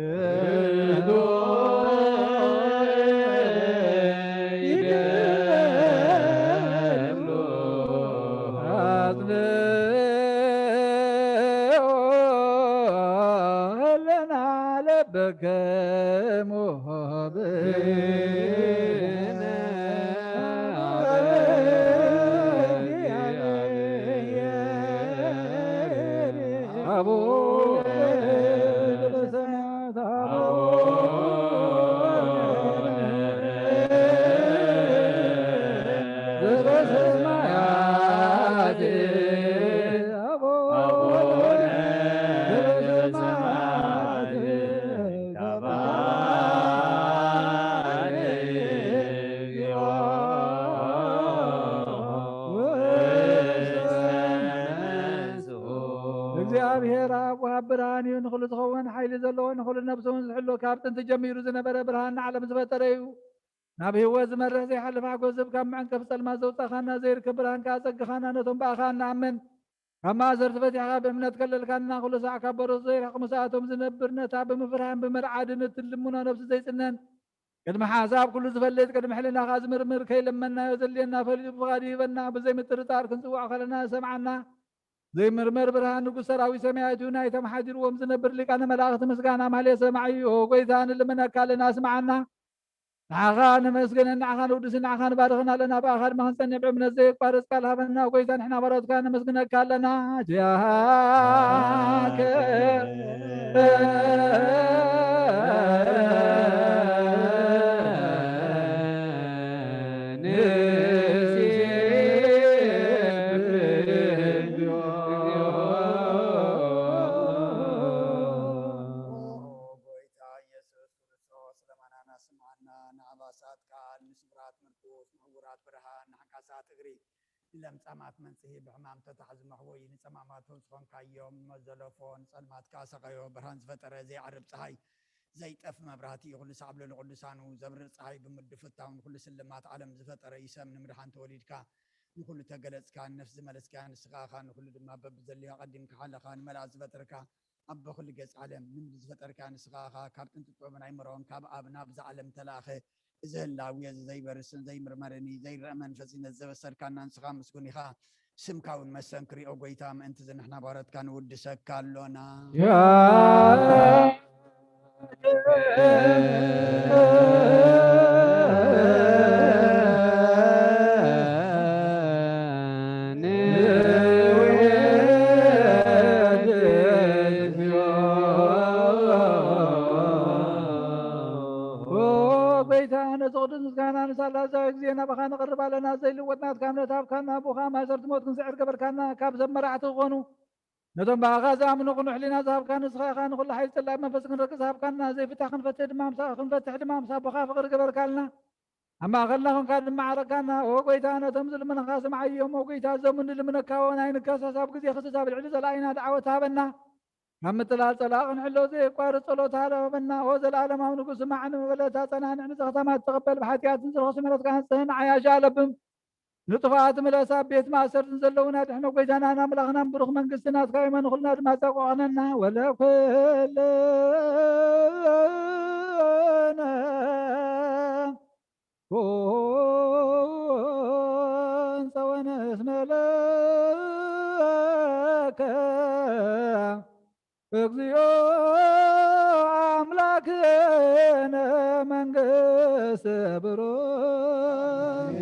በከሙ ብነ አቡነ ዘበሰማያት አቡነ ዘበሰማያት አቡነ ዘበሰማያት እግዚኣብሔር ኣብ ወሃብ ብርሃን እዩ፣ ንኹሉ ዝኸውን ሓይሊ ዘለዎ፣ ንኹሉ ነብሱ እውን ዝሕሉ፣ ካብ ጥንቲ ጀሚሩ ዝነበረ፣ ብርሃን ንዓለም ዝፈጠረ እዩ። ናብ ህይወት ዝመርሕ ዘይሓልፍ ሓጎስ ዝህብ፣ ካብ መዐንቀፊ ጸልማት ዘውጻኻና፣ ዘይርከብ ብርሃን ከኣ ጸግኻና፣ ነቶም ብኣኻ እንኣምን ካብ ማእሰርቲ ፈቲሕካ ብእምነት ከለልካና፣ ኩሉ ሳዕ ካብ በረቱ ዘይርሕቕ ምሳኣቶም ዝነብር፣ ነታ ብምፍርሃን ብምርዓድን እትልምኖ ነብሲ ዘይጽነን፣ ቅድሚ ሓሳብ ኩሉ ዝፈልጥ፣ ቅድሚ ሕልናኻ ዝምርምር፣ ከይለመንናዮ ዘድልየና ፈሊጡ ብፍቓዱ ይህበና። ብዘይ ምጥርጣር ክንጽውዖ ከለና ዝሰምዓና፣ ዘይምርመር ብርሃን ንጉስ ሰራዊት ሰማያት እዩ። ናይቶም ሓዲርዎም ዝነብር ሊቃነ መላእኽቲ ምስጋና ማህሌት ሰማዒ እዩ። ኦ ጎይታ፣ ንልምነካ ኣለና፣ ስምዓና። ንዓኻ ነመስግን፣ ንዓኻ ንውድስን፣ ንዓኻ ንባርኽን ኣለና። ብኣኻ ድማ ክንጸንዕ ብእምነት ዘየቋርጽ ቃል ሃበና። ጎይታ፣ ንሕና ባሮትካ ነመስግነካ ኣለና። ጃከ ንሴብሖ። ኦ ጎይታ ኢየሱስ ክርስቶስ፣ ለማናና ስምዓና፣ ንኣባሳት ቃል፣ ንስውራት ምርኩስ፣ ንዕውራት ብርሃን፣ ንዓንካሳት እግሪ፣ ንለምጻማት መንጽሂ፣ ብሕማም ተታሕዙ መሕወዪ፣ ንጸማማቱ ዝኾንካዮም መዘለፎ፣ ንጸልማት ከኣ ሰቐዮ፣ ብርሃን ዝፈጠረ ዘይዓርብ ጸሓይ፣ ዘይጠፍ መብራህቲ፣ ኩሉ ሳዕ ኣብ ልዕሊ ቅዱሳኑ ዘብርህ ጸሓይ ብምድፍታው፣ ንኹሉ ስልማት ዓለም ዝፈጠረ እዩ። ሰብ ንምድሓን ተወሊድካ፣ ንኹሉ ተገለጽካ፣ ንነፍሲ ዝመለስካያ ንስኻ ኢኻ፣ ንኹሉ ድማ በብዘድልዮ ኣቐዲምካ ሓለኻ፣ ንመላእኽቲ ዝፈጠርካ፣ ኣቦ ኩሉ ገጽ ዓለም፣ ንምድሪ ዝፈጠርካ ንስኻ ኢኻ፣ ካብ ጥንቲ ጥበብን ኣይምሮን ካብ ኣብ ናብዛ ዓለም ተላእኸ። እዚ ህላዌ እዚ ዘይበርስን ዘይምርመርን እዩ፣ ዘይረአ መንፈስ እዩ፣ ነዚ ዘበሰርካና ንስኻ ምስጉን ኢኻ። ስምካ እውን መሰንክር እዩ፣ ኦ ጎይታ፣ ምእንቲ እዚ ንሕና ባሮትካ ንውድሰካ ኣሎና። ያ ኦ ጎይታ፣ ነዚ ቅዱስ ምስጋና ንሳላ ዛዊ ግዜ ናባኻ ነቕርብ ኣለና። ዘይልወጥ ናትካ እምነት ሃብካና፣ ብኻ ማእሰርቲ ሞት ክንስዕር ገበርካና፣ ካብ ሰብ መራሕቲ ክኾኑ ነቶም ብኣኻ ዝኣምኑ ቅኑዕ ሕሊና ዝሃብካ ንስኻ ኢኻ። ንኹሉ ሓይሊ ጸላኢ መንፈስ ክንረቂ ዝሃብካና፣ ዘይፍታሕ ክንፈትሕ ድማ ምሳ-፣ ክንፈትሕ ድማ ምስ ኣቦኻ ፍቕሪ ገበርካልና። ኣብ ማእከልና ኾንካ ድማ ዓረካና። ኦ ጎይታ፣ ነቶም ዝልምንኻ ስምዓዮም። ኦ ጎይታ፣ እዞም እንልምነካ እውን ኣይንከሰስ። ኣብ ግዜ ክስስ ኣብ ልዕሊ ጸላኢና ደዓወት ሃበና። ካብ ምጥላል ጸላኢ ክንሕሎ ዘየቋርጽ ጸሎት ሃበና። ኦ ዘለኣለማዊ ንጉስ፣ ስማዕ ንመበለታ፣ ጸናንዕ ንዘኽታማት፣ ተቐበል ብሓጢኣትን ዝረኽሱ ምሕረትካ ንጽህን ዓያሻ ኣለብም። ንጥፋኣት ምለስ፣ ኣብ ቤት ማእሰርትን ዘለዉን ኣድሕኖ። ጎይታናን ኣምላኽናን ብሩኽ መንግስቲ ናትካ እዩ፣ ንኹልና ድማ ጸቆቕነና። ወለኩልነ ኩን ጸወነ እስመ ለከ እግዚኦ አምላክነ መንግስት ብሩክ።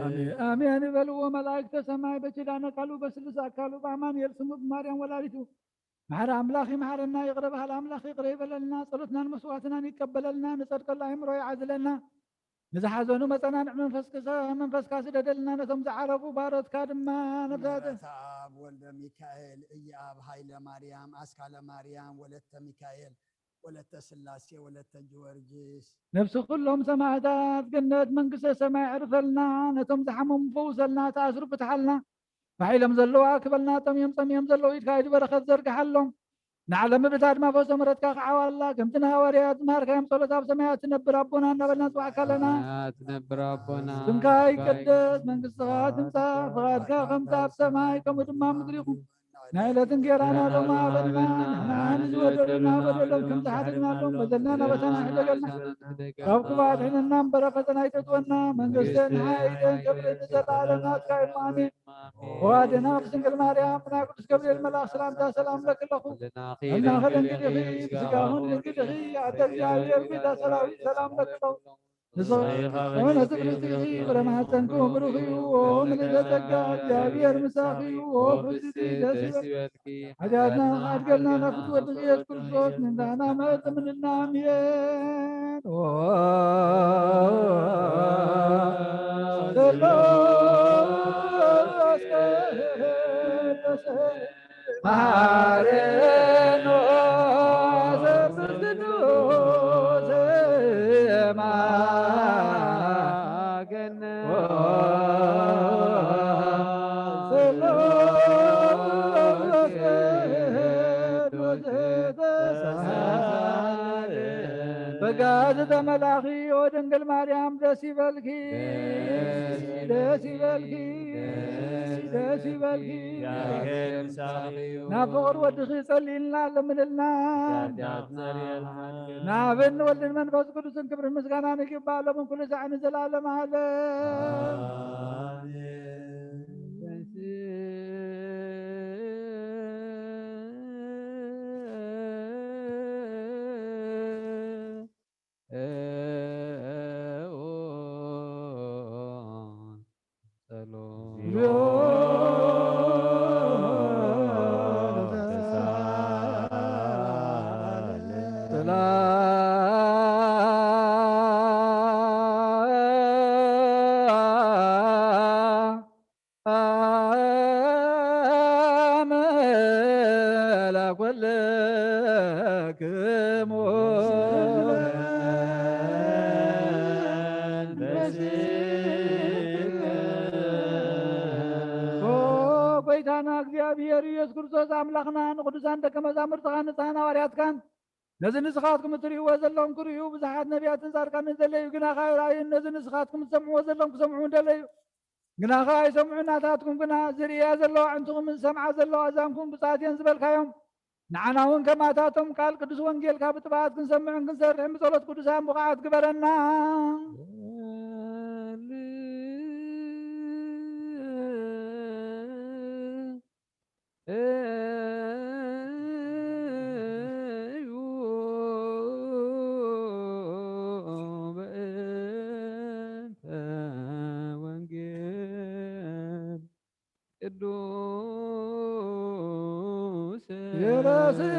አሜን፣ አሜን ይበልዎ መላእክተ ሰማይ በኪዳነ ቃሉ በስሉስ አካሉ በአማኑኤል ስሙ በማርያም ወላዲቱ። መሐሪ ኣምላኽ ይምሐረና፣ ይቕረ በሃሊ ኣምላኽ ይቕረ ይበለልና፣ ጸሎትናን መስዋዕትናን ይቀበለልና፣ ንጸድቀሉ ኣእምሮ ይዓዝለና፣ ንዝሓዘኑ መጸናንዒ መንፈስ ክሰ-፣ መንፈስካ ስደደልና፣ ነቶም ዝዓረፉ ባሮትካ ድማ ነብሳተ ምሕረተኣብ ወልደ ሚካኤል፣ እየኣብ ሃይለ ማርያም፣ ኣስካለ ማርያም፣ ወለተ ሚካኤል፣ ወለተ ስላሴ፣ ወለተ ጊዮርጊስ። ነፍሲ ኩሎም ሰማዕታት ገነት መንግስተ ሰማይ ዕርፈልና፣ ነቶም ዝሓመሙ ፈውሰልና፣ ተኣስሩ ፍትሓልና፣ ባሕ ኢሎም ዘለዉ ኣክበልና፣ ጠምዮም ጸሚኦም ዘለዉ ኢድካ ኢድ በረኸት ዘርግሓሎም። ንዓለም ምድርታ ድማ ፈውሶ ምሕረትካ ክዓዋላ፣ ከምቲ ንሃዋርያት ዝመሃርካዮም ጸሎት ኣብ ሰማያት ትነብር ኣቦና እናበልና ንጽዋዕካ ኣለና። ሰማያት ትነብር ኣቦና፣ ስምካ ይቀደስ፣ መንግስትኻ ትምጻእ፣ ፍቓድካ ከምቲ ኣብ ሰማይ ከምኡ ድማ ኣብ ምድሪ ይኹን። ናይ ዕለት እንጌራና ሎሚ ሃበና፣ ንሕና ንዝበደሉና በደሎም ከም ዝሓደግናሎም በደልና ናበታና ኣይሕደገልና፣ ካብ ክፉእ ኣድሕነና እምበር ኣብ ፈተና ኣይተእትወና፣ መንግስትን ሓይልን ክብርን ንዘለኣለም ናትካ እዩ። ኣሜን። ወአዴናኪ ድንግል ማርያም፣ ብናይ ቅዱስ ገብርኤል መልኣክ ሰላምታ ሰላም እብለኪ ኣለኹ። ህልናኺ ድንግል ኢኺ፣ ስጋኺ እውን ድንግል ኢኺ፣ ኣደ እግዚኣብሔር፣ ቤዛ ሰራዊት፣ ሰላም እብለኪ ኣለኹ። ንስኺ ፍሬ ከርሥኺ ብሩኽ እዩ፣ ፍሬ ማህፀንኪ እውን ብሩኽ እዩ። ኦ ምልዕተ ጸጋ፣ እግዚኣብሔር ምሳኺ እዩ። ኦ ፍስሕቲ ደስ ይበልኪ። ሓጢኣትና ከሓድገልና፣ ካብ ፍትወት ኢየሱስ ክርስቶስ ምሕረትና ምሕረት ምንና። ኣሜን። ኦ ጸሎት ቅዱስ መሐረነ ስሉስ ቅዱስ ማገነ ስሉስ ቅዱስ ተሳለ። በጋ ዝተመላኺ ኦ ድንግል ማርያም ደስ ይበልኪ፣ ደስ ይበልኪ፣ ደስ ይበልኪ። ናብ ፍቕሪ ወድኺ ጸልይልና ለምንልና። ናብን ወልድን መንፈስ ቅዱስን ክብርን ምስጋናን ይግባእ፣ ሎምን ኩሉ ሳዕ ንዘለዓለም ዓለም። ኦ ጎይታና እግዚኣብሔር ኢየሱስ ክርስቶስ ኣምላኽና፣ ንቅዱሳን ደቀ መዛሙርትኻን ንጽሓን ሃዋርያትካን፣ ነዚ ንስኻትኩም እትርእይዎ ዘለኹም ክርእዩ ብዙሓት ነቢያትን ጻድቃንን ደለዩ፣ ግናኸ ኣይረኣዩን። ነዚ ንስኻትኩም እትሰምዕዎ ዘለኹም ክሰምዑ ደለዩ፣ ግናኸ ኣይሰምዑን። ናታትኩም ግና ዝርእያ ዘለዋ ኣዕንትኹምን ዝሰምዓ ዘለዋ ኣእዛንኩም ብጻት እየን ዝበልካዮም። ንዓና እውን ከማታቶም ቃል ቅዱስ ወንጌልካ ብጥበባት ክንሰምዕን ክንሰርሕን ብጸሎት ቅዱሳን ብቑዓት ግበረና። እዩ በእንተ ወንጌል ቅዱስ የረስየ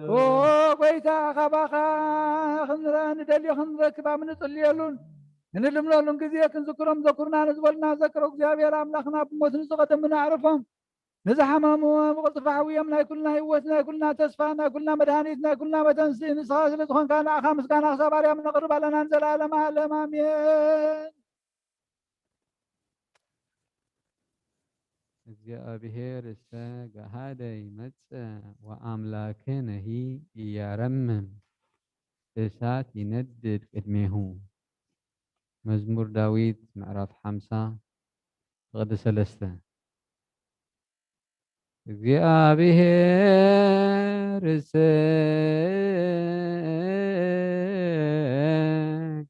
ኦ ጎይታ፣ ካባኻ ክንረአ ንደልዮ ክንረክብ ኣብ ንጽልየሉን እንልምነሉን ግዜ ክንዝክሮም ዘኩርና ንዝበሉና ዘክሮ እግዚኣብሔር ኣምላኽና ብሞት ንዝቐደሙና ኣዕርፎም። ንዝሓመሙ ብቕልጡፍ ሓውዮም ናይ ኩልና ህይወት፣ ናይ ኩልና ተስፋ፣ ናይ ኩልና መድሃኒት፣ ናይ ኩልና መተንስኢ ንስኻ ስለ ዝኾንካ ንዓኻ ምስጋና ክሳብ ኣርያም ነቕርብ ኣለና ንዘለኣለመ ዓለም። ኣሜን። እግዚኣብሔር እሰ ገሃደ ይመጽእ ወአምላክነሂ ኢያረምም፣ እሳት ይነድድ ቅድሜሁ። መዝሙር ዳዊት ምዕራፍ ሓምሳ ፍቕዲ ሰለስተ። እግዚኣብሔር እሰ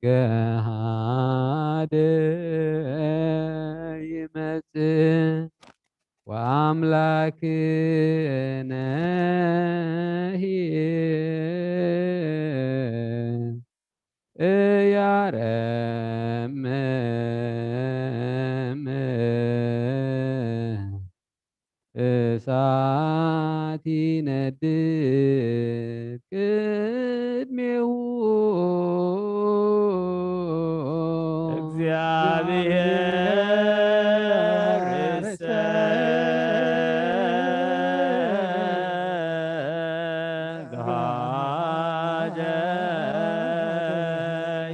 ገሃደ ይመጽእ ወአምላክነሂ እያረምም እሳት ይነድድ ቅድሜሁ። እግዚኣብሔር እሰ ገሃደ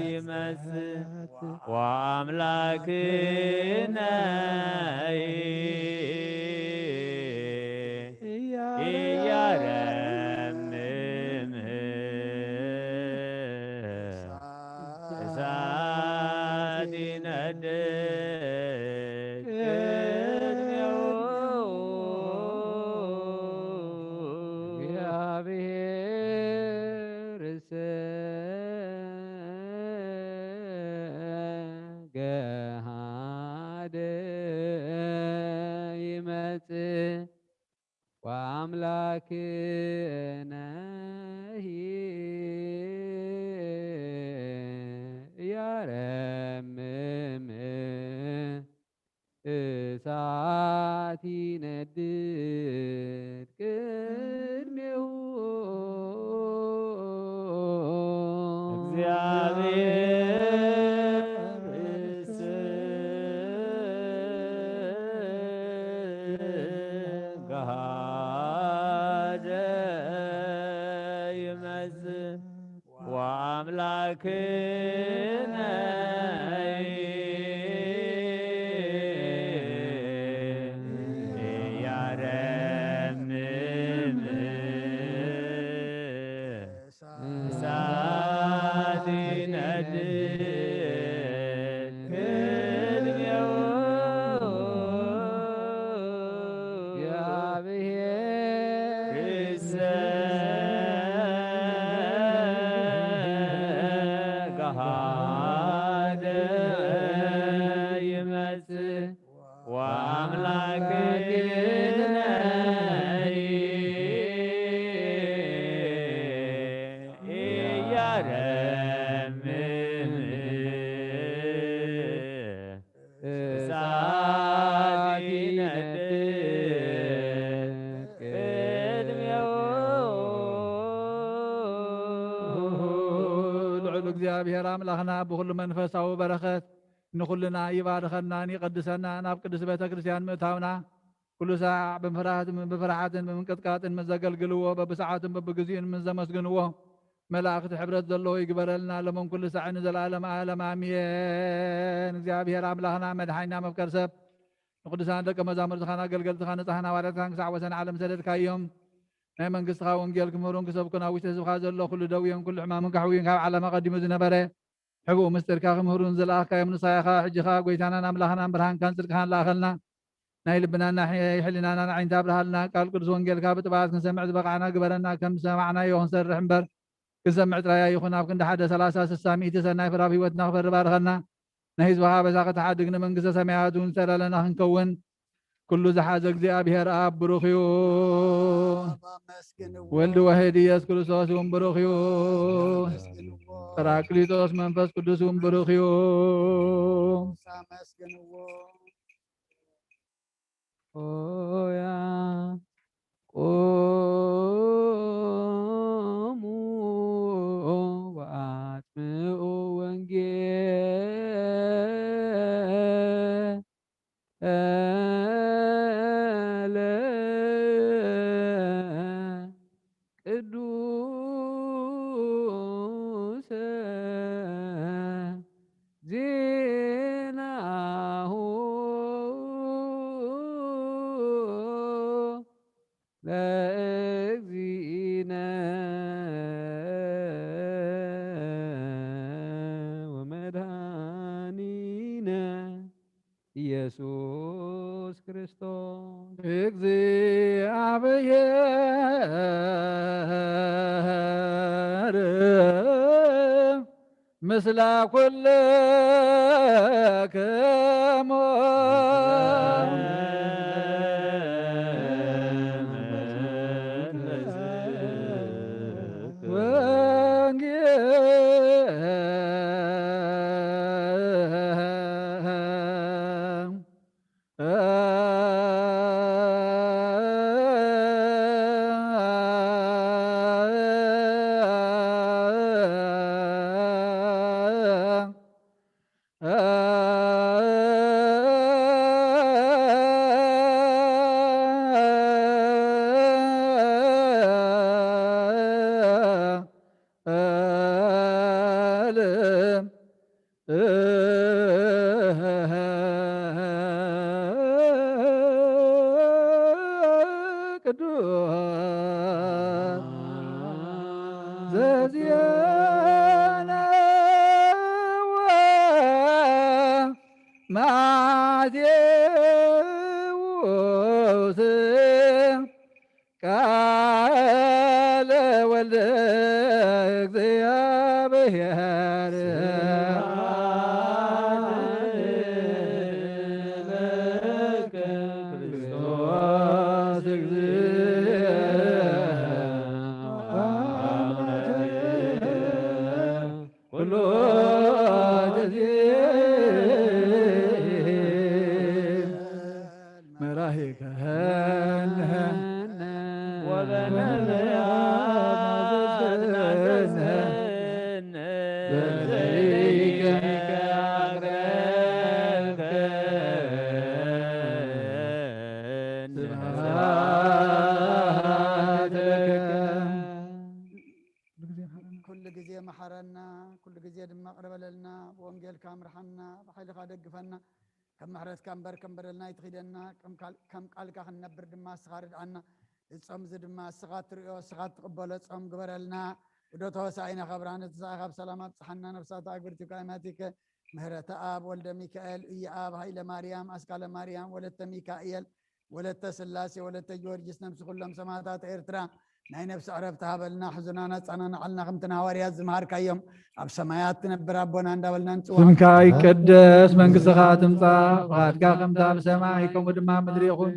ይመጽእ ወአምላክነ ኢያረምም እሳት ይነድድ ገሃደ ይመጽእ ወአምላክነሂ ያረምም እሳት ይነድድ ቅድሜሁ። እግዚአብሔርስ ገሃደ ይመጽእ ወአምላክነ ያረምም እሳት ይነድድ ቅድሜሁ። እግዚአብሔር ገሃደ ይመጽእ ወአምላክነ ኢያረምም እሳት ይነድድ ቅድሜሁ። ልዑል እግዚኣብሔር ኣምላኽና ብኹሉ መንፈሳዊ በረኸት ንኹልና ይባርከናን ይቐድሰናን። ኣብ ቅድስት ቤተ ክርስቲያን ምእታውና ኩሉ ሳዕ ብምፍራሃትን ብፍርሓትን ብምንቅጥቃጥን ምስ ዘገልግልዎ፣ በብሰዓቱን በብግዚኡን ምስ ዘመስግንዎ፣ መላእኽቲ ሕብረት ዘለዎ ይግበረልና፣ ሎምን ኩሉ ሳዕ ንዘለዓለም ዓለም ኣሜን። እግዚኣብሔር ኣምላኽና መድሓኒና መፍቀር ሰብ ንቅዱሳን ደቀ መዛሙርትኻን ኣገልገልትኻን ንጻሕን ሃዋርያትካን ክሳዕ ወሰን ዓለም ሰደድካዮም። ናይ መንግስትኻ ወንጌል ክምህሩን ክሰብኩን ኣብ ውሽጢ ህዝብኻ ዘሎ ኩሉ ደውዮን ኩሉ ሕማምን ከሕውዩን ካብ ዓለም ኣቐዲሙ ዝነበረ ሕቡእ ምስጢርካ ክምህሩን ዝለኣኽካዮም ንስኻ ኢኻ። ሕጂ ኸኣ ጐይታናን ኣምላኽናን ብርሃንካን ጽድቅኻን ለኣኸልና። ናይ ልብናን ናይ ሕሊናናን ኣዒንቲ ኣብርሃልና። ቃል ቅዱስ ወንጌልካ ብጥብዓት ክንሰምዕ ዝበቓዕና ግበረና። ከም ዝሰማዕናዮ ክንሰርሕ እምበር፣ ክንሰምዕ ጥራይ ኣይኹን። ኣብ ክንዲ ሓደ፣ ሰላሳ፣ ስሳ፣ ሚእቲ ሰናይ ፍረ ኣብ ህይወትና ክፈሪ ባርኸልና። ናይ ህዝብኻ ኣበሳ ክትሓድግ፣ ንመንግስተ ሰማያት እውን ዝተዳለና ክንከውን፣ ኩሉ ዝሓዘ እግዚኣብሔር ኣብ ብሩኽ እዩ። ኣመስግንዎ። ወልድ ዋሕድ ኢየሱስ ክርስቶስ እውን ብሩኽ እዩ። ኣመስግንዎ። ጳራቅሊጦስ መንፈስ ቅዱስ እውን ብሩኽ እዩ። ኣመስግንዎ። ኦያ ቆሙ ወአጽምዑ ወንጌለ ቅዱሰ ዜናሁ ለእግዚእነ ወመድኃኒነ ኢየሱስ ክርስቶስ። እግዚአብሔር ምስለ ኩልክሙ። ቅዱስ ዘዜነወ ማቴዎስ ቃለ ወልደ እግዚአብሔር። ምርሓና፣ ብሓይልኻ ደግፈና፣ ከም ምሕረትካ እምበር ከም በደልና ኣይትኺደና፣ ከም ቃል-፣ ከም ቃልካ ክንነብር ድማ እስኻ ርድኣና። እዚ ጾም እዚ ድማ እስኻ ትርእዮ፣ እስኻ ትቕበሎ ጾም ግበረልና። ውደት ሆሳዕና ከብራ ነትንሳኤኻ ብሰላም ኣብጽሓና፣ ነፍሳት ኣግብርቲ ካይማቲከ፣ ምህረተ ኣብ፣ ወልደ ሚካኤል፣ እየ ኣብ፣ ሃይለ ማርያም፣ ኣስካለ ማርያም፣ ወለተ ሚካኤል፣ ወለተ ስላሴ፣ ወለተ ጊዮርጊስ፣ ነብሲ ኩሎም ሰማዕታት ኤርትራ ናይ ነፍሲ ዕረፍቲ ሃበልና፣ ሕዙናን ኣጸናንዓልና፣ ከምቲ ንሃዋርያት ዝመሃርካዮም፣ ኣብ ሰማያት ትነብር ኣቦና እንዳበልና ንጽዋዕ። ስምካ ይቀደስ፣ መንግስትኻ ትምጻእ፣ ፍቓድካ ከምታ ኣብ ሰማይ ከምኡ ድማ ኣብ ምድሪ ይኹን።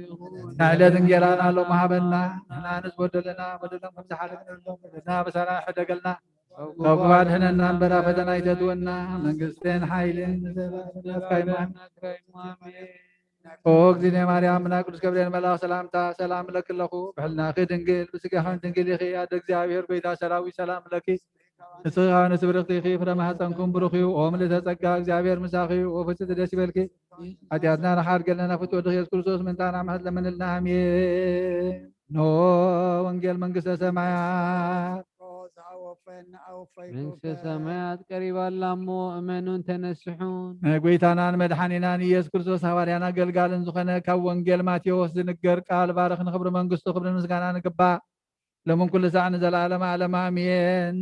ናይ ዕለት እንጌራና ሎሚ ሃበና፣ ንሕና ንዝበደለና በደሎም ከም ዝሓለፍናሎም በደልና በሳና ሕደገልና፣ ካብ ክፉእ ኣድሕነና እምበር ኣብ ፈተና ኣይተእትወና፣ መንግስትን ሓይልን ንዘለኣለም ናትካ እዩ። ኣሜን። ኦ እግዚእነ ማርያም፣ ብና ቅዱስ ገብርኤል መልኣኽ ሰላምታ ሰላም እለኪ ኣለኹ። ብሕልናኺ ድንግል፣ ብስጋኺ ድንግል ኢኺ። ኣደ እግዚኣብሔር፣ ጎይታ ሰራዊት፣ ሰላም ለኪ። ንስኺ ከኣ ንስብርኽቲ ኢኺ፣ ፍረ ማህፀንኩም ብሩኽ እዩ። ኦ ምልዕተ ጸጋ፣ እግዚኣብሔር ምሳኺ እዩ። ኦ ፍጽምቲ፣ ደስ ይበልኪ። ሓጢኣትና ንሓድገልና ፍትወ ድኽ ኢየሱስ ክርስቶስ ምእንታና ምሕረት ለምንልና። ኣሜን። ኖ ወንጌል መንግስተ ሰማያት። ዝኣወፈን ኣወፈይኩ መንግስተ ሰማያት ቀሪባ ኣላ እሞ እመኑን ተነስሑን። ንጎይታናን መድሓኒናን ኢየሱስ ክርስቶስ ሃዋርያን ኣገልጋልን ዝኾነ ካብ ወንጌል ማቴዎስ ዝንገር ቃል ባርኽ። ንኽብሪ መንግስቱ ክብርን ምስጋናን ይግባእ፣ ሎምን ኩሉ ሳዕ ንዘለዓለመ ዓለም ኣሜን።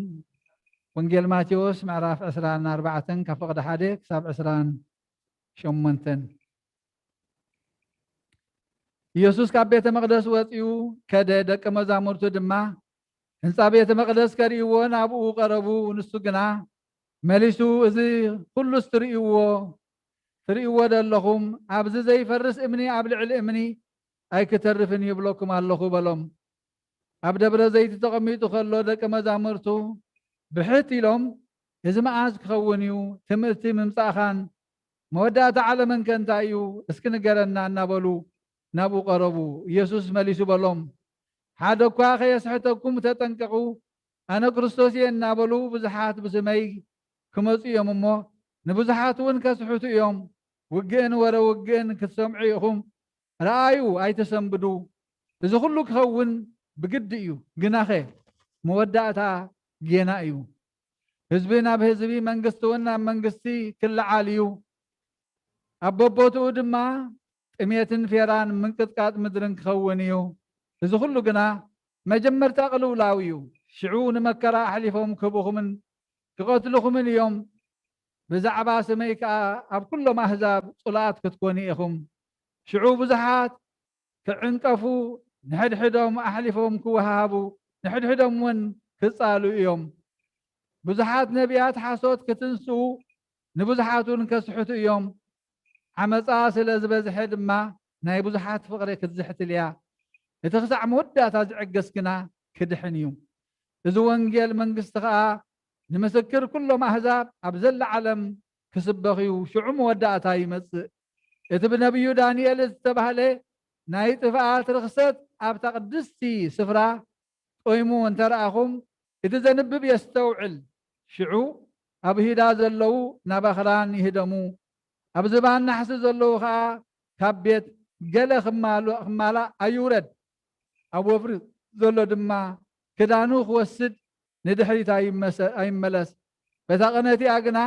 ወንጌል ማቴዎስ ምዕራፍ ዕስራን ኣርባዕተን ካብ ፍቕዲ ሓደ ክሳብ ዕስራን ሸሞንተን። ኢየሱስ ካብ ቤተ መቕደስ ወጺኡ ከደ፣ ደቀ መዛሙርቱ ድማ ህንጻ ቤተ መቕደስ ከርእይዎ ናብኡ ቀረቡ። ንሱ ግና መሊሱ፣ "እዚ ኩሉስ ትርእይዎ፣ ትርእይዎ ዶ ኣለኹም? ኣብዚ ዘይፈርስ እምኒ ኣብ ልዕሊ እምኒ ኣይክተርፍን ይብለኩም ኣለኹ" በሎም። ኣብ ደብረ ዘይት ተቐሚጡ ከሎ ደቀ መዛሙርቱ ብሕት ኢሎም፣ "እዚ መዓስ ክኸውን እዩ? ትምህርቲ ምምጻእኻን መወዳእታ ዓለምን ከ እንታይ እዩ? እስኪ ንገረና" እናበሉ ናብኡ ቀረቡ። ኢየሱስ መሊሱ በሎም፣ "ሓደ እኳ ከየስሕተኩም ተጠንቀቑ። ኣነ ክርስቶስ እየ" እናበሉ ብዙሓት ብስመይ ክመጹ እዮም እሞ፣ ንብዙሓት እውን ከስሕቱ እዮም። ውግእን ወረ ውግእን ክትሰምዑ ኢኹም። ረኣዩ፣ ኣይተሰንብዱ። እዚ ኩሉ ክኸውን ብግዲ እዩ። ግናኸ መወዳእታ ጌና እዩ። ህዝቢ ናብ ህዝቢ፣ መንግስቲ እውን ናብ መንግስቲ ክለዓል እዩ። ኣብ በቦትኡ ድማ ጥሜትን ፌራን ምንቅጥቃጥ ምድርን ክኸውን እዩ። እዚ ኩሉ ግና መጀመርታ ቅልውላው እዩ። ሽዑ ንመከራ ኣሕሊፎም ክህቡኹምን ክቐትልኹምን እዮም። ብዛዕባ ስመይ ከኣ ኣብ ኩሎም ኣህዛብ ጽሉኣት ክትኮኑ ኢኹም። ሽዑ ብዙሓት ክዕንቀፉ፣ ንሕድሕዶም ኣሕሊፎም ክወሃሃቡ፣ ንሕድሕዶም እውን ክጻሉ እዮም። ብዙሓት ነቢያት ሓሶት ክትንስኡ፣ ንብዙሓት እውን ከስሕቱ እዮም። ዓመጻ ስለ ዝበዝሐ ድማ ናይ ብዙሓት ፍቕሪ ክትዝሕትል እያ። እቲ ክሳዕ መወዳእታ ዝዕገስ ግና ክድሕን እዩ። እዚ ወንጌል መንግስቲ ኸኣ ንምስክር ኩሎም ኣህዛብ ኣብ ዘላ ዓለም ክስበኽ እዩ። ሽዑ መወዳእታ ይመጽእ። እቲ ብነቢዩ ዳንኤል ዝተባህለ ናይ ጥፍኣት ርኽሰት ኣብታ ቅድስቲ ስፍራ ጦይሙ እንተ ረኣኹም፣ እቲ ዘንብብ የስተውዕል። ሽዑ ኣብ ይሁዳ ዘለዉ ናብ ኣኽራን ይህደሙ። ኣብ ዝባን ናሕሲ ዘለዉ ኸኣ ካብ ቤት ገለ ክማሉ-፣ ክማላእ ኣይውረድ። ኣብ ወፍሪ ዘሎ ድማ ክዳኑ ክወስድ ንድሕሪት ኣይመሰ-፣ ኣይመለስ። በታ ቐነ እቲኣ ግና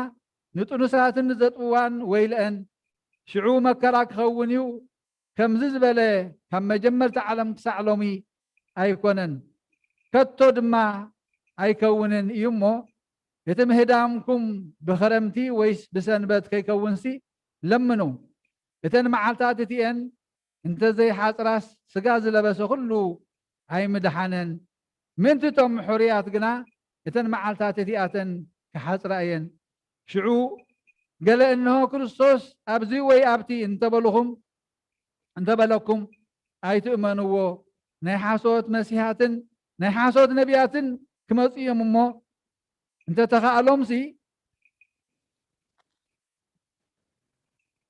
ንጥኑሳትን ንዘጥብዋን ወይልአን። ሽዑ መከራ ክኸውን እዩ። ከምዚ ዝበለ ካብ መጀመርታ ዓለም ክሳዕ ሎሚ ኣይኮነን፣ ከቶ ድማ ኣይከውንን እዩ እሞ፣ እቲ ምህዳምኩም ብኸረምቲ ወይስ ብሰንበት ከይከውንሲ ለምኑ። እተን መዓልታት እቲኤን እንተ ዘይሓጽራስ፣ ስጋ ዝለበሰ ኩሉ ኣይምድሓነን። ምእንቲ እቶም ሕሩያት ግና እተን መዓልታት እቲኣተን ክሓጽራ እየን። ሽዑ ገለ፣ "እንሆ ክርስቶስ ኣብዚ ወይ ኣብቲ" እንተበልኹም፣ እንተበለኩም፣ ኣይትእመንዎ። ናይ ሓሶት መሲሓትን ናይ ሓሶት ነቢያትን ክመጹ እዮም እሞ፣ እንተ ተኻእሎምሲ፣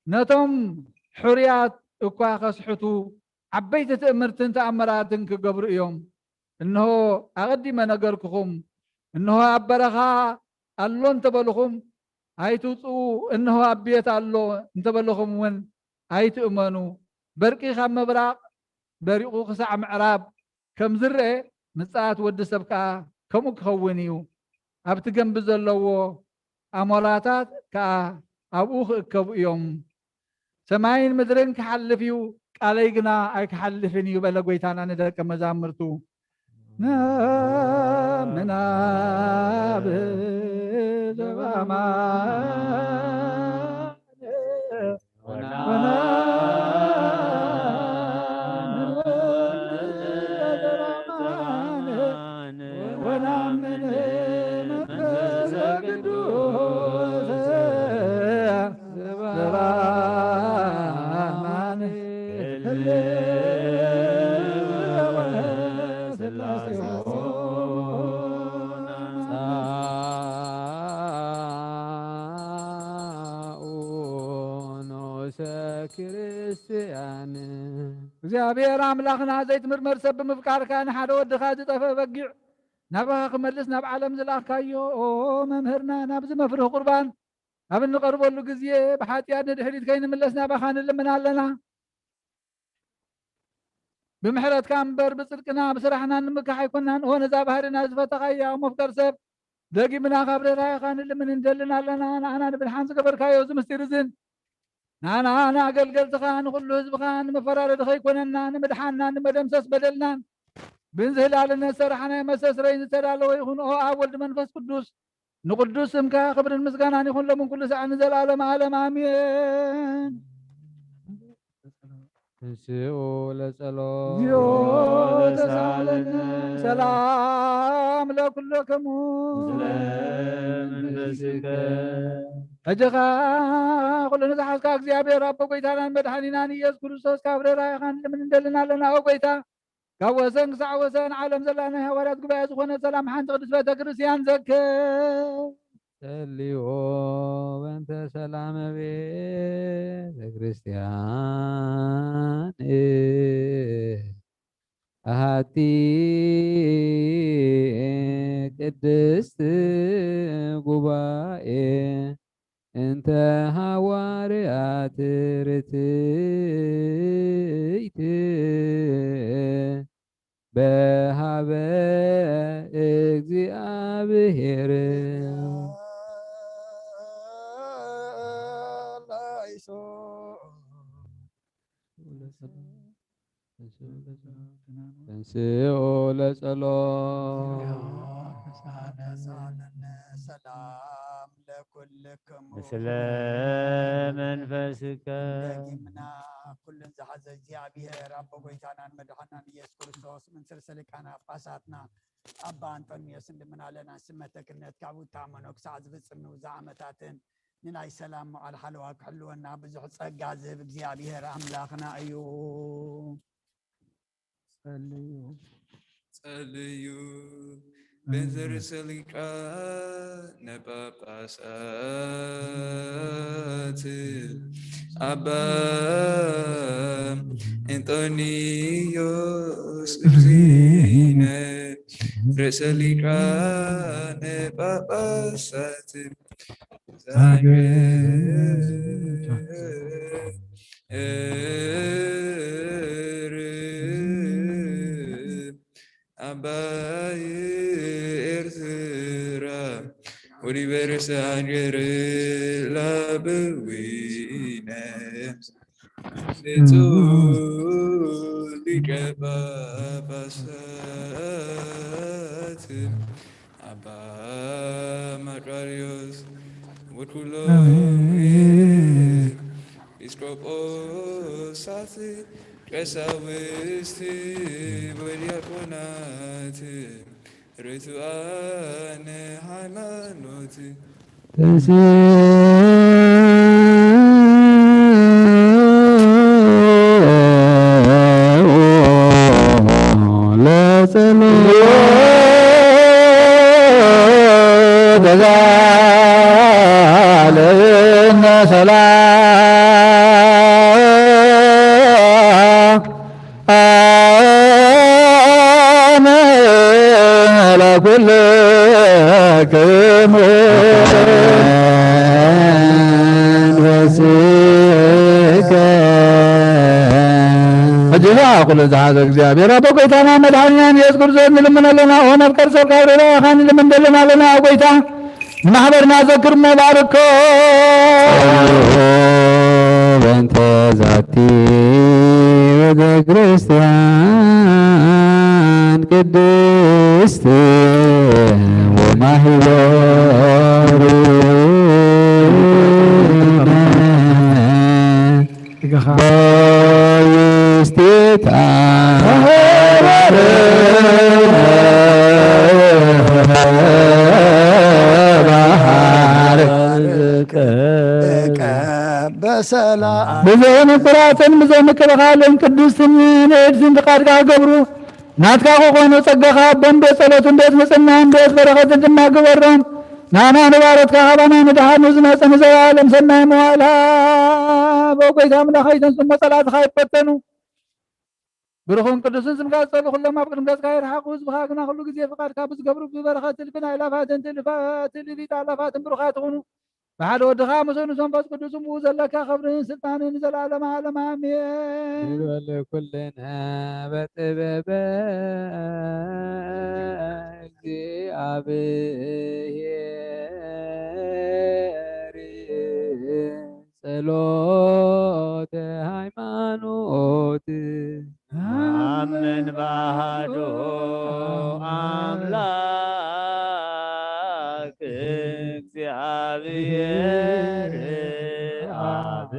ነቶም ሕሩያት እኳ ከስሕቱ፣ ዓበይቲ ትእምርትን ተኣምራትን ክገብሩ እዮም። እንሆ፣ ኣቐዲመ ነገርኩኹም። እንሆ፣ ኣብ በረኻ ኣሎ እንተበልኹም፣ ኣይትውጽኡ። እንሆ፣ ኣብ ቤት ኣሎ እንተበልኹም እውን፣ ኣይትእመኑ። በርቂ ካብ ምብራቕ በሪቑ ክሳዕ ምዕራብ ከም ዝረአ፣ ምጽኣት ወዲ ሰብ ከኣ ከምኡ ክኸውን እዩ። ኣብቲ ገምቢ ዘለዎ ኣሞራታት ከኣ ኣብኡ ክእከቡ እዮም። ሰማይን ምድርን ክሓልፍ እዩ፣ ቃለይ ግና ኣይክሓልፍን እዩ በለ ጐይታና ንደቀ መዛሙርቱ። ነአምን አብ ዘበአማን ወነአምን ወነአምን መንፈስ ቅዱስ ዘበአማን ህልው ስላሴሁ ናምጻኡ ንዑሰ ክርስቲያን። እግዚኣብሔር ኣምላኽና ዘይትምርመር ሰብ ብምፍቃርካ ንሓደ ወድኻ ዝጠፍአ በጊዕ ናባኻ ክመልስ ናብ ዓለም ዝለኣኽካዮ መምህርና ናብዚ መፍርህ ቁርባን ኣብ እንቐርበሉ ግዜ ብሓጢኣት ንድሕሪት ከይንምለስ ናባኻ ንልምን ኣለና። ብምሕረትካ እምበር ብጽድቅና ብስራሕና ንምካሕ ኣይኮናን። ኦ ነዛ ባህርና ዝፈተኻያ መፍቀር ሰብ ደጊምና ካብ ርህራሄኻ ንልምን እንደልን ኣለና። ንኣና ንምድሓን ዝገበርካዮ እዚ ምስጢር እዝን ንኣና ንኣገልገልትኻ ንኹሉ ህዝብኻ ንመፈራረዲ ከይኮነና ንምድሓና ንመደምሰስ በደልናን ብንዝህላልነት ሰራሕናዮ መሰስረይን ዝተዳለወ ይኹን። ኦ ኣብ ወልድ መንፈስ ቅዱስ ንቅዱስ ስምካ ክብርን ምስጋናን ይኹን ሎምን ኩሉ ሰዓት ንዘለዓለም ዓለም ኣሜን። ተንስኡ ለጸሎት። እግዚኦ ተሳለነ። ሰላም ለኩልክሙ። ምስለ መንፈስከ። ሕጂ ኸኣ ኩሉ ንዝሓዝካ እግዚኣብሔር ኣቦ ጐይታናን መድሓኒናን ኢየሱስ ክርስቶስ ካብ ርህራሄኻ ንልምን እንደልን ኣለና። ኦ ጐይታ ካብ ወሰን ክሳዕ ወሰን ዓለም ዘላ ናይ ሃዋርያት ጉባኤ ዝኾነት ሰላም ሓንቲ ቅድስት ቤተ ክርስቲያን ዘክር። ጸልዩ በእንተ ሰላመ ቤተ ክርስቲያን ኣሐቲ ቅድስት ጉባኤ እንተ ሃዋርያት ርትዕት በሃበ እግዚኣብሔር። ተንስኡ ለጸሎት። ሰላም ለኩልክሙ። ምስለ መንፈስከ። ደጊምና ኩሉን ዝሓዘ እግዚኣብሔር ኣቦ ጐይታናን መድሓናን ኢየሱስ ክርስቶስ፣ ምን ርእሰ ሊቃነ ጳጳሳትና ኣባ ኣንጦንዮስ እንልምን ኣለና። ስመተ ክህነት ካብ ውታ መኖ ክሳዕ ዝፍጽም ንውዛ ዓመታትን ንናይ ሰላም መዓል ሓለዋ ክሕልወና ብዙሕ ጸጋ ዝህብ እግዚኣብሔር ኣምላኽና እዩ። ጸልዩ። ጸልዩ። በእንተ ርእሰ ሊቃነ ጳጳሳት ኣባ እንጦንዮስ እግዚእነ ርእሰ ሊቃነ ጳጳሳት ዛግር ዓባይ ኤርትራ ወዲበ ርእሰ ሃገር ላበዊነ ብፁዕ ሊቀ ጳጳሳት ኣባ መቃርዮስ ወኩሎም ኤጲስቆጶሳት ቀሳውስት ወዲያቆናት ርቱዓነ ሃይማኖት ተንስኡ ለጸሎት። ተዛለነ ሰላም አነ ለኩልክሙ መንፈስከ። ሕጂ ኸዓ ኩሉ ዝሓዘ እግዚኣብሔር ኣቦ ጐይታና መድሓኒናን ኢየሱስ ክርስቶስ ንልምን ኣለና። ኦ መፍቀር ሰብ ካብ ርህራሄኻ ንልምን ደለና ኣለና። ኦ ጐይታ ንማሕበርና ዘክር እሞ ባርኮ። በእንተ ዛቲ ቤተ ክርስቲያን ቅድስት ወማሕበርነ ይገኻ። በውስቴታ በሰላም ብዘይ ምቁራጽን ብዘይ ምክልኻልን ቅድስትን ንእድስን ፍቃድካ ገብሩ። ናትካ ክኾኑ ጸጋኻ ኣቦን ቤት ጸሎትን ቤት ንጽህናን ቤት በረኸትን ድማ ግበሮም። ናና ንባረትካ ካባና ንድሓኑ ዝመጸ ንዘለዓለም ሰናይ መዋእል ሃቦ። ጎይታ ኣምላኽ ኣይተንስሞ ጸላእትኻ ይበተኑ። ብሩኽን ቅዱስን ስምካ ዝጸልኡ ኩሎም ኣብ ቅድሚ ገጽካ ይርሓቑ። ህዝብኻ ግና ኩሉ ግዜ ፍቓድካ ብዝገብሩ ብበረኸት ትልፊን ኣእላፋትን ትልፋ-፣ ትልፊት ኣእላፋትን ብሩኻት ይኹኑ። ብሓደ ወድኻ ምስኡ ምስ መንፈስ ቅዱስ ብኡ ዘለካ ክብርን ስልጣንን ንዘለዓለመ ዓለም ኣሜን። ይበል ኩልነ በጥበበ እግዚኣብሔር ጸሎተ ሃይማኖት። ኣምን ባሃዶ ኣምላክ እግዚኣብሔር ኣብ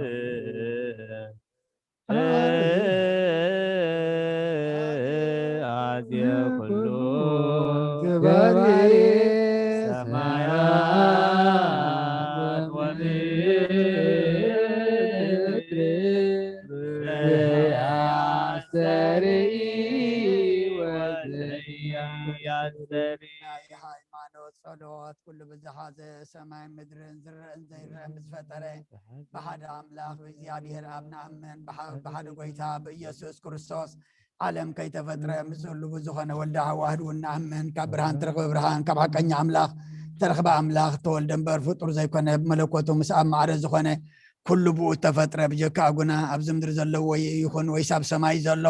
ኣዝየ ኩሉ ገባሪ ሰማያት ወምድር ዘያስተርኢ ወዘያስተርኢ። ናይ ሃይማኖት ጸሎት ኩሉ ብዝሓዘ ሰማይ ምድርን ዝረአን ዘይረአን ብዝፈጠረ ብሓደ ኣምላኽ ብእግዚኣብሔር ኣብ ንኣምን፣ ብሓ-፣ ብሓደ ጎይታ ብኢየሱስ ክርስቶስ ዓለም ከይተፈጥረ ምስሉ ብዝኾነ ወልደ ኣዋህድ እውን ንኣምን። ካብ ብርሃን ተረኽበ ብርሃን፣ ካብ ሓቀኛ ኣምላኽ ተረኽበ ኣምላኽ፣ ተወልደ እምበር ፍጡር ዘይኮነ፣ ብመለኮቱ ምስ ኣብ ማዕረ ዝኾነ ኩሉ ብኡ ተፈጥረ። ብጀካ ኣጉና ኣብዚ ምድሪ ዘሎ ወይ ይኹን ወይስ ኣብ ሰማይ ዘሎ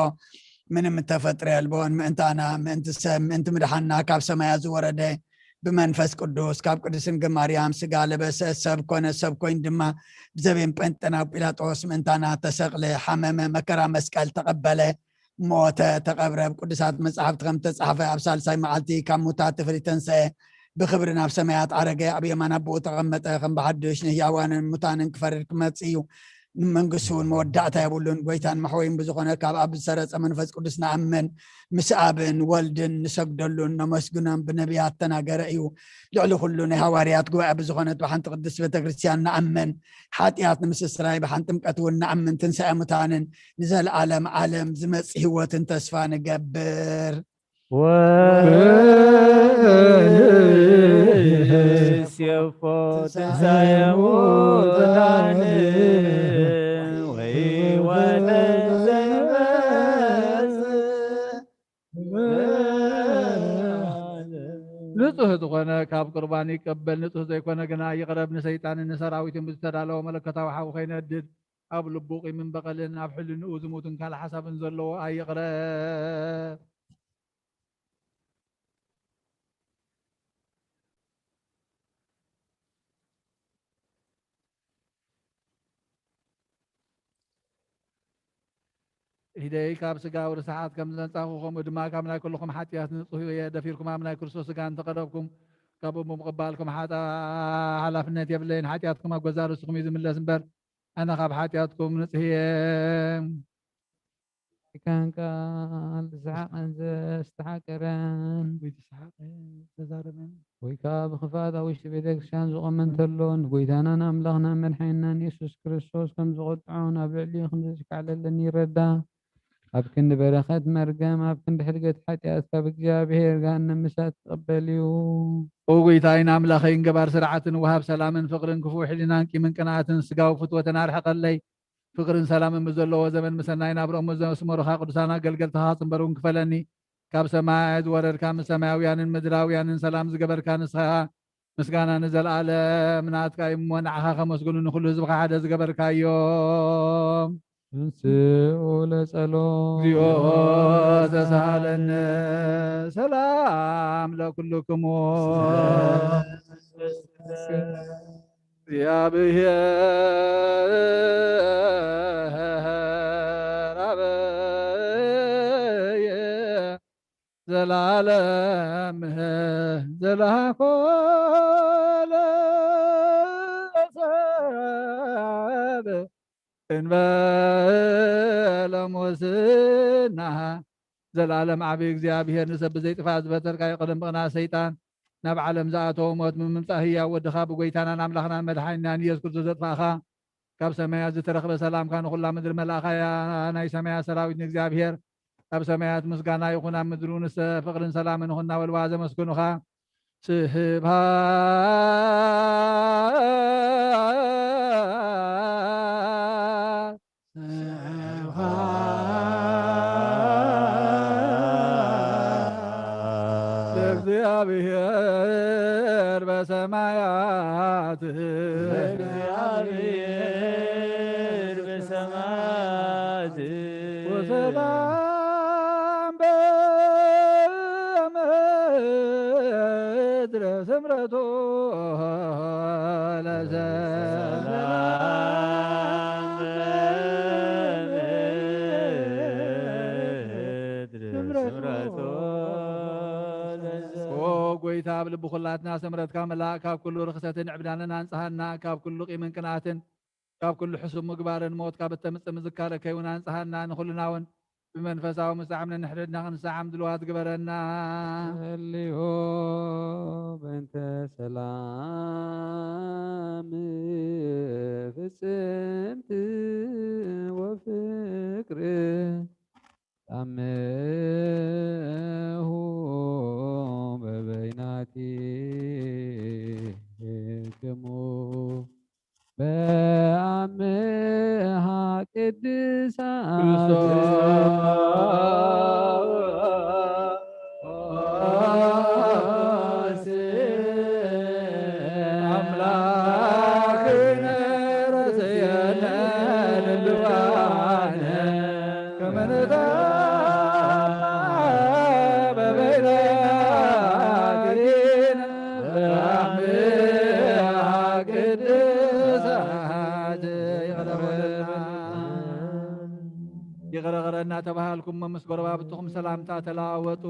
ምንም እተፈጥረ የልቦን። ምእንታና፣ ምእንቲ ሰብ፣ ምእንቲ ምድሓንና ካብ ሰማያት ዝወረደ ብመንፈስ ቅዱስ ካብ ቅድስት ድንግል ማርያም ስጋ ለበሰ፣ ሰብ ኮነ፣ ሰብ ኮይኑ ድማ ብዘቤን ጴንጠ ናብ ጲላጦስ ምእንታና ተሰቕለ፣ ሓመመ፣ መከራ መስቀል ተቐበለ፣ ሞተ፣ ተቐብረ። ኣብ ቅዱሳት መጻሕፍቲ ከም ተጻሕፈ ኣብ ሳልሳይ መዓልቲ ካብ ሙታት ተፈልዩ ተንሰአ፣ ብኽብሪ ናብ ሰማያት ዓረገ፣ ኣብ የማን ኣቦኡ ተቐመጠ፣ ከም ብሓድሽ ንህያዋንን ሙታንን ክፈርድ ክመጽእ እዩ። ንመንግስቱ እውን መወዳእታ የብሉን። ጎይታን መሕወይን ብዝኾነ ካብ ኣብ ዝሰረጸ መንፈስ ቅዱስ ንኣምን። ምስ ኣብን ወልድን ንሰግደሉን ነመስግኖን ብነቢያት ተናገረ እዩ። ልዕሊ ኩሉ ናይ ሃዋርያት ጉባኤ ብዝኾነት ብሓንቲ ቅድስት ቤተ ክርስቲያን ንኣምን። ሓጢኣት ንምስስራይ ብሓንቲ ጥምቀት እውን ንኣምን። ትንሳኤ ሙታንን ንዘለዓለም ዓለም ዝመጽእ ህይወትን ተስፋ ንገብር። ወንሴፎ ትንሳኤ ሙታን ወይወነ ዘይመጽእ። ንጹህ ዝኾነ ካብ ቁርባን ይቀበል፣ ንጹህ ዘይኮነ ግና ይቕረብ። ንሰይጣንን ንሰራዊቱን ብዝተዳለወ መለኮታዊ ሓዊ ከይነድድ፣ ኣብ ልቡ ቂምን በቐልን ኣብ ሕልንኡ ዝሙትን ካልእ ሓሳብን ዘለዎ ኣይቕረብ። ኢደይ ካብ ስጋዊ ርስሓት ከም ዘንጻኹ፣ ከምኡ ድማ ካብ ናይ ኩልኹም ሓጢኣት ንጹህ እየ። ደፊርኩም ኣብ ናይ ክርስቶስ ስጋ እንተቐረብኩም፣ ካብኡ ብምቕባልኩም ሓጣ-፣ ሓላፍነት የብለይን። ሓጢኣትኩም ኣብ ገዛእ ርእስኹም እዩ ዝምለስ እምበር፣ ኣነ ካብ ሓጢኣትኩም ንጹህ እየ። ካን ቃል ዝሰሓቐን ዘስተሓቀረን ወይ ዝሰሓቐ ዘዛረበን ወይ ከዓ ብኽፍኣት ኣብ ውሽጢ ቤተ ክርስቲያን ዝቖመ እንተሎ፣ ንጎይታናን ኣምላኽናን መድሓኒናን የሱስ ክርስቶስ ከም ዝቖጥዖ ናብ ልዕሊኡ ከም ዘሽካዕለለኒ ይረዳ። ኣብ ክንዲ በረኸት መርገም፣ ኣብ ክንዲ ሕድገት ሓጢኣት ካብ እግዚኣብሔር ገሃነም እሳት ክቕበል እዩ። ኦ ጎይታይን ኣምላኸይን፣ ገባር ስርዓትን ወሃብ ሰላምን ፍቕርን ክፉእ ሕሊናን ቂምን ቅንኣትን ስጋዊ ፍትወትን ኣርሕቐለይ። ፍቕርን ሰላምን ብዘለዎ ዘመን ምሰናይ ናብርኦም ዘስመሩኻ ቅዱሳን ኣገልገልትኻ ጽንበርውን ክፈለኒ። ካብ ሰማይ ዝወረድካ ምስ ሰማያውያንን ምድራውያንን ሰላም ዝገበርካ ንስኻ ምስጋና ንዘለኣለም ናትካ እዩ እሞ፣ ንዓኻ ከመስግኑ ንኹሉ ህዝብኻ ሓደ ዝገበርካዮም። እንስኡ ለጸሎት። እግዚኦ ተሳሃለነ። ሰላም ለኩልክሙ። እግዚአብሔር አበየ ዘላለም ዘላኮ ለሰብ እንበለ ሙስና። ዘላለም ዓቢ እግዚኣብሔር፣ ንሰብ ብዘይጥፋእ ዝበተርካዮ፣ ቀደም ብቕንኣት ሰይጣን ናብ ዓለም ዝኣተወ ሞት ብምምጻእ ህያው ወድኻ ብጎይታናን ኣምላኽናን መድሓኒናን ኢየሱስ ክርስቶስ ዘጥፋእኻ፣ ካብ ሰማያት ዝተረኽበ ሰላምካ ንኹላ ምድሪ መላእኻያ። ናይ ሰማያት ሰራዊት ንእግዚኣብሔር ኣብ ሰማያት ምስጋና ይኹን፣ ኣብ ምድሪ እውን ፍቕርን ሰላምን ይኹን እናበሉ ዘመስግኑኻ። ስብሐት ስብሐት ለእግዚኣብሔር በሰማያት። ለእግዚኣብሔር በሰማያት። ወሰላም በምድር ስምረቱ ለሰላም በምድር ስምረቱ ለሰላም። ኦ ጎይታ፣ ኣብ ልቢ ኩላትና ስምረትካ ምልእ፣ ካብ ኩሉ ርኽሰትን ዕብዳንን ኣንጽሃና፣ ካብ ኩሉ ቂምን ቅንኣትን፣ ካብ ኩሉ ሕሱም ምግባርን ሞት ካብ እተምጽእ ምዝካረ ከይውን ኣንጽሃና። ንኹልና እውን ብመንፈሳዊ ምሳዕም ነንሕድሕድና ክንሰዓም ድልዋት ግበረና። ጸልዮ በእንተ ሰላም ፍጽምቲ ወፍቅር ጻምሁ በበይናቲክሙ በአምሃ ቅድሳት። ክርስቶስ አምላክነ ረስየነ ልልዋነ ከመ ንታማ በበይናቲነ በአምሃ ቅድሳት። ይቕረ በለልና። ይቕረ ይቕረ እናተባሃልኩም ምስ ጎረባብትኹም ሰላምታ ተለዋወጡ።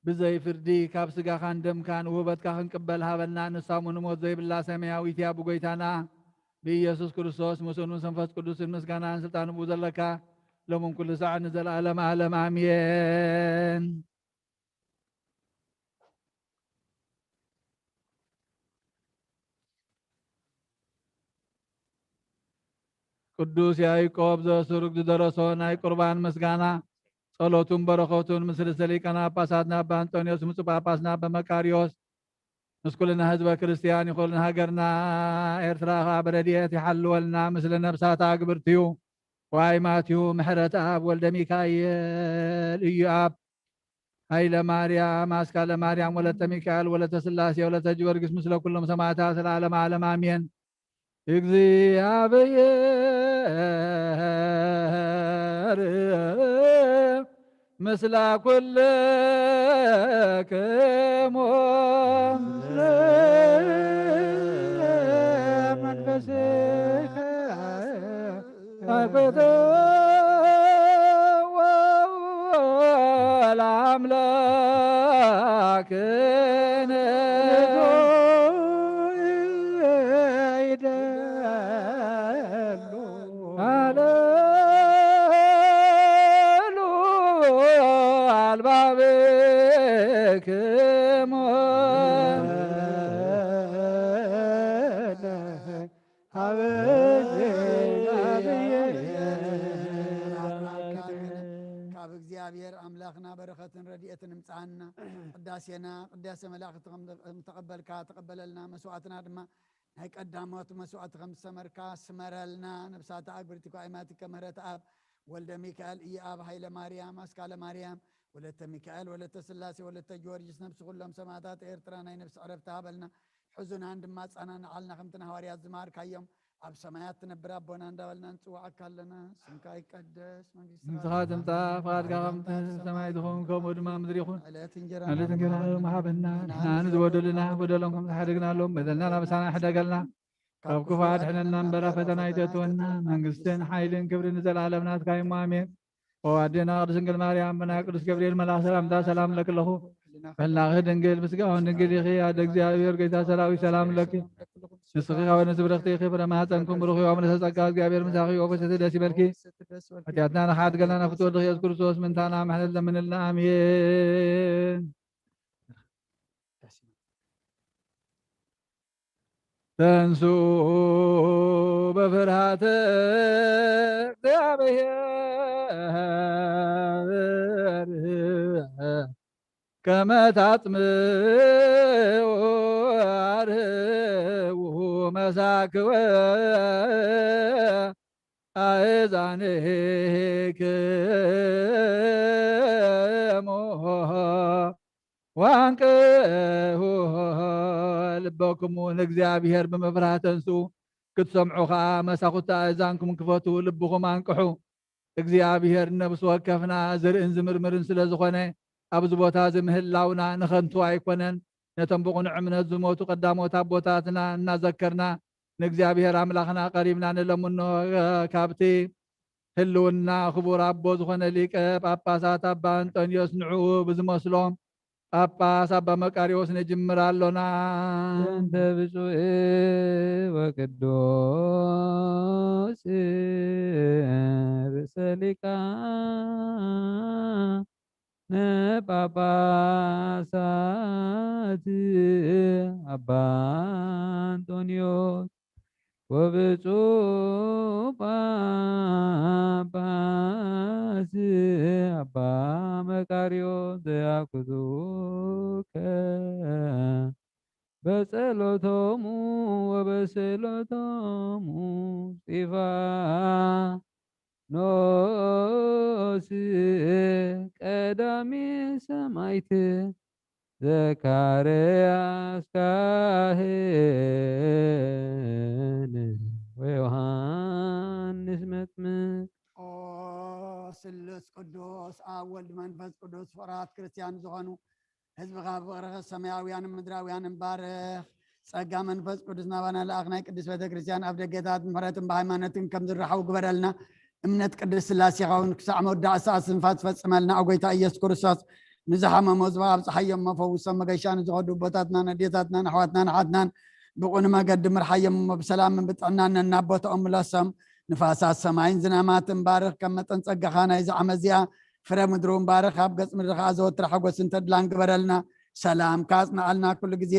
ብዘይ ፍርዲ ካብ ስጋኻን ደምካን ውህበትካ ክንቅበል ሃበና። ንሳሙ ንሞት ዘይብላ ሰማያዊት እያ። ብጎይታና ብኢየሱስ ክርስቶስ ምስኡን ምስ መንፈስ ቅዱስን ምስጋናን ስልጣን ብኡ ዘለካ ሎምን ኩሉ ሳዕ ንዘለኣለም ዓለም ኣሜን። ቅዱስ ያዕቆብ ዘሱሩግ ዝደረሶ ናይ ቁርባን ምስጋና። ጸሎቱን በረኸቱን ምስ ርእሰ ሊቃነ ጳጳሳትና ኣባ እንጦንዮስ፣ ብፁዕ ጳጳስና ኣባ መቃርዮስ፣ ምስ ኩልና ህዝበ ክርስቲያን ይኹን፣ ሃገርና ኤርትራ ኸኣ ብረድኤት ይሓልወልና። ምስለ ነብሳት ኣግብርትዩ ዋይ ማትዩ፣ ምሕረት ኣብ፣ ወልደ ሚካኤል፣ እዩ ኣብ፣ ሃይለ ማርያም፣ ኣስካለ ማርያም፣ ወለተ ሚካኤል፣ ወለተ ስላሴ፣ ወለተ ጊዮርጊስ፣ ምስለ ኩሎም ሰማዕታት ለዓለመ ዓለም ኣሜን። እግዚኣብሔር ምስለ ኩልክሙ። መንፈስከ አክብርዎ ለአምላክነ። ይደሉ አለሉ አልባብክሙ። ካብ እግዚኣብሔር ኣምላኽና በረኸትን ረድኤትን እምጽኣና። ቅዳሴና ቅዳሴ መላእኽቲ ከም ተቐበልካ ተቐበለልና። መስዋዕትና ድማ ናይ ቀዳሞት መስዋዕቲ ከም ዝሰመርካ ስመረልና። ነብሳተ ኣግብርቲኮ ኣይማቲከ ምህረት ኣብ፣ ወልደ ሚካኤል ኢየኣብ፣ ሃይለ ማርያም፣ ኣስካለ ማርያም፣ ወለተ ሚካኤል፣ ወለተ ስላሴ፣ ወለተ ጊዮርጊስ፣ ነብሲ ኩሎም ሰማዕታት ኤርትራ ናይ ነብሲ ዕረፍቲ ሃበልና። ሕዙናን ድማ ኣጸናንዓልና፣ ከምቲ ንሃዋርያት ዝመሃርካዮም። ኣብ ሰማያት ትነብር ኣቦና እንዳበልና ንጽውዓካ ኣለና። ስምካ ይቀደስ፣ መንግስትኻ ምምጻእ፣ ፍቓድካ ከምቲ ኣብ ሰማይ ትኹን፣ ከምኡ ድማ ምድሪ ይኹን። ዕለት እንጀራና ዕለት እንጀራና ሃበና፣ ንሕና ንዝበደሉና በደሎም ከም ዝሓደግናሎም በደልና ናበሳና ሕደገልና፣ ካብ ክፉ ኣድሕነና እምበር ኣብ ፈተና ኣይተእትወና። መንግስትን ሓይልን ክብርን ንዘለኣለም ናትካ እዩ፣ ኣሜን። ኦ ኣዴና ቅድስት ድንግል ማርያም፣ ብናይ ቅዱስ ገብርኤል መልኣኽ ሰላምታ ሰላም እብለኪ ኣለኹ። በላኺ ድንግል፣ ብስጋውን ድንግል ኢኺ፣ ኣደ እግዚኣብሔር፣ ጌታ ሰራዊት፣ ሰላም እብለኪ። ንስኺ ካብ ኣንስቲ ብርኽቲ ኢኺ፣ ፍረ ማህፀንኩም ብሩኽ እዩ። ኣቡነ ጸጋ እግዚኣብሔር ምሳኺ፣ ኦ ፈሰቲ ደስ ይበልኪ። ሓጢኣትና ንኻሓድገልና ናብ ፍትወልድኺ ኢየሱስ ክርስቶስ ምንታና ምሕረት ለምንልና። ኣሜን። ተንሱ በፍርሃተ እግዚኣብሔር ከመ ታጽምዑ አርህዉ መሳክወ አእዛንክሙ ዋንቅሁ ልበክሙ ንእግዚኣብሔር ብምፍራህ ተንስኡ፣ ክትሰምዑ ኸዓ መሳኹቲ ኣእዛንኩም ክፈቱ፣ ልብኹም ኣንቅሑ። እግዚኣብሔር ነብሲ ወከፍና ዝርእን ዝምርምርን ስለ ዝኾነ፣ ኣብዚ ቦታ እዚ ምህላውና ንኸንቱ ኣይኮነን። ነቶም ብቕኑዕ እምነት ዝሞቱ ቀዳሞት ኣቦታትና እናዘከርና፣ ንእግዚኣብሔር ኣምላኽና ቀሪብና ንለምኖ። ካብቲ ህልውና ክቡር ኣቦ ዝኾነ ሊቀ ጳጳሳት ኣባ እንጠንዮስ ንዕኡ ብዝመስሎ ጳጳስ ኣባ መቃርዮስ ንጅምር ኣሎና። በእንተ ብፁዕ ወቅዱስ ርእሰ ሊቃነ ጳጳሳት ኣባ እንጦንዮስ ወብፁዕ ጳጳስ ኣባ መቃርዮስ ዘያኩቱከ በጸሎቶሙ ወበስእለቶሙ እስጢፋኖስ ቀዳሜ ሰማዕት ዘካርያስ ካህን ወዮሃንስ መጥምቅ። ኦ ስሉስ ቅዱስ ኣብ ወልድ መንፈስ ቅዱስ ፍቕራት ክርስቲያን ዝኾኑ ህዝብኻ ብፍቕርኻ ሰማያውያንን ምድራውያንን ባርኽ። ጸጋ መንፈስ ቅዱስ ናባና ለኣኽ። ናይ ቅድስት ቤተ ክርስቲያን ኣብ ደገታት ምሕረትን ብሃይማኖትን ከም ዝረሓቡ ግበረልና። እምነት ቅድስት ስላሴኻ እውን ክሳዕ መወዳእታ እስትንፋስ ፈጽመልና። ኦ ጎይታ ኢየሱስ ክርስቶስ ንዝሓመሙ ህዝብኻ ኣብጽሓዮም እሞ ፈውሶም። መገሻ ንዝኸዱ ኣቦታትናን ኣዴታትናን ኣሕዋትናን ኣሓትናን ብቕኑዕ መገዲ ምርሓዮም እሞ ብሰላምን ብጥዕናን ነናብ ቦታኦም ምለሶም። ንፋሳት ሰማይን ዝናማትን ባርኽ። ከም መጠን ጸጋኻ ናይዚ ዓመት እዚኣ ፍረ ምድሪ እውን ባርኽ። ኣብ ገጽ ምድሪ ኸዓ ዘወትር ሓጎስን ተድላን ግበረልና። ሰላምካ ኣጽንዓልና። ኩሉ ግዜ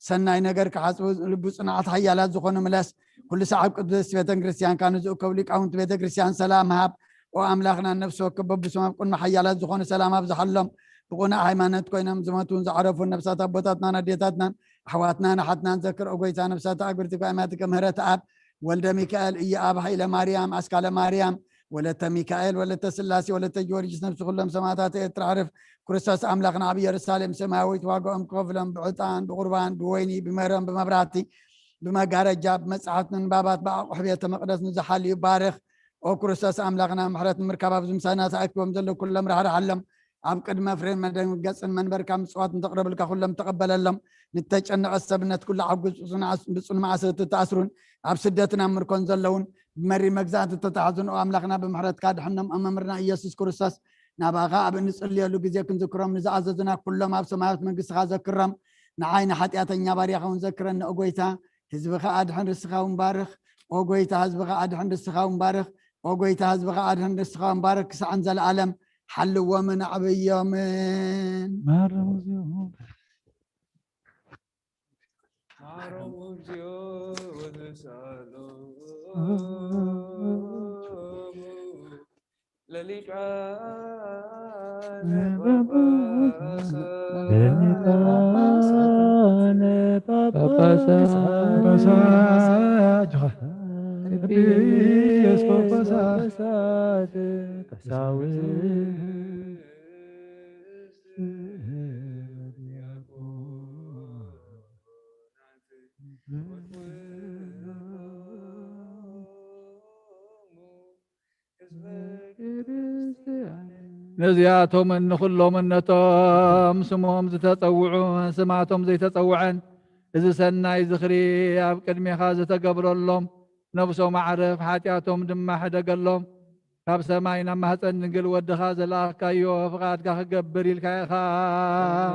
ሰናይ ነገር ክሓስቡ ልቡ ጽኑዓት ሓያላት ዝኾኑ ምለስ። ኩሉ ሰዓብ ቅድስት ቤተ ክርስቲያንካ ንዝእከቡ ሊቃውንቲ ቤተ ክርስቲያን ሰላም ሃብ። ኦ ኣምላኽና፣ ነፍሲ ወከፍ በብስም ኣብ ቅድሚ ሓያላት ዝኾኑ ሰላም ኣብዝሓሎም። ብቕኑዕ ሃይማኖት ኮይኖም ዝሞቱን ዝዓረፉን ነፍሳት ኣቦታትናን ኣዴታትናን ኣሕዋትናን ኣሓትናን ዘክር። ኦ ጎይታ፣ ነፍሳት ኣግብርቲ ጓይማትከ ምህረት ኣብ ወልደ ሚካኤል፣ ኢየኣብ፣ ሃይለ ማርያም፣ ኣስካለ ማርያም፣ ወለተ ሚካኤል፣ ወለተ ስላሴ፣ ወለተ ጊዮርጊስ፣ ነፍሲ ኩሎም ሰማዕታት ኤርትራ ዕርፍ። ክርስቶስ ኣምላኽና ኣብ ኢየሩሳሌም ሰማያዊት ዋጋኦም ክኸፍሎም ብዕጣን፣ ብቁርባን፣ ብወይኒ፣ ብመረም፣ ብመብራህቲ፣ ብመጋረጃ፣ ብመጻሕፍቲ ምንባባት፣ ብኣቑሑ ቤተ መቕደስ ንዝሓልዩ ባርኽ። ኦ ክርስቶስ ኣምላኽና፣ ምሕረት ንምርካብ ኣብዚ ምሳና ተኣኪቦም ዘለዉ ኩሎም ራሕርሓሎም። ኣብ ቅድሚ ፍሬን መደንገጽን መንበርካ ምጽዋት እንተቕረብልካ ኩሎም ተቐበለሎም። ንተጨነቐ ሰብነት ኩሉ ሓጉስ፣ ብጽኑ መኣስ-፣ ብጽኑ መኣሰርቲ ተኣስሩን ኣብ ስደትን ኣብ ምርኮን ዘለውን ብመሪር መግዛእቲ እተታሕዙን፣ ኦ ኣምላኽና፣ ብምሕረትካ ድሕኖም። ኦ መምህርና ኢየሱስ ክርስቶስ፣ ናባኻ ኣብ እንጽልየሉ ግዜ ክንዝክሮም ንዝኣዘዙና ኩሎም ኣብ ሰማያዊት መንግስትኻ ዘክሮም። ንዓይ ንሓጢኣተኛ ባርያኻ እውን ዘክረኒ፣ ኦ ጎይታ። ህዝብኻ ኣድሕን፣ ርስኻ እውን ባርኽ። ኦ ጎይታ፣ ህዝብኻ ኣድሕን፣ ርስኻ እውን ባርኽ። ኦ ጎይታ፣ ህዝብኻ ኣድሕን፣ ርስኻ እውን ባርኽ ክሳዕን ዘለኣለም ሓልዎምን ኣዕብዮምን። ማረሙ እግዚኦ። ማረሙ እግዚኦ ወተሳሎ ለሊቃነ ጳጳሳት። ለሊቃነ ጳጳሳት። ጳጳሳት። ኤጲስቆጶሳት። ቀሳውስት። ነዚኣቶም ንኹሎም ነቶም ስሞም ዝተጸውዑ፣ ስማቶም ዘይተጸውዐን፣ እዚ ሰናይ ዝኽሪ ኣብ ቅድሜኻ ዝተገብረሎም፣ ነብሶም ኣዕርፍ፣ ሓጢኣቶም ድማ ሕደገሎም። ካብ ሰማይ ናብ ማህፀን ድንግል ወድኻ ዘለኣኽካዮ ፍቓድካ ክገብር ኢልካ ኢኻ።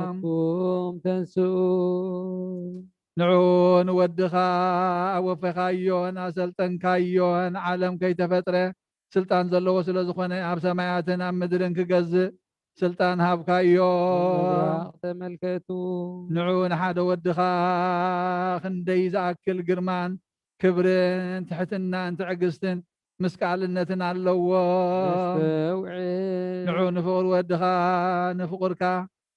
ኣመትኩም ተንስኡ። ንዑ ንወድኻ ኣወፈኻዮን ኣሰልጠንካዮን፣ ዓለም ከይተፈጥረ ስልጣን ዘለዎ ስለ ዝኾነ፣ ኣብ ሰማያትን ኣብ ምድርን ክገዝእ ስልጣን ሃብካዮ። ምብራቕ ተመልከቱ። ንዑ ንሓደ ወድኻ ክንደይ ዝኣክል ግርማን ክብርን ትሕትናን ትዕግስትን ምስ ቃልነትን ኣለዎ። ነስተውዕል። ንዑ ንፍቕሪ ወድኻ ንፍቑርካ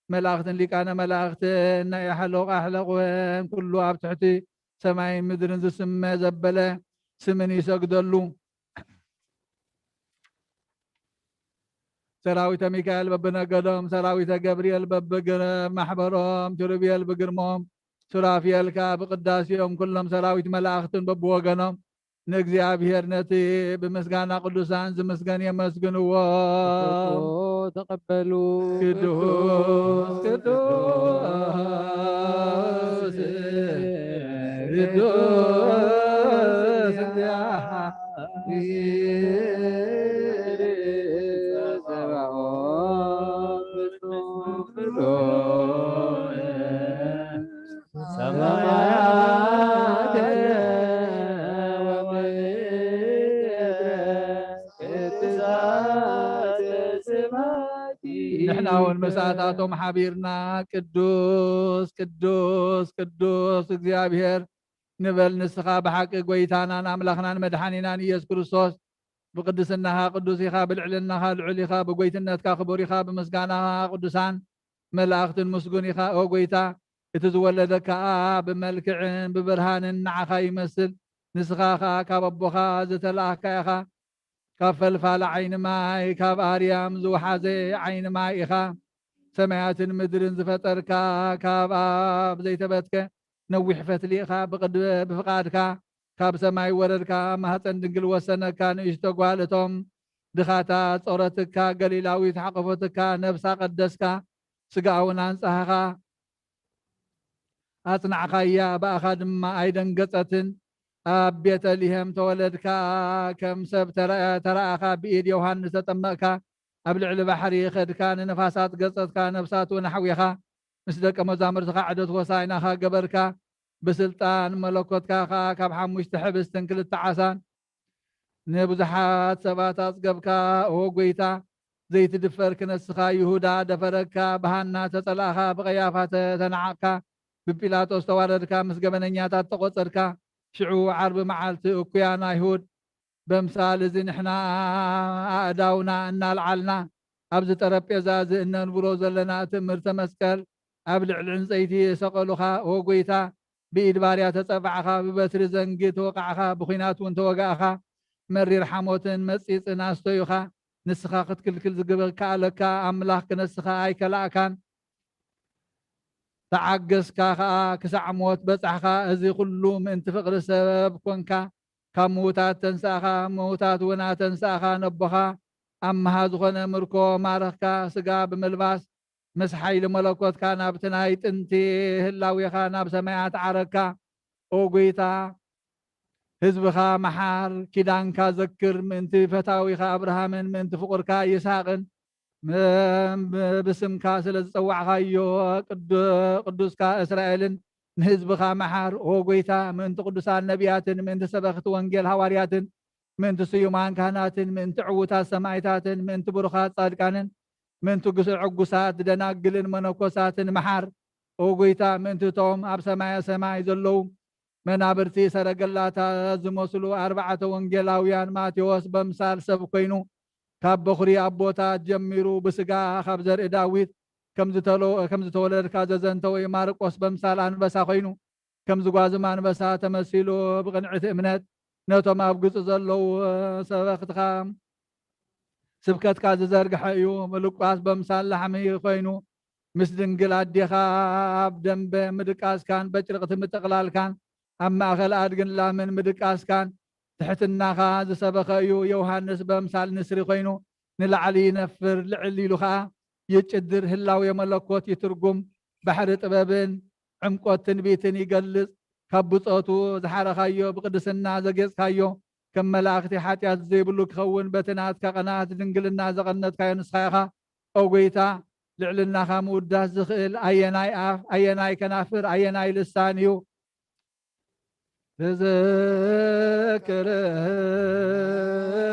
መላእኽትን ሊቃነ መላእኽትን ናይ ኣሕለቕ ኣሕለቕ እውን ኩሉ ኣብ ትሕቲ ሰማይን ምድርን ዝስመ ዘበለ ስምን ይሰግደሉ። ሰራዊተ ሚካኤል በብነገዶም፣ ሰራዊተ ገብርኤል በብግር-፣ ማሕበሮም፣ ኪሩቤል ብግርሞም፣ ሱራፊኤል ከኣ ብቅዳሴኦም፣ ኩሎም ሰራዊት መላእኽትን በብወገኖም ንእግዚኣብሔር ነቲ ብምስጋና ቅዱሳን ዝምስገን የመስግንዎ። ተቀበሉ። ቅዱስ ቅዱስ ቅዱስ ንሕና እውን ምሳታቶም ሓቢርና ቅዱስ ቅዱስ ቅዱስ እግዚኣብሔር ንበል። ንስኻ ብሓቂ ጎይታናን ኣምላኽናን መድሓኒናን ኢየሱስ ክርስቶስ፣ ብቅድስናኻ ቅዱስ ኢኻ፣ ብልዕልናኻ ልዑል ኢኻ፣ ብጎይትነትካ ክቡር ኢኻ፣ ብምስጋናኻ ቅዱሳን መላእኽትን ምስጉን ኢኻ። ኦ ጎይታ፣ እቲ ዝወለደካ ኣብ መልክዕን ብብርሃንን ንዓኻ ይመስል። ንስኻ ኸኣ ካብ ኣቦኻ ዝተላእኽካ ኢኻ። ካብ ፈልፋሊ ዓይኒ ማይ፣ ካብ ኣርያም ዝወሓዘ ዓይኒ ማይ ኢኻ። ሰማያትን ምድርን ዝፈጠርካ፣ ካብ ኣብ ዘይተበትከ ነዊሕ ፈትሊ ኢኻ። ብፍቓድካ ካብ ሰማይ ወረድካ፣ ማህፀን ድንግል ወሰነካ። ንእሽቶ ጓል እቶም ድኻታት ጾረትካ፣ ገሊላዊት ሓቆፈትካ፣ ነብሳ ቀደስካ፣ ስጋኣ እውን ኣንጻህኻ፣ ኣጽናዕኻያ፣ ብኣኻ ድማ ኣይደንገጸትን። ኣብ ቤተልሔም ተወለድካ፣ ከም ሰብ ተራ-፣ ተራእኻ፣ ብኢድ ዮሃንስ ተጠመቕካ፣ ኣብ ልዕሊ ባሕሪ ኸድካ፣ ንነፋሳት ገጸትካ፣ ነፍሳት እውን ኣሕዊኻ፣ ምስ ደቀ መዛሙርትኻ ዐደት ሆሳዕናኻ ገበርካ፣ ብስልጣን መለኮትካ ኸኣ ካብ ሓሙሽተ ሕብስትን ክልተ ዓሳን ንብዙሓት ሰባት ኣጽገብካ። ኦ ጐይታ፣ ዘይትድፈር ክነስኻ ይሁዳ ደፈረካ፣ ብሃና ተጸላእኻ፣ ብቐያፋ ተናዓቕካ፣ ብጲላጦስ ተዋረድካ፣ ምስ ገበነኛታት ተቖጸርካ። ሽዑ ዓርቢ መዓልቲ እኩያን ኣይሁድ በምሳል እዚ ንሕና ኣእዳውና እናልዓልና ኣብዚ ጠረጴዛ እዚ እነንብሮ ዘለና ትእምርተ መስቀል ኣብ ልዕሊ ዕንጸይቲ የሰቐሉኻ። ኦ ጐይታ፣ ብኢድ ባርያ ተጸባዕኻ፣ ብበትሪ ዘንጊ ተወቓዕኻ፣ ብኲናት እውን ተወጋእኻ። መሪር ሓሞትን መጺጽን ኣስተዩኻ። ንስኻ ክትክልክል ዝከኣለካ ኣምላኽ ክነስኻ ኣይከላእካን። ተዓገስካ ኸኣ ክሳዕ ሞት በጻሕኻ። እዚ ኹሉ ምእንቲ ፍቕሪ ሰብ ኰንካ። ካብ ምዉታት ተንሳእኻ፣ ምዉታት እውን ኣተንሳእኻ። ነቦኻ ኣምሃ ዝኾነ ምርኮ ማረኽካ። ስጋ ብምልባስ ምስ ሓይሊ መለኮትካ ናብቲ ናይ ጥንቲ ህላዌኻ ናብ ሰማያት ዓረግካ። ኦ ጐይታ፣ ህዝብኻ መሓር፣ ኪዳንካ ዘክር፣ ምእንቲ ፈታዊኻ ኣብርሃምን ምእንቲ ፍቑርካ ይስሃቅን ም-፣ ብ-፣ ብስምካ ስለ ዝጸዋዕካዮ ቅዱ-፣ ቅዱስካ እስራኤልን ንህዝብኻ መሓር። ኦ ጐይታ፣ ምእንቲ ቅዱሳን ነቢያትን ምእንቲ ሰበኽቲ ወንጌል ሃዋርያትን ምእንቲ ስዩማን ካህናትን ምእንቲ ዕዉታት ሰማዕታትን ምእንቲ ብሩኻት ጻድቃንን ምእንቲ ግስ-፣ ዕጉሳት ደናግልን መነኮሳትን መሓር። ኦ ጐይታ፣ ምእንቲ እቶም ኣብ ሰማየ ሰማይ ዘለዉ መናብርቲ ሰረገላታት ዝመስሉ ኣርባዕተ ወንጌላውያን ማቴዎስ በምሳል ሰብ ኮይኑ፣ ካብ በኹሪ ኣቦታት ጀሚሩ ብስጋ ካብ ዘርኢ ዳዊት ከም ዝተለ-፣ ከም ዝተወለድካ ዘዘንተወ ማርቆስ በምሳል ኣንበሳ ኮይኑ፣ ከም ዝጓዝም ኣንበሳ ተመሲሉ ብቕንዕቲ እምነት ነቶም ኣብ ግብጺ ዘለዉ ሰበኽትኻ ስብከትካ ዝዘርግሐ እዩ። ምልቋስ በምሳል ላሕሚ ኮይኑ ምስ ድንግል ኣዴኻ ኣብ ደንበ ምድቃስካን በጭርቕቲ ምጥቕላልካን ኣብ ማእከል ኣድግን ላምን ምድቃስካን ትሕትናኻ ዝሰበኸ እዩ። ዮሃንስ በምሳል ንስሪ ኮይኑ ንላዕሊ ይነፍር፣ ልዕል ኢሉ ኸኣ ይጭድር፣ ህላዌ መለኮት ይትርጉም፣ ባሕሪ ጥበብን ዕምቆት ትንቢትን ይገልጽ። ካብ ብጾቱ ዝሓረኻዮ፣ ብቅድስና ዘጌጽካዮ፣ ከም መላእኽቲ ሓጢኣት ዘይብሉ ክኸውን፣ በቲ ናትካ ቅንኣት ድንግልና ዘቐነትካዮ ንስኻ ኢኻ። ኦ ጐይታ፣ ልዕልናኻ ምውዳስ ዝኽእል ኣየናይ ኣፍ፣ ኣየናይ ከናፍር፣ ኣየናይ ልሳን እዩ?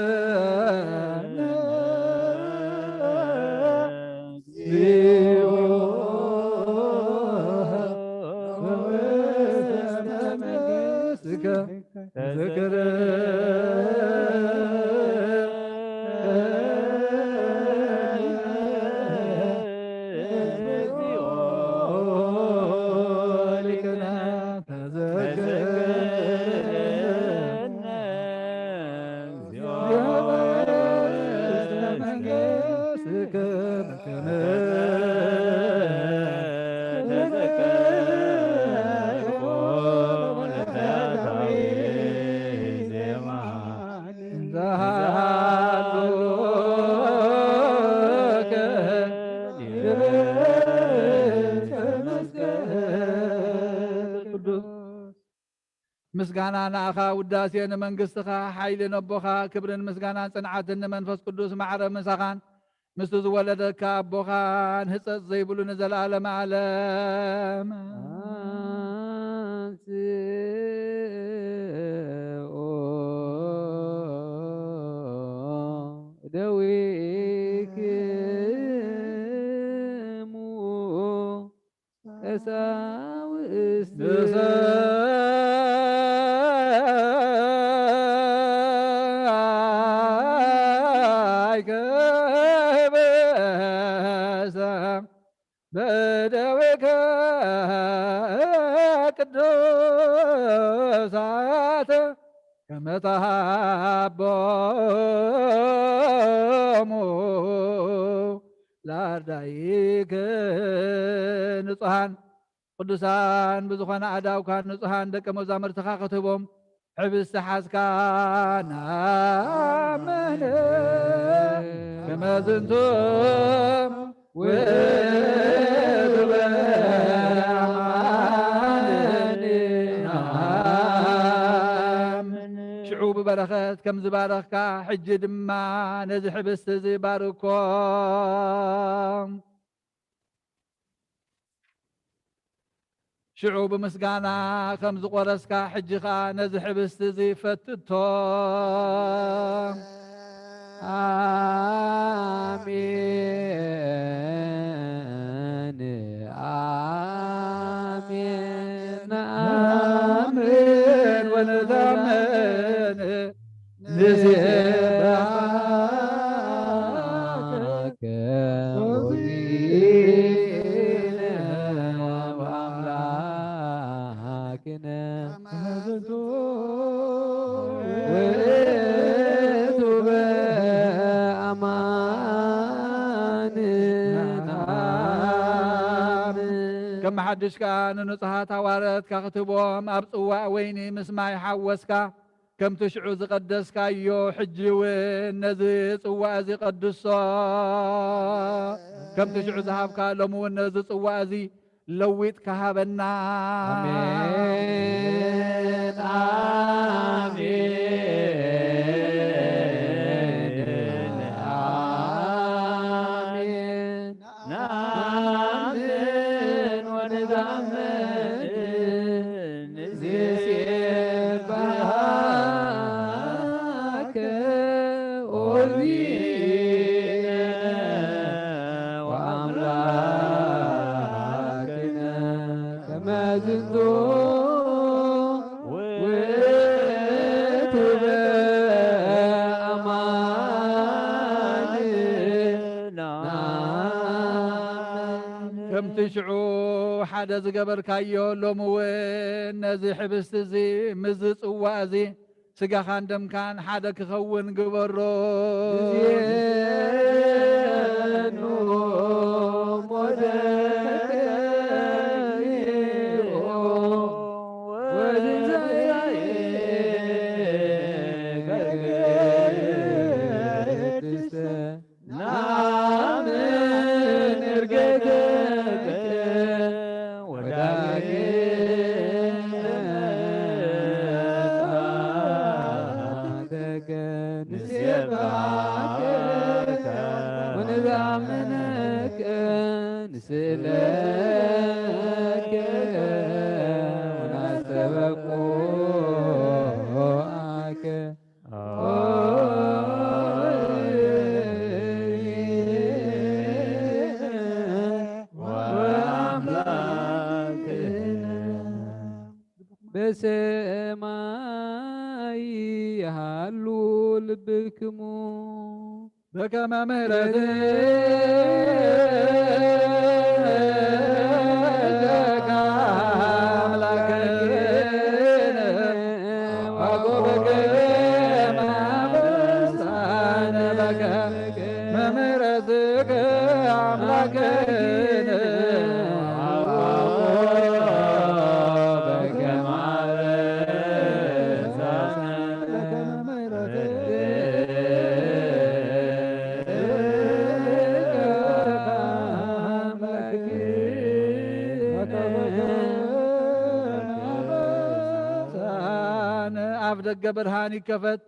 ተዘክረነ እግዚኦ በውስተ መንግሥትከ። ተዘክረነ ሊቅነ ተዘክረነ እግዚኦ በውስተ መንግሥትከ በከመ ተዘከርኩ ለዳዊት ዜማ። እንዘሃሎከ ቅዱስ። ምስጋና ንኣኻ፣ ውዳሴ ንመንግስትኻ፣ ሓይሊ ነቦኻ፣ ክብርን ምስጋናን ጽንዓትን ንመንፈስ ቅዱስ ማዕረ ምሳኻን ምስቲ ዝወለደካ ኣቦኻን ህጸጽ ዘይብሉ ንዘለዓለመ ዓለም። አንስኦ ደዊክሙ ቀሳውስት ንስይከ በሰ በደዊከ ቅዱሳት ከመ ተሃቦሙ ለአርዳኢከ። ንጹሃን ቅዱሳን ብዝኾነ ኣእዳውካ ንጹሃን ደቀ መዛሙርትኻ ክትህቦም ሕብስቲ ሓዝካ። ናምን ከመ ዝንቱ ውእቱ በአማን ናምን። ሽዑ ብበረኸት ከም ዝባረኽካ፣ ሕጂ ድማ ነዚ ሕብስቲ እዚ ባርኮ። ሽዑ ብምስጋና ከም ዝቖረስካ፣ ሕጂ ኸኣ ነዚ ሕብስቲ እዚ ፈትቶ። ኣሜን፣ ኣሜን። ነኣምን ወነታመን ንሴብሐከ ኦዚነ ወአምላክነ። ከመ ዝንቱ ውእቱ በአማን ናምን። ከም ሓድሽ ከኣ ንንጹሃት ሃዋርያትካ ክትህቦም ኣብ ጽዋእ ወይኒ ምስ ማይ ሓወስካ። ከምቲ ሽዑ ዝቐደስካዮ፣ ሕጂ እውን ነዚ ጽዋእ እዚ ቀድሶ። ከምቲ ሽዑ ዝሃብካ፣ ሎሚ እውን ነዚ ጽዋእ እዚ ለዊጥካ ሃበና። ኣሜን፣ ኣሜን፣ ኣሜን። ነኣምን ወነታመን ንሴብሐከ ኦዚነ ወአምላክነ። ከመ ዝንቱ ውእቱ በአማን ናምን። ከምቲ ሽዑ ሓደ ዝገበርካዮ፣ ሎሚ እውን ነዚ ሕብስቲ እዚ ምስዚ ጽዋእ እዚ ስጋኻን ደምካን ሓደ ክኸውን ግበሮ። ንዜኑ ሞተከ ወትንሳኤከ ቅድስተ ሰማይ ይሃሉ ልብክሙ። በከመ ምሕረትከ አምላክነ ወበከመ አበሳነ በከመ ምሕረትከ አምላክነ በከመ አበሳነ አፍ ደገ ብርሃን ይከፈት፣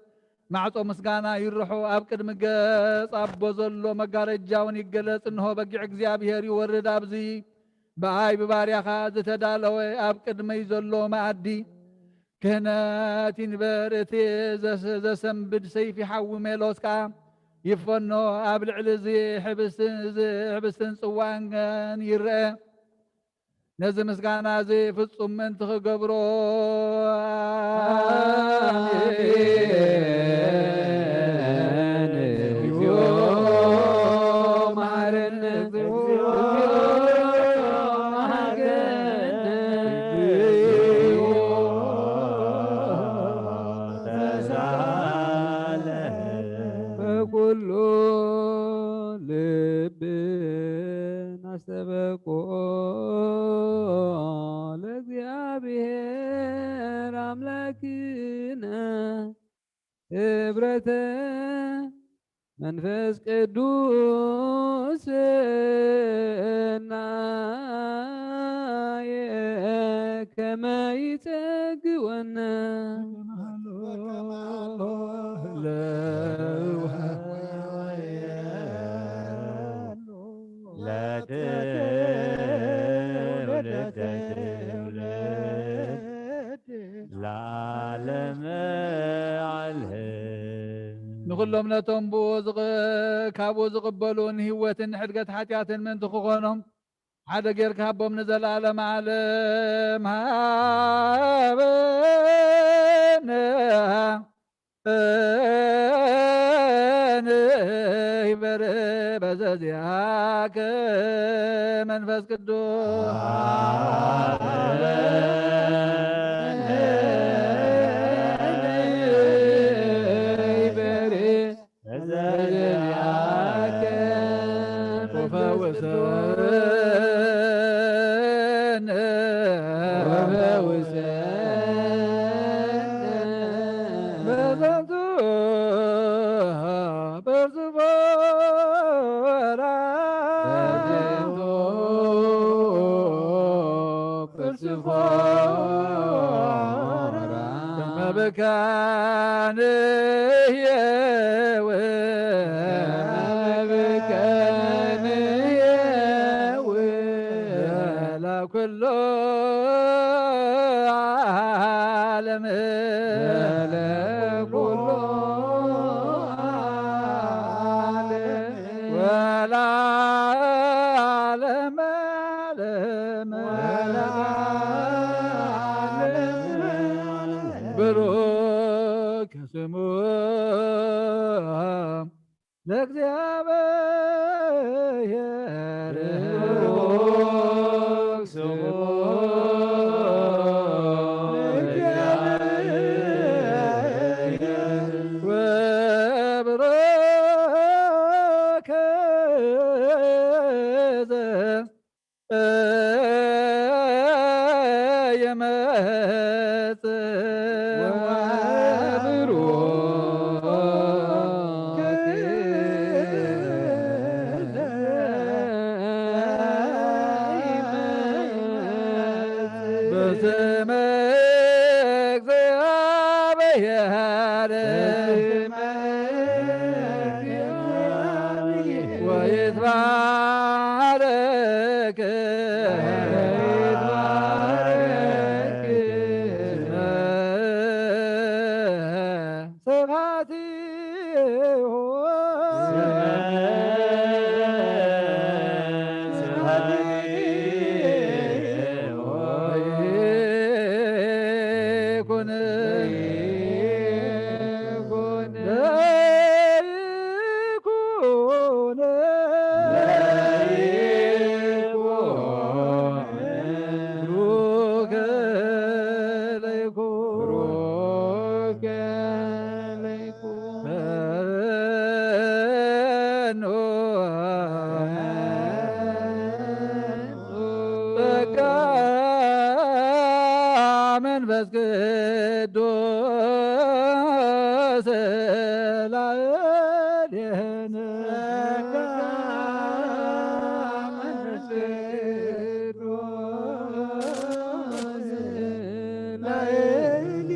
ማዕጾ ምስጋና ይርሑ፣ ኣብ ቅድሚ ገጽ ኣቦ ዘሎ መጋረጃውን ይገለጽ። እንሆ በጊዕ እግዚኣብሔር ይወርድ፣ ኣብዚ ብኣይ ብባርያኻ ዝተዳለወ ኣብ ቅድመይ ዘሎ መኣዲ ክህነት ይንበር። እቲ ዘስ-፣ ዘሰንብድ ሰይፊ ሓዊ ሜሎስ ከኣ ይፈኖ፣ ኣብ ልዕሊ እዚ ሕብስትን፣ እዚ ሕብስትን ጽዋን ይርአ። ነዚ ምስጋና እዚ ፍጹም ምእንቲ ክገብሮ፣ ኣሜን። እግዚኦ መሐረነ፣ እግዚኦ መሐረነ፣ እግዚኦ ተሳለ። በኩሉ ልብ ናስተበቅዖ ለእግዚኣብሔር ኣምላክነ ህብረተ መንፈስ ቅዱስ ሰናየ ከመ ይጸግወነ። ለትውልድ ትውልድ ለዓለመ ዓለም። ንኹሎም ነቶም ብኡ ዝቕ-፣ ካብኡ ዝቕበሉ ንህይወትን ንሕድገት ሓጢኣትን ምእንቲ ክኾኖም ሓደ ጌርካ ሃቦም ንዘለዓለም ዓለም ሃበነ። ንግበር በዘዚኣከ መንፈስ ቅዱስ። ንግበር በዘዚኣከ መንፈስ ቅዱስ። ወፈውሰነ። ወፈውሰነ። በዘንቱ በርዝቦራ። በዘንቱ በርዝቦራ። መብካንየ ወ-፣ መብካንየ ወ-፣ ለኩሉ ዓለም። ለኩሉ ዓለም። ወለዓለመ ዓለም። ወለዓለመ ዓለም። ብሩክ ስሙ ለእግዚኣብሔር። ብሩክ ስሙ ለእግዚኣብሔር። ወብሩክ ዘ- ይመጽእ ወብሩክ በስመ ወይትባረክ ስመ ስብሐት ጸጋ መንፈስ ቅዱስ ላዕሌነ። ጸጋ መንፈስ ቅዱስ ላዕሌነ።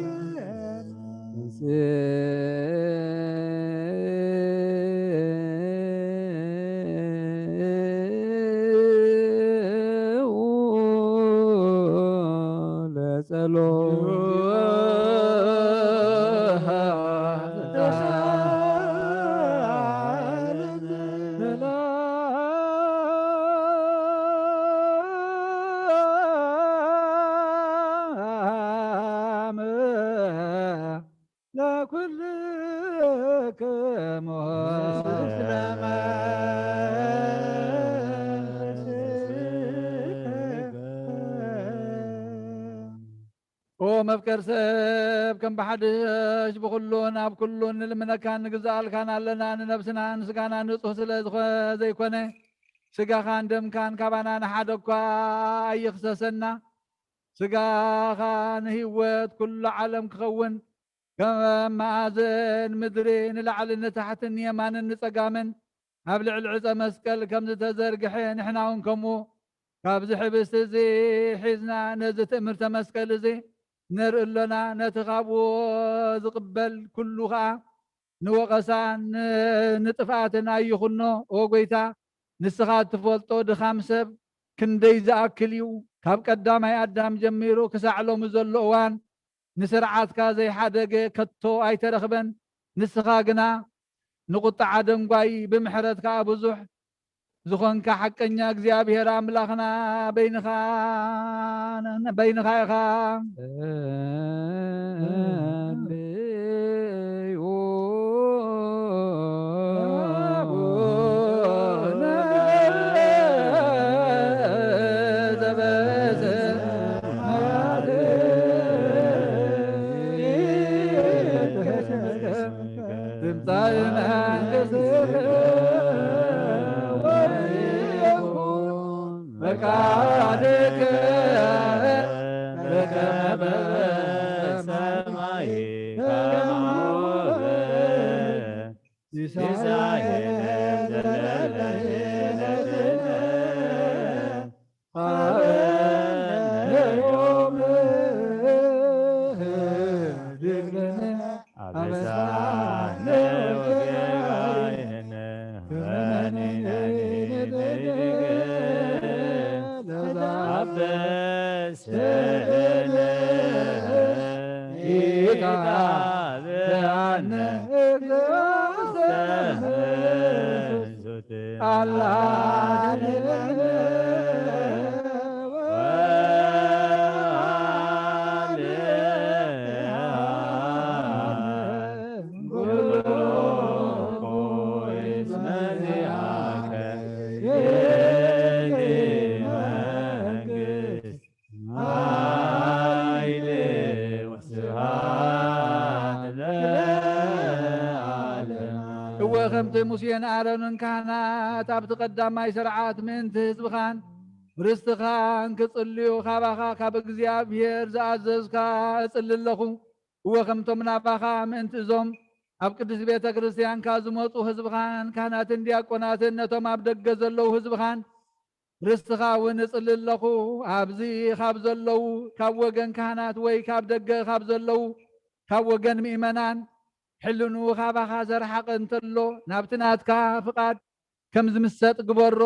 ለኩልክሙ። ኦ መፍቀር ሰብ፣ ከም ብሓድሽ ብኹሉን ኣብ ኩሉን ንልምነካን ንግዛኣልካን ኣለና። ንነብስና ንስጋና ንጹህ ስለ ዝኾ-፣ ዘይኮነ፣ ስጋኻን ደምካን ካባና ንሓደ እኳ ኣይኽሰሰና። ስጋኻ ንህይወት ኩሉ ዓለም ክኸውን፣ ከም መኣዝን ምድሪ ንላዕልን ንታሕትን ንየማንን ንጸጋምን ኣብ ልዕሊ ዕጸ መስቀል ከም ዝተዘርግሐ፣ ንሕና እውን ከምኡ ካብዚ ሕብስቲ እዚ ሒዝና ነዚ ትእምርተ መስቀል እዚ ነርኢ ኣሎና። ነቲ ካብኡ ዝቕበል ኩሉ ኸኣ ንወቐሳን ን-፣ ንጥፍኣትን ኣይኹኖ። ኦ ጐይታ፣ ንስኻ እትፈልጦ ድኻም ሰብ ክንደይ ዝኣክል እዩ። ካብ ቀዳማይ ኣዳም ጀሚሩ ክሳዕ ሎሚ ዘሎ እዋን ንስርዓትካ ዘይሓደገ ከቶ ኣይተረኽበን። ንስኻ ግና ንቁጥዓ ደንጓዪ፣ ብምሕረት ከኣ ብዙሕ ዝኾንካ ሓቀኛ እግዚኣብሔር ኣምላኽና በይንኻ፣ በይንኻ ኢኻ። ትምጻእ መንግስትከ ወይኩን ፈቃድከ በከመ በሰማይ ከማሁ ሲሳየነ ዘለለዕለትነ ሀበነ ዮም ህድግ ለነ አበሳነ ወጌጋየነ ከመ ንሕነኒ ንህድግ ለዘአበሰነ ኢታብአነ እግዚኦ ውስተ መንሱት አላ እወ፣ ከምቲ ሙሴን ኣሮንን ካህናት ኣብቲ ቀዳማይ ስርዓት ምእንቲ ህዝብኻን ርስትኻን ክጽልዩ ካባኻ ካብ እግዚኣብሔር ዝኣዘዝካ እጽሊ ኣለኹ። እወ፣ ከምቶም ናባኻ ምእንቲ እዞም ኣብ ቅድስት ቤተ ክርስቲያንካ ዝመጹ ህዝብኻን ካህናትን ዲያቆናትን ነቶም ኣብ ደገ ዘለዉ ህዝብኻን ርስትኻ እውን እጽሊ ኣለኹ። ኣብዚ ካብ ዘለዉ ካብ ወገን ካህናት ወይ ካብ ደገ ካብ ዘለዉ ካብ ወገን ምእመናን ሕልንኡ ካባኻ ዘርሓቐ እንተሎ ናብቲ ናትካ ፍቓድ ከም ዝምሰጥ ግበሮ።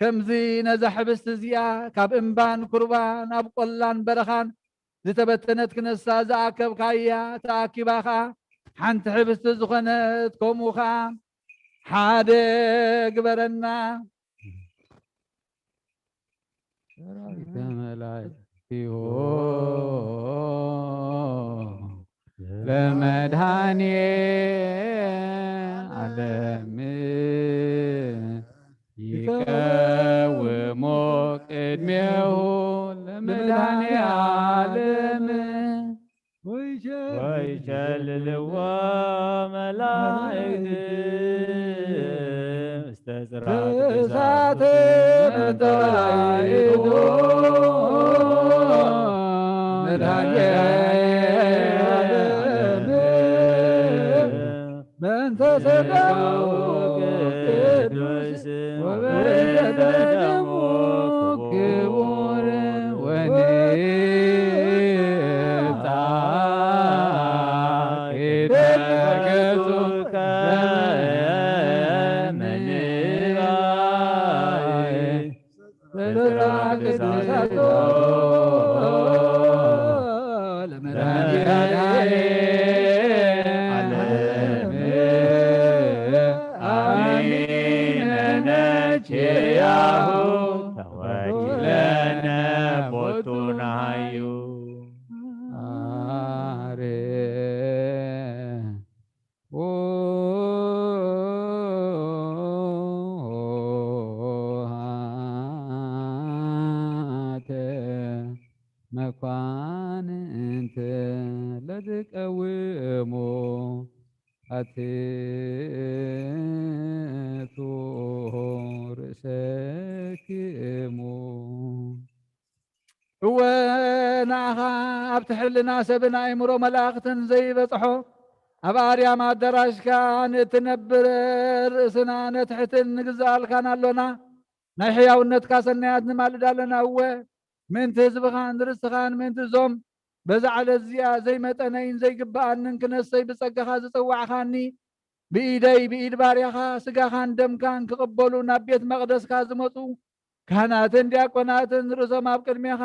ከምዚ ነዛ ሕብስቲ እዚኣ ካብ እምባን ኩርባን ኣብ ቆላን በረኻን ዝተበተነት ክነሳ ዝኣከብካያ ተኣኪባ ኸኣ ሓንቲ ሕብስቲ ዝኾነት፣ ከምኡ ኸኣ ሓደ ግበረና። ሰራዊተ መላእክቲሁ ለመድኃኔ ዓለም ይቀውሙ ቅድሜሁ ለመድኃኔ ዓለም ወይሸልልዎ መላእክት ውስተ ጽርሐ እሳትን ተባይዶ መድኃኔዓለም በእንተ ሥጋሁ ቅዱስ ወበእንተ ደሙ ክቡር ወንብጻሕ ኪደገጹ መኳንንት ለትቀውሙ ኣትቱ ርእሰክሙ። እወ ንኣኻ ኣብቲ ሕልና ሰብን ኣእምሮ መላእኽትን ዘይበጽሖ ኣብ ኣርያም ኣዳራሽካ ንእትነብር ርእስና ነትሕትን ንግዛኣልካን ኣሎና። ናይ ሕያውነትካ ሰናያት ንማልድ ኣለና። እወ ምእንቲ ህዝብኻን ርስትኻን ምእንቲ እዞም በዛ ዕለት እዚኣ ዘይመጠነይን ዘይግብኣንን ክነሰይ ብጸጋኻ ዝጸዋዕኻኒ ብኢደይ ብኢድ ባርያኻ ስጋኻን ደምካን ክቕበሉ ናብ ቤት መቕደስካ ዝመጹ ካህናትን ዲያቆናትን ርእሶም ኣብ ቅድሜኻ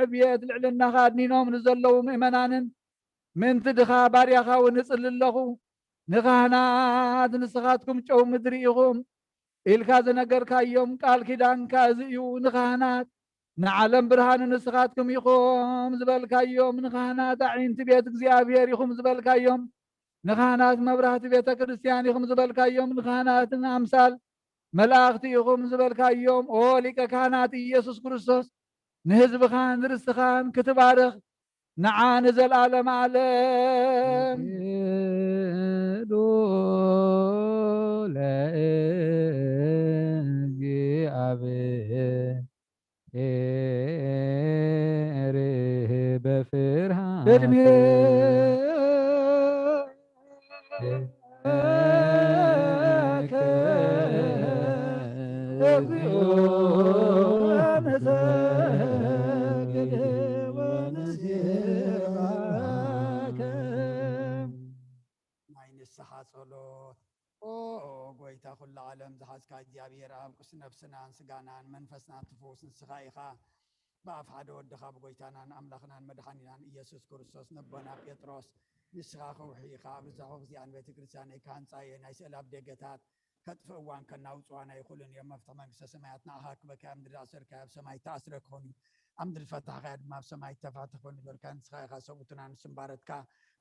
ዕብየት ልዕልናኻ ኣድኒኖም ንዘለዉ ምእመናንን ምእንቲ ድኻ ባርያኻ እውን እጽሊ ኣለኹ። ንኻህናት ንስኻትኩም ጨው ምድሪ ኢኹም ኢልካ ዝነገርካዮም ቃል ኪዳንካ እዚ እዩ። ንኻህናት ንዓለም ብርሃኑ ንስኻትኩም ኢኹም ዝበልካዮም፣ ንኻህናት ኣዒንቲ ቤት እግዚኣብሔር ኢኹም ዝበልካዮም፣ ንኻህናት መብራህቲ ቤተ ክርስቲያን ኢኹም ዝበልካዮም፣ ንኻህናትን ኣምሳል መላእኽቲ ኢኹም ዝበልካዮም፣ ኦ ሊቀ ካህናት ኢየሱስ ክርስቶስ ንህዝብኻን ንርስትኻን ክትባርኽ ንዓ ንዘለዓለም ዓለም። ለእግዚኣብሔር በፍርሃት በድምኤ ናይ ንስሓ ጸሎት። ኦ ጎይታ፣ ኩሉ ዓለም ዝሓዝካ እግዚኣብሔር ኣብ ቅዱስ ነፍስናን ስጋናን መንፈስናን ትፍውስ ንስኻ ኢኻ። ብኣፍ ሓደ ወድኻ ብጎይታናን ኣምላኽናን መድሓኒናን ኢየሱስ ክርስቶስ ነቦና ጴጥሮስ ንስኻ ከውሒ ኢኻ፣ ኣብ ርዛኹ እዚኣን ቤተ ክርስቲያነይ ክሃንጻ እየ፣ ናይ ስእሊ ኣብ ደገታት ከጥፍእዋን ከናውጽዋን ኣይኽእሉን እዮም። መፍትሒ መንግስተ ሰማያት ንኣኻ ክበካ፣ ኣብ ምድሪ ኣሰርካዮ ኣብ ሰማይ ተኣስረ ክኾን እዩ፣ ኣብ ምድሪ ፈታሕካዮ ድማ ኣብ ሰማይ ተፋትሕ ክኾን ዝበልካ ንስኻ ኢኻ። ሰብኡትና ንስምባረትካ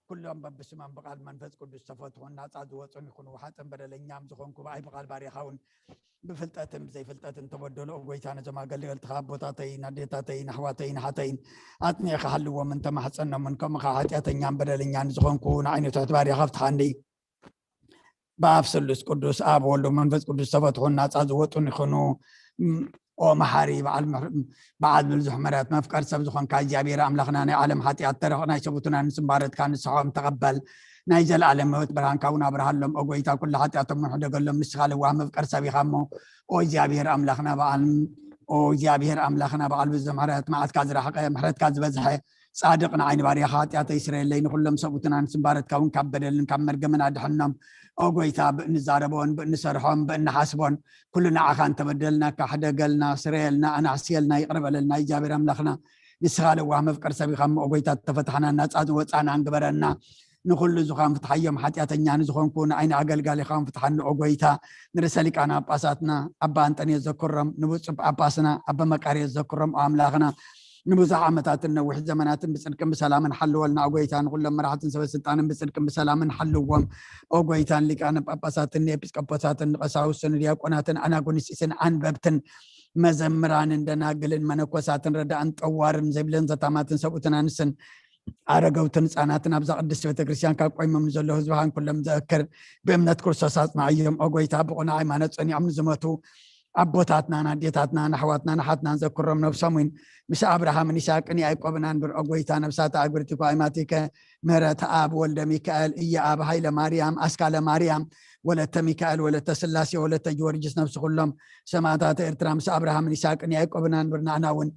ኩሎም በብስሞም ብቓል መንፈስ ቅዱስ ተፈትሑን ናጻ ዝወጹን ይኹኑ። ሓጥን በደለኛም ዝኾንኩ ብኣይ ብቓል ባርያኻ እውን ብፍልጠትን ብዘይፍልጠትን ተበደሎ። ጎይታ ነዞም ኣገልገልትኻ ኣቦታተይን ኣዴታተይን ኣሕዋተይን ሓተይን ኣጽኒዕካ ሃልዎምን ተማሕጸኖምን። ከምኡ ኸዓ ሓጢኣተኛን በደለኛን ዝኾንኩ ንዓይኒ ትሕት ባርያኻ ፍትሓኒ። ብኣብ ስሉስ ቅዱስ ኣብ ወልድ መንፈስ ቅዱስ ተፈትሑን ናጻ ዝወጡን ይኹኑ። ም-፣ ኦ መሓሪ በዓል ምሕ-፣ በዓል ብዙሕ ምሕረት መፍቀር ሰብ ዝኾንካ እግዚኣብሔር ኣምላኽና ናይ ዓለም ሓጢኣት ተረኽ ናይ ሰቡትና ንስምባረትካ ንስሖም ተቐበል። ናይ ዘለኣለም ህይወት ብርሃንካ እውን ኣብርሃሎም። ኦ ጎይታ ኩሉ ሓጢኣቶም እውን ሕደገሎም። ንስኻ ለዋህ መፍቀር ሰብ ኢኻ እሞ ኦ እግዚኣብሔር ኣምላኽና በዓል ኦ እግዚኣብሔር ኣምላኽና በዓል ብዙሕ ምሕረት መዓትካ ዝረሓቐ ምሕረትካ ዝበዝሐ ጻድቕ ንዓይ ንባርያኻ ሓጢኣተይ ስረየለይ፣ ንኹሎም ሰብኡትና ንስምባረትካ እውን ካብ በደልን ካብ መርገምን ኣድሕኖም። ኦ ጎይታ ብእንዛረቦን ብእንሰርሖን ብእንሓስቦን ኩሉ ንዓኻ እንተበደልናካ ሕደገልና፣ ስረየልና፣ ኣናሕስየልና፣ ይቕረ በለልና። እግዚኣብሔር ኣምላኽና ንስኻ ለዋህ መፍቀር ሰብ ኢኻ እሞ ኦ ጎይታ ተፈታሕና ናጻ ዝወጻና እንግበረና። ንኹሉ ዝኻን ፍትሓዮም ሓጢኣተኛ ንዝኾንኩ ንዓይ ንኣገልጋሊኻ እውን ፍትሓኒ ኦ ጎይታ። ንርእሰ ሊቃነ ጳጳሳትና ኣባ ኣንጠንዮስ ዘክሮም፣ ንብፁዕ ጳጳስና ኣባ መቃርዮስ ዘክሮም ኦ ኣምላኽና። ንብዙሕ ዓመታትን ነዊሕ ዘመናትን ብጽድቅን ብሰላምን ሓልወልና ኦ ጎይታ። ንኹሎም መራሕትን ሰበ ስልጣንን ብጽድቅን ብሰላምን ሓልዎም ኦ ጎይታ። ንሊቃነ ጳጳሳትን ንኤጲስቆጶሳትን ንቀሳውስትን ንዲያቆናትን ኣናጉንስጢስን ኣንበብትን መዘምራንን ደናግልን መነኮሳትን ረዳእን ጠዋርን ዘይብለን ዘታማትን ሰብኡትን ኣንስትን ኣረገውትን ህፃናትን ኣብዛ ቅድስቲ ቤተክርስትያን ካብ ቆይሞም ንዘለዉ ህዝብኻን ኩሎም ዘእክር ብእምነት ክርስቶስ ኣጽናዕዮም። ኦ ጎይታ፣ ብቑና ሃይማኖት ጸኒዖም ንዝሞቱ ኣቦታትናን ኣዴታትናን ኣሕዋትናን ኣሓትናን ዘክሮም፣ ነብሶም እውን ምስ ኣብርሃምን ይስሐቅን ያዕቆብን ኣንብር። ኦ ጎይታ፣ ነብሳት ኣግብርቲ ኳይማቲከ ምህረት ኣብ ወልደ ሚካኤል፣ እየ ኣብ ሃይለ ማርያም፣ ኣስካለ ማርያም፣ ወለተ ሚካኤል፣ ወለተ ስላሴ፣ ወለተ ጊዮርጊስ፣ ነብሲ ኩሎም ሰማዕታት ኤርትራ ምስ ኣብርሃምን ይስሐቅን ያዕቆብን ኣንብር። ንዓና እውን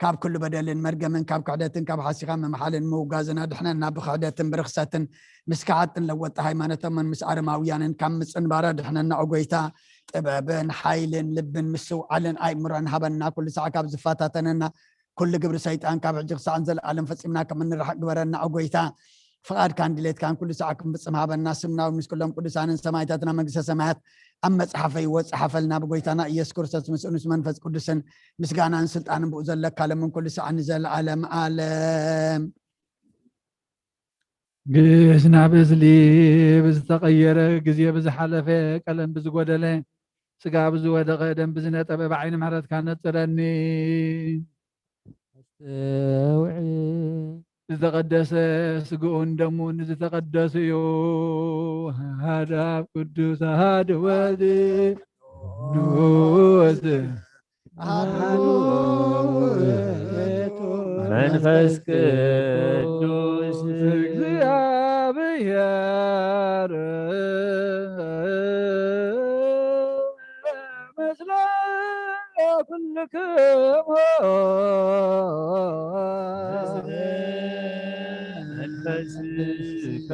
ካብ ኩሉ በደልን መርገምን ካብ ክሕደትን ካብ ሓሲኻ ምምሓልን ምውጋዝን ኣድሕነና። ብክሕደትን ብርኽሰትን ምስ ከሓድትን ለወጥቲ ሃይማኖቶምን ምስ ኣረማውያንን ካብ ምጽንባር ኣድሕነና። ኦ ጎይታ፣ ጥበብን ሓይልን ልብን ምስትውዓልን ኣእምሮን ሃበና። ኩሉ ሳዕ ካብ ዝፈታተነና ኩሉ ግብሪ ሰይጣን ካብ ሕጂ ክሳዕ ንዘለኣለም ፈጺምና ከም እንርሕቕ ግበረና። ኦ ጎይታ፣ ፍቓድካን ድሌትካን ኩሉ ሳዕ ክንፍጽም ሃበና። ስምና እውን ምስ ኩሎም ቅዱሳንን ሰማዕታትና መንግስተ ሰማያት ኣብ መጽሓፈ ይወጽእ ሓፈልና። ብጎይታና ኢየሱስ ክርስቶስ ምስኡ ምስ መንፈስ ቅዱስን ምስጋናን ስልጣንን ብኡ ዘለካ ለምን ኩሉ ሳዕ ንዘለኣለም ኣለም። ግስና ብዝሊ ብዝተቐየረ፣ ግዜ ብዝሓለፈ፣ ቀለም ብዝጎደለ፣ ስጋ ብዝወደቐ፣ ደም ብዝነጠበ፣ ብዓይኒ ምሕረትካ ነጽረኒ። ኣስተውዕል። ዝተቐደሰ ስግኡን ደሙን ዝተቐደሱ እዩ። ሓደ ኣብ ቅዱስ፣ ሓደ ወልድ ቅዱስ፣ ኣሐዱ ውእቱ መንፈስ ቅዱስ። እግዚኣብሔር ምስለ ኩልክሙ። መንፈስከ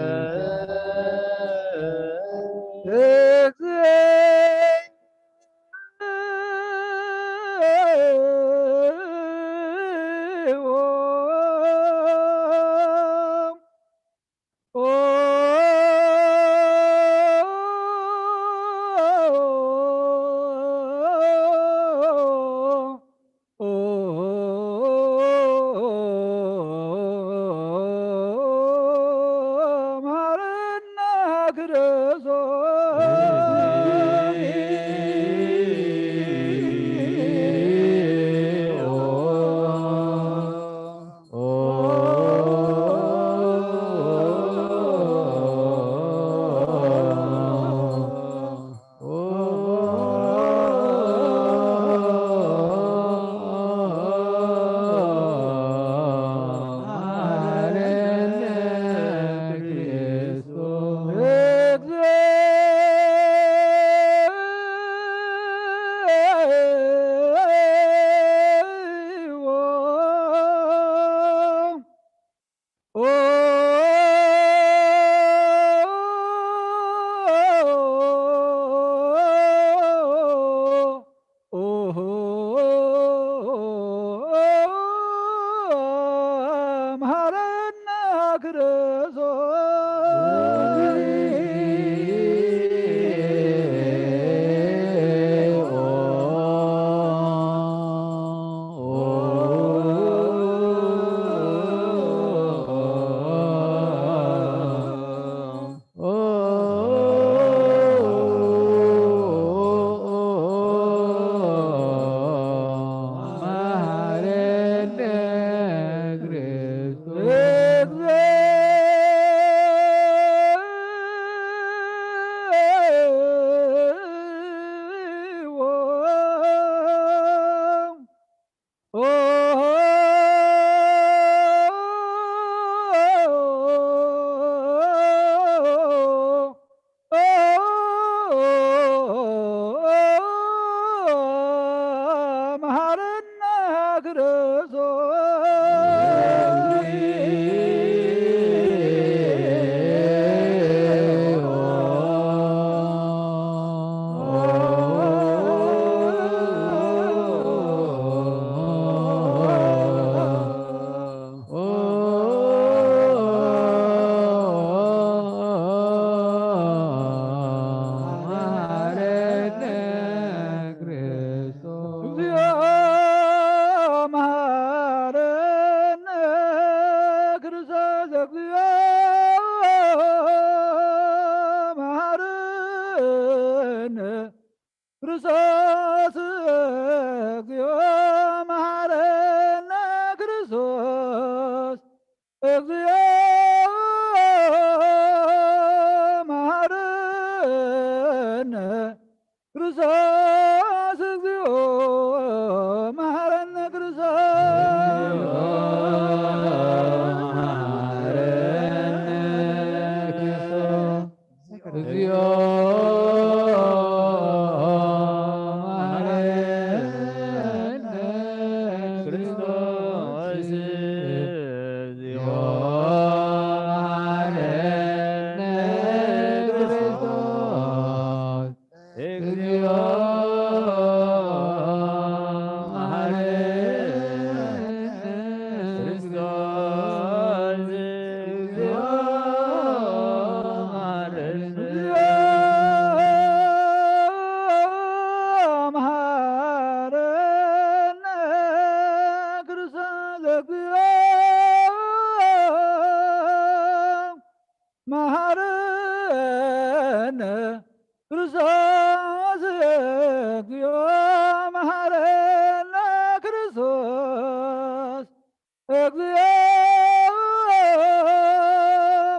እግዚኦ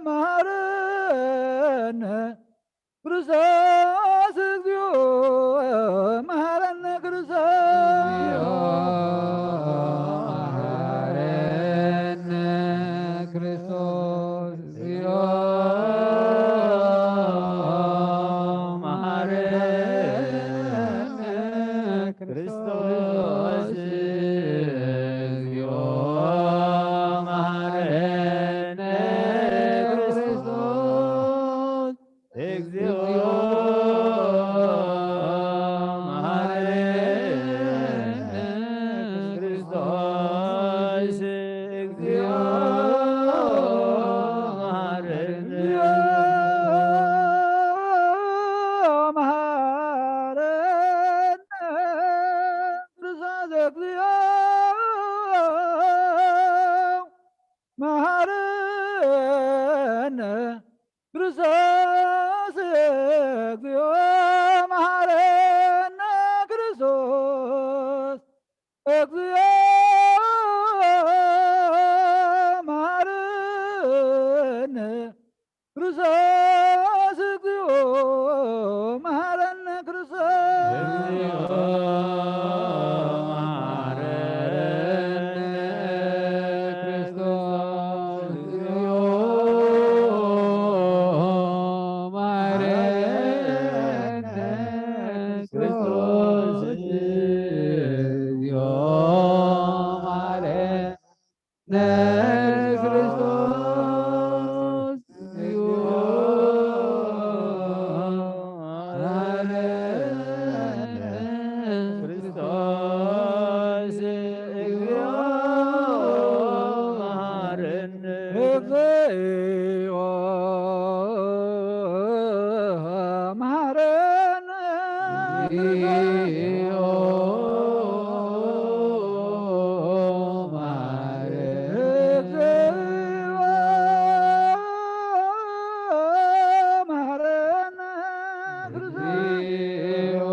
መሐረነ ክርስቶስ፣ እግዚኦ መሐረነ ክርስቶስ። መሐረነ ክርስቶስ፣ እግዚኦ መሐረነ ክርስቶስ፣ እግዚኦ መሐረነ ክርስቶስ፣ እግዚኦ መሐረነ ክርስቶስ፣ እግዚኦ መሐረነ። መሐረነ ክርስቶስ፣ እግዚኦ መሐረነ ክርስቶስ፣ እግዚኦ መሐረነ ክርስቶስ፣ እግዚኦ መሐረነ ክርስቶስ፣ እግዚኦ መሐረነ ክርስቶስ። እግዚኦ መሐረነ ክርስቶስ፣ እግዚኦ መሐረነ ክርስቶስ፣ እግዚኦ መሐረነ ክርስቶስ፣ እግዚኦ መሐረነ ክርስቶስ፣ እግዚኦ መሐረነ። እግዚኦ መሐረነ እግዚኦ መሐረነ። እግዚኦ መሐረነ ክርስቶስ። እግዚኦ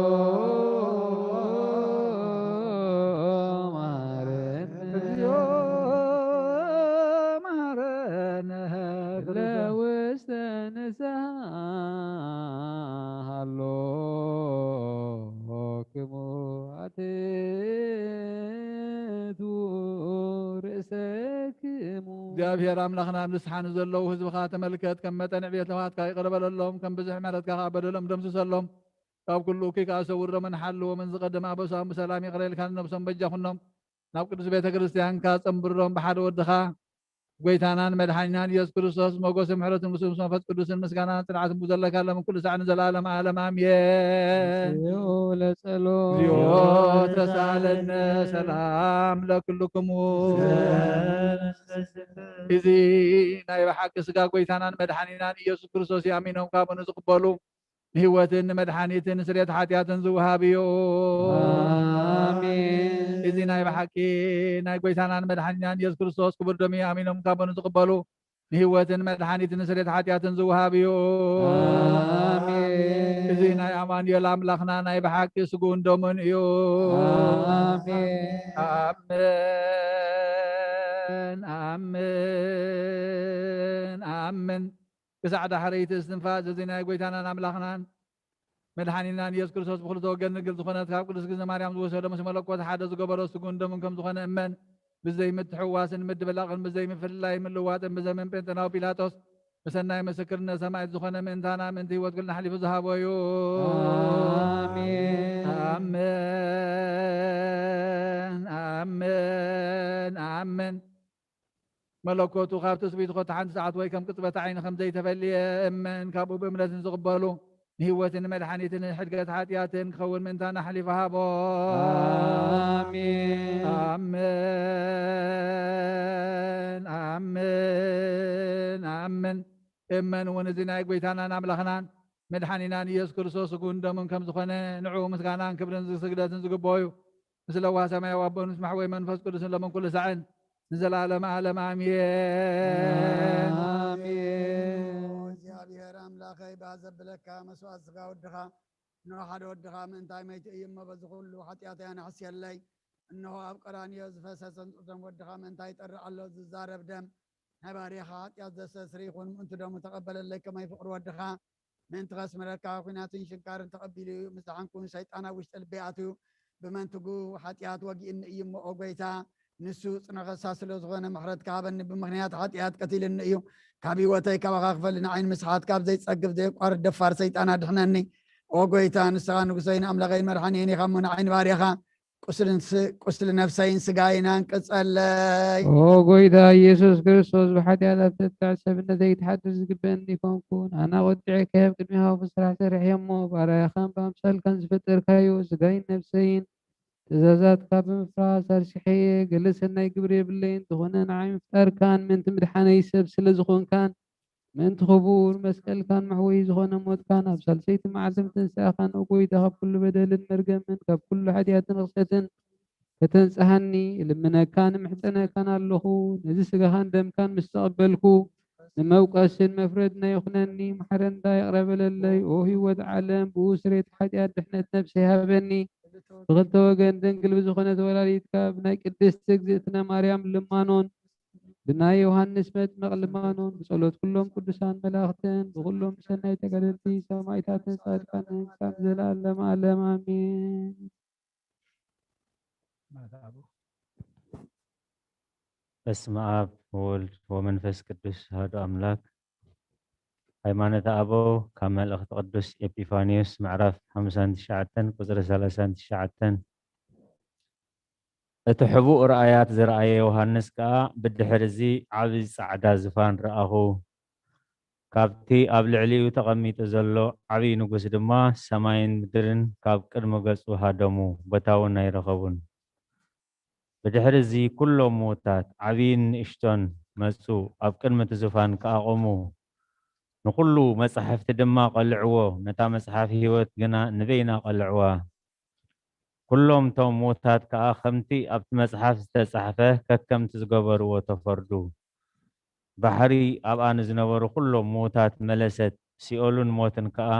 መሐረነ። እግዚኦ መሐረነ ክርስቶስ። ለውስተ ንስሐ ሃሎክሙ ኣትቱ ርእሰክሙ። እግዚኣብሔር ኣምላኽና፣ ኣብ ንስሓ ንዘለዉ ህዝብኻ ተመልከት፣ ከም መጠን ዕብየት ለውሃትካ ይቕረ በለሎም፣ ከም ብዝሒ ምሕረትካ ኸዓ በደሎም ደምስሰሎም። ካብ ኩሉ እኩይ ከኣ ሰውሮምን ሓልዎምን። ዝቐደመ ኣበሳኦም ብሰላም ይቕረ ኢልካ ንነብሶም በጃ ኩኖም። ናብ ቅዱስ ቤተ ክርስቲያንካ ጸንብሮም። ብሓደ ወድኻ ጎይታናን መድሓኒናን ኢየሱስ ክርስቶስ፣ ሞገስን ምሕረትን ምስኡ ምስ መንፈስ ቅዱስን ምስጋናን ጽንዓትን ብዘለካ ሎም ኩሉ ሳዕ ንዘለዓለም ዓለም ኣሜን። ንስኡ ለጸሎት እግዚኦ ተሳለነ ሰላም ለክልክሙ። እዚ ናይ ብሓቂ ስጋ ጎይታናን መድሓኒናን ኢየሱስ ክርስቶስ እዩ። ኣሚኖም ካብ ንዝቕበሉ ንህይወትን ንመድሓኒትን ንስርየት ሓጢኣትን ዝወሃብ እዩ። ኣሜን። እዚ ናይ ብሓቂ ናይ ጎይታናን መድሓኒናን ኢየሱስ ክርስቶስ ክቡር ደም እዩ። ኣሚኖም ካብ ንዝቕበሉ ንህይወትን መድሓኒትን ንስርየት ሓጢኣትን ዝወሃብ እዩ። ኣሜን። እዚ ናይ ኣማኑኤል ኣምላኽና ናይ ብሓቂ ስግኡን ደሙን እዩ። ኣሜን። ኣምን ኣምን ኣምን። ክሳዕ ዳሕረይቲ እስትንፋስ እዚ ናይ ጎይታናን ኣምላኽናን መድሓኒናን ኢየሱስ ክርስቶስ ብክልተ ወገን ንግል ዝኾነት ካብ ቅድስት ግዝነ ማርያም ዝወሰዶ ምስ መለኮት ሓደ ዝገበሮ ስግኡን ደሙን ከም ዝኾነ እመን። ብዘይ ምትሕዋስን ምድብላቕን ብዘይ ምፍልላይን ምልዋጥን ብዘመን ጴንጠናዊ ጲላጦስ ብሰናይ ምስክርነት ሰማዕት ዝኾነ ምእንታና ምእንቲ ህይወት ኩልና ኣሕሊፉ ዝሃቦ እዩ። ኣሜን። ኣሜን ኣሜን ኣሜን። መለኮቱ ካብ ትጽቢት ኮታ ሓንቲ ሰዓት ወይ ከም ቅጽበት ዓይኒ ከም ዘይተፈልየ እመን። ካብኡ ብእምነት ንዝቕበሉ ንህይወትን ንመድሓኒትን ንሕድገት ሓጢኣትን ክኸውን ምእንታና ኣሕሊፉ ሃቦ። ኣሜን። ኣሜን ኣሜን ኣሜን። እመን እውን እዚ ናይ ጎይታናን ኣምላኽናን መድሓኒናን ኢየሱስ ክርስቶስ ስግኡን ደሙን ከም ዝኾነ ንዕኡ ምስጋናን ክብርን ስግደትን ዝግብኦ እዩ። ምስ ለዋህ ሰማያዊ ኣቦን ምስ መሕወይ መንፈስ ቅዱስን ሎምን ኩሉ ሳዕን ንዘለዓለመ ዓለም ኣሜን። ኣሜን። እግዚኣብሔር ኣምላኸይ፣ ባህ ዘብለካ መስዋዕት ስጋ ወድኻ ንሓደ ወድኻ ምእንታይ መይቱ እዩ እሞ፣ በዚ ኩሉ ሓጢኣተይ ኣንሕስየለይ። እንሆ ኣብ ቀራንዮ ዝፈሰሰ ንጹር ደም ወድኻ ምእንታይ ይጠርዕ ኣሎ። ዝዛረብ ደም ናይ ባርያኻ ሓጢኣት ዘስተስሪ ይኹን። ምእንቲ ደሙ ተቐበለለይ ከመይ ፍቕሪ ወድኻ ምእንቲ ከስምረካ ኲናትን ሽንካርን ተቐቢሉ እዩ። ምስ ደሓንኩ ሰይጣን ኣብ ውሽጢ ልበይ ኣትዩ ብመንትጉ ሓጢኣት ወጊእኒ እዩ እሞ፣ ኦ ጐይታ፣ ንሱ ጽንሖ ከሳ ስለ ዝኾነ ምሕረትካ ሃበኒ። ብምኽንያት ሓጢኣት ቀቲልኒ እዩ። ካብ ህይወተይ ካባኻ ክፈሊ ንዓይን ምስሓት ካብ ዘይጸግብ ዘየቋርጥ ደፋር ሰይጣን ኣድሕነኒ። ኦ ጐይታ፣ ንስኻ ንጉሰይን ኣምላኸይን መድሓኒየን ኢኻ እሞ፣ ንዓይን ባርያኻ ቁስሊ ንስ-፣ ቁስሊ ነፍሰይን ስጋይን ኣንቅጸለይ። ኦ ጐይታ ኢየሱስ ክርስቶስ፣ ብሓጢኣት ኣብ ተትዕ ሰብነተይ ክትሓድር ዝግበአኒ ይኮንኩን። ኣነ ቁጥዐ ከብ ቅድሚኻ ክፉእ ስራሕ ሰሪሐ እሞ፣ ባርያኻን ብኣምሳልካን ዝፈጠርካዮ ስጋይን ነፍሰይን ትእዛዛትካ ብምፍራስ ኣርሲሐ እየ። ገለ ሰናይ ግብሪ የብለይን፣ እንተኾነ ንዓይ ምፍጣርካን ምእንቲ ምድሓነይ ሰብ ስለ ዝኾንካን፣ ምእንቲ ክቡር መስቀልካን መሕወዪ ዝኾነ ሞትካን፣ ኣብ ሳልሰይቲ መዓልቲ ምትንሳእኻን፣ ኦ ጐይታ፣ ካብ ኩሉ በደልን መርገምን፣ ካብ ኩሉ ሓጢኣትን ርኽሰትን ከተንጽሃኒ እልምነካን እምሕጸነካን ኣለኹ። ነዚ ስጋኻን ደምካን ምስ ተቐበልኩ፣ ንመውቀስን መፍረድን ኣይኹነኒ። ማሕረንዳ ይቕረ በለለይ። ኦ ህይወት ዓለም፣ ብኡ ስርየት ሓጢኣት ድሕነት ነፍሰይ ሃበኒ። ብኽልተ ወገን ድንግል ብዝኾነት ወላዲትካ፣ ብናይ ቅድስቲ እግዝእትነ ማርያም ልማኖን፣ ብናይ ዮሃንስ መጥምቕ ልማኖን፣ ብጸሎት ኩሎም ቅዱሳን መላእኽትን፣ ብኩሎም ብሰናይ ተጋደልቲ ሰማዕታትን ጻድቃንን፣ ክሳብ ዘለዓለም ዓለም ኣሜን። በስመ ኣብ ወወልድ ወመንፈስ ቅዱስ ኣሐዱ ኣምላክ። ሃይማኖተ ኣበው ካብ መልእኽቲ ቅዱስ ኤጲፋንዮስ ምዕራፍ ሓምሳን ትሽዓተን ቁጽሪ ሰላሳን ትሽዓተን። እቲ ሕቡእ ራእያት ዝረኣየ ዮሃንስ ከኣ ብድሕሪ እዚ ዓቢ ጻዕዳ ዝፋን ረኣኹ። ካብቲ ኣብ ልዕሊኡ ተቐሚጡ ዘሎ ዓቢ ንጉስ ድማ ሰማይን ምድርን ካብ ቅድሚ ገጹ ሃደሙ፣ ቦታ እውን ኣይረኸቡን። ብድሕሪ እዚ ኩሎም ምዉታት፣ ዓብይን ንእሽቶን፣ መጹ፣ ኣብ ቅድሚ እቲ ዙፋን ከኣ ቖሙ። ንኹሉ መጻሕፍቲ ድማ ቐልዕዎ፣ ነታ መጽሓፍ ህይወት ግና ንበይና ቐልዕዋ። ኩሎም እቶም ምዉታት ከኣ ከምቲ ኣብቲ መጽሓፍ ዝተጻሕፈ ከከምቲ ዝገበርዎ ተፈርዱ። ባሕሪ ኣብኣ ንዝነበሩ ኩሎም ምዉታት መለሰት፣ ሲኦልን ሞትን ከኣ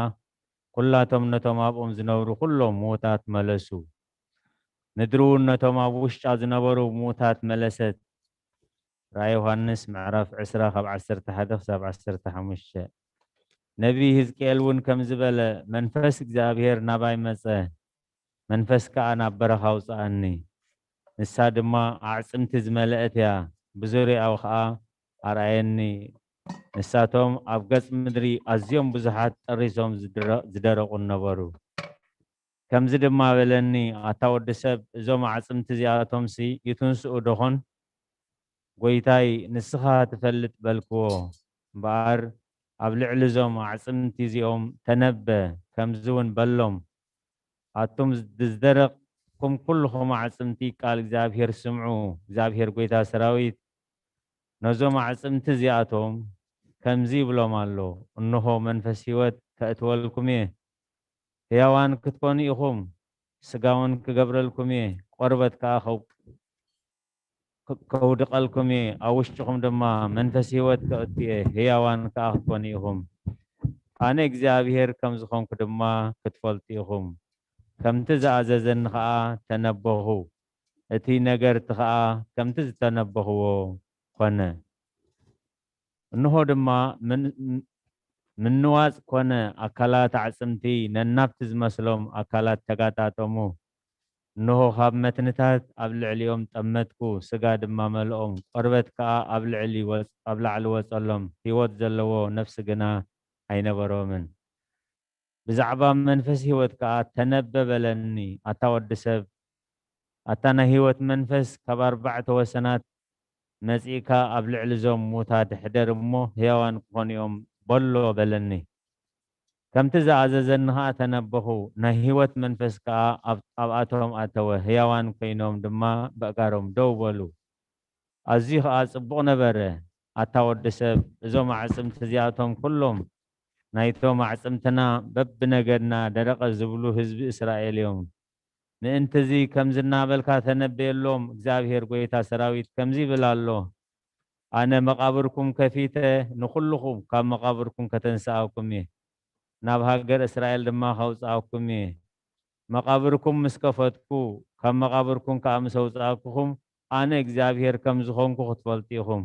ኩላቶም ነቶም ኣብኦም ዝነብሩ ኩሎም ምዉታት መለሱ። ምድሪ እውን ነቶም ኣብ ውሽጣ ዝነበሩ ምዉታት መለሰት። ራእይ ዮሃንስ ምዕራፍ ዕስራ ካብ ዓሰርተ ሓደ ክሳብ ዓሰርተ ሓሙሽተ። ነቢይ ህዝቅኤል እውን ከምዚ በለ፣ መንፈስ እግዚኣብሔር ናባይ መጸ፣ መንፈስ ከኣ ናብ በረኻ ኣውጽኣኒ። ንሳ ድማ ኣዕጽምቲ ዝመልአት እያ፣ ብዙርያኡ ኸኣ ኣርኣየኒ። ንሳቶም ኣብ ገጽ ምድሪ ኣዝዮም ብዙሓት ጠሪሶም ዝድረ-፣ ዝደረቑን ነበሩ። ከምዚ ድማ በለኒ፣ ኣታ ወዲ ሰብ፣ እዞም ኣዕጽምቲ እዚኣቶምሲ ይትንስኡ ደኾን? ጐይታይ፣ ንስኻ ትፈልጥ በልክዎ። እምበኣር ኣብ ልዕሊ እዞም ኣዕጽምቲ እዚኦም ተነበ፣ ከምዚ እውን በሎም፣ ኣቱም ዝደረቕኩም ኩልኹም ኣዕጽምቲ፣ ቃል እግዚኣብሄር ስምዑ። እግዚኣብሄር ጐይታ ሰራዊት ነዞም ኣዕጽምቲ እዚኣቶም ከምዚ ይብሎም ኣሎ፣ እንሆ መንፈስ ህይወት ከእትወልኩም እየ፣ ህያዋን ክትኮኑ ኢኹም፣ ስጋ እውን ክገብረልኩም እየ፣ ቆርበት ከኣ ከው-፣ ከውድቐልኩም እየ፣ ኣብ ውሽጥኹም ድማ መንፈስ ህይወት ከእቱ እየ፣ ህያዋን ከኣ ክትኮኑ ኢኹም። ኣነ እግዚኣብሄር ከም ዝኾንኩ ድማ ክትፈልጡ ኢኹም። ከምቲ ዝኣዘዘኒ ኸኣ ተነበኹ፣ እቲ ነገርቲ ኸኣ ከምቲ ዝተነበኽዎ ኮነ። እንሆ ድማ ምን-፣ ምንዋጽ ኮነ፣ ኣካላት ኣዕጽምቲ ነናብቲ ዝመስሎም ኣካላት ተጋጣጠሙ። እንሆ ካብ መትንታት ኣብ ልዕሊኦም ጠመትኩ፣ ስጋ ድማ መልኦም፣ ቆርበት ከኣ ኣብ ልዕሊ ወጽ-፣ ኣብ ላዕሊ ወጸሎም፣ ህይወት ዘለዎ ነፍሲ ግና ኣይነበሮምን። ብዛዕባ መንፈስ ህይወት ከኣ ተነበ በለኒ፣ ኣታ ወዲ ሰብ፣ ኣታ ናይ ህይወት መንፈስ ካብ ኣርባዕተ ወሰናት መጺእካ ኣብ ልዕሊ እዞም ሙታት ሕደር እሞ ህያዋን ክኾኑ እዮም በሎ በለኒ። ከምቲ ዝኣዘዘኒ ኸኣ ተነበኹ፣ ናይ ህይወት መንፈስ ከኣ ኣብ-፣ ኣብኣቶም ኣተወ፣ ህያዋን ኮይኖም ድማ በእጋሮም ደው በሉ። ኣዝዩ ኸኣ ጽቡቕ ነበረ። ኣታ ወዲ ሰብ፣ እዞም ኣዕጽምቲ እዚኣቶም ኩሎም ናይቶም ኣዕጽምትና በብነገድና ደረቐ ዝብሉ ህዝቢ እስራኤል እዮም። ምእንቲ እዚ ከምዚ እናበልካ ተነበየሎም፣ እግዚኣብሄር ጐይታ ሰራዊት ከምዚ ይብል ኣሎ፣ ኣነ መቓብርኩም ከፊተ ንኹልኹም ካብ መቓብርኩም ከተንስኣኩም እየ፣ ናብ ሃገር እስራኤል ድማ ከውጽኣኩም እየ። መቓብርኩም ምስ ከፈትኩ፣ ካብ መቓብርኩም ከኣ ምስ ኣውጻእኩኹም፣ ኣነ እግዚኣብሄር ከም ዝኾንኩ ክትፈልጡ ኢኹም።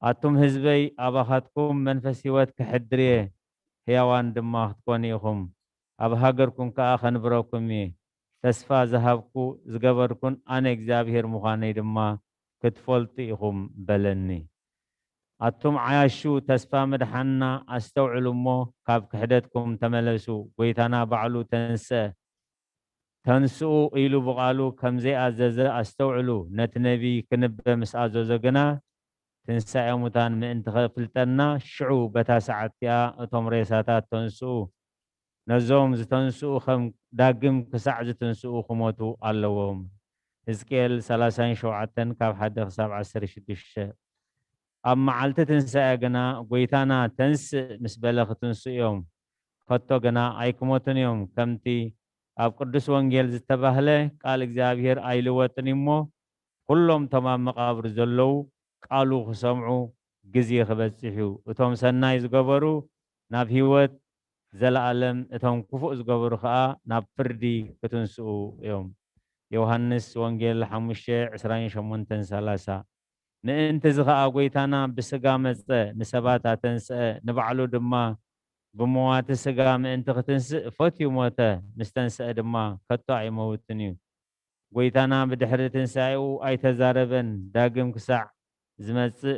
ኣቱም ህዝበይ፣ ኣባኻትኩም መንፈስ ህይወት ክሕድር እየ፣ ህያዋን ድማ ክትኮኑ ኢኹም። ኣብ ሃገርኩም ከኣ ከንብረኩም እየ። ተስፋ ዝሃብኩ ዝገበርኩን ኣነ እግዚኣብሄር ምዃነይ ድማ ክትፈልጡ ኢኹም በለኒ። ኣቱም ዓያሹ ተስፋ ምድሓንና ኣስተውዕሉ እሞ ካብ ክሕደትኩም ተመለሱ። ጐይታና ባዕሉ ተንስአ። ተንስኡ ኢሉ ብቓሉ ከም ዘይኣዘዘ ኣስተውዕሉ። ነቲ ነቢይ ክንበ ምስ ኣዘዞ ግና ትንሳኤ ሙታን ምእንቲ ኸፍልጠና ሽዑ በታ ሰዓት እቲኣ እቶም ሬሳታት ተንስኡ። ነዞም ዝተንስኡ ከም ዳግም ክሳዕ ዝትንስኡ ክሞቱ ኣለዎም። ሕዝቅኤል ሰላሳን ሸውዓተን ካብ ሓደ ክሳብ ዓሰርተ ሽዱሽተ። ኣብ መዓልቲ ትንሳኤ ግና ጐይታና ተንስእ ምስ በለ ክትንስኡ እዮም። ከቶ ግና ኣይክሞቱን እዮም። ከምቲ ኣብ ቅዱስ ወንጌል ዝተባህለ ቃል እግዚኣብሔር ኣይልወጥን እዩ እሞ ኩሎም እቶም ኣብ መቓብር ዘለዉ ቃሉ ክሰምዑ ግዜ ክበጽሕ እዩ። እቶም ሰናይ ዝገበሩ ናብ ህይወት ዘለኣለም፣ እቶም ክፉእ ዝገበሩ ኸኣ ናብ ፍርዲ ክትንስኡ እዮም። ዮሃንስ ወንጌል ሓሙሽተ ዕስራን ሸሞንተን ሰላሳ። ምእንቲ እዚ ኸኣ ጐይታና ብስጋ መጸ፣ ንሰባት ኣተንስአ፣ ንባዕሉ ድማ ብመዋቲ ስጋ ምእንቲ ክትንስእ ፈትዩ ሞተ፣ ምስ ተንስአ ድማ ከቶ ኣይመውትን እዩ። ጐይታና ብድሕሪ ትንሳኤኡ ኣይተዛረበን፣ ዳግም ክሳዕ ዝመጽእ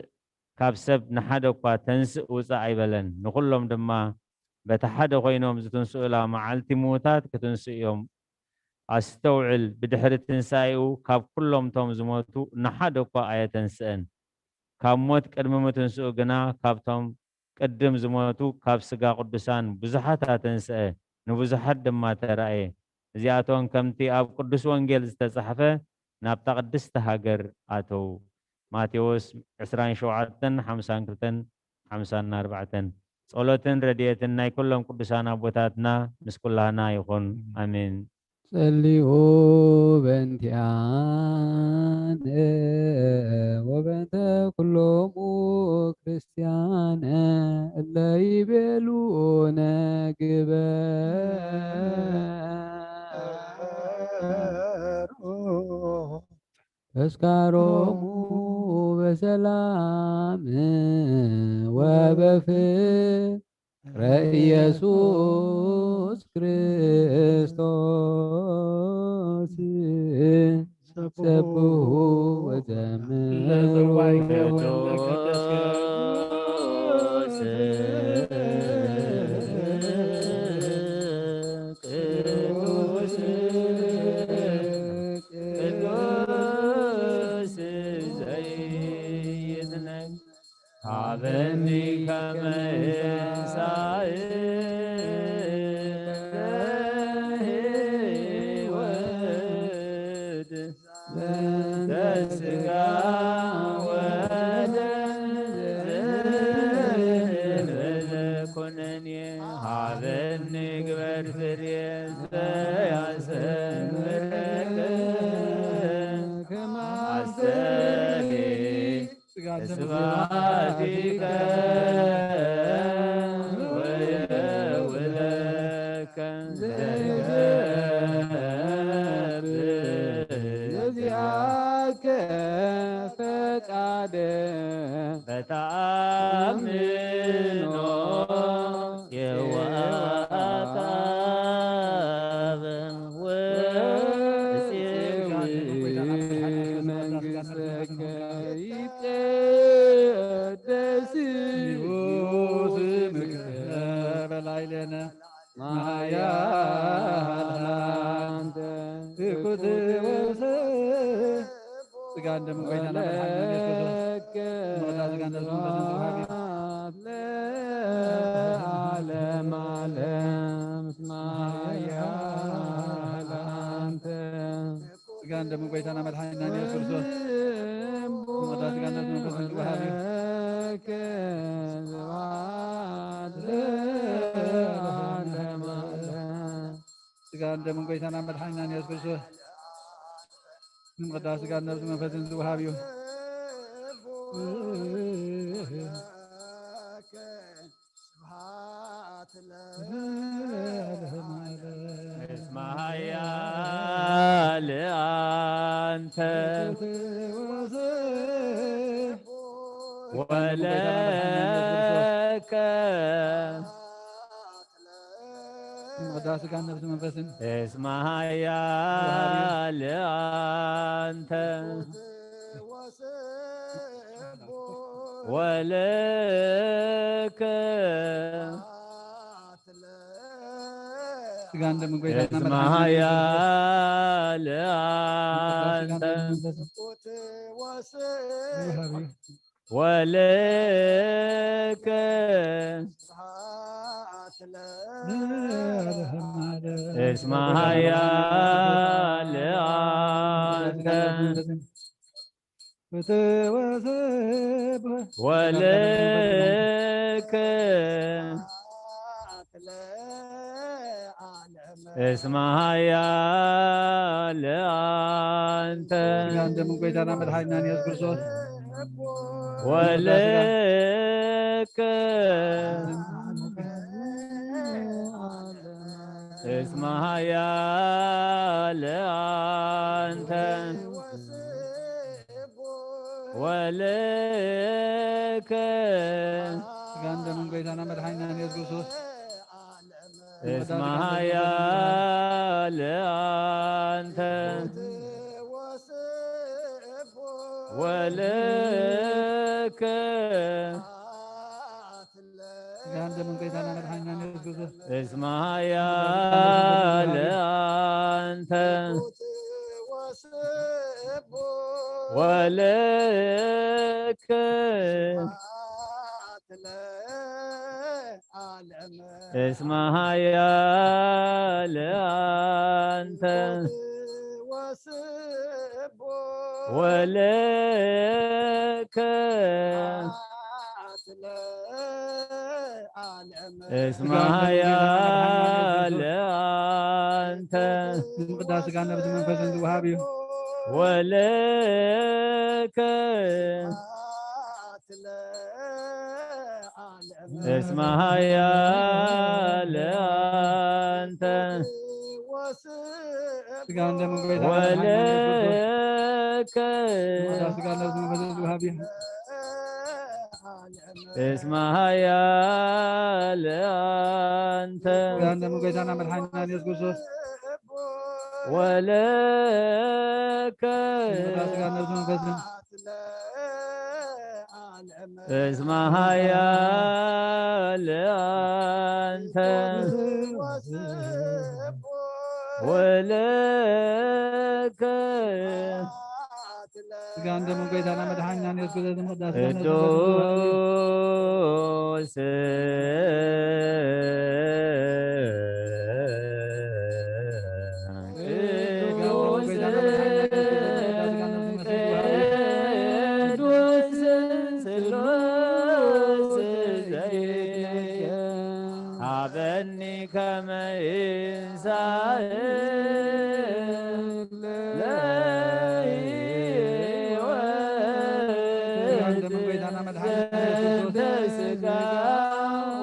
ካብ ሰብ ንሓደ እኳ ተንስእ ውጻእ ኣይበለን። ንኹሎም ድማ በቲ ሓደ ኮይኖም ዝትንስኡላ መዓልቲ ምዉታት ክትንስኡ እዮም። ኣስተውዕል፣ ብድሕሪ ትንሳኤኡ ካብ ኩሎም እቶም ዝሞቱ ንሓደ እኳ ኣየተንስአን። ካብ ሞት ቅድሚ ምትንስኡ ግና ካብቶም ቅድም ዝሞቱ ካብ ስጋ ቅዱሳን ብዙሓት ኣተንስአ፣ ንብዙሓት ድማ ተራእየ። እዚኣቶም ከምቲ ኣብ ቅዱስ ወንጌል ዝተጻሕፈ ናብታ ቅድስቲ ሃገር ኣተዉ። ማቴዎስ ዕስራን ሸውዓተን ሓምሳን ክልተን ሓምሳን ኣርባዕተን። ጸሎትን ረድኤትን ናይ ኩሎም ቅዱሳን ኣቦታትና ምስ ኩላህና ይኹን። ኣሜን። ጸልዩ በእንቲኣነ ወበእንተ ኩሎሙ ክርስቲያነ እለ ይቤሉነ ግበሩ ተስካሮሙ በሰላም ወበፍቅረ ኢየሱስ ክርስቶስ ሰብሑ ወዘምሩ ለዘዋይ ቅዱስ ቅዱስ ዘይትነግ ሃበኒ ከመ እንሳእለ ሕይወት ዘእንተ ሥጋ ወደም ዘእንበለ ኩነኔ ሃበኒ ግበር ፍሬ ዘያሰምረከ ከመ አስተሪ ስብሐቲከ ወየውለከ ዘይገብር ዘዚአከ ፈቃደ በተአምኖ የዋሃታ ወፅዊ መንግሥትከ ይትቀደስ ስምከ በላዕሌነ መሃያል አንተ ትኩት ወሰ ስጋ እንደምን ቆይታና መድኃኒታችን ኢየሱስ ክርስቶስ መቅዳ ስጋ እንደምን በስንት ውሃቢ ለዓለም ዓለም እስመ ኃያል አንተ። ስጋ እንደምን ቆይታና መድኃኒታችን ኢየሱስ ክርስቶስ መቅዳ ስጋ እንደምን በስንት ውሃቢ ለከ ስብሐት ለዓለም ዓለም። ስጋ እንደምን ቆይታና መድኃኒታችን ኢየሱስ ክርስቶስ ምቅዳስ ስጋ ነፍስ መንፈስን ዝወሃብ እዩ። እስመ ኃያል ለአንተ ወለከ ምቕዳስ ሥጋን ነፍስ መንፈስን እስመ ኃያል አንተ ወለከ ሥጋን ደምን ጎይታና እስመ መድኃኒት ኃያል አንተ ወለከ እስመ ኃያል አንተ ወለከ እስመ ኃያል አንተ ሥጋን ደምን ጎይታና መድኃኒናን ኢየሱስ ክርስቶስ ወለከ እስመ ኃያል አንተ ወለከ ሥጋን ደምን ጎይታና መድኃኒናን ኢየሱስ ክርስቶስ እስመ ኃያል አንተ ወለከ ሥጋን ደምን ጎይታና መድኃኒናን ኢየሱስ ክርስቶስ እስመ ኃያል አንተ ወለከ እስመ ኃያል አንተ ወለከ እስመ ኃያል አንተ ቅዳሴ ሥጋ ነፍስ መንፈስን ዝወሃብ እዩ። ወለከ እስመ ኃያል አንተ ሥጋ እንደ መንጎይታ ወለከ ሥጋ ነፍስ መንፈስን ዝወሃብ እዩ። እስመ ኃያል አንተ ሥጋ እንደ መንጎይታና መድኃኒና ኢየሱስ ክርስቶስ ወለከ ሥጋ ነፍስ መንፈስን እስመ ኃያል አንተ ወለከ ሥጋ እንደ መንጎይታና መድኃኒና ኢየሱስ ክርስቶስ ቅዱስ ቅዱስ ስሉስ ዘይትለየ ሀበኒ ከመ ይንሳእ ለሕይወት እንተ ሥጋ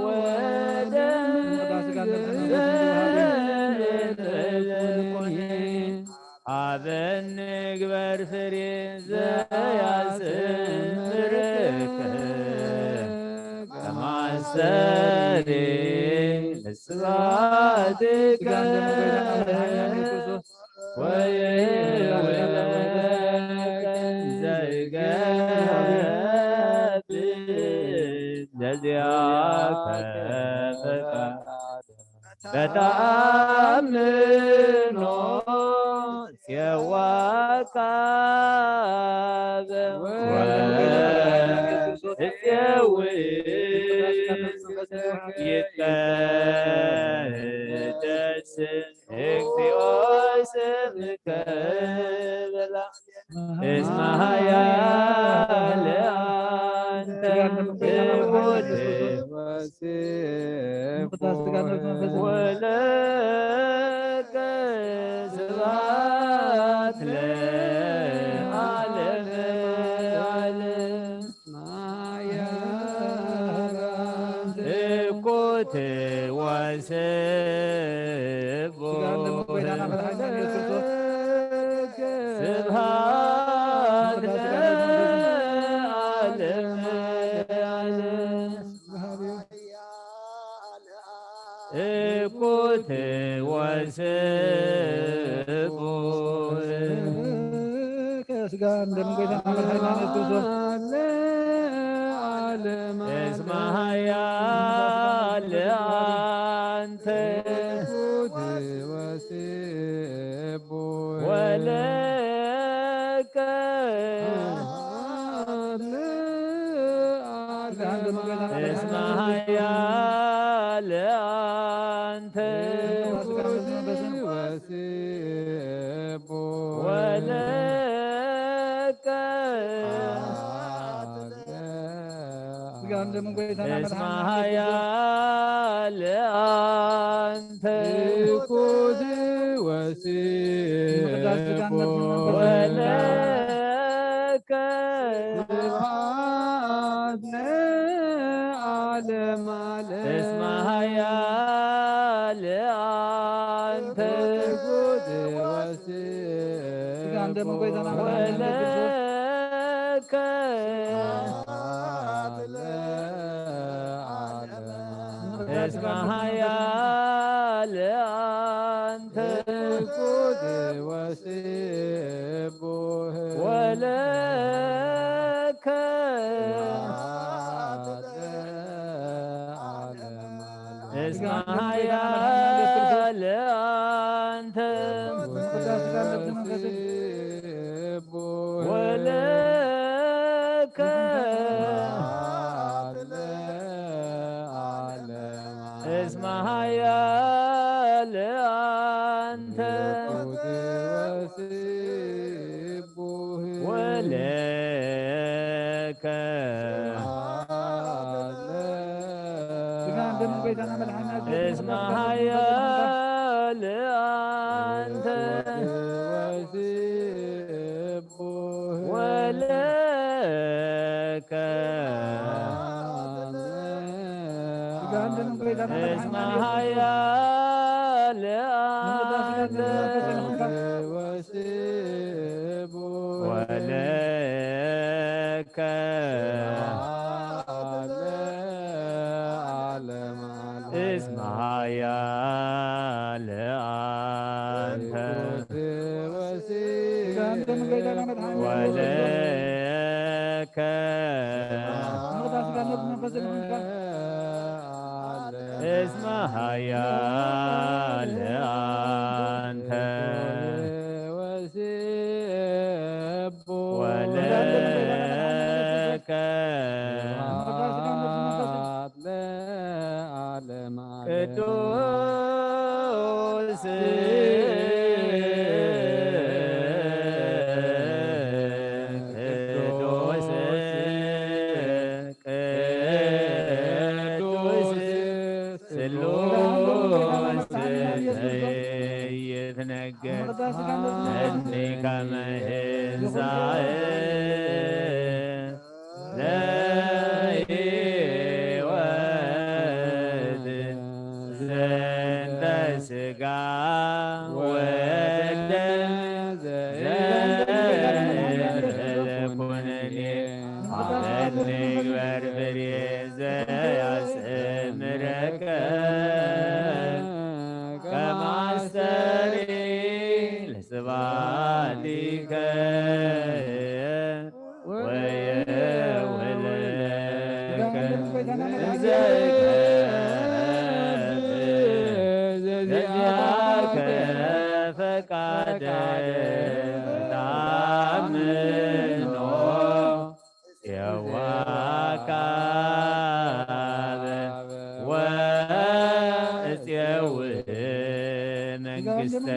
ወደም ሀበኒ ግበር ፍሬ ዘያስምርከ ከማስተሪ ስብሐትከ ወይብለከ ዘይገብር ለዚአከ ፈቃድ በተአምኖ ጼዋካ ወእጼዊ ይትቀደስ እግዚኦ ስምከ በላ እስመ ኃያል አንተ ትሑት ወለከ ስብሐት ለዓለመ ዓለም። እኩት ወስቡሕ ስብሐት እኩት ወስቡሕ። ከስጋ እንደምን ጎይታ መድኃኒነ ኢየሱስ ክርስቶስ። ለዓለመ ዓለም። እስመ ኃያል አንተ። እኩት ወስቡሕ። ወለከ። ለዓለመ ዓለም። እስመ ኃያል አንተ። ወስቡሕ። ወለከ። ስጋ እንደምን ጎይታና እስመ መድኃኒነ ኃያል አንተ። ትኩት ወስቡሕ። ወለከ። ስብሐት ለዓለመ ዓለም። እስመ ኃያል አንተ። ትኩት ወስቡሕ። ስጋ እንደምን ጎይታና መድኃኒነ ኢየሱስ። ወለከ። እስመ ኃያል አንተ። ትኩት ወስቡሕ። ወለከ። እስመ ኃያል አንተ። ወለከ። እስመ ኃያል አንተ። ወለከ። ስጋ እንደምን ጎይታና መድኃኒነ ኢየሱስ እስመ ኃያል አንተ። ወለከ። ስጋ እንደምን ጎይታና መድኃኒነ እስመ ኢየሱስ ኃያል አንተ። ወለከ። እስመ ኃያል አንተ። ወለከ። እስመ ኃያል አንተ። ወለከ። ለዓለመ ዓለም። ቅዱስ ቅዱስ ቅዱስ ስሉስ ይትነገር እኒ ከመ ህንሳኤ ለሕይወት ዘንተ ስጋ ወደም ዘእንበለ ኩነኔ ንግበር ብሬ ዘያስተምረከ ከማስተሪ ለስባቲከ ወየውለከ ዘዚአከ ፈቃደ ታምኖ የዋካበ ወእፄው መንግሥተ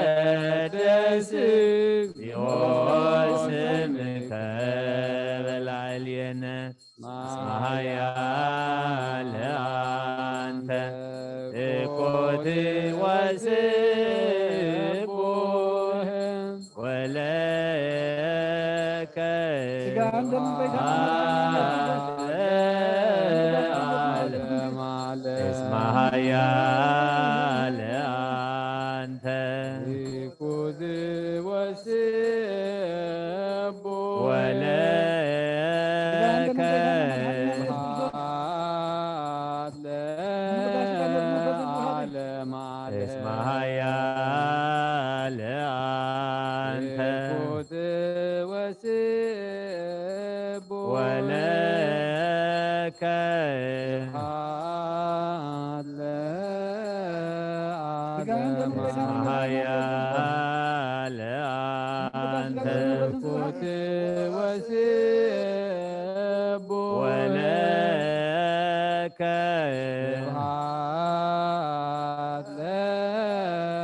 ይትቀደስ እግዚኦ ስምከ በላዕሌነ እስመ ኃያል አንተ እኮት ወስቡሕ ወለከ ስጋ እንደምን በይታ ለዓለመ ዓለም። እስመ ኃያል አንተ ይኩት ወስቡሕ ወለከ ወለከ ስብሐት ለዓለመ ዓለም። እስመ ኃያል አንተ ትኩት ወስቡሕ ወለከ ስብሐት ለዓለመ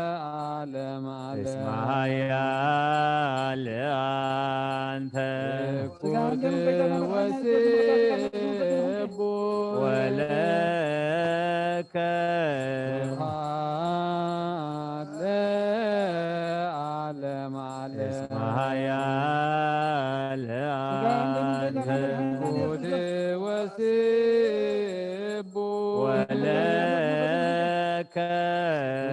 ዓለም። እስመ ኃያል አንተ ትኩት ወስቡሕ ወለከ ስብሐት ለዓለመ ዓለም። እስመ ኃያል አንተ ትኩት ወስቡሕ ወለከ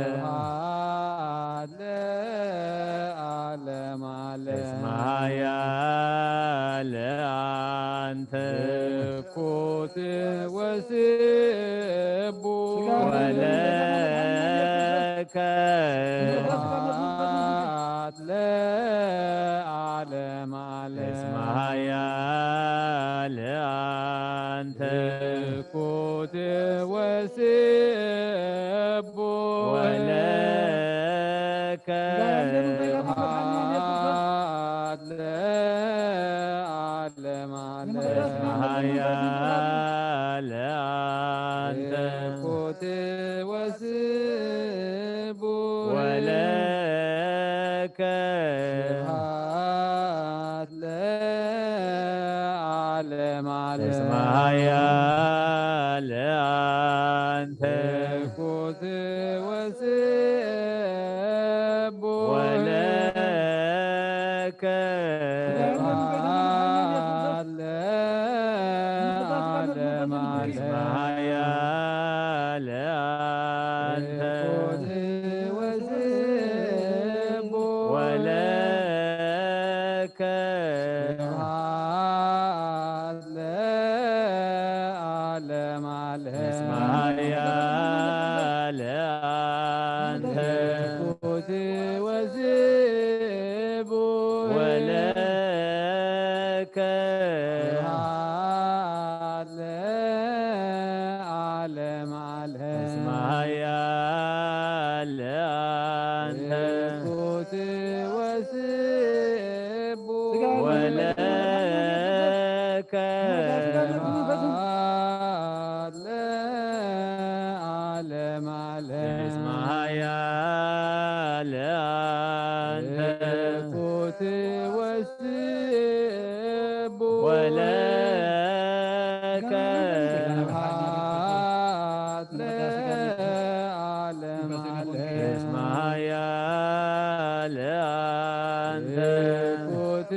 ስብሐት ለዓለመ ዓለም። እስመ ኃያል አንተ ትኩት ወስቡሕ ወለከ ስብሐት ለዓለመ ዓለም። እስመ ኃያል አንተ ትኩት ወስቡሕ ወለከ ስብሐት ለዓለመ ዓለም። እስመ ኃያል አንተ ትኩት ወስቡሕ ወለከ ስብሐት ለዓለመ ዓለም። እስመ ኃያል አንተ ትኩት ወስቡሕ ወለከ ስብሐት ለዓለመ ዓለም። እስመ ኃያል አንተ ትኩት ወስቡሕ ወለከ ስብሐት ለዓለመ ዓለም። እስመ ኃያል አንተ ትኩት ወስቡሕ ወለከ ስብሐት ለዓለመ ዓለም። እስመ ኃያል አንተ ትኩት ወስቡሕ ወለከ ስብሐት ለዓለመ ዓለም። እስመ ኃያል አንተ ትኩት ወስቡሕ ወለከ ስብሐት ለዓለመ ዓለም። እስመ ኃያል አንተ ትኩት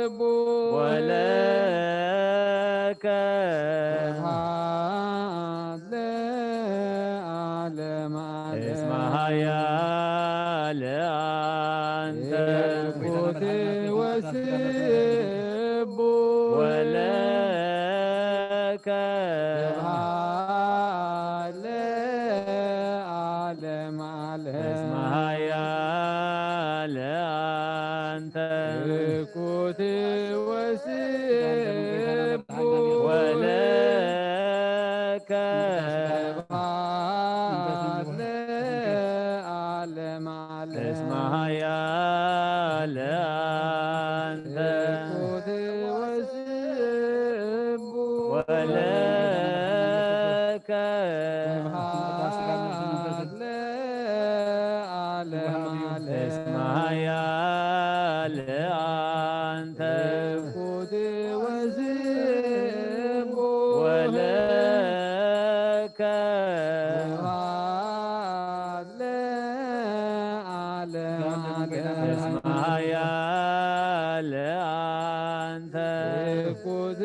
ወስቡሕ ወለከ ስብሐት ለዓለመ ዓለም። እስመ ኃያል አንተ ትኩት ወስቡሕ ወለከ ስብሐት ለዓለመ ዓለም። እስመ ኃያል አንተ ትኩት ወስቡሕ ወለከ ስብሐት ለዓለመ ዓለም። እስመ ኃያል አንተ ትኩት ወስቡሕ ወለከ ስብሐት ለዓለመ ዓለም። እስመ ኃያል አንተ ትኩት ወስቡሕ ወለከ ስብሐት ለዓለመ ዓለም። እስመ ኃያል አንተ ትኩት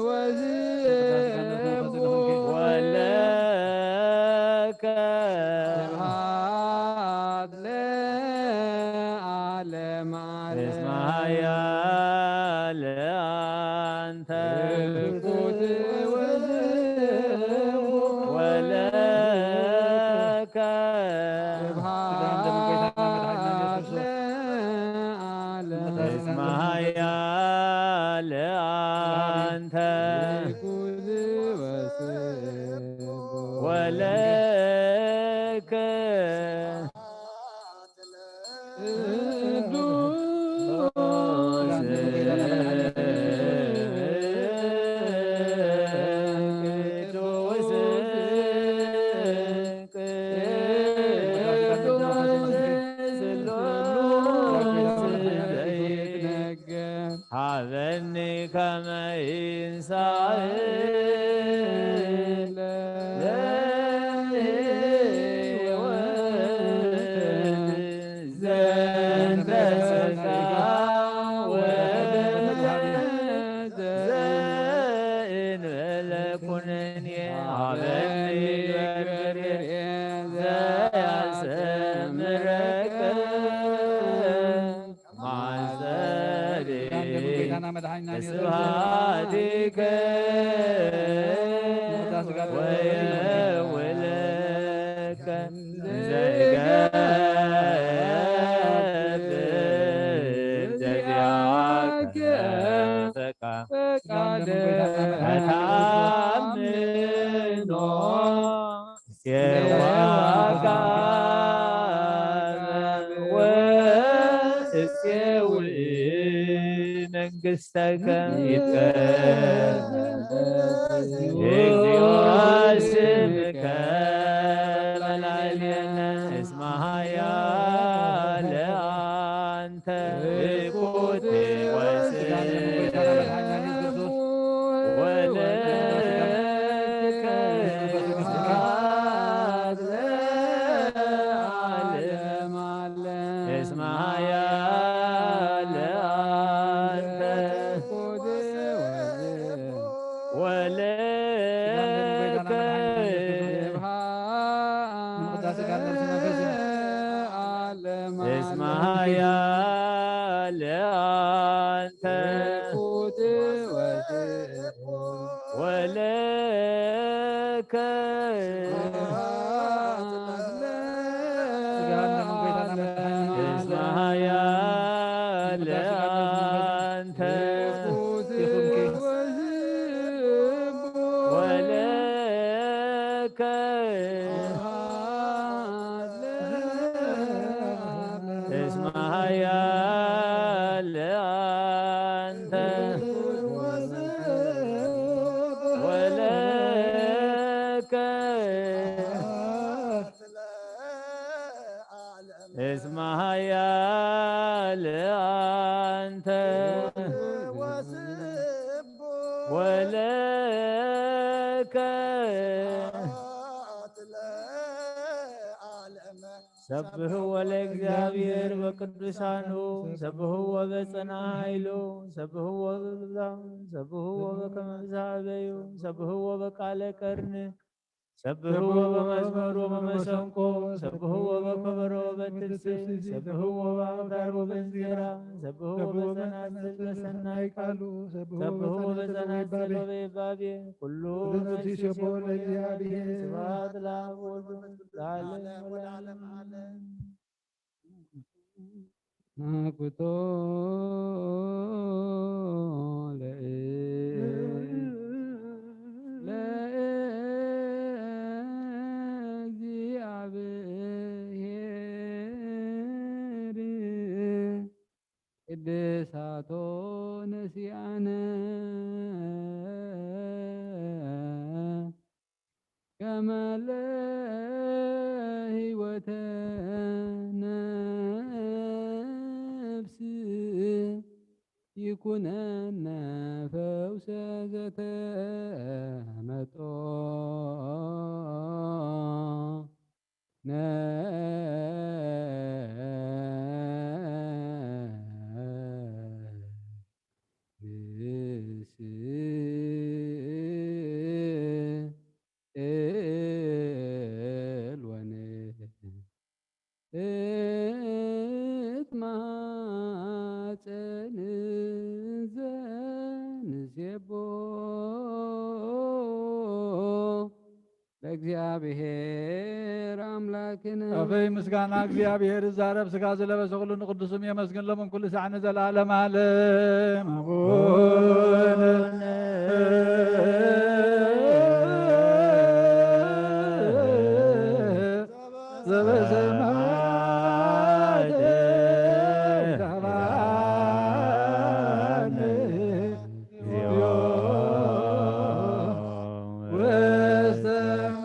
ወስቡሕ ወለከ ስብሐት ለዓለመ ዓለም። እስመ ኃያል አንተ ትኩት ወስቡሕ ወለከ ስብሐት ለዓለመ ዓለም። እስመ ኃያል ሃበኒ ከመ ይንሳእ ለሕይወት ዘንተ ጸጋ ወበረከት ዘእንበለ ኩነኔ ሃበኒ ዘያስተምረከ ማሰሪ ስብሐቲከ ወየውለከ ዘይገብር ዘዚአከ ፈቃድ ከታምኖ ሴዋካ ወእሴዊ መንግሥተከ ይትቀደስ እግዚኦ ስምከ በላዕሌነ እስመ ኃያለ አንተ ትኩት ወስብሐት ወለከ ስብሐት ለዓለመ ዓለም። እስመ ኃያል አንተ ወለከ እስመ ኃያል አንተ ወለከ እስመ ኃያል አንተ ወለከ እስመ ኃያል አንተ ወለከ እስመ ኃያል አንተ ወለከ ሰብሕዎ ለእግዚኣብሔር በቅዱሳኑ ሰብሕዎ በጽንዓ ኃይሉ ሰብሕዎ በብዛሁ ሰብሕዎ በከመ ብዝሃበዩ ሰብሕዎ በቃለ ቀርኒ ሰብሕዎ በመዝሙር ወበመሰንቆ ሰብሕዎ በከበሮ ወበትስብእት ሰብሕዎ በአውታር ወበእንዚራ ሰብሕዎ በጸናጽል በሰናይ ቃሉ ሰብሕዎ በጸናጽል ወበይባቤ ኩሉ ነፍሲ ሴቦ ለእግዚአብሔር። ስብሐት ለአብ ወወልድ ወመንፈስ ቅዱስ ለዓለመ ዓለም። ናኩቶ ለእ- ለእግዚአብሔር ቅድሳቶ ነሲአነ ከመ ለህይወተ ነፍስ ይኩነነ ፈውሰ ዘተመጦ ነፍስ እልወነ እትማጸን ዘንሴቦ ለእግዚአብሔር አምላክነ። አበይ ምስጋና እግዚአብሔር ይዛረብ ሥጋ ዝለበሰ ኩሉ ንቅዱስም የመስግን ለምን ኩሉ ሳዕ ንዘለዓለም ዓለም። አቡነ ዘበሰማያት ይትባረክ ስምከ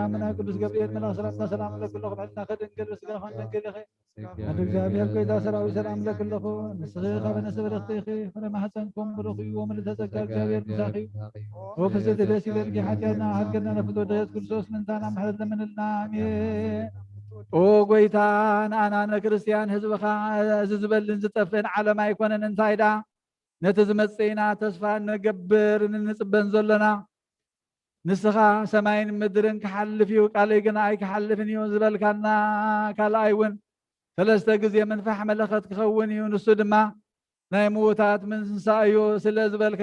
ማርያም ናይ ቅዱስ ገብርኤል መልኣኽ ሰላምታ ሰላም እብለኪ ኣለኹ። ብሕልና ከድንግል በስጋኺ ድንግል ኢኺ። ኣደ እግዚኣብሔር ጎይታ ሰራዊት ሰላም እብለኪ ኣለኹ። ንስኺ ካብ ኣንስቲ ብርኽቲ ኢኺ። ፍረ ማህፀንኩም ብሩኽ እዩ። ወምልዕተ ጸጋ እግዚኣብሔር ምሳኺ እዩ። ኦ ፍስሕቲ ደስ ይበልኪ። ሓጢኣትና ሃልገና ነፍቶ ድሕረት ክርስቶስ ምንታና ምሕረት ለምንልና። ኣሜን። ኦ ጎይታ ንኣና ንክርስቲያን ህዝብኻ እዚ ዝበልን ዝጠፍእን ዓለም ኣይኮነን። እንታይ ደኣ ነቲ ዝመጽእ ኢና ተስፋ እንገብር እንጽበን ዘሎና። ንስኻ ሰማይን ምድርን ክሓልፍ እዩ፣ ቃለይ ግና ኣይክሓልፍን እዩ ዝበልካና፣ ካልኣይ እውን ሰለስተ ግዜ ምንፋሕ መለኸት ክኸውን እዩ፣ ንሱ ድማ ናይ ምዉታት ምንሳእ እዩ ስለ ዝበልካ፣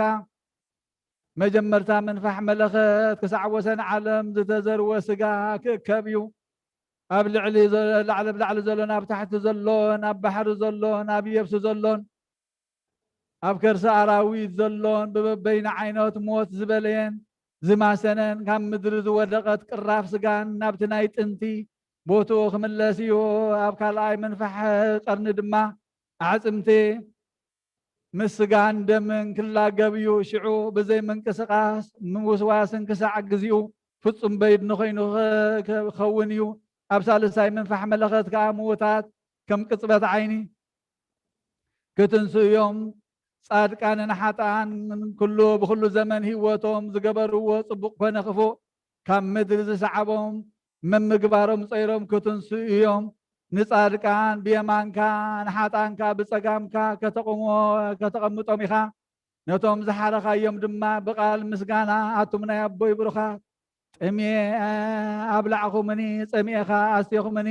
መጀመርታ ምንፋሕ መለኸት ክሳዕ ወሰን ዓለም ዝተዘርወ ስጋ ክእከብ እዩ። ኣብ ልዕሊ ዘ-፣ ላዕሊ፣ ኣብ ላዕሊ ዘሎን ኣብ ታሕቲ ዘሎን ኣብ ባሕሪ ዘሎን ኣብ የብሲ ዘሎን ኣብ ከርሲ ኣራዊት ዘሎን ብበበይኑ ዓይነት ሞት ዝበለየን ዝማሰነን ካብ ምድሪ ዝወደቐት ቅራፍ ስጋን ናብቲ ናይ ጥንቲ ቦትኡ ክምለስ እዩ። ኣብ ካልኣይ ምንፋሕ ቀርኒ ድማ ኣዕጽምቲ ምስጋን ደምን ክላገብ እዩ። ሽዑ ብዘይ ምንቅስቃስ ምውስዋስን ክሳዕ ግዚኡ ፍጹም በይድኒ ኮይኑ ኸ-፣ ክኸውን እዩ። ኣብ ሳልሳይ ምንፋሕ መለኸት ከኣ ምዉታት ከም ቅጽበት ዓይኒ ክትንስኡ እዮም። ጻድቃንን ሓጥኣን ኩሉ ብኹሉ ዘመን ህይወቶም ዝገበርዎ ጽቡቕ ኮነ ክፉእ ካብ ምድሪ ዝሰዓቦም መምግባሮም ጸይሮም ክትንስኡ እዮም። ንጻድቃን ብየማንካ ንሓጥኣንካ ብጸጋምካ ከተቑሞ-፣ ከተቐምጦም ኢኻ። ነቶም ዝሓረኻዮም ድማ ብቓል ምስጋና ኣቱም ናይ ኣቦይ ብሩኻት፣ ጠምየ ኣብላዕኹምኒ፣ ጸሚኤኻ ኣስቴኹምኒ፣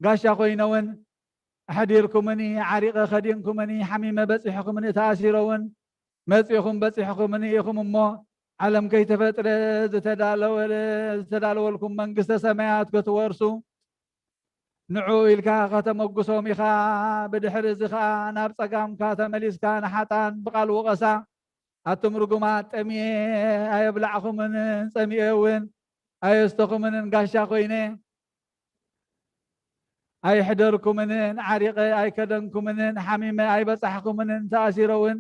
ጋሻ ኮይነ እውን ኣሕዲርኩምኒ፣ ዓሪቐ ከዲንኩምኒ፣ ሓሚመ በጺሕኩምኒ፣ ተኣሲረ እውን መጺኹም በጺሕኩምኒ ኢኹም እሞ፣ ዓለም ከይተፈጥረ ዝተዳለወለ-፣ ዝተዳለወልኩም መንግስተ ሰማያት ክትወርሱ ንዑ ኢልካ ከተመጉሶም ኢኻ። ብድሕሪ እዚ ኸኣ ናብ ጸጋምካ ተመሊስካ ንሓጣን ብቓል ወቐሳ፣ ኣቱም ርጉማት፣ ጠምየ ኣየብላዕኹምንን ጸሚኤ እውን ኣየስተኹምንን፣ ጋሻ ኮይነ ኣይሕደርኩምንን፣ ዓሪቐ ኣይከደንኩምንን፣ ሓሚመ ኣይበጻሕኩምንን፣ ተኣሲረ እውን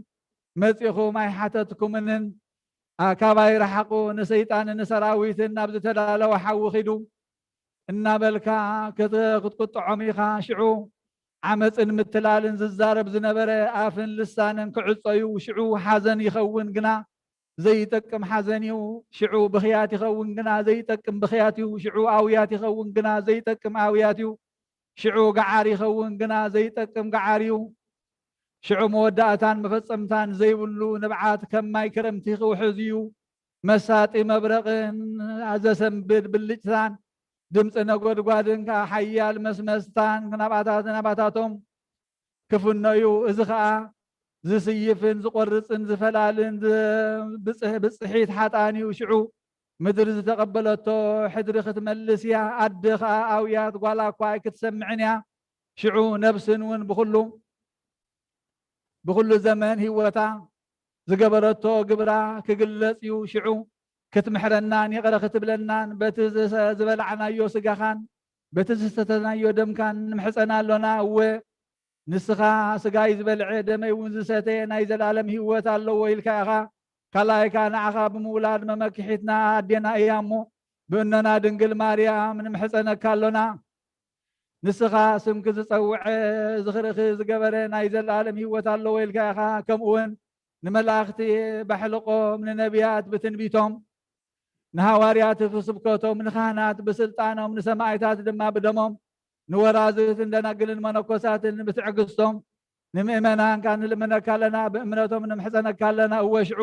መጺኹም ኣይሓተትኩምንን። ኣ-፣ ካባይ ረሓቑ፣ ንሰይጣንን ንሰራዊትን ናብ ዝተዳለወ ሓዊ ኺዱ እናበልካ ክት-፣ ክትቁጥዖም ኢኻ። ሽዑ ዓመፅን ምትላልን ዝዛረብ ዝነበረ ኣፍን ልሳንን ክዕጾ እዩ። ሽዑ ሓዘን ይኸውን ግና ዘይጠቅም ሓዘን እዩ። ሽዑ ብኽያት ይኸውን ግና ዘይጠቅም ብኽያት እዩ። ሽዑ ኣውያት ይኸውን ግና ዘይጠቅም ኣውያት እዩ። ሽዑ ገዓር ይኸውን ግና ዘይጠቅም ገዓር እዩ። ሽዑ መወዳእታን መፈጸምታን ዘይብሉ ንብዓት ከም ማይ ክረምቲ ክውሕዝ እዩ። መሳጢ መብረቕን ዘሰንብድ ብልጭታን ድምፂ ነጎድጓድን ከዓ ሓያል መስመስታን ናባታት-፣ ናባታቶም ክፍኖ እዩ። እዚ ከዓ ዝስይፍን ዝቆርፅን ዝፈላልን ዝ-፣ ብፅሕ-፣ ብፅሒት ሓጣን እዩ። ሽዑ ምድሪ ዝተቐበለቶ ሕድሪ ክትመልስ እያ። ኣደ ከዓ ኣውያት ጓላ እኳ ኣይክትሰምዕን እያ። ሽዑ ነብስን እውን ብኹሉ፣ ብኹሉ ዘመን ህይወታ ዝገበረቶ ግብራ ክግለጽ እዩ። ሽዑ ክትምሕረናን ይቕረ ክትብለናን በቲ ዝሰ-፣ ዝበላዕናዮ ስጋኻን በቲ ዝሰተናዮ ደምካን ንምሕጸና ኣሎና። እወ፣ ንስኻ ስጋይ ዝበልዐ ደመይ እውን ዝሰተየ ናይ ዘለኣለም ህይወት ኣለዎ ኢልካ ኢኻ። ካልኣይ ከኣ ንዓኻ ብምውላድ መመክሒትና ኣዴና እያ እሞ፣ ብእኖና ድንግል ማርያም ንምሕጸነካ ኣሎና። ንስኻ ስምኪ ዝጸውዐ ዝኽርኺ ዝገበረ ናይ ዘለኣለም ህይወት ኣለዎ ኢልካ ኢኻ። ከምኡ እውን ንመላእኽቲ በሕልቆም፣ ንነቢያት ብትንቢቶም፣ ንሃዋርያት ብስብከቶም፣ ንኻህናት ብስልጣኖም፣ ንሰማዕታት ድማ ብደሞም፣ ንወራዝትን ደናግልን መነኮሳትን ብትዕግስቶም፣ ንምእመናን ከኣ ንልምነካ ኣለና፣ ብእምነቶም ንምሕጸነካ ኣለና። እወ ሽዑ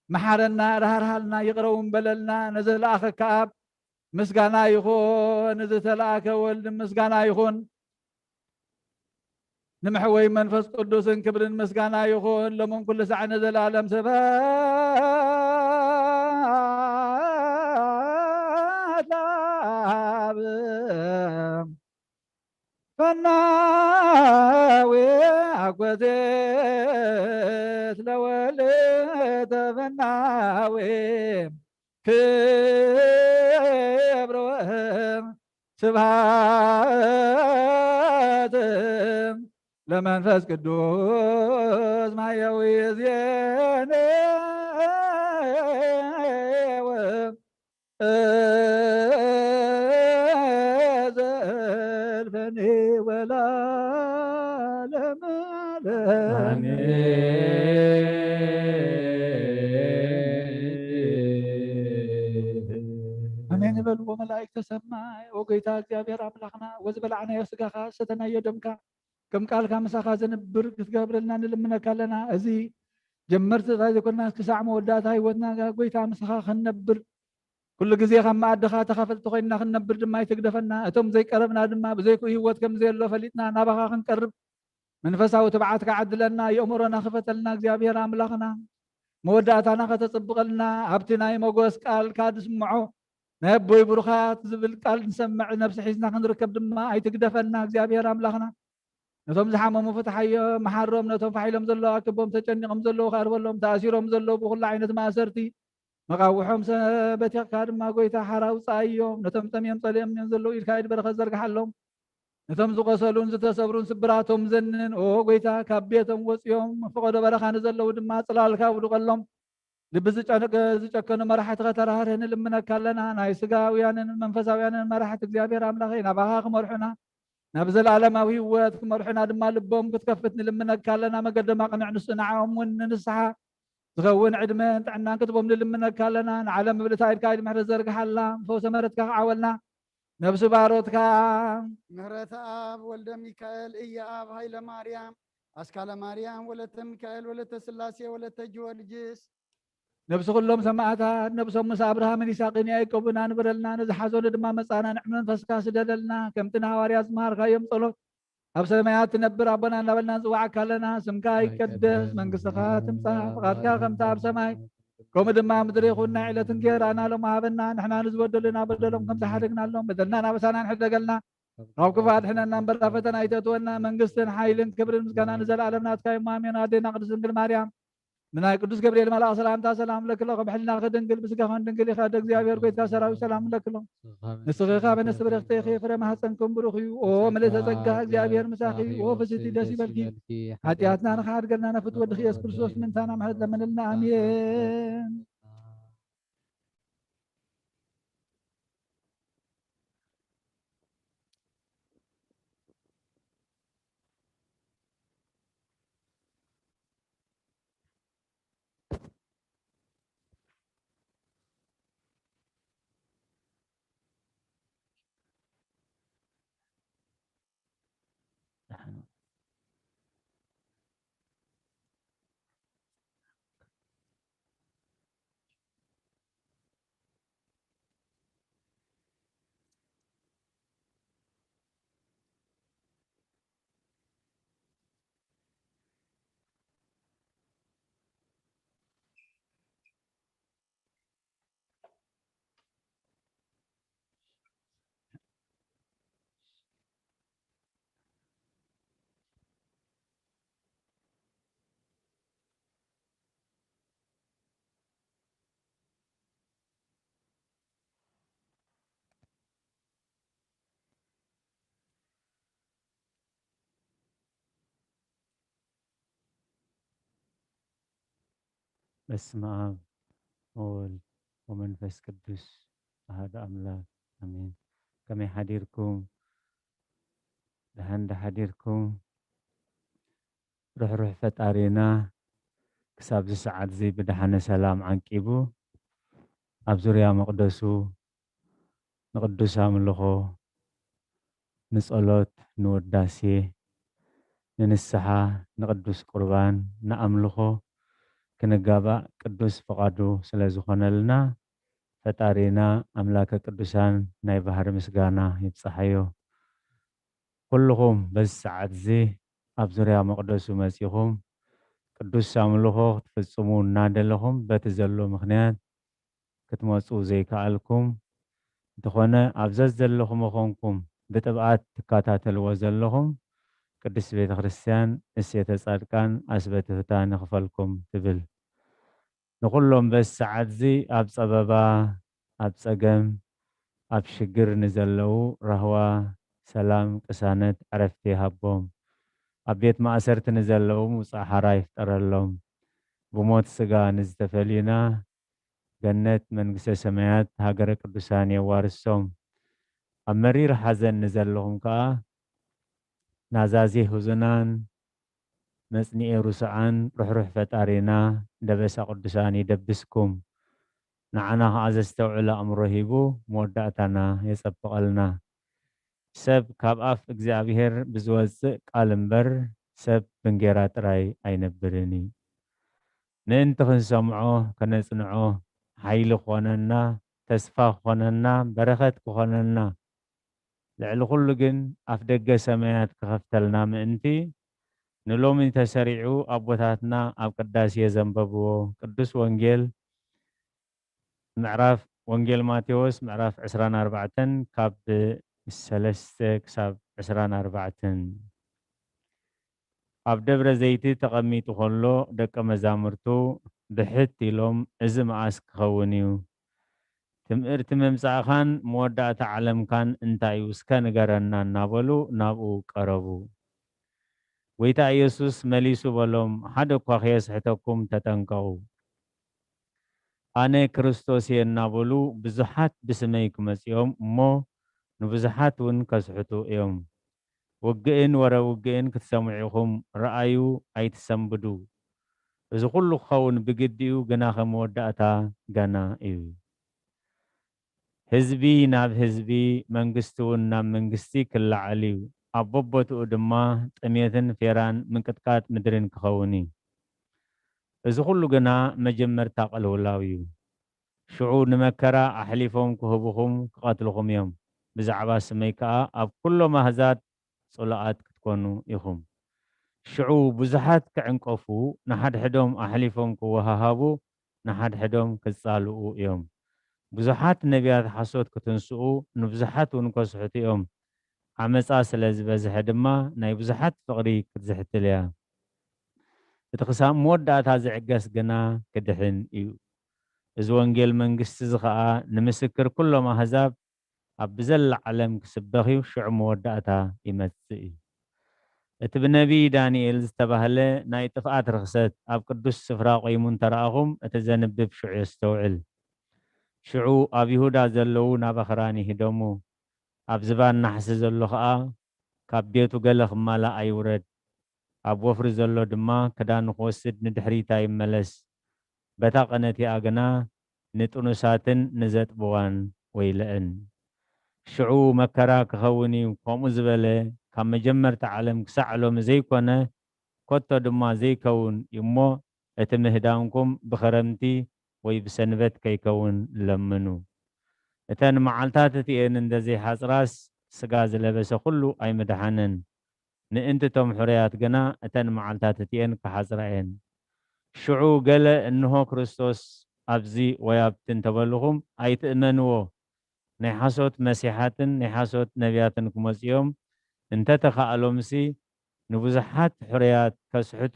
መሓረና፣ ራህርሃልና፣ ይቕረ እውን በለልና። ነዘለኣኸካ ኣብ ምስጋና ይኹን፣ ንዝተላእከ ወልድ ምስጋና ይኹን፣ ንምሕወይ መንፈስ ቅዱስን ክብርን ምስጋና ይኹን፣ ሎምን ኩሉ ሳዕ ንዘለኣለም። ስብሐት ለኣብ ፈናዊ ኣኮቴት ለወልድ ፈናዊ ክብር ስብሐት ለመንፈስ ቅዱስ ማያዊ ዜኔው ዘልፈኒ ወላለም ዓለም። ኣሜን ይበሉ። ወመላእክተ ሰማይ፣ ኦ ጌታ እግዚኣብሔር ኣምላኽና፣ ወዝበላዕናዮ ስጋኻ ዝሰተናዮ ደምካ ከም ቃልካ ምሳኻ ዘንብር ክትገብረልና ንልምነካ ኣለና። እዚ ጀመርቲ ጥራይ ዘይኮንና፣ ክሳዕ መወዳእታ ህይወትና ጎይታ ምሳኻ ክንነብር፣ ኩሉ ግዜ ካብ መኣድኻ ተኻፈልቲ ኮይንና ክንነብር ድማ ኣይትግደፈና። እቶም ዘይቀረብና ድማ ብዘይኩ ህይወት ከም ዘየሎ ፈሊጥና ናባኻ ክንቀርብ መንፈሳዊ ትብዓትካ ዓድለና። የእምሮና ክፈተልና እግዚኣብሔር ኣምላኽና። መወዳእታና ከተጽብቐልና፣ ኣብቲ ናይ መጎስ ቃልካ ዝስምዖ ናይ ኣቦይ ብሩኻት ዝብል ቃል ንሰምዕ ነብሲ ሒዝና ክንርከብ ድማ ኣይትግደፈና እግዚኣብሔር ኣምላኽና። ነቶም ዝሓመሙ ፍትሓዮም፣ መሓሮም። ነቶም ፋሕ ኢሎም ዘለዉ ኣክቦም፣ ተጨኒቖም ዘለዉ ከኣ ኣርበሎም። ተኣሲሮም ዘለዉ ብኹሉ ዓይነት ማእሰርቲ መቓውሖም ሰ-፣ በቲቕካ ድማ ጎይታ ሓራ ኣውጽኣዮም። ነቶም ጠምዮም ጸሊኦም ዘለዉ ኢድካ ኢድ በረኸት ዘርግሓሎም። ነቶም ዝቖሰሉን ዝተሰብሩን ስብራቶም ዘንን፣ ኦ ጎይታ፣ ካብ ቤቶም ወጺኦም ፈቐዶ በረኻ ንዘለዉ ድማ ጽላልካ ውድቐሎም። ልቢ ዝጨነቀ-፣ ዝጨከኑ መራሕቲ ከተራህርህ ንልምነካ ኣለና። ናይ ስጋውያንን መንፈሳውያንን መራሕቲ እግዚኣብሔር ኣምላኸይ ናባኻ ክመርሑና፣ ናብ ዘለዓለማዊ ህይወት ክመርሑና ድማ ልቦም ክትከፍት ንልምነካ ኣለና። መገዶም ኣቕንዕ፣ ንሱ ንዓኦም እውን ንንስሓ ዝኸውን ዕድመን ጥዕናን ክትቦም ንልምነካ ኣለና። ንዓለም ብልታ ኢድካ ኢድ ምሕረት ዘርግሓላ፣ ፈውሰ ምሕረትካ ክዓወልና ነብሲ ባሮትካ። ምህረት ኣብ ወልደ ሚካኤል እየ ኣብ ሃይለ ማርያም ኣስካለ ማርያም ወለተ ሚካኤል ወለተ ስላሴ ወለተ ጊዮርጊስ። ነብሲ ኩሎም ሰማዕታት፣ ነብሶም ምስ ኣብርሃምን ይስሐቅን ያዕቆብን ኣንብረልና፣ ነዚ ሓዘኑ ድማ መጻና ንዕም መንፈስካ ስደደልና፣ ከምቲ ንሃዋርያት ዝመሃርካዮም ጸሎት፣ ኣብ ሰማያት ትነብር ኣቦና እናበልና ንጽዋዓካ ኣለና። ስምካ ይቀደስ፣ መንግስትኻ ትምጻእ፣ ፍቓድካ ከምቲ ኣብ ሰማይ ከምኡ ድማ ኣብ ምድሪ ይኹን። ናይ ዕለት እንጌራና ሎሚ ሃበና፣ ንሕና ንዝበደሉና በደሎም ከም ዝሓደግናሎም በደልና ናበሳና ንሕደገልና፣ ካብ ክፉእ ኣድሕነና እምበር ኣብ ፈተና ኣይተእትወና። መንግስትን ሓይልን ክብርን ምስጋና ንዘለኣለም ናትካ እዩ። ኣሜን። ኣዴና ቅድስት ድንግል ማርያም፣ ብናይ ቅዱስ ገብርኤል መልኣኽ ሰላምታ ሰላም ለክሎ፣ ከም ሕልናኺ ድንግል፣ ብስጋኽን ድንግል ኢኻ፣ ኣደ እግዚኣብሔር፣ ጎይታ ሰራዊት፣ ሰላም ለክሎ። ንስኺ ካብ ኣንስቲ ብርኽቲ ኢኺ፣ ፍረ ማህፀንኩም ብሩኽ እዩ። ኦ ምልእተ ጸጋ፣ እግዚኣብሔር ምሳኺ እዩ። ኦ ፍስቲ ደስ ይበልኪ፣ ሓጢኣትና ንኽሓድገልና ነፍት ወድኺ የሱስ ክርስቶስ ምንታና ምሕረት ለምንልና። ኣሜን። በስመ አብ ወወልድ ወመንፈስ ቅዱስ አሐዱ አምላክ አሜን። ከመይ ሓዲርኩም? ደሓን ዶ ሓዲርኩም? ርሕሩሕ ፈጣሪና ክሳብ እዚ ሰዓት እዚ ብደሓነ ሰላም ዓንቂቡ ኣብ ዙርያ መቕደሱ ንቅዱስ ኣምልኾ፣ ንጸሎት፣ ንውዳሴ፣ ንንስሓ፣ ንቅዱስ ቁርባን፣ ንኣምልኾ ክንጋባእ ቅዱስ ፍቓዱ ስለ ዝኾነልና ፈጣሪና ኣምላከ ቅዱሳን ናይ ባህሪ ምስጋና ይብጽሓዮ። ኩልኹም በዚ ሰዓት እዚ ኣብ ዙርያ መቕደሱ መጺኹም ቅዱስ ኣምልኾ ክትፍጽሙ እናደለኹም በቲ ዘሎ ምኽንያት ክትመጹ ዘይከኣልኩም፣ እንተኾነ ኣብ ዘዘለኹሞ ኾንኩም ብጥብዓት ትከታተልዎ ዘለኹም ቅድስት ቤተ ክርስቲያን እሴተ ጻድቃን ኣስበትህታ ንኽፈልኩም ትብል። ንኹሎም በዚ ሰዓት እዚ ኣብ ጸበባ፣ ኣብ ጸገም፣ ኣብ ሽግር ንዘለዉ ራህዋ፣ ሰላም፣ ቅሳነት፣ ዕረፍቲ ይሃቦም። ኣብ ቤት ማእሰርቲ ንዘለዉ ምውጻእ ሓራ ይፍጠረሎም። ብሞት ስጋ ንዝተፈልዩና ገነት መንግስተ ሰማያት ሃገረ ቅዱሳን የዋርሶም። ኣብ መሪር ሓዘን ንዘለኹም ከኣ ናዛዚ ህዙናን መጽንኤ ሩስዓን ርሕሩሕ ፈጣሪና ደበሳ ቅዱሳን ይደብስኩም። ንዓና ከኣ ዘስተውዕል ኣእምሮ ሂቡ መወዳእታና የጸብቐልና። ሰብ ካብ ኣፍ እግዚኣብሔር ብዝወጽእ ቃል እምበር ሰብ ብእንጌራ ጥራይ ኣይነብርን እዩ። ምእንቲ ክንሰምዖ፣ ከነጽንዖ፣ ሓይሊ ክኾነና፣ ተስፋ ክኾነና፣ በረኸት ክኾነና፣ ልዕሊ ኩሉ ግን ኣፍ ደገ ሰማያት ክኸፍተልና ምእንቲ፣ ንሎሚ ተሰሪዑ ኣቦታትና ኣብ ቅዳሴ ዘንበብዎ ቅዱስ ወንጌል ምዕራፍ ወንጌል ማቴዎስ ምዕራፍ ዕስራን ኣርባዕተን ካብ ሰለስተ ክሳብ ዕስራን ኣርባዕተን። ኣብ ደብረ ዘይቲ ተቐሚጡ ኸሎ ደቀ መዛሙርቱ ብሕት ኢሎም፣ "እዚ መኣስ ክኸውን እዩ? ትምህርቲ ምምጻእኻን መወዳእታ ዓለምካን እንታይ እዩ? እስከ ንገረና እናበሉ ናብኡ ቀረቡ። ጐይታ ኢየሱስ መሊሱ በሎም፣ ሓደ እኳ ከየስሕተኩም ተጠንቀቑ። ኣነ ክርስቶስ እየ እናበሉ ብዙሓት ብስመይ ክመጹ እዮም እሞ ንብዙሓት እውን ከስሕቱ እዮም። ውግእን ወረ ውግእን ክትሰምዑ ኢኹም፣ ረኣዩ ኣይትሰንብዱ። እዚ ኹሉ ክኸውን ብግዲ እዩ፣ ግናኸ መወዳእታ ገና እዩ። ህዝቢ ናብ ህዝቢ፣ መንግስቲ እውን ናብ መንግስቲ ክለዓል እዩ። ኣብ በቦትኡ ድማ ጥሜትን ፌራን ምንቅጥቃጥ ምድርን ክኸውን እዩ። እዚ ኹሉ ግና መጀመርታ ቅልውላው እዩ። ሽዑ ንመከራ ኣሕሊፎም ክህቡኹም ክቐትልኹም እዮም። ብዛዕባ ስመይ ከኣ ኣብ ኩሎም ኣህዛብ ጽሉኣት ክትኮኑ ኢኹም። ሽዑ ብዙሓት ክዕንቀፉ፣ ንሓድሕዶም ኣሕሊፎም ክወሃሃቡ፣ ንሓድሕዶም ክጻልኡ እዮም። ብዙሓት ነቢያት ሓሶት ክትንስኡ፣ ንብዙሓት እውን ከስሕቱ እዮም። ዓመጻ ስለ ዝበዝሐ ድማ ናይ ብዙሓት ፍቕሪ ክትዝሕትል እያ። እቲ ክሳብ መወዳእታ ዝዕገስ ግና ክድሕን እዩ። እዚ ወንጌል መንግስቲ እዚ ኸኣ ንምስክር ኩሎም ኣህዛብ ኣብ ብዘላ ዓለም ክስበኽ እዩ፣ ሽዑ መወዳእታ ይመጽእ እዩ። እቲ ብነቢይ ዳንኤል ዝተባህለ ናይ ጥፍኣት ርኽሰት ኣብ ቅዱስ ስፍራ ቆይሙ እንተ ረኣኹም፣ እቲ ዘንብብ ሽዑ የስተውዕል። ሽዑ ኣብ ይሁዳ ዘለዉ ናብ ኣኽራን ይህደሙ፣ ኣብ ዝባን ናሕሲ ዘሎ ኸኣ ካብ ቤቱ ገለ ክማላእ ኣይውረድ። ኣብ ወፍሪ ዘሎ ድማ ክዳኑ ክወስድ ንድሕሪት ኣይመለስ። በታ ቐነቲኣ ግና ንጥኑሳትን ንዘጥብዋን ወይለአን። ሽዑ መከራ ክኸውን እዩ፣ ከምኡ ዝበለ ካብ መጀመርታ ዓለም ክሳዕ ሎሚ ዘይኮነ፣ ከቶ ድማ ዘይከውን እዩ እሞ፣ እቲ ምህዳንኩም ብኸረምቲ ወይ ብሰንበት ከይከውን ለምኑ። እተን መዓልታት እቲኤን እንተ ዘይሓጽራስ፣ ስጋ ዝለበሰ ኩሉ ኣይምድሓነን። ምእንቲ እቶም ሕሩያት ግና እተን መዓልታት እቲኤን ክሓጽራ እየን። ሽዑ ገለ፣ "እንሆ ክርስቶስ ኣብዚ ወይ ኣብቲ" እንተበልኹም፣ ኣይትእመንዎ። ናይ ሓሶት መሲሓትን ናይ ሓሶት ነቢያትን ክመጹ እዮም። እንተ ተኻእሎምሲ፣ ንብዙሓት ሕሩያት ከስሕቱ፣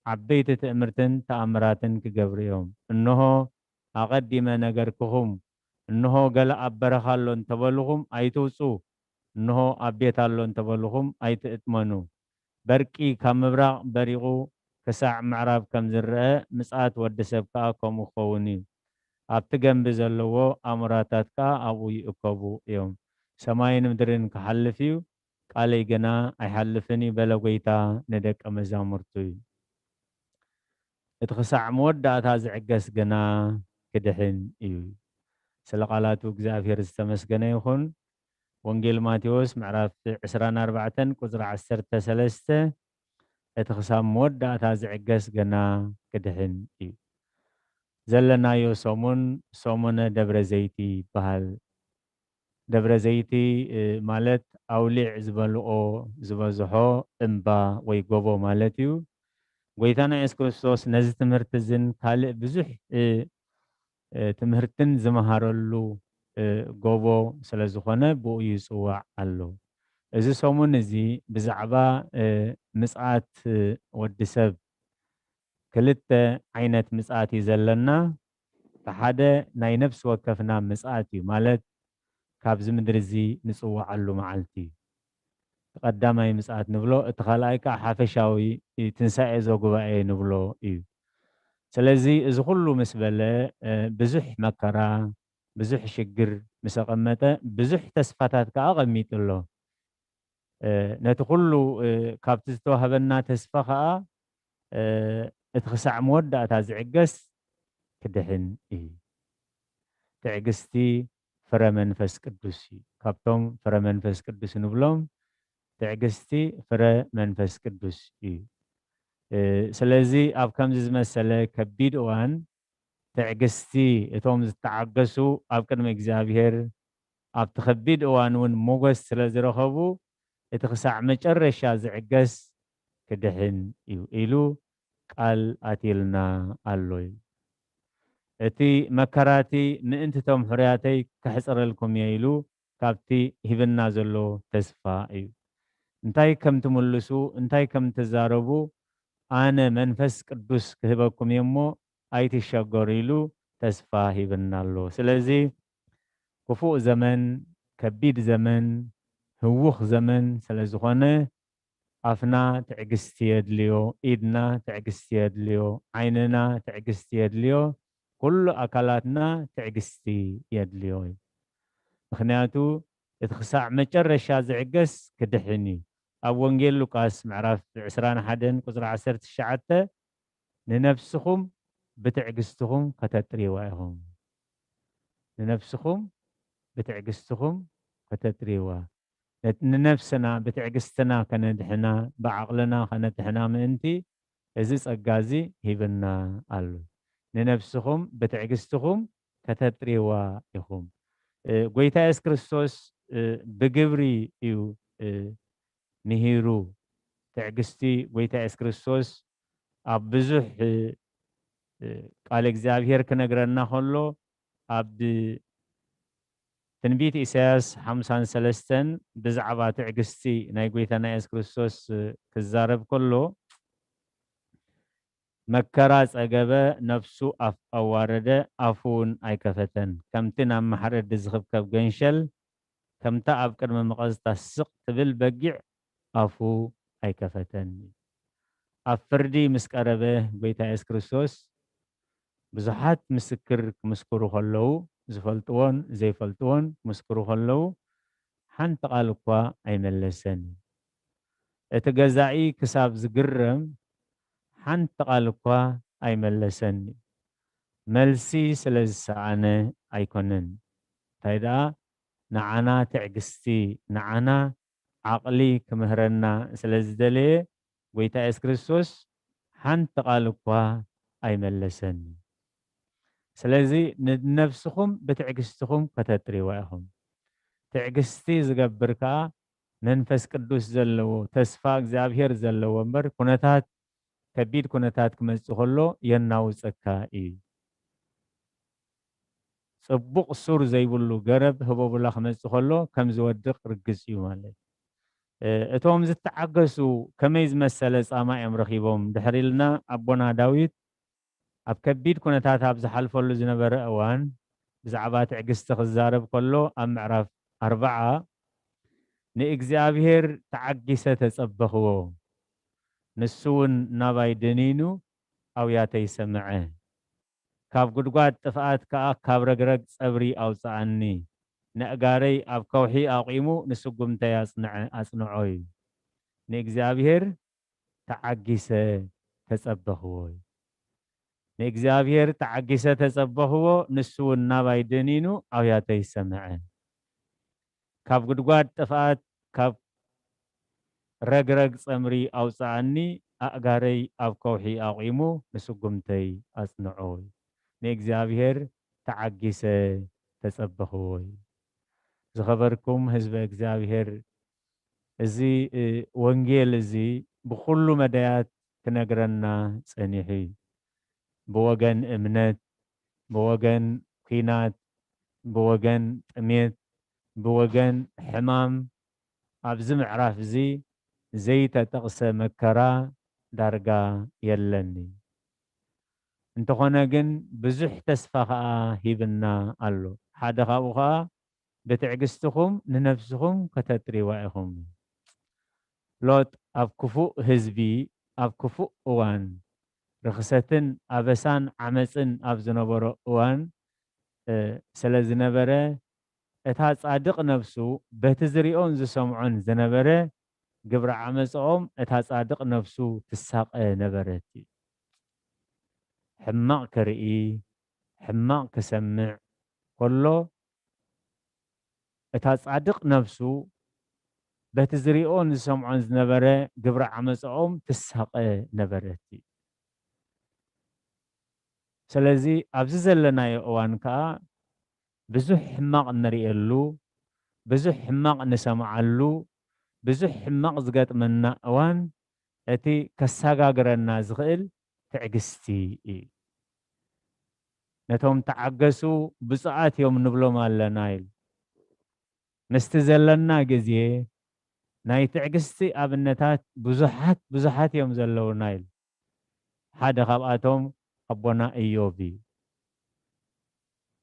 ዓበይቲ ትእምርትን ተኣምራትን ክገብሩ እዮም። እንሆ፣ ኣቐዲመ ነገርክኹም። እንሆ፣ ገለ ኣብ በረኻ ኣሎ እንተበልኹም፣ ኣይትውጹ። እንሆ፣ ኣብ ቤት ኣሎ እንተበልኹም፣ ኣይትእመኑ። በርቂ ካብ ምብራቕ በሪቑ ክሳዕ ምዕራብ ከም ዝረአ፣ ምጽኣት ወዲ ሰብ ከኣ ከምኡ ክኸውን እዩ። ኣብቲ ገምቢ ዘለዎ ኣሞራታት ከኣ ኣብኡ ይእከቡ እዮም። ሰማይን ምድርን ክሓልፍ እዩ፣ ቃለይ ግና ኣይሓልፍን እዩ፣ በለ ጐይታ ንደቀ መዛሙርቱ። እቲ ክሳዕ መወዳእታ ዝዕገስ ግና ክድሕን እዩ። ስለ ቃላቱ እግዚኣብሔር ዝተመስገነ ይኹን። ወንጌል ማቴዎስ ምዕራፍ ዕስራን ኣርባዕተን ቁጽሪ ዓሰርተ ሰለስተ፣ እቲ ክሳብ መወዳእታ ዝዕገስ ግና ክድሕን እዩ። ዘለናዮ ሰሙን ሰሙነ ደብረ ዘይቲ ይበሃል። ደብረ ዘይቲ፣ እ፣ ማለት ኣውሊዕ ዝበልኦ ዝበዝሖ እምባ ወይ ጎቦ ማለት እዩ። ጐይታና የሱስ ክርስቶስ ነዚ ትምህርቲ እዝን ካልእ ብዙሕ፣ እ፣ እ፣ ትምህርትን ዝመሃረሉ፣ እ፣ ጎቦ ስለ ዝኾነ ብኡ ይጽዋዕ ኣሎ። እዚ ሰሙን እዚ ብዛዕባ፣ እ፣ ምጽኣት፣ እ፣ ወዲ ሰብ ክልተ ዓይነት ምጽኣት እዩ ዘለና። እቲ ሓደ ናይ ነፍሲ ወከፍና ምጽኣት እዩ፣ ማለት ካብዚ ምድሪ እዚ ንጽውዓሉ መዓልቲ እዩ። እቲ ቀዳማይ ምጽኣት ንብሎ፣ እቲ ካልኣይ ከኣ ሓፈሻዊ ትንሳኤ ዘጉባኤ ንብሎ እዩ። ስለዚ እዚ ኩሉ ምስ በለ፣ እ፣ ብዙሕ መከራ፣ ብዙሕ ሽግር ምስ ኣቐመጠ፣ ብዙሕ ተስፋታት ከኣ ኣቐሚጡ ኣሎ። እ፣ ነቲ ኩሉ፣ እ፣ ካብቲ ዝተዋህበና ተስፋ ከኣ፣ እ፣ እቲ ክሳዕ መወዳእታ ዝዕገስ ክድሕን እዩ። ትዕግስቲ ፍረ መንፈስ ቅዱስ እዩ። ካብቶም ፍረ መንፈስ ቅዱስ ንብሎም፣ ትዕግስቲ ፍረ መንፈስ ቅዱስ እዩ። እ፣ ስለዚ ኣብ ከምዚ ዝመሰለ ከቢድ እዋን፣ ትዕግስቲ እቶም ዝተዓገሱ ኣብ ቅድሚ እግዚኣብሔር ኣብቲ ከቢድ እዋን እውን ሞገስ ስለ ዝረኸቡ፣ እቲ ክሳዕ መጨረሻ ዝዕገስ ክድሕን እዩ ኢሉ ቃል ኣትዩልና ኣሎ እዩ። እቲ መከራቲ ምእንቲ እቶም ሕሩያተይ ከሕጽረልኩም እየ ኢሉ ካብቲ ሂብና ዘሎ ተስፋ እዩ። እንታይ ከም ትምልሱ፣ እንታይ ከም ትዛረቡ፣ ኣነ መንፈስ ቅዱስ ክህበኩም እየ እሞ ኣይትሸገሩ ኢሉ ተስፋ ሂብና ኣሎ። ስለዚ ክፉእ ዘመን፣ ከቢድ ዘመን፣ ህውኽ ዘመን ስለ ዝኾነ ኣፍና ትዕግስቲ የድልዮ፣ ኢድና ትዕግስቲ የድልዮ፣ ዓይንና ትዕግስቲ የድልዮ፣ ኩሉ ኣካላትና ትዕግስቲ የድልዮ እዩ። ምኽንያቱ እቲ ክሳዕ መጨረሻ ዝዕገስ ክድሕን እዩ። ኣብ ወንጌል ሉቃስ ምዕራፍ ዕስራን ሓደን ቁጽሪ ዓሰርተ ትሽዓተ፣ "ንነፍስኹም ብትዕግስትኹም ከተጥርይዋ ኢኹም። ንነፍስኹም ብትዕግስትኹም ከተጥርይዋ።" ነት-፣ ንነፍስና ብትዕግስትና ከነድሕና፣ ብዓቕልና ከነድሕና ምእንቲ፣ እዚ ጸጋ እዚ ሂብና ኣሎ። "ንነፍስኹም ብትዕግስትኹም ከተጥርይዋ ኢኹም።" እ፣ ጐይታ የሱስ ክርስቶስ፣ እ፣ ብግብሪ እዩ፣ እ፣ ምሂሩ። ትዕግስቲ ጐይታ የሱስ ክርስቶስ ኣብ ብዙሕ፣ እ፣ እ፣ ቃል እግዚኣብሔር ክነግረና ከሎ፣ ኣብ ትንቢት ኢሳያስ ሓምሳን ሰለስተን ብዛዕባ ትዕግስቲ ናይ ጐይታና የሱስ ክርስቶስ፣ እ፣ ክዛረብ ከሎ፣ "መከራ ጸገበ፣ ነፍሱ ኣፍ-፣ ኣዋረደ፣ ኣፉ እውን ኣይከፈተን። ከምቲ ናብ ማሕረዲ ዝኽብከብ ገንሸል፣ ከምታ ኣብ ቅድሚ መቐዝታ ስቕ ትብል በጊዕ ኣፉ ኣይከፈተን እዩ።" ኣብ ፍርዲ ምስ ቀረበ ጐይታ የሱስ ክርስቶስ ብዙሓት ምስክር ክምስክሩ ከለዉ፣ ዝፈልጥዎን ዘይፈልጥዎን ክምስክሩ ከለዉ፣ ሓንቲ ቃል እኳ ኣይመለሰን እዩ። እቲ ገዛኢ ክሳብ ዝግረም ሓንቲ ቃል እኳ ኣይመለሰን እዩ። መልሲ ስለ ዝሰኣነ ኣይኮነን። እንታይ ደኣ፣ ንዓና ትዕግስቲ፣ ንዓና ዓቕሊ ክምህረና ስለ ዝደለየ፣ ጐይታ የሱስ ክርስቶስ ሓንቲ ቃል እኳ ኣይመለሰን። ስለዚ ንነፍስኹም ብትዕግስትኹም ከተጥርይዋ ኢኹም። ትዕግስቲ ዝገብር ከኣ መንፈስ ቅዱስ ዘለዎ፣ ተስፋ እግዚኣብሔር ዘለዎ እምበር፣ ኩነታት፣ ከቢድ ኩነታት ክመጽእ ከሎ የናውጸካ እዩ። ጽቡቕ ሱር ዘይብሉ ገረብ ህቦብላ ክመጽእ ከሎ ከም ዝወድቕ ርግጽ እዩ ማለት እዩ። እ፣ እቶም ዝተዓገሱ ከመይ ዝመሰለ ጻማ እዮም ረኺቦም ድሕሪ ኢልና፣ ኣቦና ዳዊት ኣብ ከቢድ ኩነታት ኣብ ዝሓልፈሉ ዝነበረ እዋን፣ ብዛዕባ ትዕግስቲ ክዛረብ ከሎ፣ ኣብ ምዕራፍ ኣርብዓ፣ "ንእግዚኣብሔር ተዓጊሰ ተጸበኽዎ፣ ንሱ እውን ናባይ ደኒኑ ኣውያተይ ሰምዐ። ካብ ጉድጓድ ጥፍኣት ከኣ ካብ ረግረግ ጸብሪ ኣውጽኣኒ። ነእጋረይ ኣብ ከውሒ ኣቑሙ ንስጉምተይ ኣጽንዐ-፣ ኣጽንዖ" እዩ። "ንእግዚኣብሔር ተዓጊሰ ተጸበኽዎ" እዩ። "ንእግዚኣብሔር ተዓጊሰ ተጸበኽዎ፣ ንሱ እውን ናባይ ደኒኑ ኣውያተይ ሰምዐ። ካብ ጉድጓድ ጥፍኣት፣ ካብ ረግረግ ጸምሪ ኣውጽኣኒ፣ ኣእጋረይ ኣብ ከውሒ ኣቑሙ ንስጉምተይ ኣጽንዖ" እዩ። "ንእግዚኣብሔር ተዓጊሰ ተጸበኽዎ" እዩ። ዝኸበርኩም ህዝበ እግዚኣብሔር፣ እዚ፣ እ፣ ወንጌል እዚ ብኹሉ መዳያት ክነግረና ጸኒሑ እዩ። ብወገን እምነት፣ ብወገን ኲናት፣ ብወገን ጥሜት፣ ብወገን ሕማም፣ ኣብዚ ምዕራፍ እዚ ዘይተጠቕሰ መከራ ዳርጋ የለን እዩ። እንተኾነ ግን ብዙሕ ተስፋ ኸኣ ሂብና ኣሎ። ሓደ ካብኡ ኸኣ ብትዕግስትኹም ንነፍስኹም ከተጥርይዋ ኢኹም። ሎጥ ኣብ ክፉእ ህዝቢ፣ ኣብ ክፉእ እዋን፣ ርኽሰትን ኣበሳን ዓመጽን ኣብ ዝነበሮ እዋን፣ እ፣ ስለ ዝነበረ፣ እታ ጻድቕ ነፍሱ በቲ ዝሪኦን ዝሰምዖን ዝነበረ ግብሪ ዓመጽኦም፣ እታ ጻድቕ ነፍሱ ትሳቐ ነበረት። ሕማቕ ክርኢ፣ ሕማቕ ክሰምዕ ከሎ፣ እታ ጻድቕ ነፍሱ በቲ ዝሪኦን ዝሰምዖን ዝነበረ ግብሪ ዓመጽኦም ትሳቐ ነበረት። ስለዚ ኣብዚ ዘለናዮ እዋን ከኣ ብዙሕ ሕማቕ እንርእየሉ፣ ብዙሕ ሕማቕ ንሰምዓሉ፣ ብዙሕ ሕማቕ ዝገጥመና እዋን፣ እቲ ከሰጋግረና ዝኽእል ትዕግስቲ እዩ። ነቶም ተዓገሱ ብፁዓት እዮም ንብሎም ኣለና ኢሉ። ምስቲ ዘለና ግዜ ናይ ትዕግስቲ ኣብነታት ብዙሓት፣ ብዙሓት እዮም ዘለውና ኢሉ። ሓደ ካብኣቶም ኣቦና እዮብ እዩ።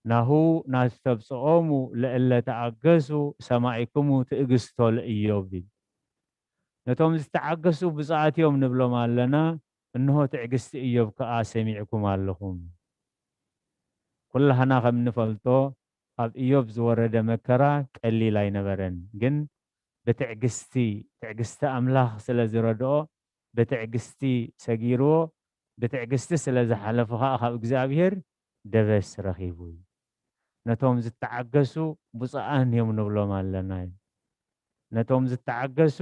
ናሁ ናስተብፅኦሙ ለእለ ተኣገሱ ሰማዒክሙ ትእግስቶ ለኢዮብ ይብል። ነቶም ዝተዓገሱ ብፁዓት እዮም ንብሎም ኣለና፣ እንሆ ትዕግስቲ ኢዮብ ከኣ ሰሚዕኩም ኣለኹም። ኩላህና ከም እንፈልጦ ኣብ ኢዮብ ዝወረደ መከራ ቀሊል ኣይነበረን። ግን ብትዕግስቲ፣ ትዕግስቲ ኣምላኽ ስለ ዝረድኦ ብትዕግስቲ ሰጊርዎ፣ ብትዕግስቲ ስለ ዝሓለፎ ከኣ ካብ እግዚኣብሔር ደበስ ረኺቡ እዩ። ነቶም ዝተዓገሱ ብፁዓን እዮም ንብሎም ኣለና እዩ። ነቶም ዝተዓገሱ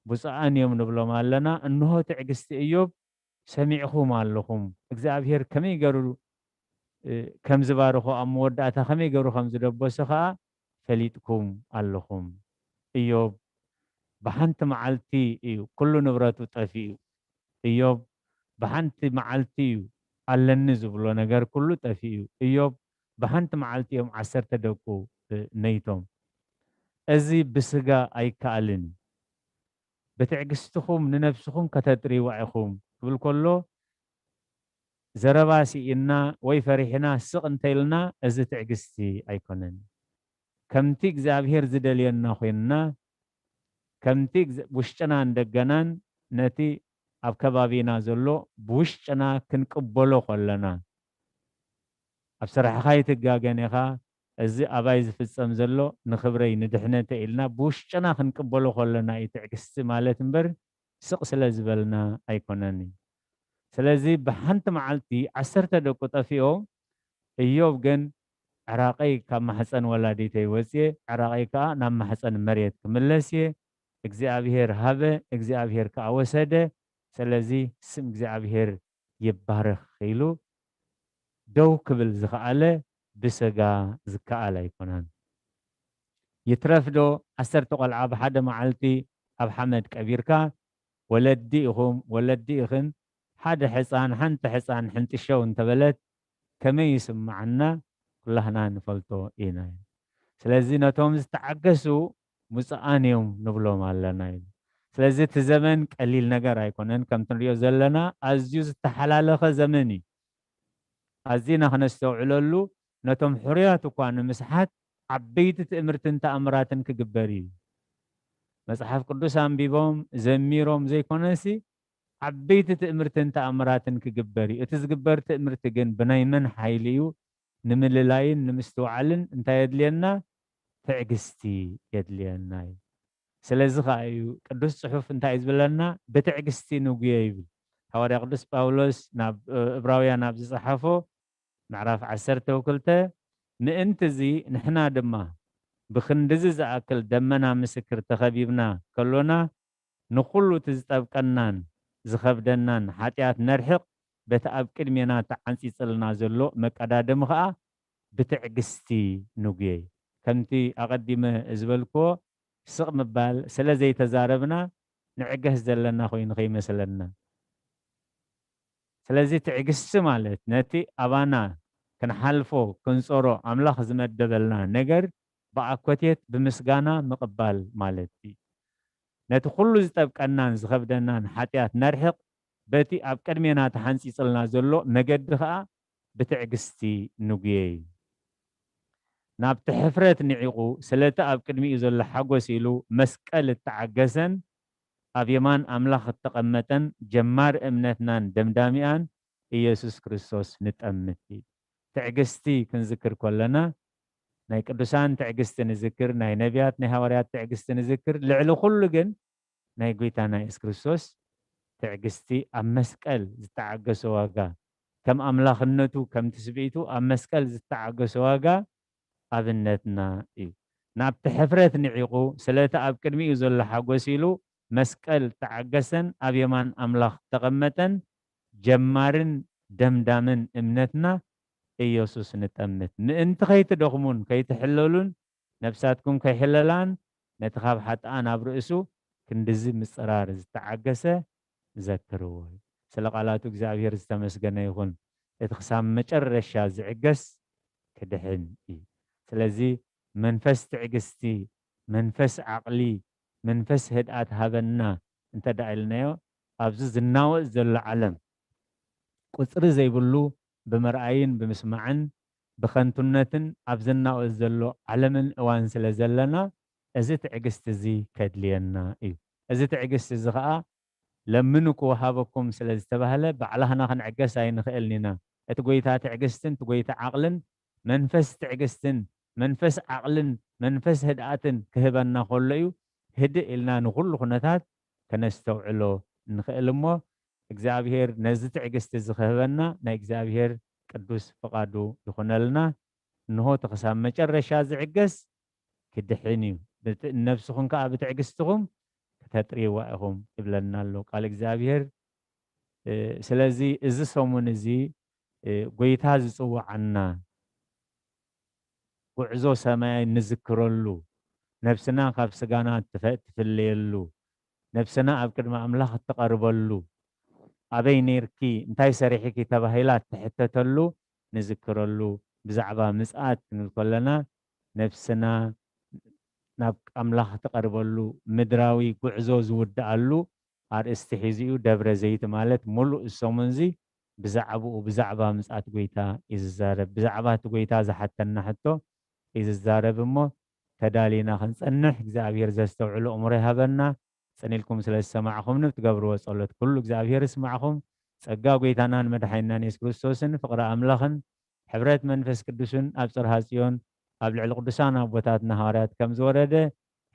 ብፁዓን እዮም ንብሎም ኣለና። እንሆ ትዕግስቲ እዮብ ሰሚዕኹም ኣለኹም። እግዚኣብሔር ከመይ ገሩ ከም ዝባርኾ ኣብ መወዳእታ ከመይ ገሩ ከም ዝደበሶ ከኣ ፈሊጥኩም ኣለኹም። እዮብ ብሓንቲ መዓልቲ እዩ ኩሉ ንብረቱ ጠፊኡ። እዮብ ብሓንቲ መዓልቲ እዩ ኣለኒ ዝብሎ ነገር ኩሉ ጠፊኡ። እዮብ ብሓንቲ መዓልቲ እዮም ዓሰርተ ደቁ መይቶም። እዚ ብስጋ ኣይከኣልን እዩ። ብትዕግስትኹም ንነብስኹም ከተጥርይዋ ኢኹም ክብል ከሎ፣ ዘረባ ስኢና ወይ ፈሪሕና ስቕ እንተኢልና፣ እዚ ትዕግስቲ ኣይኮነን። ከምቲ እግዚኣብሔር ዝደልየና ኮይንና፣ ከምቲ ውሽጥናን ደገናን ነቲ ኣብ ከባቢና ዘሎ ብውሽጥና ክንቅበሎ ከለና፣ ኣብ ስራሕኻ ይትጋገን ኢኻ፣ እዚ ኣባይ ዝፍጸም ዘሎ ንኽብረይ ንድሕነተ ኢልና ብውሽጥና ክንቅበሎ ከለና እዩ ትዕግስቲ ማለት እምበር፣ ስቕ ስለ ዝበልና ኣይኮነን እዩ። ስለዚ ብሓንቲ መዓልቲ ዓሰርተ ደቁ ጠፊኦም፣ እዮብ ግን ዕራቐይ ካብ ማሕፀን ወላዲተይ ወፅየ፣ ዕራቐይ ከዓ ናብ ማሕፀን መሬት ክምለስ እየ፣ እግዚኣብሔር ሃበ፣ እግዚኣብሔር ከዓ ወሰደ፣ ስለዚ ስም እግዚኣብሔር ይባረኽ ኢሉ ደው ክብል ዝኸኣለ ብስጋ ዝከኣል ኣይኮነን። ይትረፍ ዶ ዓሰርተ ቆልዓ ብሓደ መዓልቲ ኣብ ሓመድ ቀቢርካ፣ ወለዲ ኢኹም ወለዲ ኢኽን፣ ሓደ ሕፃን ሓንቲ ሕፃን ሕንጥሸው እንተበለት ከመይ ይስምዓና ኩላህና ንፈልጦ ኢና። ስለዚ ነቶም ዝተዓገሱ ብፁዓን እዮም ንብሎም ኣለና ኢሉ። ስለዚ እቲ ዘመን ቀሊል ነገር ኣይኮነን፣ ከምቲ ንሪኦ ዘለና ኣዝዩ ዝተሓላለኸ ዘመን እዩ። ኣዚና ክነስተውዕለሉ፣ ነቶም ሕሩያት እኳ ንምስሓት ዓበይቲ ትእምርትን ተኣምራትን ክግበር እዩ። መጽሓፍ ቅዱስ ኣንቢቦም ዘሚሮም ዘይኮነሲ ዓበይቲ ትእምርትን ተኣምራትን ክግበር እዩ። እቲ ዝግበር ትእምርቲ ግን ብናይ መን ሓይሊ እዩ? ንምልላይን ንምስትውዓልን እንታይ የድልየና? ትዕግስቲ የድልየና እዩ። ስለዚ ኸዓ እዩ ቅዱስ ጽሑፍ እንታይ እዩ ዝብለና? ብትዕግስቲ ንጉየ ይብል። ሃዋርያ ቅዱስ ጳውሎስ ናብ እብራውያን ኣብ ዝጸሓፎ ምዕራፍ ዓሰርተ ክልተ፣ ምእንቲ እዚ ንሕና ድማ ብኽንድዚ ዝኣክል ደመና ምስክር ተኸቢብና ከሎና፣ ንኹሉ እቲ ዝጠብቀናን ዝኸብደናን ሓጢኣት ነርሕቕ፣ በቲ ኣብ ቅድሜና ተዓንጺጽልና ዘሎ መቀዳደሚ ኸኣ ብትዕግስቲ ንጉየይ። ከምቲ ኣቐዲመ ዝበልክዎ፣ ስቕ ምባል ስለ ዘይተዛረብና ንዕገስ ዘለና ኮይኑ ከይመስለና። ስለዚ ትዕግስቲ ማለት ነቲ ኣባና ክንሓልፎ ክንጾሮ ኣምላኽ ዝመደበልና ነገር ብኣኮቴት ብምስጋና ምቕባል ማለት እዩ። ነቲ ኩሉ ዝጠብቀናን ዝኸብደናን ሓጢኣት ነርሕቕ፣ በቲ ኣብ ቅድሜና ተሓንጺጽልና ዘሎ መገዲ ኸኣ ብትዕግስቲ ንጉየይ። ናብቲ ሕፍረት ንዒቑ ስለቲ ኣብ ቅድሚኡ ዘሎ ሓጎስ ኢሉ መስቀል እተዓገሰን ኣብ የማን ኣምላኽ እተቐመጠን ጀማሪ እምነትናን ደምዳሚኣን ኢየሱስ ክርስቶስ ንጠምት እዩ። ትዕግስቲ ክንዝክር ከለና ናይ ቅዱሳን ትዕግስቲ ንዝክር፣ ናይ ነቢያት ናይ ሃዋርያት ትዕግስቲ ንዝክር፣ ልዕሊ ኩሉ ግን ናይ ጎይታና የሱስ ክርስቶስ ትዕግስቲ ኣብ መስቀል ዝተዓገሶ ዋጋ፣ ከም ኣምላኽነቱ ከም ትስብእቱ ኣብ መስቀል ዝተዓገሶ ዋጋ ኣብነትና እዩ። ናብቲ ሕፍረት ንዒቑ ስለቲ ኣብ ቅድሚኡ ዘሎ ሓጎስ ኢሉ መስቀል ተዓገሰን ኣብ የማን ኣምላኽ ተቐመጠን ጀማርን ደምዳምን እምነትና ኢየሱስ ንጠምት። ምእንቲ ከይትደኽሙን ከይትሕለሉን ነፍሳትኩም ከይሕለላን ነቲ ካብ ሓጥኣን ኣብ ርእሱ ክንድዚ ምጽራር ዝተዓገሰ ዘክርዎ። ስለ ቃላቱ እግዚኣብሔር ዝተመስገነ ይኹን። እቲ ክሳብ መጨረሻ ዝዕገስ ክድሕን እዩ። ስለዚ መንፈስ ትዕግስቲ፣ መንፈስ ዓቕሊ፣ መንፈስ ህድኣት ሃበና እንተ ደኣ ኢልናዮ፣ ኣብዚ ዝናወጽ ዘሎ ዓለም ቁጽሪ ዘይብሉ ብምርኣይን ብምስማዕን ብኸንቱነትን ኣብ ዝናወጽ ዘሎ ዓለምን እዋን ስለ ዘለና፣ እዚ ትዕግስቲ እዚ ከድልየና እዩ። እዚ ትዕግስቲ እዚ ኸኣ ለምኑ ክወሃበኩም ስለ ዝተባህለ፣ ባዕላህና ክንዕገስ ኣይንኽእልን ኢና። እቲ ጐይታ ትዕግስትን እቲ ጐይታ ዓቕልን፣ መንፈስ ትዕግስትን መንፈስ ዓቕልን መንፈስ ህድኣትን ክህበና ከሎ እዩ ህድእ ኢልና ንኹሉ ኩነታት ከነስተውዕሎ እንኽእል እሞ፣ እግዚኣብሔር ነዚ ትዕግስቲ እዚ ክህበና ናይ እግዚኣብሔር ቅዱስ ፍቓዱ ይኹነልና። እንሆ እቲ ክሳብ መጨረሻ ዝዕገስ ክድሕን እዩ። ብት-፣ ነፍስኹም ከኣ ብትዕግስትኹም ክተጥርይዋ ኢኹም ይብለና ኣሎ ቃል እግዚኣብሔር። እ፣ ስለዚ እዚ ሰሙን እዚ፣ እ፣ ጐይታ ዝጽውዓና ጉዕዞ ሰማይ እንዝክረሉ፣ ነፍስና ካብ ስጋና ትፈ-፣ ትፍለየሉ፣ ነፍስና ኣብ ቅድሚ ኣምላኽ እትቐርበሉ፣ ኣበይ ነይርኪ፣ እንታይ ሰሪሕኪ ተባሂላ እትሕተተሉ ንዝክረሉ፣ ብዛዕባ ምጽኣት ክንብል ከለና፣ ነፍስና ናብ ኣምላኽ እትቐርበሉ ምድራዊ ጉዕዞ ዝውድኣሉ ኣርእስቲ ሒዙ እዩ። ደብረ ዘይት ማለት ሙሉእ ሰሙንዚ ብዛዕባኡ፣ ብዛዕባ ምጽኣት ጐይታ እዩ ዝዛረብ። ብዛዕባ እቲ ጐይታ ዝሓተና ሕቶ እዩ ዝዛረብ እሞ፣ ተዳሊና ክንጸንሕ እግዚኣብሔር ዘስተውዕሎ እምሮ ይሃበና። ጽን ኢልኩም ስለ ዝሰማዕኹምኒ፣ ብትገብርዎ ጸሎት ኩሉ እግዚኣብሔር ይስማዕኹም። ጸጋ ጐይታናን መድሓኒናን የሱስ ክርስቶስን ፍቕሪ ኣምላኽን ሕብረት መንፈስ ቅዱስን ኣብ ጽርሃ ጽዮን ኣብ ልዕሊ ቅዱሳን ኣቦታትና ሃዋርያት ከም ዝወረደ፣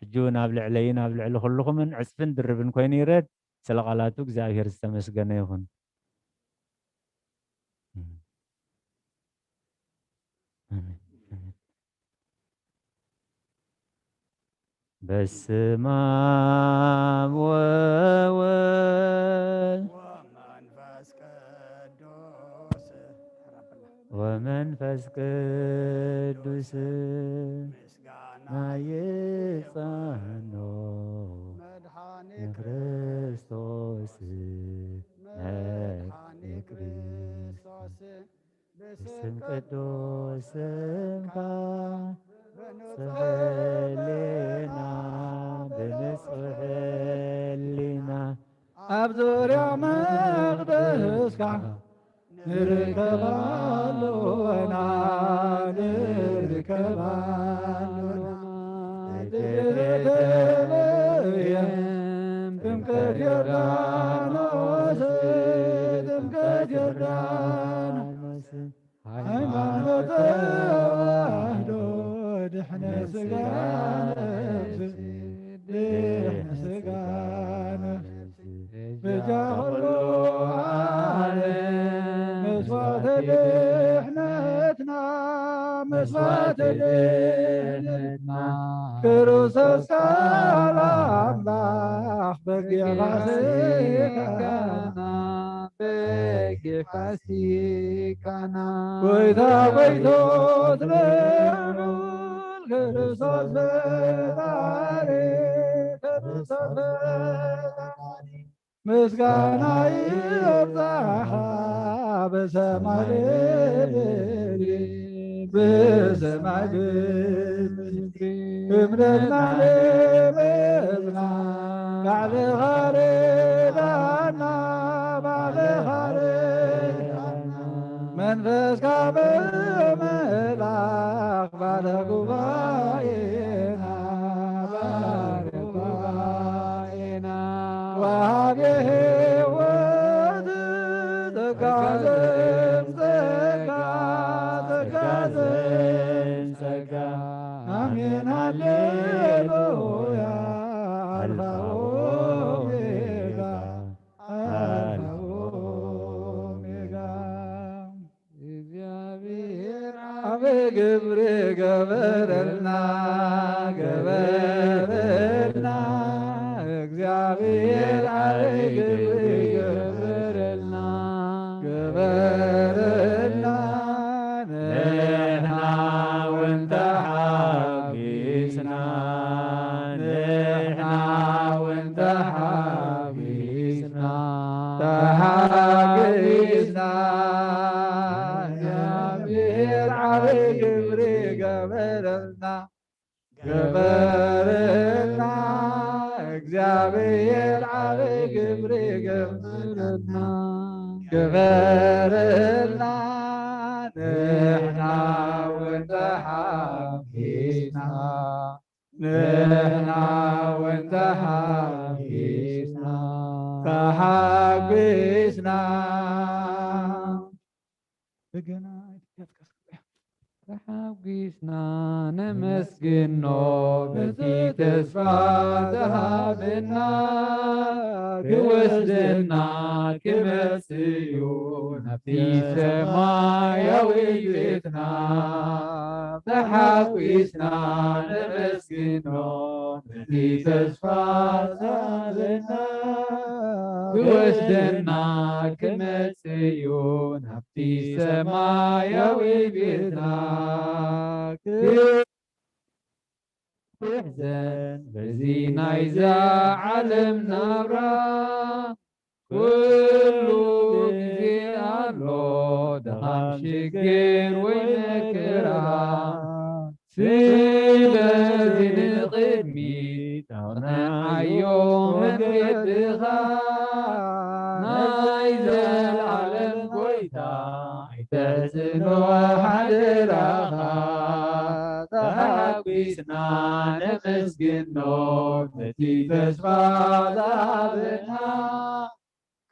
ሕጂ እውን ኣብ ልዕለይን ኣብ ልዕሊ ኩልኹምን ዕጽፍን ድርብን ኮይኑ ይረድ። ስለ ቃላቱ እግዚኣብሔር ዝተመስገነ ይኹን። ኣሜን። ኣሜን። በስመ አብ ወወልድ ወመንፈስ ቅዱስ ወመንፈስ ቅዱስ ምስጋና ይጸኖ መድኃኔ ክርስቶስ መድኃኔ ክርስቶስ። በስም ቅዱስ ስምካ ብንጹሕ ሕሊና፣ ብንጹሕ ሕሊና ኣብ ዙርያ መቕደስካ ንርከባሉና፣ ንርከባሉና። ቤተልሔም ጥምቀት ዮርዳኖስ፣ ጥምቀት ዮርዳኖስ። ሃይማኖት ተዋህዶ ድሕነ ስጋ ነፍሲ፣ ድሕነ ስጋ ነፍሲ። በጃ ኩሉ ዓለም መስዋዕተ ድሕነትና፣ መስዋዕተ ድሕነትና። ክርስቶስ ቃል ኣምላኽ በጊዕ ፋሲካና፣ በጊዕ ፋሲካና። ጎይታ ጎይቶት ልዑል ክርስቶስ ፈጣሪ፣ ክርስቶስ ፈጣሪ። ምስጋና ይብዛሓ በሰማይ በምድሪ፣ በሰማይ በምድሪ። እምነትና ለመጽና ባዕልኻ ርዳና፣ ባዕልኻ ርዳና። መንፈስካ ብምምላኽ ባለ ጉባኤና፣ ባለ ጉባኤና። ወሃቤ ሕይወት ጸጋ ዘም ጸጋ፣ ጸጋ ዘም ጸጋ። አሜን ሃሌሉያ። አልፋ ኦሜጋ፣ አልፋ ኦሜጋ። እግዚኣብሔር ዓቢ ግብሪ ገበረልና፣ ገበረልና። እግዚኣብሔር ዓቢ ግብሪ ገበረልና፣ ገበረልና። ንሕና እውን ተሓጒስና፣ ንሕና እውን ተሓጒስና፣ ተሓጒስና። እግዚኣብሔር ዓቢ ግብሪ ገበረልና፣ ገበረልና። እግዚኣብሔር ዓቢ ግብሪ ገበረልና፣ ገበረልና። ንሕና እውን ተሓጒስና፣ ንሕና እውን ተሓጒስና፣ ተሓጒስና። በገና ተሓጒስና ነመስግኖ በቲ ተስፋ ዝሃበና፣ ክወስደና ክመጽእ እዩ ናብቲ ሰማያዊ ቤትና። ተሓጒስና ነመስግኖ በቲ ተስፋ ዝሃበና፣ ክወስደና ክመጽእ እዩ ናብቲ ሰማያዊ ቤትና። ክሕዘን በዚ ናይዛ ዓለም ናብራ፣ ኩሉ ግዜ ኣሎ ድኻም፣ ሽግር ወይ መከራ። ስለዚ ንቕድሚት ኣቕንዓዮ መንገድኻ፣ ናይ ዘልዓለም ጎይታ ኣይተሕዝኖ ሓደራኻ። ተሓጒስና ነመስግኖ ነቲ ተስፋ ዝሃበና፣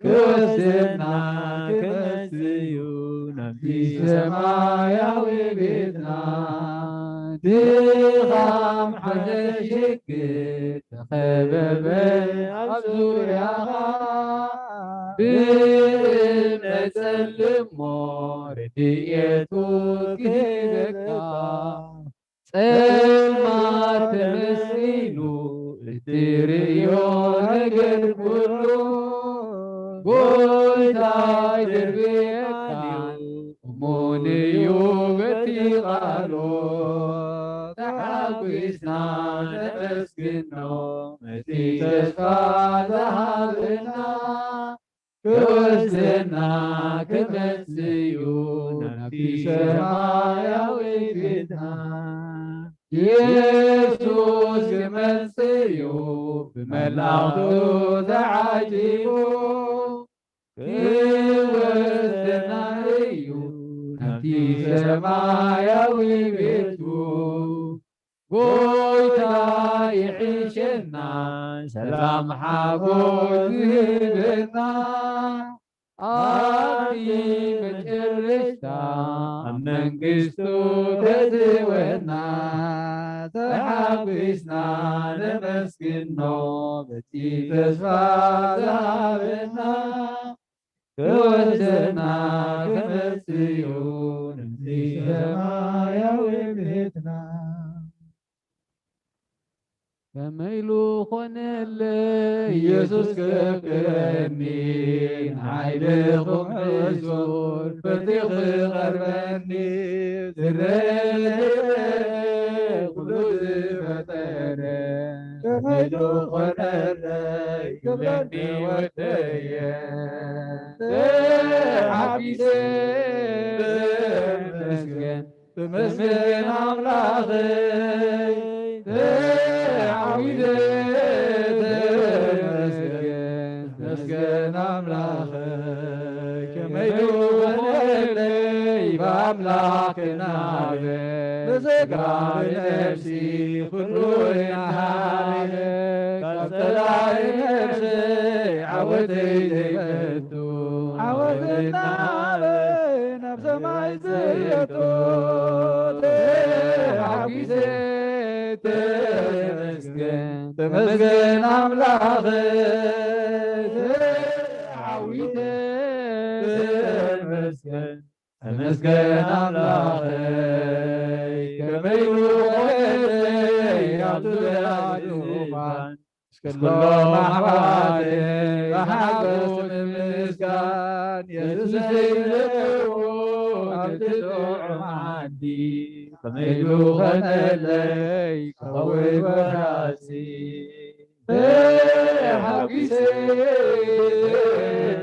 ክወስደና ክመጽእ እዩ ናብቲ ሰማያዊ ቤትና። ድኻም ሓዘን ሽግር ተኸበበ ኣብ ዙርያኻ፣ ብእምነት ጸልሞ ረድኤቱ ክህበካ። ጸልማት ተመስኢኑ እትርእዮ ነገር ኩሉ፣ ጎይታ ይድርብየካን እሙን እዩ በቲ ቃሉ። ተሓጒስና ነመስግኖ ነቲ ተስፋ ዝሃበና፣ ክወስደና ክመጽእ እዩ ናብቲ ሰማያዊ ቤትና። ኢየሱስ ክመጽእ እዩ ብመላእኽቱ ተዓጂቡ፣ ክወስደና እዩ ናብቲ ሰማያዊ ቤቱ። ጎይታ ይሕሸና፣ ሰላም ሓጎስ ዝህበና፣ ኣብቲ መጨረሽታ ኣብ መንግስቱ ከእትወና። ተሓጒስና ነመስግኖ በቲ ተስፋ ዝሃበና፣ ክወስደና ክመጽእ እዩ ናብቲ ሰማያዊ ቤትና። ከመይ ኢሉ ኾነለይ ኢየሱስ ከፍቅረኒ፣ ንዓይ ድኹም ሕሱር ፈቲኹ ክቐርበኒ፣ ዝረአ ኩሉ ዝፈጠረ፣ ከመይ ኢሉ ኾነለይ ክብለኒ ወደየ። ተሓጒሰ ተመስገን፣ ተመስገን ኣምላኸይ፣ ተዓዊተ ተመስገን፣ ተመስገን ኣምላኸይ። ከመይ ይኾነለይ ብኣምላኽ ክናበ፣ ብስጋ ብነፍሲ ኩሉ እናሃበ፣ ካብ ጸላኢ ነፍሰይ ዓወተይ ዘይፈቱ፣ ዓወት እናሃበ ናብ ሰማይ ዘየቱ። ተሓጒሰ ተመስገን፣ ተመስገን ኣምላኸይ፣ ተዓዊተ ተመስገን፣ ተመስገን ኣምላኸይ። ከመይ ውዕለይ ኣብ ዙርያ ዙፋን፣ እስከሎም ኣሕዋተይ ብሓጎስ ንምስጋን፣ የሱሰይ ዘለዉ ኣብቲ ጥዑም ዓዲ፣ ከመይ ኢሉ ኾነለይ ክኸውን ወራሲ። ተሓጒሰ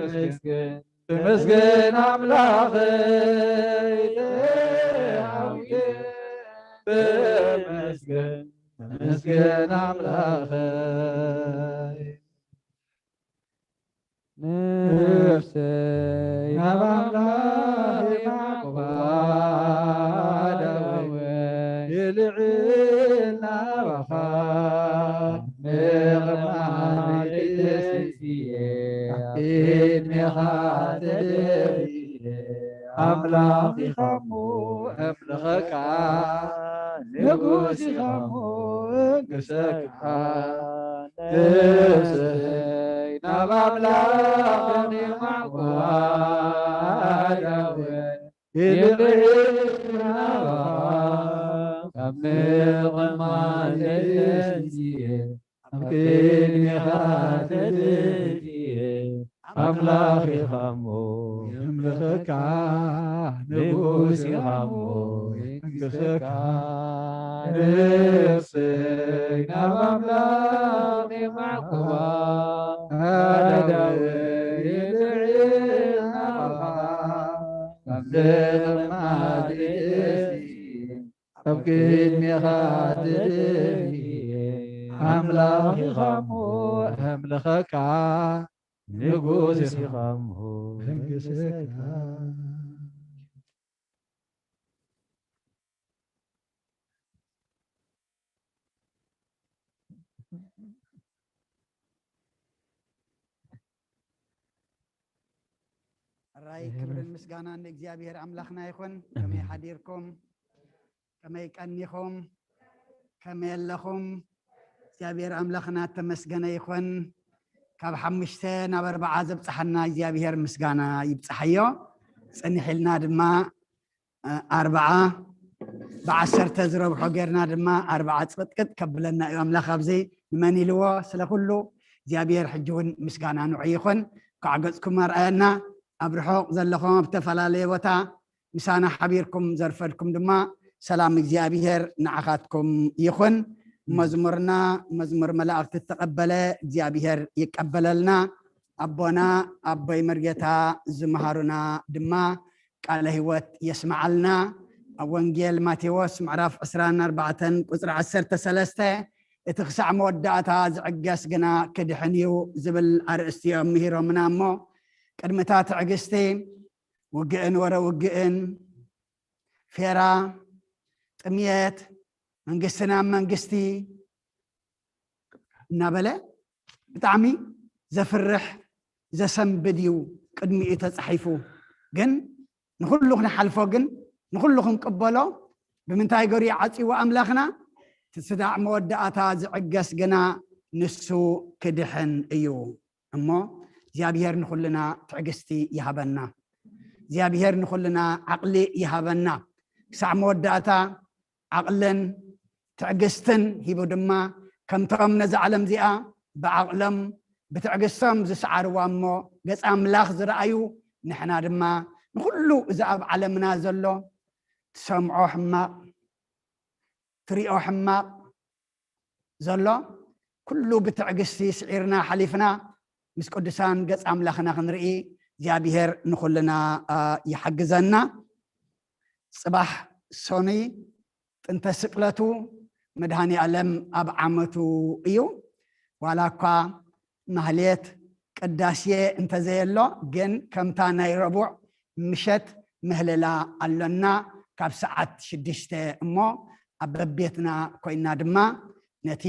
ተመስገን፣ ተመስገን ኣምላኸይ፣ ተሓጒሰ ተመስገን፣ ተመስገን ኣምላኸይ። ነፍሰይ ናብ ኣምላኽ የማዕቁባ፣ ቅድሜኻ ተደፊኤ ኣምላኽ ኢኻ እሞ እምልኸካ፣ ንጉስ ኢኻ እሞ እንግሰካ። ነፍሰይ ናብ ኣምላኽ የማዕቁባ፣ ኣእዳወይ ይልዕል ናባኻ። ካብ ምቕማጠይ ተንሲኤ ኣብ ቅድሜኻ ተደፊኤ ኣምላኽ ኢኻ እሞ የምልኸካ፣ ንጉስ ኢኻ እሞ የንግሰካ። ነፍሰይ ናብ ኣምላኽ የማዕቁባ፣ ኣእዳወይ ይልዕል ናባኻ። ካብ ምቕማጠይ ተንሲኤ ኣብ ቅድሜኻ ተደፊኤ ኣምላኽ ኢኻ እሞ ኣምልኸካ፣ ንጉስ ኢኻ እሞ ሕግሰካ። ሕራይ ክብርን ምስጋናን ንእግዚኣብሔር ኣምላኽና ይኹን። ከመይ ሓዲርኩም? ከመይ ቀኒኹም? ከመይ ኣለኹም? እግዚኣብሔር ኣምላኽና እተመስገነ ይኹን። ካብ ሓሙሽተ ናብ ኣርባዓ ዘብጽሓና እግዚኣብሔር ምስጋና ይብጽሓዮ። ጽንሕ ኢልና ድማ፣ እ፣ ኣርባዓ ብዓሰርተ ዝረብሖ ጌርና ድማ ኣርባዓ ጽቕጥቅጥ ከብለና እዩ ኣምላኽ። ኣብዚ ንመን ኢልዎ? ስለ ኩሉ እግዚኣብሔር ሕጂ እውን ምስጋና ንዑ ይኹን። ኳዕ ገጽኩም ኣርኣየና። ኣብ ርሑቕ ዘለኹም ኣብ ዝተፈላለየ ቦታ ምሳና ሓቢርኩም ዘርፈድኩም ድማ ሰላም እግዚኣብሔር ንዓኻትኩም ይኹን። መዝሙርና መዝሙር መላእክቲ ዝተቐበለ እግዚኣብሔር ይቀበለልና። ኣቦና ኣቦይ መርጌታ ዝመሃሩና ድማ ቃለ ህይወት የስምዓልና። ኣብ ወንጌል ማቴዎስ ምዕራፍ ዕስራን ኣርባዕተን ቁጽሪ ዓሰርተ ሰለስተ፣ እቲ ክሳዕ መወዳእታ ዝዕገስ ግና ክድሕን እዩ ዝብል ኣርእስቲ እዮም ምሂሮምና። እሞ ቅድሚ እታ ትዕግስቲ ውግእን ወረ ውግእን፣ ፌራ፣ ጥምየት፣ መንግስቲ ናብ መንግስቲ እናበለ ብጣዕሚ ዘፍርሕ ዘሰንብድ እዩ ቅድሚኡ ተጻሒፉ። ግን ንኹሉ ክንሓልፎ፣ ግን ንኹሉ ክንቅበሎ ብምንታይ ገሩ ይዓጽዎ ኣምላኽና? እቲ ስዳዕ መወዳእታ ዝዕገስ ግና ንሱ ክድሕን እዩ። እሞ እግዚኣብሔር ንኹልና ትዕግስቲ ይሃበና። እግዚኣብሔር ንኹልና ዓቕሊ ይሃበና። ክሳዕ መወዳእታ ዓቕልን ትዕግስትን ሂቡ ድማ፣ ከምቶም ነዛ ዓለም እዚኣ ብዓቕሎም ብትዕግስቶም ዝሰዓርዋ እሞ ገጽ ኣምላኽ ዝረኣዩ፣ ንሕና ድማ ንኹሉ እዚ ኣብ ዓለምና ዘሎ ትሰምዖ ሕማቕ፣ ትሪኦ ሕማቕ ዘሎ ኩሉ ብትዕግስቲ ስዒርና ሓሊፍና ምስ ቅዱሳን ገጽ ኣምላኽና ክንርኢ እግዚኣብሔር ንኹልና፣ አ፣ ይሓግዘና። ጽባሕ ሶኑይ ጥንተ ስቅለቱ መድኃኔ ዓለም ኣብ ዓመቱ እዩ። ዋላ እኳ ማህሌት ቅዳሴ እንተዘየሎ፣ ግን ከምታ ናይ ረቡዕ ምሸት ምህለላ ኣሎና ካብ ሰዓት ሽዱሽተ እሞ ኣብ በቤትና ኮይና ድማ ነቲ፣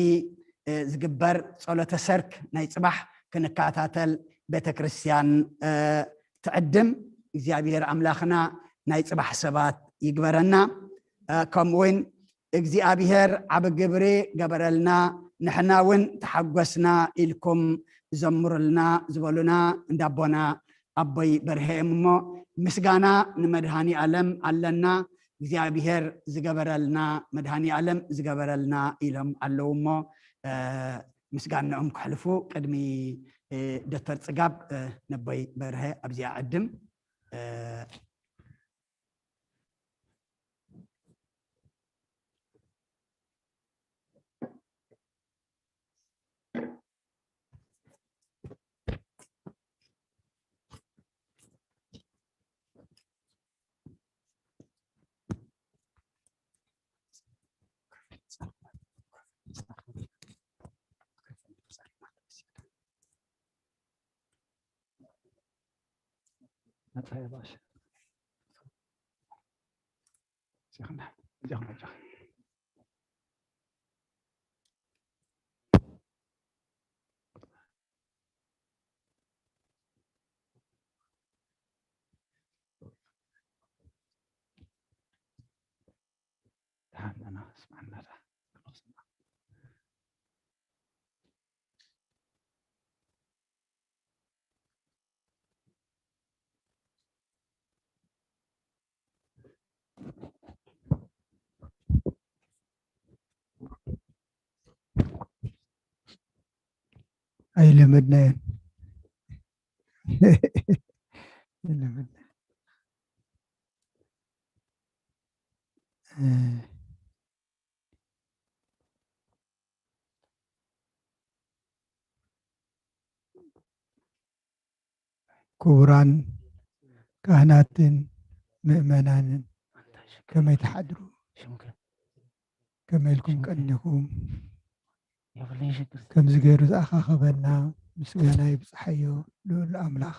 እ፣ ዝግበር ጸሎተ ሰርክ ናይ ጽባሕ ክንከታተል ቤተ ክርስቲያን፣ እ፣ ትዕድም። እግዚኣብሔር ኣምላኽና ናይ ጽባሕ ሰባት ይግበረና። እ፣ ከምኡውን እግዚኣብሔር ዓቢ ግብሪ ገበረልና፣ ንሕና እውን ተሓጎስና ኢልኩም ዘምሩልና ዝበሉና እንዳ ኣቦና ኣቦይ በርሀ እዮም። እሞ ምስጋና ንመድኃኔ ዓለም ኣለና፣ እግዚኣብሔር ዝገበረልና፣ መድኃኔ ዓለም ዝገበረልና ኢሎም ኣለዉ። እሞ፣ እ፣ ምስጋናኦም ከሕልፉ ቅድሚ፣ እ፣ ዶክተር ጽጋብ፣ እ፣ ነቦይ በርሀ ኣብዚኣ ዕድም፣ እ፣ ስምዓና ዳ። ኣይለመድናዮን። ኣይለመድና። እ፣ ክቡራን ካህናትን ምእመናንን፣ ከመይ ትሓድሩ? ከመይ ኢልኩም ቀኒኹም? ከምዚ ገይሩ ዝኣኻኸበና ምስጋና ይብጽሓዮ ልዑል ኣምላኽ።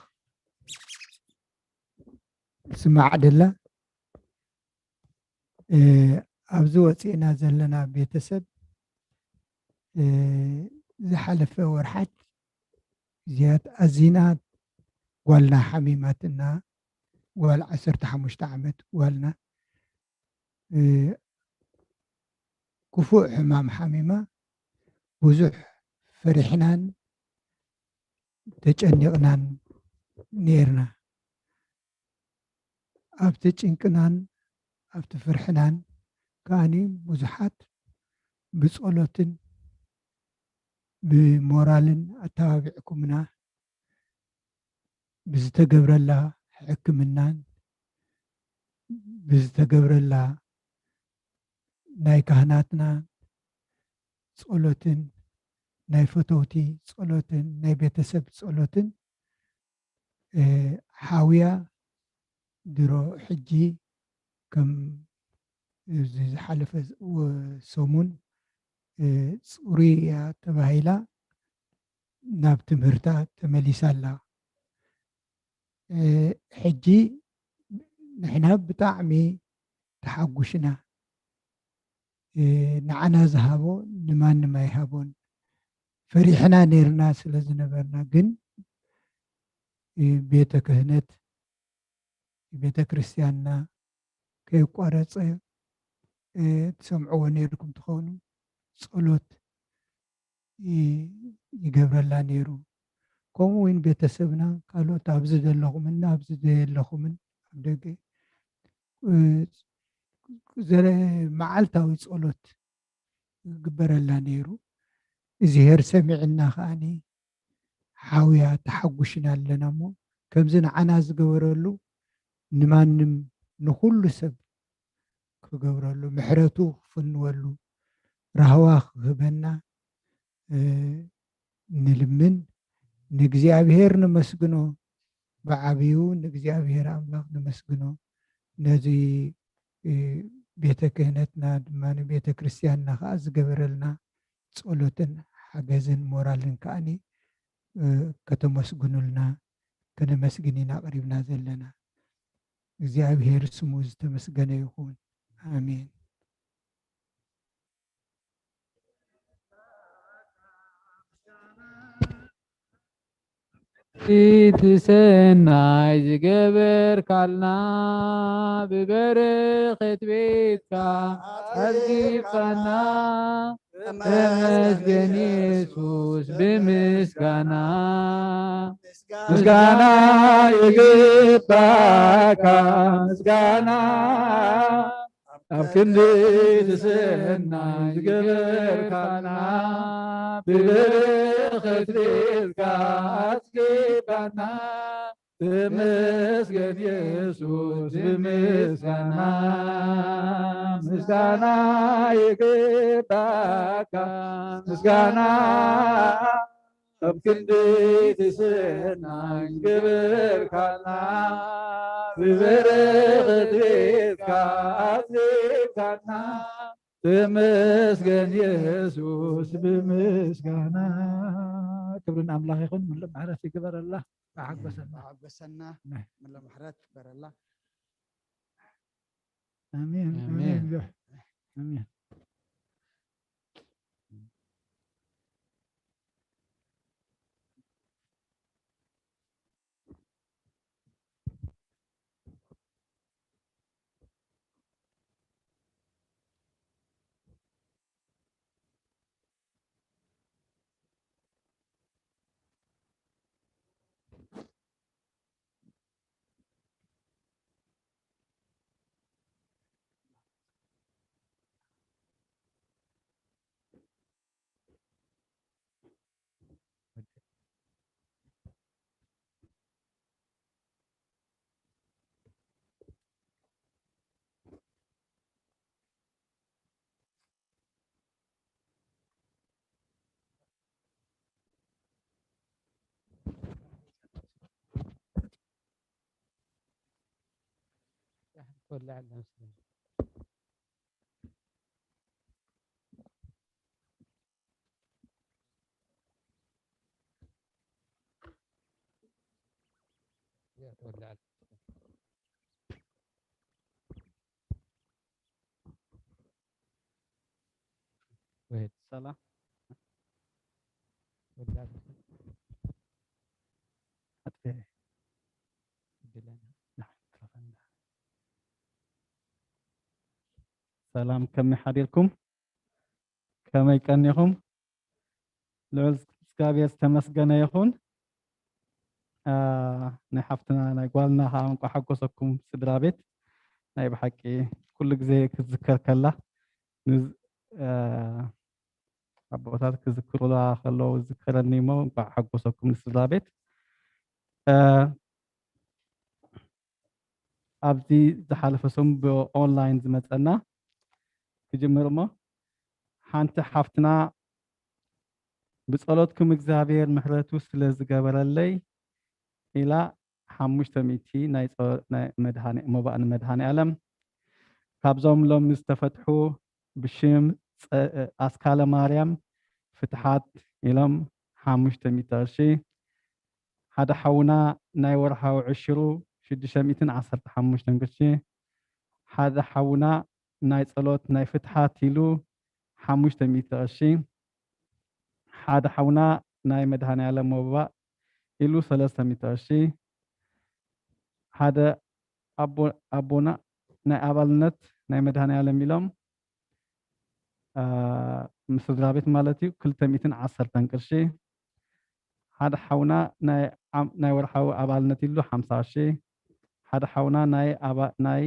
ስማዕ ደላ፣ እ፣ ኣብዚ ወፂእና ዘለና ቤተሰብ፣ እ፣ ዝሓለፈ ወርሓት እዚኣት ኣዚና ጓልና ሓሚማትና፣ ጓል ዓሰርተ ሓሙሽተ ዓመት ጓልና፣ እ፣ ክፉእ ሕማም ሓሚማ፣ ብዙሕ ፈሪሕናን ተጨኒቕናን ነይርና። ኣብቲ ጭንቅናን ኣብቲ ፍርሕናን ከኣኒ ብዙሓት ብጸሎትን ብሞራልን ኣተባቢዕኩምና። ብዝተገብረላ ሕክምናን ብዝተገብረላ ናይ ካህናትና ጸሎትን ናይ ፈተውቲ ጸሎትን ናይ ቤተሰብ ጸሎትን፣ እ፣ ሓውያ ድሮ ሕጂ ከም እዚ ዝሓለፈ ወ-፣ ሰሙን፣ እ፣ ጽሩይ እያ ተባሂላ ናብ ትምህርታ ተመሊሳ ኣላ። እ፣ ሕጂ ንሕና ብጣዕሚ ተሓጒስና። እ፣ ንዓና ዝሃቦ ንማንም ኣይሃቦን። ፈሪሕና ነይርና ስለ ዝነበርና ግን፣ እ፣ ቤተ ክህነት ቤተ ክርስቲያንና ከየቋረጸ፣ እ፣ ትሰምዕዎ ነይርኩም ትኾኑ፣ ጸሎት ይ-፣ ይገብረላ ነይሩ። ከምኡ እውን ቤተሰብና ካልኦት ኣብዚ ዘለኹምን ኣብዚ ዘየለኹምን ኣብ ደገ፣ እ፣ ዘረ-፣ መዓልታዊ ጸሎት ይግበረላ ነይሩ። እግዚኣብሔር ሰሚዕና ከኣኒ ሓውያ ተሓጒስና ኣለና እሞ፣ ከምዚ ንዓና ዝገበረሉ ንማንም ንኹሉ ሰብ ክገብረሉ፣ ምሕረቱ ክፍንወሉ፣ ራህዋ ክህበና፣ እ፣ ንልምን፣ ንእግዚኣብሔር ነመስግኖ። ብዓቢኡ ንእግዚኣብሔር ኣምላኽ ነመስግኖ። ነዚ፣ እ፣ ቤተ ክህነትና ድማ ንቤተ ክርስቲያንና ከኣ ዝገበረልና ጸሎትን ሓገዝን ሞራልን ከኣኒ፣ እ፣ ከተመስግኑልና፣ ከነመስግን ኢና ቀሪብና ዘለና። እግዚኣብሔር ስሙ ዝተመስገነ ይኹን። ኣሜን። እቲ ሰናይ ዝገበርካልና፣ ብበረኸት ቤትካ ኣጽጊብካና። ተመስገን የሱስ ብምስጋና። ምስጋና ይግባካ፣ ምስጋና ኣብ ክንዲ ትስእና ዝገበርካና፣ ብበረኸት ቤትካ ኣጽጊብካና። ተመስገን የሱስ ብምስጋና፣ ምስጋና ይግባካ፣ ምስጋና ኣብ ክንዲ ትስእና ዝገበርካና፣ ብበረኸት ቤትካ ኣጽጊብካና። ተመስገን የሱስ ብምስጋና። ክብሪ ንኣምላኽ ይኹን። ምሉእ ምሕረት ይግበረላ። ኣሓጎሰና። ኣሓጎሰና። ናይ። ምሉእ ምሕረት ይግበረላ። ኣሜን፣ ኣሜን። ኣሜን። ኣሜን። ትወልዕ ኣላ መስለኒ። እዚኣ ትወልዕ ኣላ። ወይት ሰላም። ወዳድ። ኣጥፌ። እድለና። ሰላም፣ ከመይ ሓዲርኩም? ከመይ ቀኒኹም? ልዑል እግዚኣብሔር ዝተመስገነ ይኹን። አ፣ ናይ ሓፍትና ናይ ጓልና ከዓ እንቋዕ ሓጎሰኩም ስድራ ቤት። ናይ ብሓቂ ኩሉ ግዜ ክትዝከር ከላ ንዝ-፣ አ፣ ኣቦታት ክዝክሩላ ከለዉ ዝዝከረኒ እሞ እንቋዕ ሓጎሰኩም ንስድራ ቤት። አ፣ ኣብዚ ዝሓለፈ ሰሙን ብኦንላይን ዝመጸና ክጅምር እሞ፣ ሓንቲ ሓፍትና ብጸሎትኩም እግዚኣብሔር ምሕረቱ ስለ ዝገበረለይ ኢላ ሓሙሽተ ሚእቲ ናይ ጸ-፣ ናይ መድሃኒ-፣ መባእ ንመድሃኒ ዓለም ካብዞም ሎሚ ዝተፈትሑ ብሽም ጸ-፣ ኣስካለ ማርያም ፍትሓት ኢሎም ሓሙሽተ ሚእቲ ቅርሺ፣ ሓደ ሓውና ናይ ወርሓዊ ዕሽሩ ሽዱሽተ ሚእትን ዓሰርተ ሓሙሽተን ቅርሺ፣ ሓደ ሓውና ናይ ጸሎት ናይ ፍትሓት ኢሉ ሓሙሽተ ሚእቲ ቅርሺ፣ ሓደ ሓውና ናይ መድሃኒ ዓለም መባእ ኢሉ ሰለስተ ሚእቲ ቅርሺ፣ ሓደ ኣቦ-፣ ኣቦና ናይ ኣባልነት ናይ መድሃኒ ዓለም ኢሎም፣ አ፣ ምስ ስድራ ቤት ማለት እዩ፣ ክልተ ሚእትን ዓሰርተን ቅርሺ፣ ሓደ ሓውና ናይ ዓም-፣ ናይ ወርሓዊ ኣባልነት ኢሉ ሓምሳ ቅርሺ፣ ሓደ ሓውና ናይ ኣባ-፣ ናይ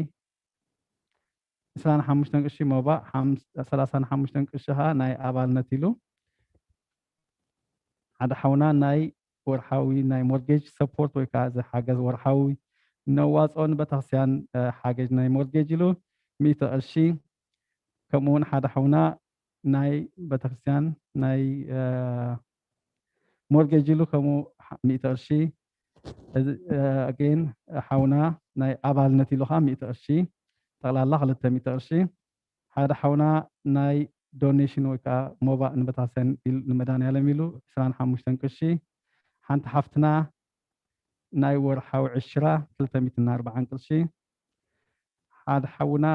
ዕስራን ሓሙሽተን ቅርሺ መባእ፣ ሓምስ-፣ ሰላሳን ሓሙሽተን ቅርሺ ኸዓ ናይ ኣባልነት ኢሉ፣ ሓደ ሓውና ናይ ወርሓዊ ናይ ሞርጌጅ ሰፖርት ወይ ከዓ እዚ ሓገዝ ወርሓዊ ነዋፅኦ ንቤተክርስትያን፣ እ፣ ሓገዝ ናይ ሞርጌጅ ኢሉ ሚእቲ ቅርሺ፣ ከምኡ እውን ሓደ ሓውና ናይ ቤተክርስትያን ናይ፣ እ፣ ሞርጌጅ ኢሉ ከምኡ ሓ-፣ ሚእቲ ቅርሺ፣ እዚ፣ እ፣ ኣጌን ሓውና ናይ ኣባልነት ኢሉ ከዓ ሚእቲ ቅርሺ፣ ጠቕላላ ክልተ ሚእቲ ቅርሺ፣ ሓደ ሓውና ናይ ዶኔሽን ወይ ከዓ መባእ ንቤተክርስትያን ኢሉ፣ ንመድሃኒዓለም ኢሉ ዕስራን ሓሙሽተን ቅርሺ፣ ሓንቲ ሓፍትና ናይ ወርሓዊ ዕሽራ ክልተ ሚእትን ኣርባዓን ቅርሺ፣ ሓደ ሓውና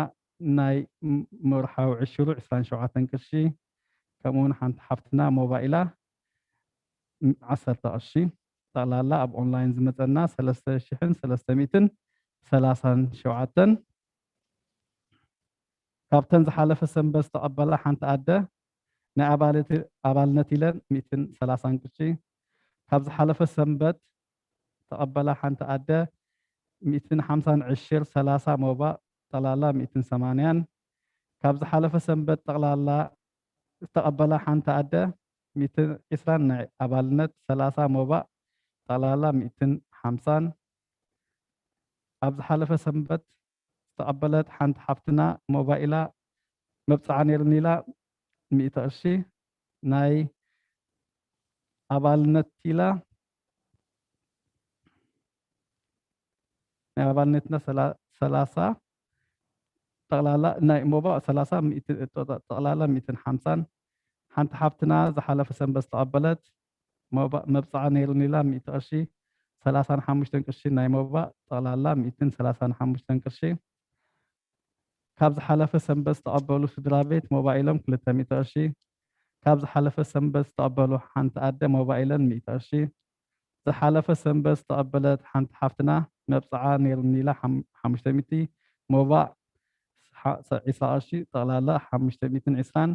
ናይ ም-፣ ወርሓዊ ዕሽሩ ዕስራን ሸውዓተን ቅርሺ፣ ከምኡ እውን ሓንቲ ሓፍትና ሞባይላ ም-፣ ዓሰርተ ቅርሺ። ጠቕላላ ኣብ ኦንላይን ዝመፀና ሰለስተ ሽሕን ሰለስተ ሚእትን ሰላሳን ሸውዓተን። ካብተን ዝሓለፈ ሰንበት ዝተቐበላ ሓንቲ ኣደ ናይ ኣባልት-፣ ኣባልነት ኢለን ሚእትን ሰላሳን ቅርሺ። ካብ ዝሓለፈ ሰንበት ዝተቐበላ ሓንቲ ኣደ ሚእትን ሓምሳን ዕሽር ሰላሳ ሞባእ ጠቕላላ ሚእትን ሰማንያን። ካብ ዝሓለፈ ሰንበት ጠቕላላ ዝተቐበላ ሓንቲ ኣደ ሚእትን ዕስራን ናይ ኣባልነት ሰላሳ ሞባእ ጠቕላላ ሚእትን ሓምሳን። ኣብ ዝሓለፈ ሰንበት ዝተቐበለት ሓንቲ ሓፍትና ሞባይላ መብጽዓ ነይሩኒ ኢላ ሚእቲ ቅርሺ ናይ ኣባልነት ኢላ ናይ ኣባልነትና ሰላ-፣ ሰላሳ ጠቕላላ ናይ ሞባእ ሰላሳ ሚእቲ፣ ጠቕላላ ሚእትን ሓምሳን። ሓንቲ ሓፍትና ዝሓለፈ ሰንበት ዝተቐበለት ሞባእ መብጽዓ ነይሩኒ ኢላ ሚእቲ ቅርሺ፣ ሰላሳን ሓሙሽተን ቅርሺ ናይ ሞባእ ጠቕላላ ሚእትን ሰላሳን ሓሙሽተን ቅርሺ። ካብ ዝሓለፈ ሰንበት ዝተቐበሉ ስድራ ቤት ሞባይሎም ክልተ ሚእቲ ቅርሺ። ካብ ዝሓለፈ ሰንበት ዝተቐበሉ ሓንቲ ኣደ ሞባይለን ሚእቲ ቅርሺ። ዝሓለፈ ሰንበት ዝተቐበለት ሓንቲ ሓፍትና መብጽዓ ነይሩኒ ኢላ ሓም-፣ ሓሙሽተ ሚእቲ ሞባእ ሓ-፣ ሰ-፣ ዕስራ ቅርሺ፣ ጠቕላላ ሓሙሽተ ሚእትን ዕስራን።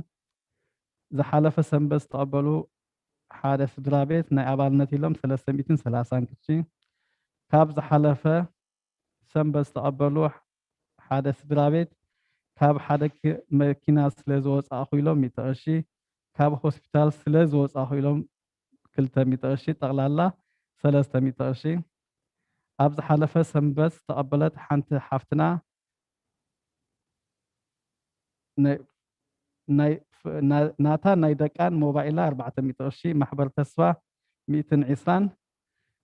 ዝሓለፈ ሰንበት ዝተቐበሉ ሓደ ስድራ ቤት ናይ ኣባልነት ኢሎም ሰለስተ ሚእትን ሰላሳን ቅርሺ። ካብ ዝሓለፈ ሰንበት ዝተቐበሉ ሓደ ስድራ ቤት ካብ ሓደ ኪ-፣ መኪና ስለ ዝወጻእኹ ኢሎም ሚእቲ ቅርሺ፣ ካብ ሆስፒታል ስለ ዝወጻእኹ ኢሎም ክልተ ሚእቲ ቅርሺ፣ ጠቕላላ ሰለስተ ሚእቲ ቅርሺ። ኣብ ዝሓለፈ ሰንበት ዝተቐበለት ሓንቲ ሓፍትና ናይ፣ ናይ፣ ና-፣ ናታ ናይ ደቃን ሞባይላ ኣርባዕተ ሚእቲ ቅርሺ፣ ማሕበር ተስፋ ሚእትን ዕስራን፣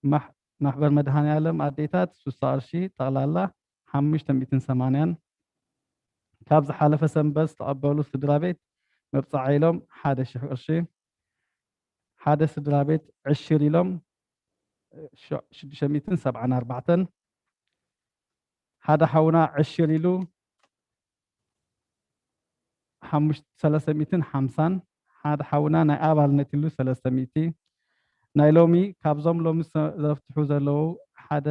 ማሕ-፣ ማሕበር መድሃኔ ዓለም ኣዴታት ሱሳ ቅርሺ፣ ጠቕላላ ሓሙሽተ ሚእትን ሰማንያን፣ ካብ ዝሓለፈ ሰንበት ዝተቐበሉ ስድራ ቤት መብጽዓ ኢሎም ሓደ ሽሕ ቅርሺ፣ ሓደ ስድራ ቤት ዕሽር ኢሎም ሽዱሽተ ሚእትን ሰብዓን ኣርባዕተን፣ ሓደ ሓውና ዕሽር ኢሉ ሓሙሽተ፣ ሰለስተ ሚእትን ሓምሳን፣ ሓደ ሓውና ናይ ኣባልነት ኢሉ ሰለስተ ሚእቲ። ናይ ሎሚ ካብዞም ሎሚ ዘፍትሑ ዘለዉ ሓደ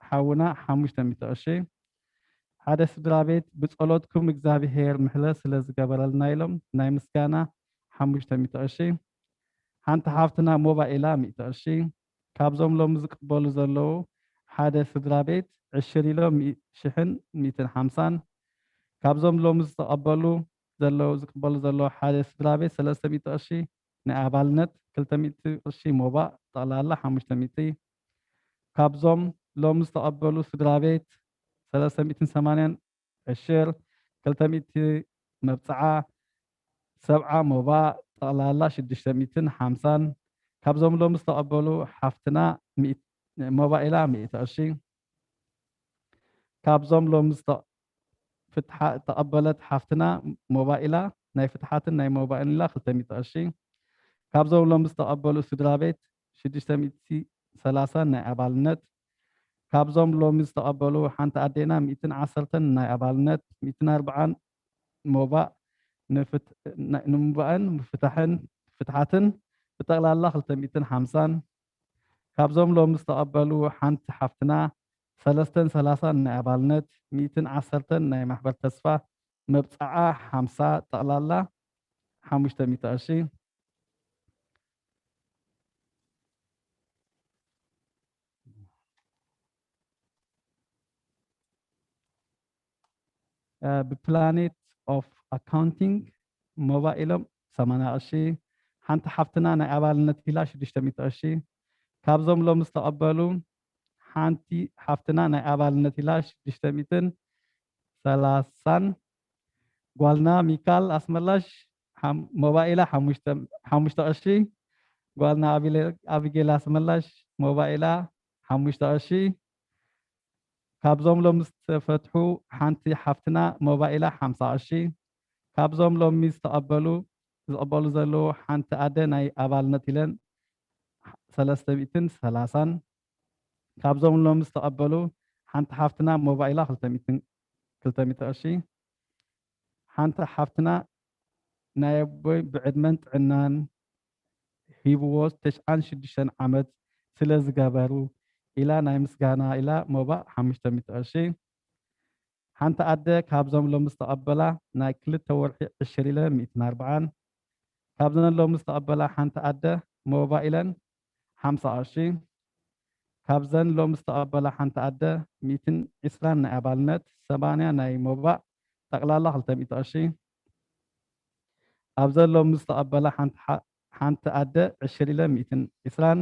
ሓውና ሓሙሽተ ሚእቲ ቅርሺ፣ ሓደ ስድራ ቤት ብጸሎትኩም እግዚኣብሔር ምሕረት ስለ ዝገበረልና ኢሎም ናይ ምስጋና ሓሙሽተ ሚእቲ ቅርሺ፣ ሓንቲ ሓፍትና ሞባኢላ ሚእቲ ቅርሺ፣ ካብዞም ሎሚ ዝቅበሉ ዘለዉ ሓደ ስድራ ቤት ዕሽር ኢሎም ሽሕን ሚእትን ሓምሳን፣ ካብዞም ሎሚ ዝተቐበሉ ዘለዉ ዝቅበሉ ዘለዉ ሓደ ስድራ ቤት ሰለስተ ሚእቲ ቅርሺ ናይ ኣባልነት፣ ክልተ ሚእቲ ቅርሺ ሞባእ፣ ጠቕላላ ሓሙሽተ ሚእቲ። ካብዞም ሎሚ ዝተቐበሉ ስድራ ቤት ሰለስተ ሚእትን ሰማንያን ዕሽር፣ ክልተ ሚእቲ መብጽዓ፣ ሰብዓ ሞባእ፣ ጠቕላላ ሽዱሽተ ሚእትን ሓምሳን። ካብዞም ሎሚ ዝተቐበሉ ሓፍትና ሚእቲ፣ ሞባኢላ ሚእቲ ቅርሺ። ካብዞም ሎሚ ዝተ-፣ ፍትሓ-፣ ዝተቐበለት ሓፍትና ሞባኢላ ናይ ፍትሓትን ናይ ሞባኢላ ክልተ ሚእቲ ቅርሺ። ካብዞም ሎሚ ዝተቐበሉ ስድራ ቤት ሽዱሽተ ሚእቲ ሰላሳን ናይ ኣባልነት። ካብዞም ሎሚ ዝተቐበሉ ሓንቲ ኣዴና ሚእትን ዓሰርተን ናይ ኣባልነት፣ ሚእትን ኣርብዓን ሞባእ ንፍት-፣ ን-፣ ንምባእን ምፍታሕን፣ ፍትሓትን ብጠቕላላ ክልተ ሚእትን ሓምሳን። ካብዞም ሎሚ ዝተቐበሉ ሓንቲ ሓፍትና ሰለስተን ሰላሳን ናይ ኣባልነት፣ ሚእትን ዓሰርተን ናይ ማሕበር ተስፋ፣ መብጽዓ ሓምሳ፣ ጠቕላላ ሓሙሽተ ሚእቲ ቅርሺ። እ፣ ብፕላኔት ኦፍ ኣካውንቲንግ ሞባኢሎም ሰማንያ ቅርሺ፣ ሓንቲ ሓፍትና ናይ ኣባልነት ኢላ ሽዱሽተ ሚእቲ ቅርሺ። ካብዞም ሎሚ ዝተቐበሉ ሓንቲ ሓፍትና ናይ ኣባልነት ኢላ ሽዱሽተ ሚእትን ሰላሳን፣ ጓልና ሚካል ኣስመላሽ ሓም-፣ ሞባኢላ ሓሙሽተ፣ ሓሙሽተ ቅርሺ፣ ጓልና ኣቢለ-፣ ኣቢጌል ኣስመላሽ ሞባኢላ ሓሙሽተ ቅርሺ። ካብዞም ሎሚ ዝተፈትሑ ሓንቲ ሓፍትና ሞባኢላ ሓምሳ ቅርሺ። ካብዞም ሎሚ ዝተቐበሉ፣ ዝቕበሉ ዘለዉ ሓንቲ ኣደ ናይ ኣባልነት ኢለን ሰለስተ ሚእትን ሰላሳን። ካብዞም ሎሚ ዝተቐበሉ ሓንቲ ሓፍትና ሞባኢላ ክልተ ሚእትን፣ ክልተ ሚእቲ ቅርሺ። ሓንቲ ሓፍትና ናይ ኣቦይ ብዕድመን ጥዕናን ሂብዎ ተስዓን ሽዱሽተን ዓመት ስለ ዝገበሩ ኢላ ናይ ምስጋና ኢላ ሞባእ ሓሙሽተ ሚእቲ ቅርሺ። ሓንቲ ኣደ ካብዞም ሎሚ ዝተቐበላ ናይ ክልተ ወርሒ ዕሽር ኢለን ሚእትን ኣርብዓን፣ ካብዘን ሎሚ ዝተቐበላ ሓንቲ ኣደ ሞባእ ኢለን ሓምሳ ቅርሺ፣ ካብዘን ሎሚ ዝተቐበላ ሓንቲ ኣደ ሚእትን ዕስራን ናይ ኣባልነት፣ ሰማንያ ናይ ሞባእ፣ ጠቕላላ ክልተ ሚእቲ ቅርሺ። ኣብዘን ሎሚ ዝተቐበላ ሓንቲ ሓ-፣ ሓንቲ ኣደ ዕሽር ኢለን ሚእትን ዕስራን፣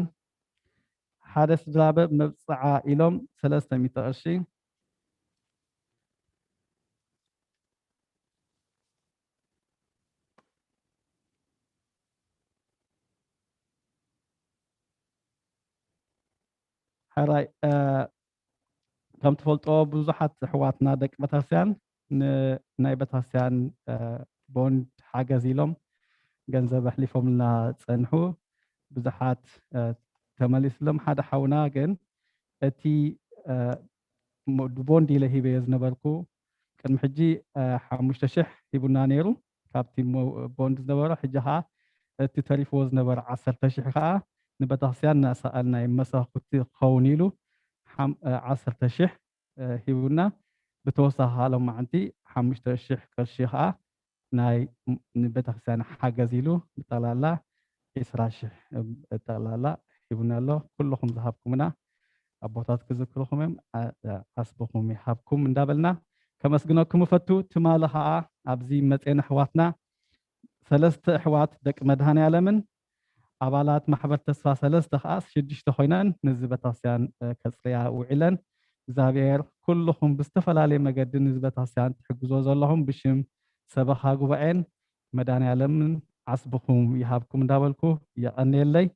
ሓደ ስድራ ቤት መብጽዓ ኢሎም ሰለስተ ሚእቲ ቅርሺ። ሕራይ፣ እ፣ ከም ትፈልጦ ብዙሓት ኣሕዋትና ደቂ ቤተክርስትያን ን-፣ ናይ ቤተክርስትያን፣ እ፣ ቦንድ ሓገዝ ኢሎም ገንዘብ ኣሕሊፎምልና ጸንሑ። ብዙሓት፣ እ፣ ተመሊስሎም። ሓደ ሓውና ግን እቲ፣ እ፣ ሞ-፣ ቦንድ ኢለ ሂበዮ ዝነበርኩ ቅድሚ ሕጂ፣ እ፣ ሓሙሽተ ሽሕ ሂቡና ነይሩ ካብቲ ሞ-፣ ቦንድ ዝነበሮ። ሕጂ ኸዓ እቲ ተሪፍዎ ዝነበረ ዓሰርተ ሽሕ ኸዓ ንቤተክርስትያን እናሰኣልና መሳኹቲ ክኸውን ኢሉ ሓም-፣ እ፣ ዓሰርተ ሽሕ፣ እ፣ ሂቡና። ብተወሳኺ ኸዓ ሎማዓንቲ ሓሙሽተ ሽሕ ቅርሺ ኸዓ ናይ ም-፣ ንቤተክርስትያን ሓገዝ ኢሉ ብጠቕላላ ዕስራ ሽሕ፣ እ፣ ጠቕላላ ሂቡና ኣሎ። ኩልኹም ዝሃብኩምና ኣቦታት ክዝክርኹም እዮም። ኣ-፣ ኣ-፣ ዓስብኹም ይሃብኩም እንዳበልና ከመስግነኩም እፈቱ። ትማሊ ኸዓ ኣብዚ መጼና ኣሕዋትና ሰለስተ ኣሕዋት ደቂ መድሃኔ ዓለምን ኣባላት ማሕበር ተስፋ ሰለስተ ኸዓ ሽዱሽተ ኮይነን ነዚ ቤተክርስትያን፣ እ፣ ከጽርያ ውዒለን። እግዚኣብሔር ኩልኹም ብዝተፈላለየ መገዲ ነዚ ቤተክርስትያን ትሕግዞ ዘለኹም ብሽም ሰበኻ ጉባኤን መድሃኔ ዓለምን ዓስብኹም ይሃብኩም እንዳበልኩ የቐንየለይ።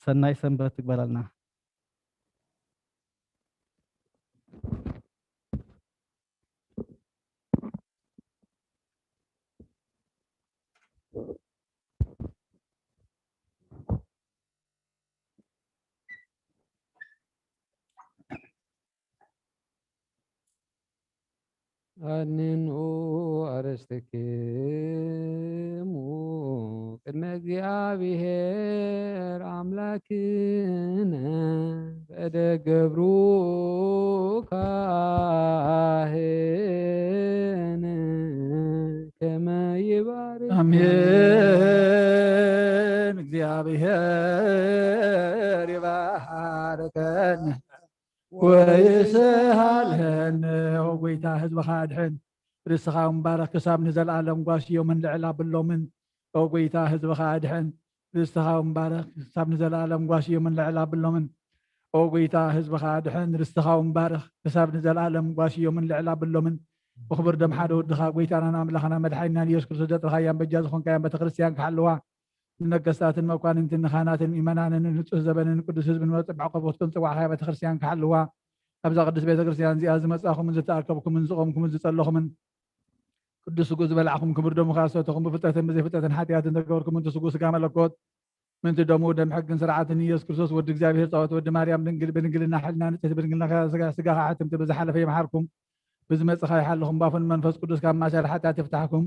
ሰናይ ሰንበት ትግበረልና። ኣድንኑ ኣርእስትክሙ ቅድመ እግዚኣብሔር ኣምላክነ በደ ገብሩ ካህን ከመ ይባርክ። ኣሜን። እግዚኣብሔር ይባርከን ወይስሃልህን። ኦ ጎይታ፣ ህዝብኻ ኣድሕን፣ ርስትኻ ምባረኽ ክሳብ ንዘለኣለም ጓስዮምን ልዕል ኣብሎምን። ኦ ጎይታ፣ ህዝብኻ ኣድሕን፣ ርስትኻ ምባረኽ ክሳብ ንዘለኣለም ጓስዮምን ልዕል ኣብሎምን። ኦ ጎይታ፣ ህዝብኻ ኣድሕን፣ ርስትኻ ምባረኽ ክሳብ ንዘለኣለም ጓስዮምን ልዕል ኣብሎምን። ብኽቡር ደም ሓደ ወድኻ፣ ጎይታናን ኣምላኽና መድሓኒናን ኢየሱስ ክርስቶስ፣ ዘጥረኻያን በጃ ዝኾንካያን ቤተክርስትያን ክሓልዋ፣ ንነገስታትን መኳንንትን ንኻህናትን ምእመናንን ንንጹህ ዘበንን ቅዱስ ህዝብን መርጽ ዕቆቦትኩም ጽዋዕኻያ ቤተክርስትያን ክሓልዋ፣ ኣብዛ ቅድስት ቤተክርስትያን እዚኣ ዝመጻኹምን ዝተኣከብኩምን ዝቖምኩምን ዝጸለኹምን፣ ቅዱስ ስግኡ ዝበላዕኹም፣ ክቡር ደሙ ከኣ ዝሰተኹም፣ ብፍልጠትን ብዘይፍልጠትን ሓጢኣትን ተገበርኩም፣ ምእንቲ ስግኡ ስጋ መለኮት፣ ምእንቲ ደሙ ደም ሕግን ስርዓትን ኢየሱስ ክርስቶስ ወዲ እግዚኣብሔር ጻወት ወዲ ማርያም ድንግል፣ ብድንግልና ሕልና ንጽሕቲ፣ ብድንግልና ስጋ፣ ስጋኻ ሕትምቲ ብዝሓለፈ ይምሓርኩም፣ ብዝመጽኻ ይሓልኹም፣ ባፉን መንፈስ ቅዱስ ካብ ማእሰር ሓጢኣት ይፍታሕኩም።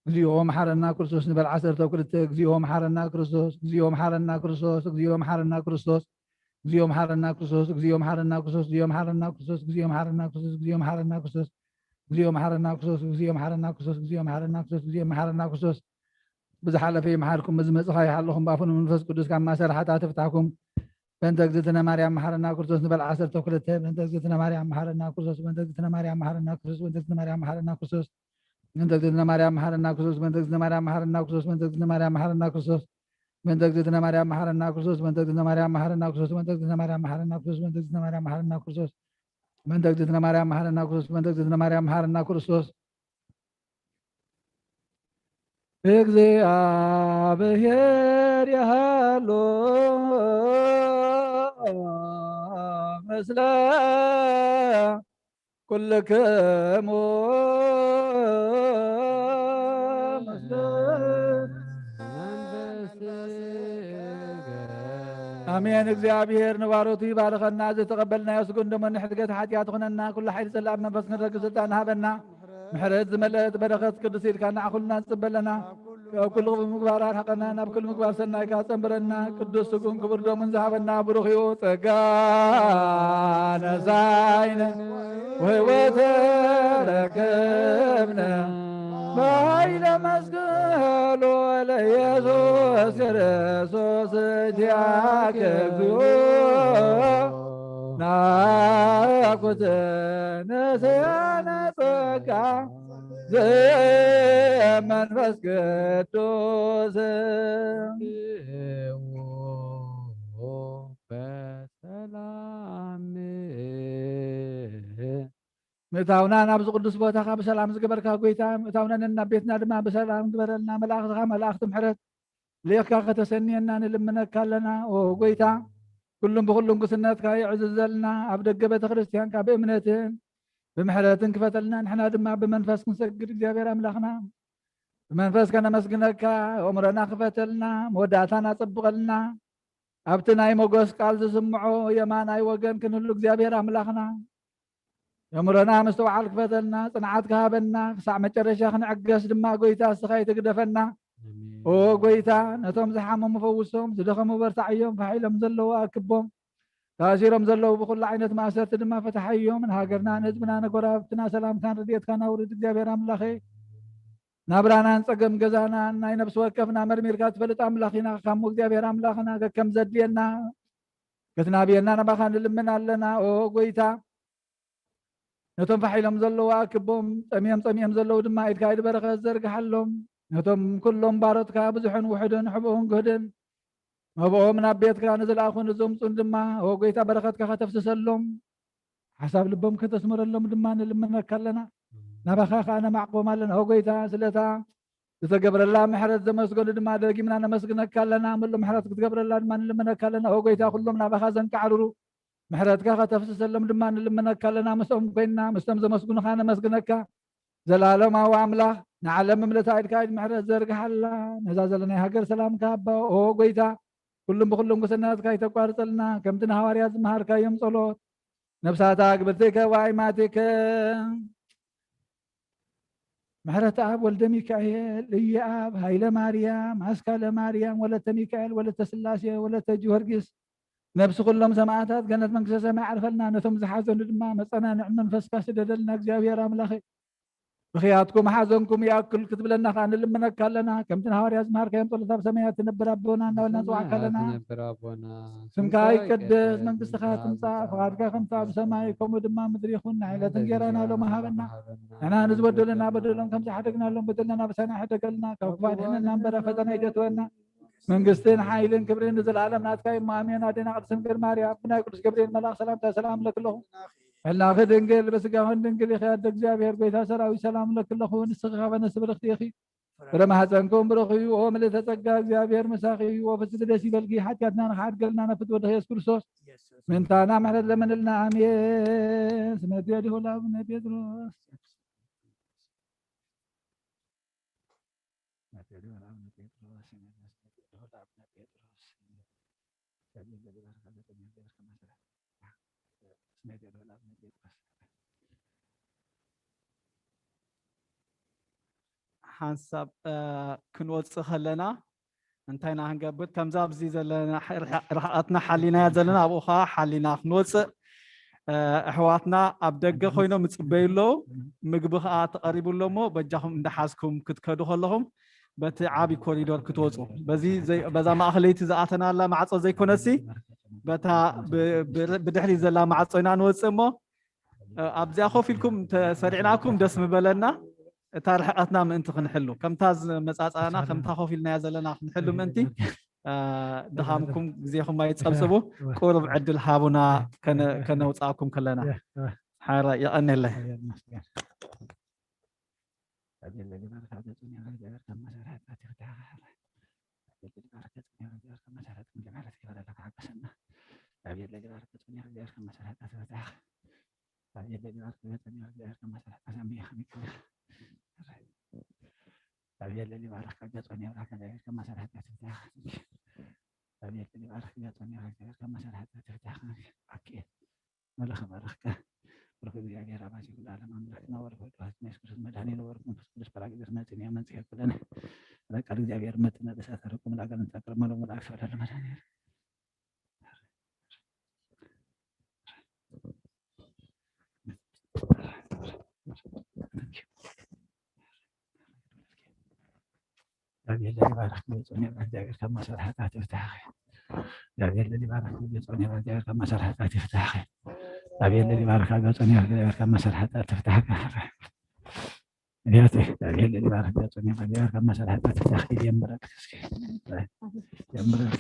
እግዚኦ መሓረና ክርስቶስ ንበል ዓሰርተ ክልተ። እግዚኦ መሓረና ክርስቶስ፣ እግዚኦ መሓረና ክርስቶስ፣ እግዚኦ መሓረና ክርስቶስ፣ እግዚኦ መሓረና ክርስቶስ፣ እግዚኦ መሓረና ክርስቶስ፣ እግዚኦ መሓረና ክርስቶስ፣ እግዚኦ መሓረና ክርስቶስ፣ እግዚኦ መሓረና ክርስቶስ፣ እግዚኦ መሓረና ክርስቶስ፣ እግዚኦ መሓረና ክርስቶስ፣ እግዚኦ መሓረና ክርስቶስ፣ እግዚኦ መሓረና ክርስቶስ። ብዝሓለፈ ይምሓርኩም፣ ብዝመጽኻ ይሓልኹም፣ ብኣፉን መንፈስ ቅዱስ ካብ ማእሰር ሓጢኣት ይፍታሕኩም። በእንተ እግዝእትነ ማርያም መሓረና ክርስቶስ ንበል ዓሰርተ ክልተ። በእንተ እግዝእትነ ማርያም መሓረና ክርስቶስ፣ በእንተ እግዝእትነ ማርያም መሓረና ክርስቶስ፣ በእንተ እግዝእትነ ማርያም መሓረና ክርስቶስ፣ በእንተ እግዝእትነ ማርያም መሓረና ክርስቶስ፣ በእንተ እግዝእትነ ማርያም መሓረና ክርስቶስ፣ በእንተ እግዝእትነ ማርያም መሓረና ክርስቶስ፣ በእንተ እግዝእትነ ማርያም መሓረና ክርስቶስ፣ በእንተ እግዝእትነ ማርያም መሓረና ክርስቶስ፣ በእንተ እግዝእትነ ማርያም መሓረና ክርስቶስ፣ በእንተ እግዝእትነ ማርያም መሓረና ክርስቶስ፣ በእንተ እግዝእትነ ማርያም መሓረና ክርስቶስ፣ በእንተ እግዝእትነ ማርያም መሓረና ክርስቶስ። እግዚኣብሔር ይሃሉ ምስለ ኩልክሙ። ኣሜን። እግዚኣብሔር ንባሮቱ ይባርከና። ዝተቐበልናዮ ስግኡን ደሙን ንሕድገት ሓጢኣት ኾነና፣ ኩሉ ሓይሊ ጸላእ መንፈስ ክንረግጽ ስልጣን ሃበና። ምሕረት ዝመልአት በረኸት ቅዱስ ኢድካ ንዓኹልና ንጽበ ኣለና። ካብ ኩሉ ክፉእ ምግባር ኣርሕቐና፣ ናብ ኩሉ ምግባር ሰናይካ ጸንብረና። ቅዱስ ስግኡን ክቡር ደሙን ዝሃበና ብሩኽ እዩ። ጸጋ ነሳይነ ወሕይወት ረክብነ በኃይለ መስቀሉ ለኢየሱስ ክርስቶስ። ኪያከ እግዚኦ ናኩትነ ሰያነ ጸጋ ዘመንፈስ ቅዱስ። በሰላም ምእታውና ናብዚ ቅዱስ ቦታኻ ብሰላም ዝገበርካ ጎይታ፣ ምእታውና ነናብ ቤትና ድማ ብሰላም ግበረልና። መላእኽትኻ መላእኽቲ ምሕረት ልኢኽካ ከተሰንየና ንልምነካ ኣለና። ኦ ጎይታ፣ ኩሉም ብኹሉም ጉስነትካ ይዕዝዘልና። ኣብ ደገ ቤተ ክርስቲያንካ ብእምነትን ብምሕረትን ክፈተልና። ንሕና ድማ ብመንፈስ ክንሰግድ እግዚኣብሔር ኣምላኽና ብመንፈስ ከነመስግነካ። ኣእምሮና ክፈተልና፣ መወዳእታና ጸብቐልና። ኣብቲ ናይ ሞገስ ቃል ዝስምዖ የማናይ ወገን ክንህሉ እግዚኣብሔር ኣምላኽና የእምሮና ምስትውዓል ክፈተልና፣ ጽንዓት ክሃበና፣ ክሳዕ መጨረሻ ክንዕገስ ድማ ጎይታ እስኻ ይትግደፈና። ኣሜን። ኦ ጎይታ፣ ነቶም ዝሓመሙ ፈውሶም፣ ዝደኸሙ በርታዕዮም፣ ፋሕ ኢሎም ዘለዉ ኣክቦም፣ ተኣሲሮም ዘለዉ ብኹሉ ዓይነት ማእሰርቲ ድማ ፍትሓዮም። ንሃገርና፣ ንህዝብና፣ ንጎረባብትና ሰላምካን ረድኤትካን ኣውርድ እግዚኣብሔር ኣምላኸይ። ናብራናን ጸገም ገዛናን ናይ ነፍሲ ወከፍና መርሚርካ ትፈልጥ ኣምላኽ ኢና። ካሞ እግዚኣብሔር ኣምላኽና ከከም ዘድልየና ክትናብየና ናባኻ ንልምን ኣለና። ኦ ጎይታ፣ ነቶም ፋሕ ኢሎም ዘለዉ ኣክቦም፣ ጠምዮም ጸሚኦም ዘለዉ ድማ ኢድካ ኢድ በረኸት ዘርግሓሎም። ነቶም ኩሎም ባሮትካ ብዙሕን ውሑድን፣ ሕቡእን ግህድን፣ መብኦም ናብ ቤትካ ንዝለኣኹን ንዘምጹን ድማ፣ ኦ ጎይታ፣ በረኸትካ ከተፍስሰሎም፣ ሓሳብ ልቦም ከተስምረሎም ድማ ንልምነካ ኣለና። ናባኻ ከኣ ነማዕቆም ኣለና። ኦ ጎይታ፣ ስለታ ዝተገብረላ ምሕረት ዘመስገኑ ድማ ደጊምና ነመስግነካ ኣለና። ምሉእ ምሕረት ክትገብረላ ድማ ንልምነካ ኣለና። ኦ ጎይታ፣ ኩሎም ናባኻ ዘንቃዕርሩ ምሕረትካ ከተፍስሰሎም ድማ ንልምነካ ኣለና። ምስኦም ኮይንና ምስቶም ዘመስግኑኻ ነመስግነካ። ዘላለማዊ ኣምላኽ፣ ንዓለም ምልእታ ኢድካ ኢድ ምሕረት ዘርግሓላ፣ ነዛ ዘለናይ ሃገር ሰላምካ ሃባ። ኦ ጎይታ፣ ኩሉም ብኩሉም ጉስናትካ ይተቋርጸልና፣ ከምቲ ንሃዋርያት ዝመሃርካዮም ጸሎት፣ ነፍሳታ ግብርቲከ ወኣይማቲከ ምሕረት ኣብ ወልደ ሚካኤል፣ እየ ኣብ ሃይለ ማርያም፣ ኣስካለ ማርያም፣ ወለተ ሚካኤል፣ ወለተ ስላሴ፣ ወለተ ጊዮርጊስ፣ ነብሲ ኩሎም ሰማዕታት ገነት መንግስተ ሰማይ ዓርፈልና፣ ነቶም ዝሓዘኑ ድማ መጸናንዒ መንፈስካ ስደደልና እግዚኣብሔር ኣምላኸ። ብኽያትኩም ሓዘንኩም ይኣክል ክትብለና ከኣ ንልምነካ ኣለና። ከምቲ ንሃዋርያ ዝመሃርካዮም ጸሎት ኣብ ሰማያት ትነብር ኣቦና እናበልና ንጽዋዕካ ኣለና። ትነብር ኣቦና፣ ስምካ ይቀደስ፣ መንግስትኻ ትምጻእ፣ ፍቓድካ ከምቲ ኣብ ሰማይ ከምኡ ድማ ምድሪ ይኹን። ናይ ዕለት እንጌራና ሎም ሃበና። ንሕና ንዝበደሉና በደሎም ከም ዝሓደግናሎም በደልና ኣበሳና ሕደገልና፣ ካብ ክፉእ ኣድሕነና እምበር ኣብ ፈተና ኣይተእትወና። መንግስትን ሓይልን ክብርን ንዘለኣለም ናትካ እዩ። ኣሜን። ኣዴና ቅድስት ድንግል ማርያም ብናይ ቅዱስ ገብርኤል መልኣኽ ሰላምታ ሰላም እብለኪ ኣለኹ። ሕላኺ ድንግል በስጋኽን ድንግል ኢኺ። ኣደ እግዚኣብሔር ጎይታ ሰራዊት ሰላም እብለኪ ኣለኹ። ንስኺ ካብ ኣንስቲ ብርኽቲ ኢኺ። ፍረ ማሕፀንኩም ብሩኽ እዩ። ኦ ምልእተ ጸጋ እግዚኣብሔር ምሳኺ እዩ። ኦ ፍጽምቲ ደስ ይበልኪ። ሓጢኣትና ንኽሓድገልና ናብ ፍትወ ወድኺ የሱስ ክርስቶስ ምእንታና ምሕረት ለምንልና። ኣሜን። ስመ ቴዲ ሆላ ኣቡነ ጴጥሮስ ሓንሳብ ክንወፅእ ከለና እንታይ ኢና ክንገብር? ከምዛ ኣብዚ ዘለና ርሕቀትና ሓሊናያ ዘለና ኣብኡ ከዓ ሓሊና ክንወፅእ። ኣሕዋትና ኣብ ደገ ኮይኖም ይፅበዩ ኣለዉ። ምግቢ ከዓ ተቐሪቡ ኣሎ እሞ በጃኹም እንዳሓዝኩም ክትከዱ ከለኹም በቲ ዓቢ ኮሪዶር ክትወፁ፣ በዚ በዛ ማእኸለይቲ ዝኣተናላ ማዕፆ ዘይኮነሲ በታ ብድሕሪ ዘላ ማዕፆ ኢና ንወፅእ እሞ ኣብዚኣ ኮፍ ኢልኩም ተሰሪዕናኩም ደስ ምበለና። እታ ርሕቀትና ምእንቲ ክንሕሉ ከምታ ዝመፃፃና ከምታ ኮፍ ኢልናያ ዘለና ክንሕሉ ምእንቲ ድኻምኩም ግዜኹም ኣይፀብፅቡ። ቁሩብ ዕድል ሃቡና ከነውፃእኩም ከለና። ሓራ የቐኔለይ። መለኸ መለኽከ ብሩክ እግዚኣብሔር ኣባዜ ኩሉ ዓለም ኣምላክና ወልድ ዋሕድ ናይ የሱስ ክርስቶስ መድኃኒነ ወሩክ መንፈስ ቅዱስ ፓራቅሊጦስ መጽእን እያ መንጽሔ ኩለነ። ቃል እግዚኣብሔር መጥነ በሳተ ርቁም ለአጋንንት አቅርመ ሎሙ ለአክፈለ ለመድኃኒነ እግዚአብሔር ለሊባረክ ገጾን የብራ። እግዚአብሔር ከማሰል ኃጢአት ይፍታህ። እግዚአብሔር ለሊባረክ ገጾን የብራ። እግዚአብሔር ከማሰል ኃጢአት ይፍታህ። እግዚአብሔር ለሊባረክ ገጾን የብራ። እግዚአብሔር ከማሰል ኃጢአት ይፍታህ። እግዚአብሔር ለሊባረክ ገጾን የብራ። እግዚአብሔር ከማሰል ኃጢአት ይፍታህ። ይጀምራል። እስኪ ጀምራል።